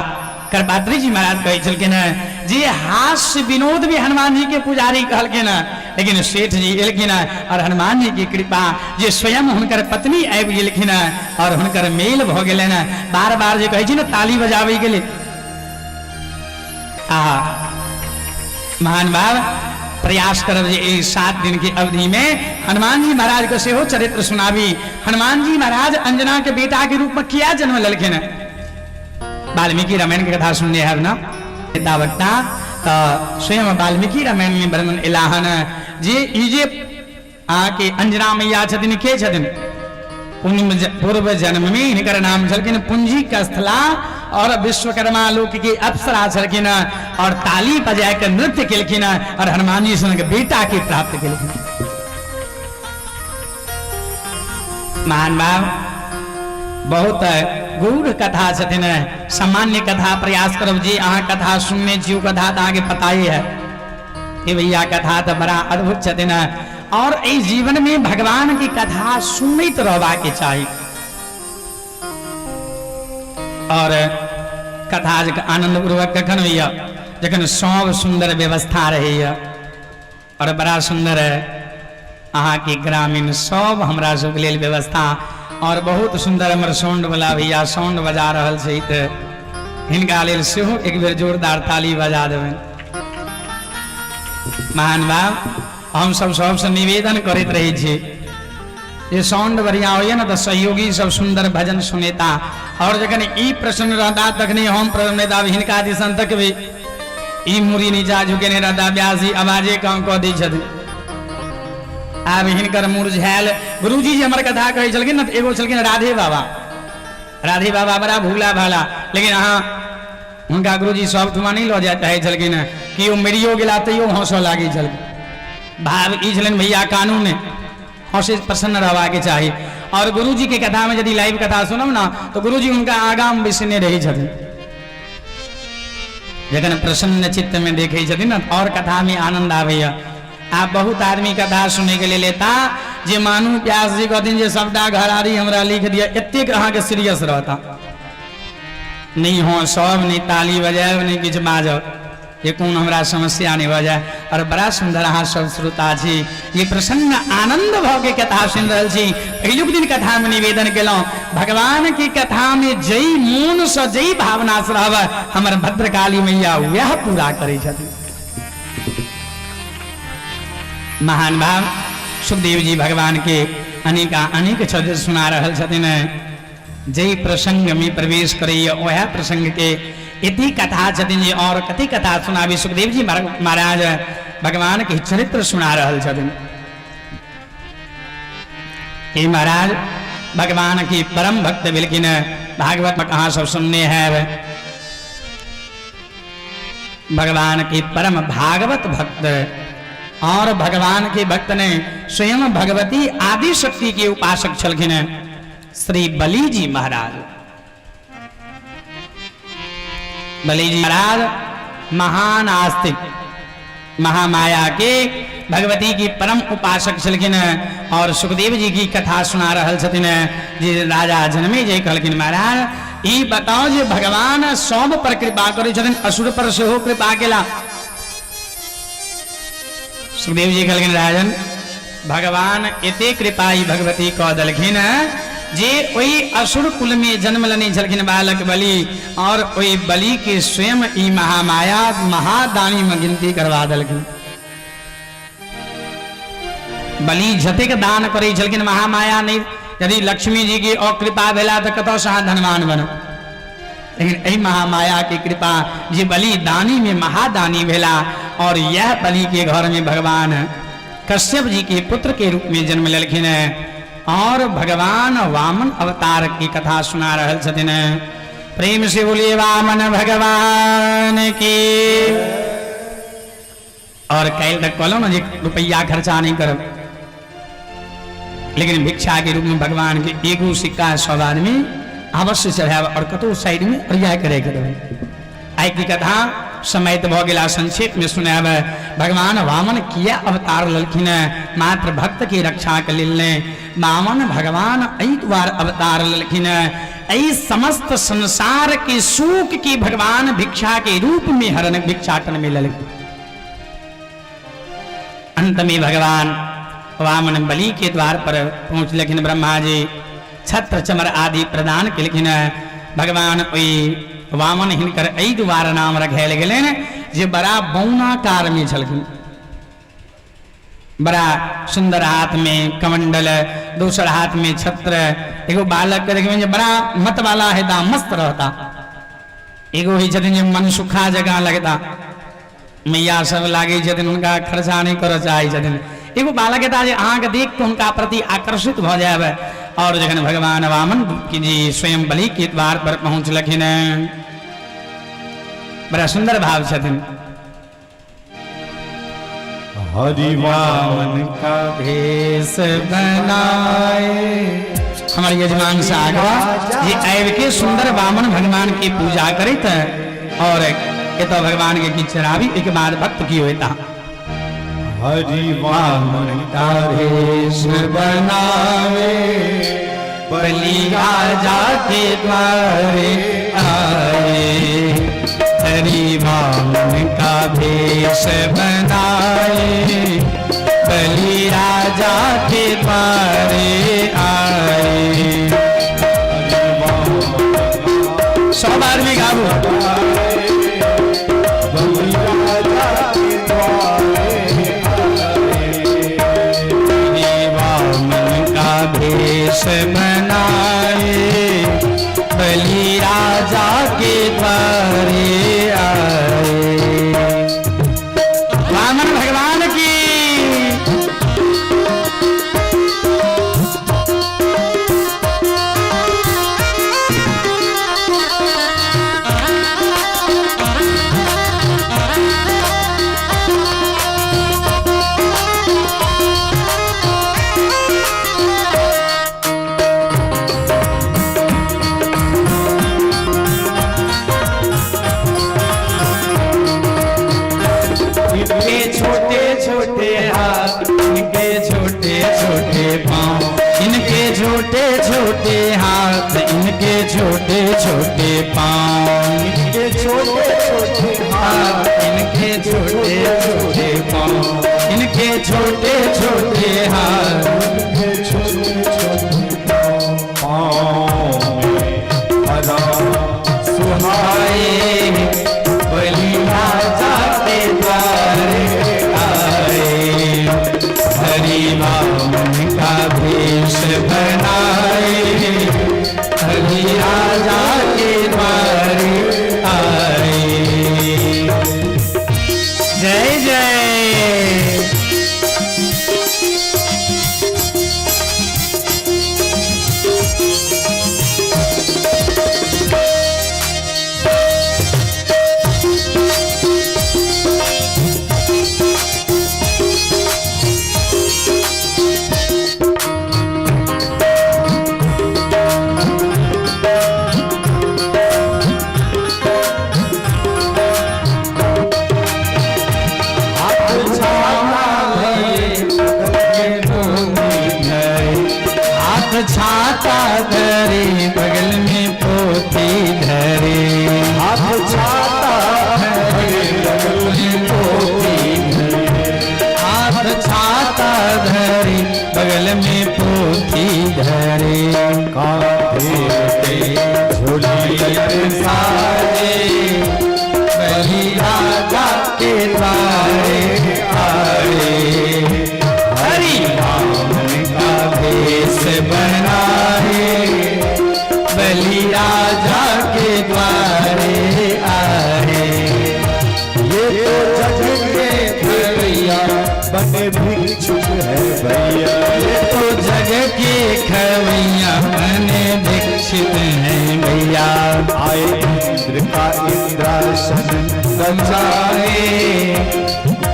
करपात्री जी महाराज कहै छलखिन हँ जे हास्य विनोद भी हनुमान जी के पुजारी कहलखिन हँ, लेकिन सेठ जी एलखिन हँ और हनुमान जी की कृपा जे स्वयं हुनकर पत्नी आबि गेलखिन हँ और हुनकर मेल भऽ गेलनि हँ। बार बार जे कहै छी ने ताली बजाबै के लेल, आ महान भाव प्रयास करब जे एहि 7 दिन के अवधि में हनुमान जी महाराज के सेहो चरित्र सुनाबी। हनुमान जी महाराज अंजना के बेटा के रूप में किया जन्म लेलखिन हँ? वाल्मीकि रामायण के कथा सुनने हैब ना नेता वक्ता, तऽ स्वयं वाल्मीकि रामायण में वर्णन एला हन जे ई जे अहाँके अंजना मैया छथिन, के छथिन? पूर्व जन्म में हिनकर नाम छलखिन पूंजी कस्थला और विश्वकर्मा लोक के अप्सरा छलखिन और ताली बजा के नृत्य केलखिन और हनुमान जी से बेटा के प्राप्त केलखिन। महान भाव बहुत गूढ़ कथा छथिन, सामान्य कथा प्रयास करब जी अहाँ कथा सुनने छी, कथा तऽ अहाँके पता ही है कि भैया कथा तऽ बड़ा अद्भुत छथिन और एहि जीवन में भगवान की कथा सुनैत रहबाके चाही और कथा आनंद पूर्वक कखन होइए जखन सब सुंदर व्यवस्था रहैए और बड़ा सुंदर है अहाँके ग्रामीण सब हमरा सबके लेल व्यवस्था और बहुत सुंदर हमर साउंड वाला भैया साउंड बजा रहल छै तऽ हिनका लेल सेहो एक बेर जोरदार ताली बजा देबनि। महान बाब हमसब सबसँ निवेदन करैत रहै छी जे साउंड बढ़िया होइए ने तऽ सहयोगी सब सुंदर भजन सुनेता और जखन ई प्रसन्न रहता तखने हम प्रसन्न रहता। हिनका दिसन तकबै ई मुड़ी नीचा झुकेने रहता, व्यास जी आवाजे कम कऽ दै छथिन। आब हिनकर मुरझायल गुरुजी जे हमर कथा कहै छलखिन ने, एगो छलखिन राधे बाबा। राधे बाबा बड़ा भूला भाला, लेकिन अहाँ हुनका गुरुजी सब ठुमा नहि लऽ जाय चाहै छलखिन हेँ कि ओ मरियो गेला तैयो हँसऽ लागै छलखिन। भाव ई छलनि भैया कानून नहि, हँसे प्रसन्न रहबाके चाही। और गुरुजी के कथा में यदि लाइव कथा सुनब ना तो गुरुजी हुनका आगाँ में बैसने रहै छथिन। जखन प्रसन्न चित्त में देखै छथिन ने और कथा में आनंद आबैया। आब बहुत आदमी कथा सुनै के लेल एता जे मानू व्यास जी कहथिन जे सबटा घरारी हमरा लिख दिअ, एतेक अहाँके सीरियस रहता नहीं हो, सब नहीं ताली बजायब नहीं किछु बाजब जे कोन हमरा समस्या नहीं भऽ जाय। और बड़ा सुंदर अहाँ सब श्रोता छी ये प्रसन्न आनंद भऽ के कथा सुनि रहल छी। पहिलुक दिन कथा में निवेदन केलहुँ भगवान की कथा में जई मोन से जई भावना से रहब हमर भद्रकाली मैया वएह पूरा करै छथिन। महान भाव सुखदेव जी भगवान के अनेका अनेक छद सुना रहल छथिन। जै प्रसंग में प्रवेश करैया वएह प्रसंग के इति कथा छथिन जे और कति कथा सुनाबी। सुखदेव जी महाराज भगवान के चरित्र सुना रहल छथिन। हे महाराज भगवान की परम भक्त भेलखिन। भागवत में कहाँ सब सुनने हैं भगवान की परम भागवत भक्त और भगवान के भक्त ने स्वयं भगवती आदि शक्ति के उपासक छलखिन श्री बलि जी महाराज। बलि जी महाराज महान आस्तिक महामाया के भगवती की परम उपासक छलखिन और सुखदेव जी की कथा सुना रहल छथिन जे राजा जनमे जे कहलखिन महाराज ई बताओ जे भगवान सब पर कृपा करै छथिन असुर पर सेहो कृपा केला। सुखदेव जी कहलखिन राजन भगवान एते कृपा ई भगवती कऽ देलखिन जे ओहि असुर कुल में जन्म लेने छलखिन बालक बलि, और ओहि बलि के स्वयं ई महामाया महादानी में गिनती करवा देलखिन। बलि जतेक दान करै छलखिन महामाया नहीं, यदि लक्ष्मी जी की अकृपा भेला तऽ कतऽ से अहाँ धनवान बनब। लेकिन एहि महामाया के कृपा जे बलि दानी में महादानी भेला, और यह बलि के घर में भगवान कश्यप जी के पुत्र के रूप में जन्म लेलखिन हैं और भगवान वामन अवतार की कथा सुना रहल छथिन। प्रेम से बोलिए वामन भगवान की। और काल्हि तक कहलहुँ ने जे रुपैआ खर्चा नहीं करब, लेकिन भिक्षा के रूप में भगवान के एगो सिक्का सब आदमी अवश्य चढ़ायब और कतौ साइड में ओरिया के राखि देबै। आइ की कथा समय तऽ भऽ गेला, संक्षेप में सुनायब। भगवान वामन किया अवतार लेलखिन? मात्र भक्त के रक्षा के लेल ने। वामन भगवान एहि द्वार अवतार लेलखिन, एहि समस्त संसार के सुख के भगवान भिक्षा के रूप में हरण भिक्षाटन में लेलखिन। अंत में भगवान वामन बलि के द्वार पर पहुँचलखिन। ब्रह्मा जी छत्र चमर आदि प्रदान केलखिन। भगवान ओहि वामन हिनकर एहि द्वार नाम रखायल गेलनि जे बड़ा बौनाकार में छलखिन, बड़ा सुंदर हाथ में कमंडल, दोसर हाथ में छत्र। एगो बालक के देखबै जे बड़ा मतवाला हेता, मस्त रहता। एगो होइ छथिन जे मनसुखा जकाँ लगता, मैया सब लागै छथिन हुनका खर्चा नहि करऽ चाहै छथिन। एगो बालक हेता जे अहाँके देख कऽ हुनका प्रति आकर्षित भऽ जायब। और जखन भगवान वामन जी स्वयं बलि के द्वार पर पहुँचलखिन, बड़ा सुंदर भाव छथिन। हरि वामन का भेष बनाए। हमारे यजमान से आग्रह जे आबि के सुंदर वामन भगवान के पूजा करैत और एतऽ भगवान के किछु चढ़ाबी, ओहिके बाद भक्त की होता। हरि वामन का भेष बनावे, बलि राजा के द्वारे आए। हरि वामन का भेष बनाए, बलि राजा के द्वारे आए। सब आदमी गाबू। बलि राजा के द्वारे हरि वामन का भेष बनाए, बलि राजा के द्वारे आए। वामन भगवान की। इनके छोटे छोटे हाथ, इनके छोटे छोटे पाँव, इनके छोटे छोटे हाथ, इनके छोटे छोटे पाँव, इनके छोटे छोटे हाथ, इनके छोटे छोटे पाँव, इनके छोटे छोटे हाथ, इनके छोटे छोटे पाँव में हरा सुहाए, बलि राजा के द्वारे आए। हरि वामन का भेष बनाए, हरि राजा के द्वारे आए। जय जय। हाथ छाता धरे, बगल में पोती धरे। हाथ छाता धरे, बगल में पोती धरे। हाथ छाता धरे, पोथी धरे। कांधे पे झोली साजे, बलि राजा के द्वारे आए। हरि वामन का भेष बनाए, बलि राजा के द्वारे आए। ये तो जग के खवैया बने भिक्षुक है भैया। ये तो जग के खवैया बने भिक्षुक हैं भैया। आए इंद्र का इंद्रासन बचाए,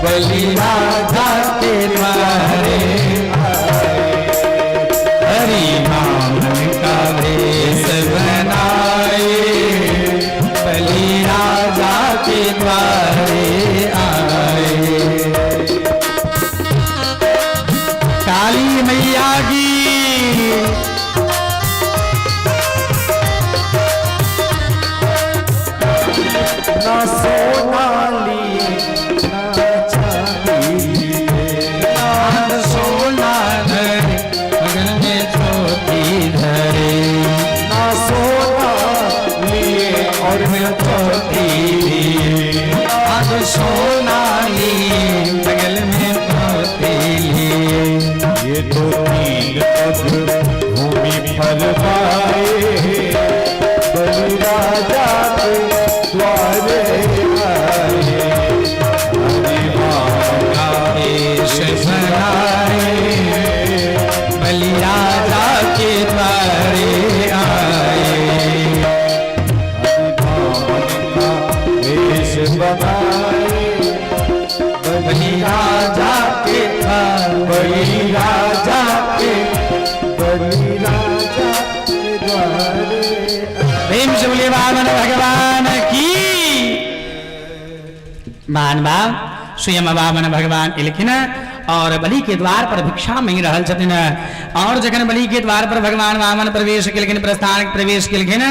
बलि राजा के द्वारे आए। हरि वामन का भेष बनाए, बलि राजा के द्वारे आए। काली मैया की। ना सोना लिए ना चांदी लिए, ना सोना धरे बगल में चौथी धरे। ना सोना लिए और में चौथी लिए, आज सोना लिए बगल में चौथी लिए। ये तो तीन पग भूमि पर पाए, बलि राजा के द्वारे आए। हरि का भेष बनाए, बलि राजा के द्वारे आए। का भेष बनाए, बलि राजा के द्वारे, बलि राजा के, बलि राजा के द्वारे। प्रेम से बोलिए वामन भगवान की। मान बाब स्वयं वामन भगवान एलखिन और बलि के द्वार पर भिक्षा मांगि रहल छथिन। और जखन बलि के द्वार पर भगवान वामन प्रवेश केलखिन, प्रस्थान प्रवेश केलखिन,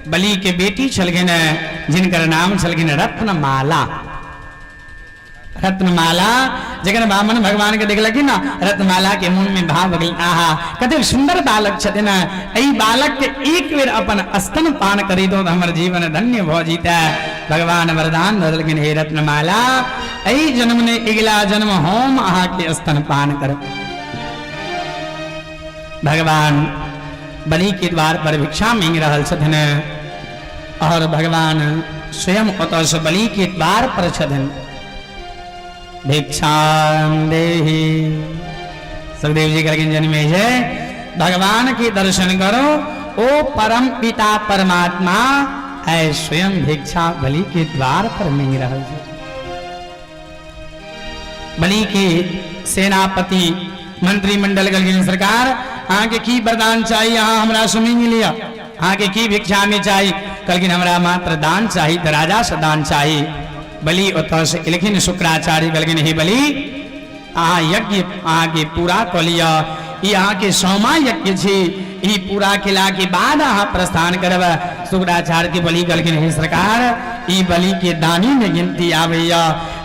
बलि के बेटी छलखिन जिनकर नाम छलखिन रत्नमाला। रत्नमाला जखन वामन भगवान के देखलखिन ना, रत्नमाला के मन में भाव गेल, आहा कतेक सुंदर बालक छथिन, एहि बालक के एक बेर अपन स्तन पान करी दो तऽ हमर जीवन धन्य भऽ जेतै। भगवान वरदान दऽ देलखिन, हे रत्नमाला, एहि जन्म ने अगिला जन्म हम अहाँके स्तन पान करब। भगवान बलि के द्वार पर भिक्षा मांगि रहल छथिन और भगवान स्वयं ओतऽ से बलि के द्वार पर छथिन। भिक्षा देहि। सुखदेव जी कहलखिन जन्मे जय, भगवान के दर्शन करो, ओ परम पिता परमात्मा ऐ स्वयं भिक्षा बलि के द्वार पर मांगि रहल छथि। बलि के सेनापति मंत्रिमंडल कहलखिन सरकार अहाँके की वरदान चाही, अहाँ हमरा से मांगि लिअ, अहाँके की भिक्षा में चाही? कहलखिन हमरा मात्र दान चाही, तऽ राजा से दान चाही। बलि ओतऽ से एलखिन शुक्राचार्य, कहलखिन हे बलि, अहाँ यज्ञ अहाँके पूरा कऽ लिअ, ई अहाँके सौमा यज्ञ छी, ई पूरा केला के बाद अहाँ प्रस्थान करब। शुक्राचार्य के बलि कहलखिन हे सरकार, ई बलि के दानी में गिनती आबैया,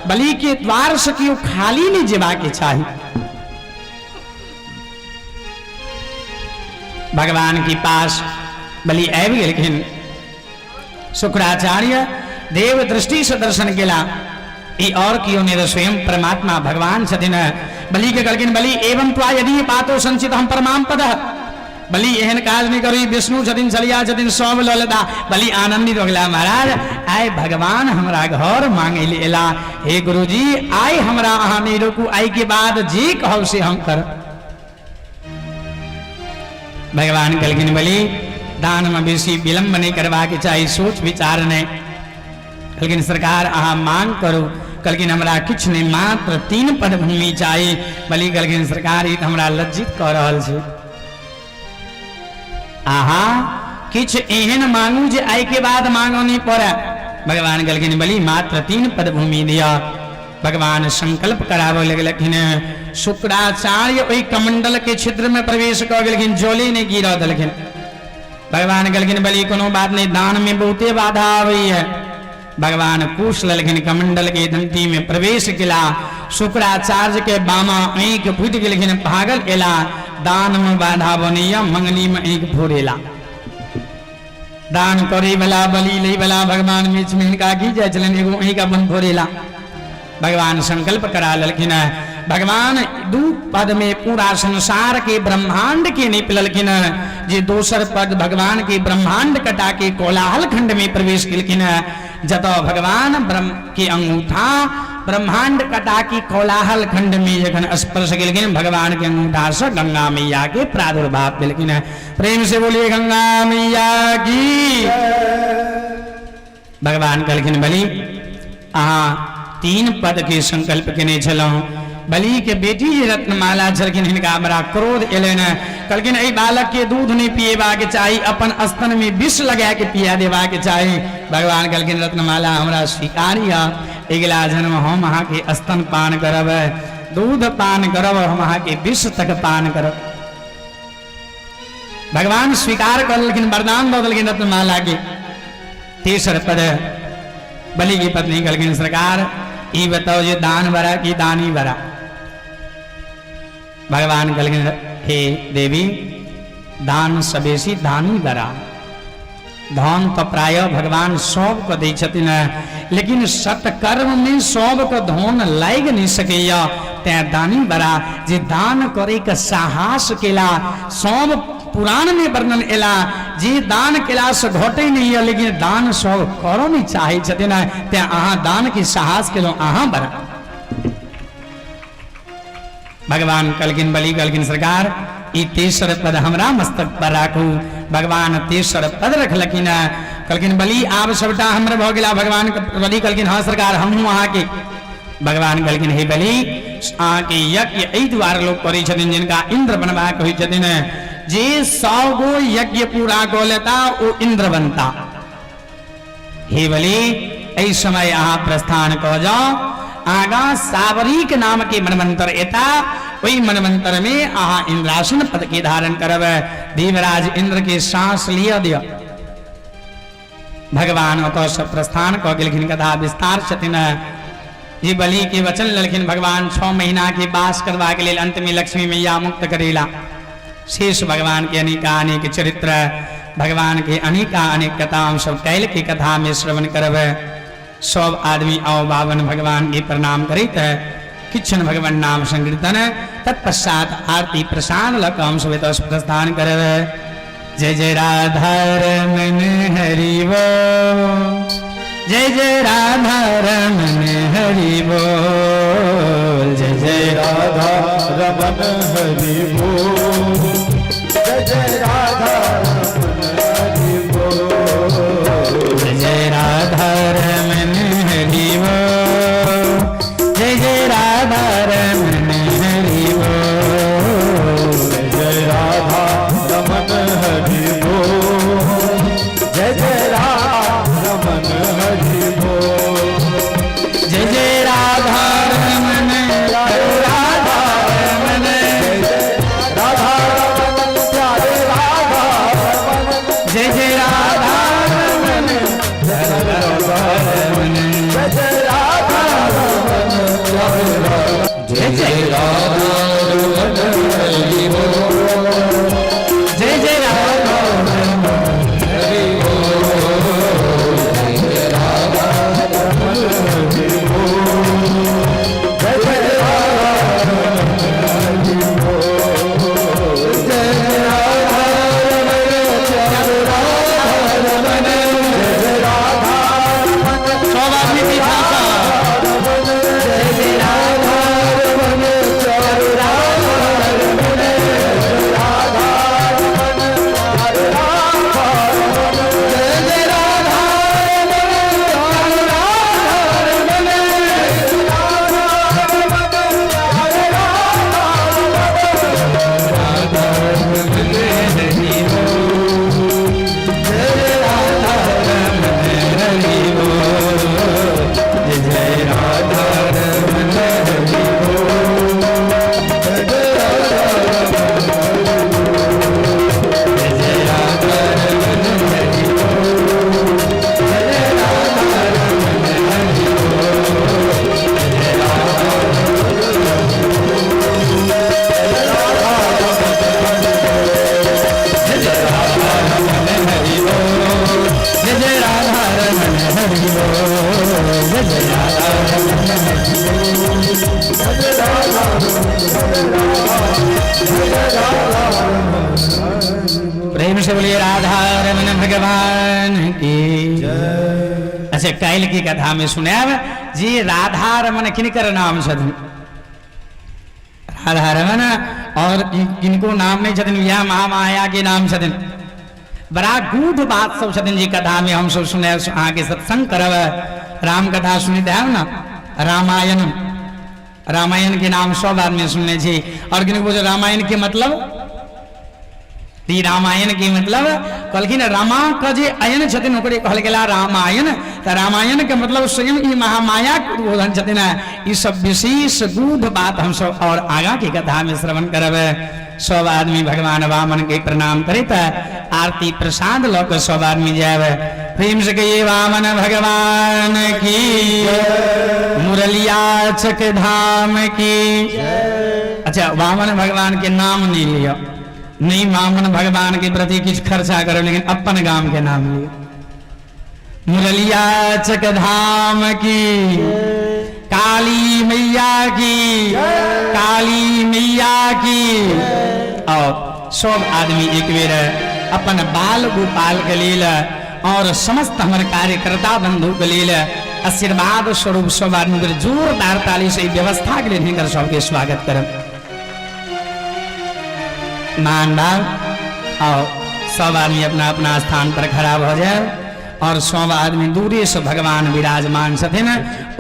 बलि के द्वार से केओ खाली नहीं जेबा के चाही। भगवान के पास बलि आबि गेलखिन। शुक्राचार्य देव दृष्टि से दर्शन केला, ई और कियो नहीं स्वयं परमात्मा भगवान छथिन। बलि के कहलखिन बलि एवं त्वा यदि पातो संचित हम परमाम पद, बलि एहन काज नहीं करू, विष्णु छथिन छलिया छथिन सब लऽ लेता। बलि आनंदित हो गेला, महाराज आइ भगवान हमरा घर मांगे ले एला, हे गुरुजी आइ हमरा अहाँ नहीं रोकू, आइ के बाद जे कहब से हम करब। भगवान कहलखिन बलि दान में बेसी विलंब नहीं करबा के चाही, सोच विचार नहीं। कहलखिन सरकार अहाँ मांग करू। कहलखिन हमरा किछु नहीं, मात्र 3 पद भूमि चाही। बलि कहलखिन सरकार ई तऽ हमरा लज्जित कऽ रहल छै, अहाँ किछु एहन मांगू जे आइ के बाद मांगऽ नहीं पड़े। भगवान कहलखिन बलि मात्र 3 पद भूमि दिअ। भगवान संकल्प कराबऽ लगलखिन। शुक्राचार्य ओहि कमंडल के क्षेत्र में प्रवेश कऽ गेलखिन, जले नहीं गिरऽ देलखिन। भगवान कहलखिन बलि कोनो बात नहीं, दान में बहुते बाधा आबैया। भगवान कुश लेलखिन, कमंडल के धमती में प्रवेश केला। शुक्राचार्य के बामा आँखि फूटि गेलखिन, भागल एला। दान में बाधा बनैया, मंगनी में आँखि फोड़ेला। दान करे वाला बलि लै वाला भगवान बीच में हिनका की जाइ छलनि, एगो आँखि अपन फोड़ेला। भगवान संकल्प करा लेलखिन है। भगवान दू पद में पूरा संसार के ब्रह्मांड के निप लेलखिन है, जे दोसर पद भगवान के ब्रह्मांड कटा के कोलाहल खंड में प्रवेश केलखिन है, जतऽ भगवान ब्रह्म के अंगूठा ब्रह्मांड कटा के कोलाहल खंड में जखन स्पर्श केलखिन, भगवान के अंगूठा से गंगा मैया के प्रादुर्भाव भेलखिन है। प्रेम से बोलिए गंगा मैया की। भगवान कहलखिन बलि अहाँ 3 पद के संकल्प केने छलहुँ। बलि के बेटी जे रत्नमाला छलखिन, हिनका बड़ा क्रोध एलनि। कहलखिन एहि बालक के दूध नहीं पिएबाक चाही, अपन स्तन में विष लगा के पिया देबाक चाही। भगवान कहलखिन रत्नमाला हमरा स्वीकार यऽ, अगिला जन्म हम अहाँके स्तन पान करब, दूध पान करब, हम अहाँके विष तक पान करब। भगवान स्वीकार कर लेलखिन, वरदान दऽ देलखिन रत्नमाला के। तेसर पद बलि की पत्नी कहलखिन सरकार ई बताओ जे दान बड़ा कि दानी बड़ा। भगवान कहलखिन हे देवी, दान से बेसी दानी बड़ा। धन तो प्राय भगवान सबके दै छथिन, लेकिन सत्कर्म में सबके धन लागि नहीं सकैया, तैं दानी बड़ा जे दान करे के साहस केला। सब पुराण में वर्णन एला जे दान केला से घटे नहीं है, लेकिन दान सब करो नहीं चाहे छथिन, तैं अहाँ दान के साहस केलहुँ, अहाँ बड़ा। भगवान कहलखिन बलि कहलखिन सरकार ई तेसर पद हमरा मस्तक पर राखू। भगवान तेसर पद रखलखिन। कहलखिन बलि आब सबटा हमर भऽ गेला। भगवान बलि कहलखिन हाँ सरकार हमहूँ अहाँके। भगवान कहलखिन हे बलि, अहाँके यज्ञ एहि दुआरे लोक करै छथिन जिनका इंद्र बनबाक होइ छथिन, जे 100 गो यज्ञ पूरा कऽ लेता ओ इंद्र बनता। हे बलि, एहि समय अहाँ प्रस्थान कऽ जाउ, आगाँ सावरीक नाम के मनमंत्र एता, ओहि मनमंत्र में अहाँ इंद्रासन पद के धारण करब। देवराज इंद्र के सांस लिअ दिअ। भगवान ओतऽ से प्रस्थान कऽ गेलखिन। कथा विस्तार छथिन जे बलि के वचन लेलखिन भगवान 6 महीना के वास करबाक लेल, अंत में लक्ष्मी मैया मुक्त करेला। शेष भगवान के अनेकानेक चरित्र, भगवान के अनेकानेक कथा हम सब काल्हि के कथा में श्रवण करब। सब आदमी आओ बावन भगवान के प्रणाम करैत किच्छन भगवान नाम संकीर्तन, तत्पश्चात आरती प्रसाद लग हम सब एतऽ प्रस्थान करब। जय जय राधा रमन हरि बोल, जय जय राधा रमन हरि बोल, जय जय राधा रमन हरि बोल, जय जय राधा रमन हरि बोल, जय जय राधा रमन हरि बोल, जय जय राधा रमन हरि बोल, जय जय राधा रमन हरि बोल, जय जय राधा रमन हरि बोल, जय जय राधा रमन राधा रमन राधा प्रेम से बोलिए राधा रमन भगवान की। अच्छा काल्हि की कथा में सुनायब जी राधा रमन किनकर नाम छथिन? राधा रमन और किनको नाम नहीं छथिन, यह महामाया के नाम छथिन। बड़ा गूढ़ बात सब छथिन जी कथा में हम सब सुनायब, अहाँके सत्संग करब। राम कथा सुनैत हैब ना, रामायण, रामायण के नाम सब आदमी सुनने छी। और किनको पूछो रामायण के मतलब, ई रामायण के मतलब कहलखिन रामा के जे अयन छथिन ओकरे कहल गेला रामायण। तऽ रामायण के मतलब स्वयं ई महामाया के उद्बोधन छथिन। ई सब विशेष गूढ़ बात हम सब और आगा के कथा में श्रवण करब। सब आदमी भगवान वामन के प्रणाम करैत आरती प्रसाद लऽ के सब आदमी जायब। प्रेम से कहिए वामन भगवान की, मुरलिया चक धाम की। अच्छा वामन भगवान के नाम नहीं लियो, नहीं वामन भगवान के प्रति किछु खर्चा करो, लेकिन अपन गाम के नाम लियो। मुरलिया चक धाम की, काली मैया की, काली मैया की। और सब आदमी एक बेर अपन बाल गोपाल के लेल और समस्त हमर कार्यकर्ता बंधु के लेल आशीर्वाद स्वरूप सब आदमी के जोरदार ताली से व्यवस्था के लेल हिनकर सबके स्वागत करब। मान भाव और सब आदमी अपना अपना स्थान पर खड़ा भऽ जाए और सब आदमी दूरे से भगवान विराजमान छथिन,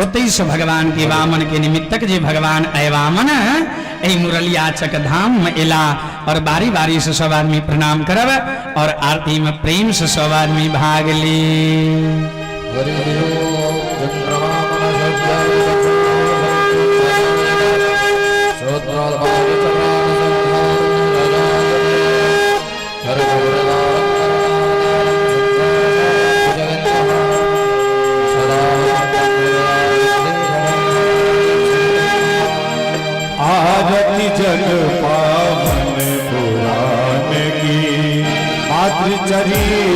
ओतहि से भगवान के वामन के निमित्तक जे भगवान अय वामन एहि मुरलिया चक धाम में एला और बारी बारी से सब आदमी प्रणाम करब और आरती में प्रेम से सब आदमी भाग ली। आरती जग पावन पुराण की, मातृचरित्र।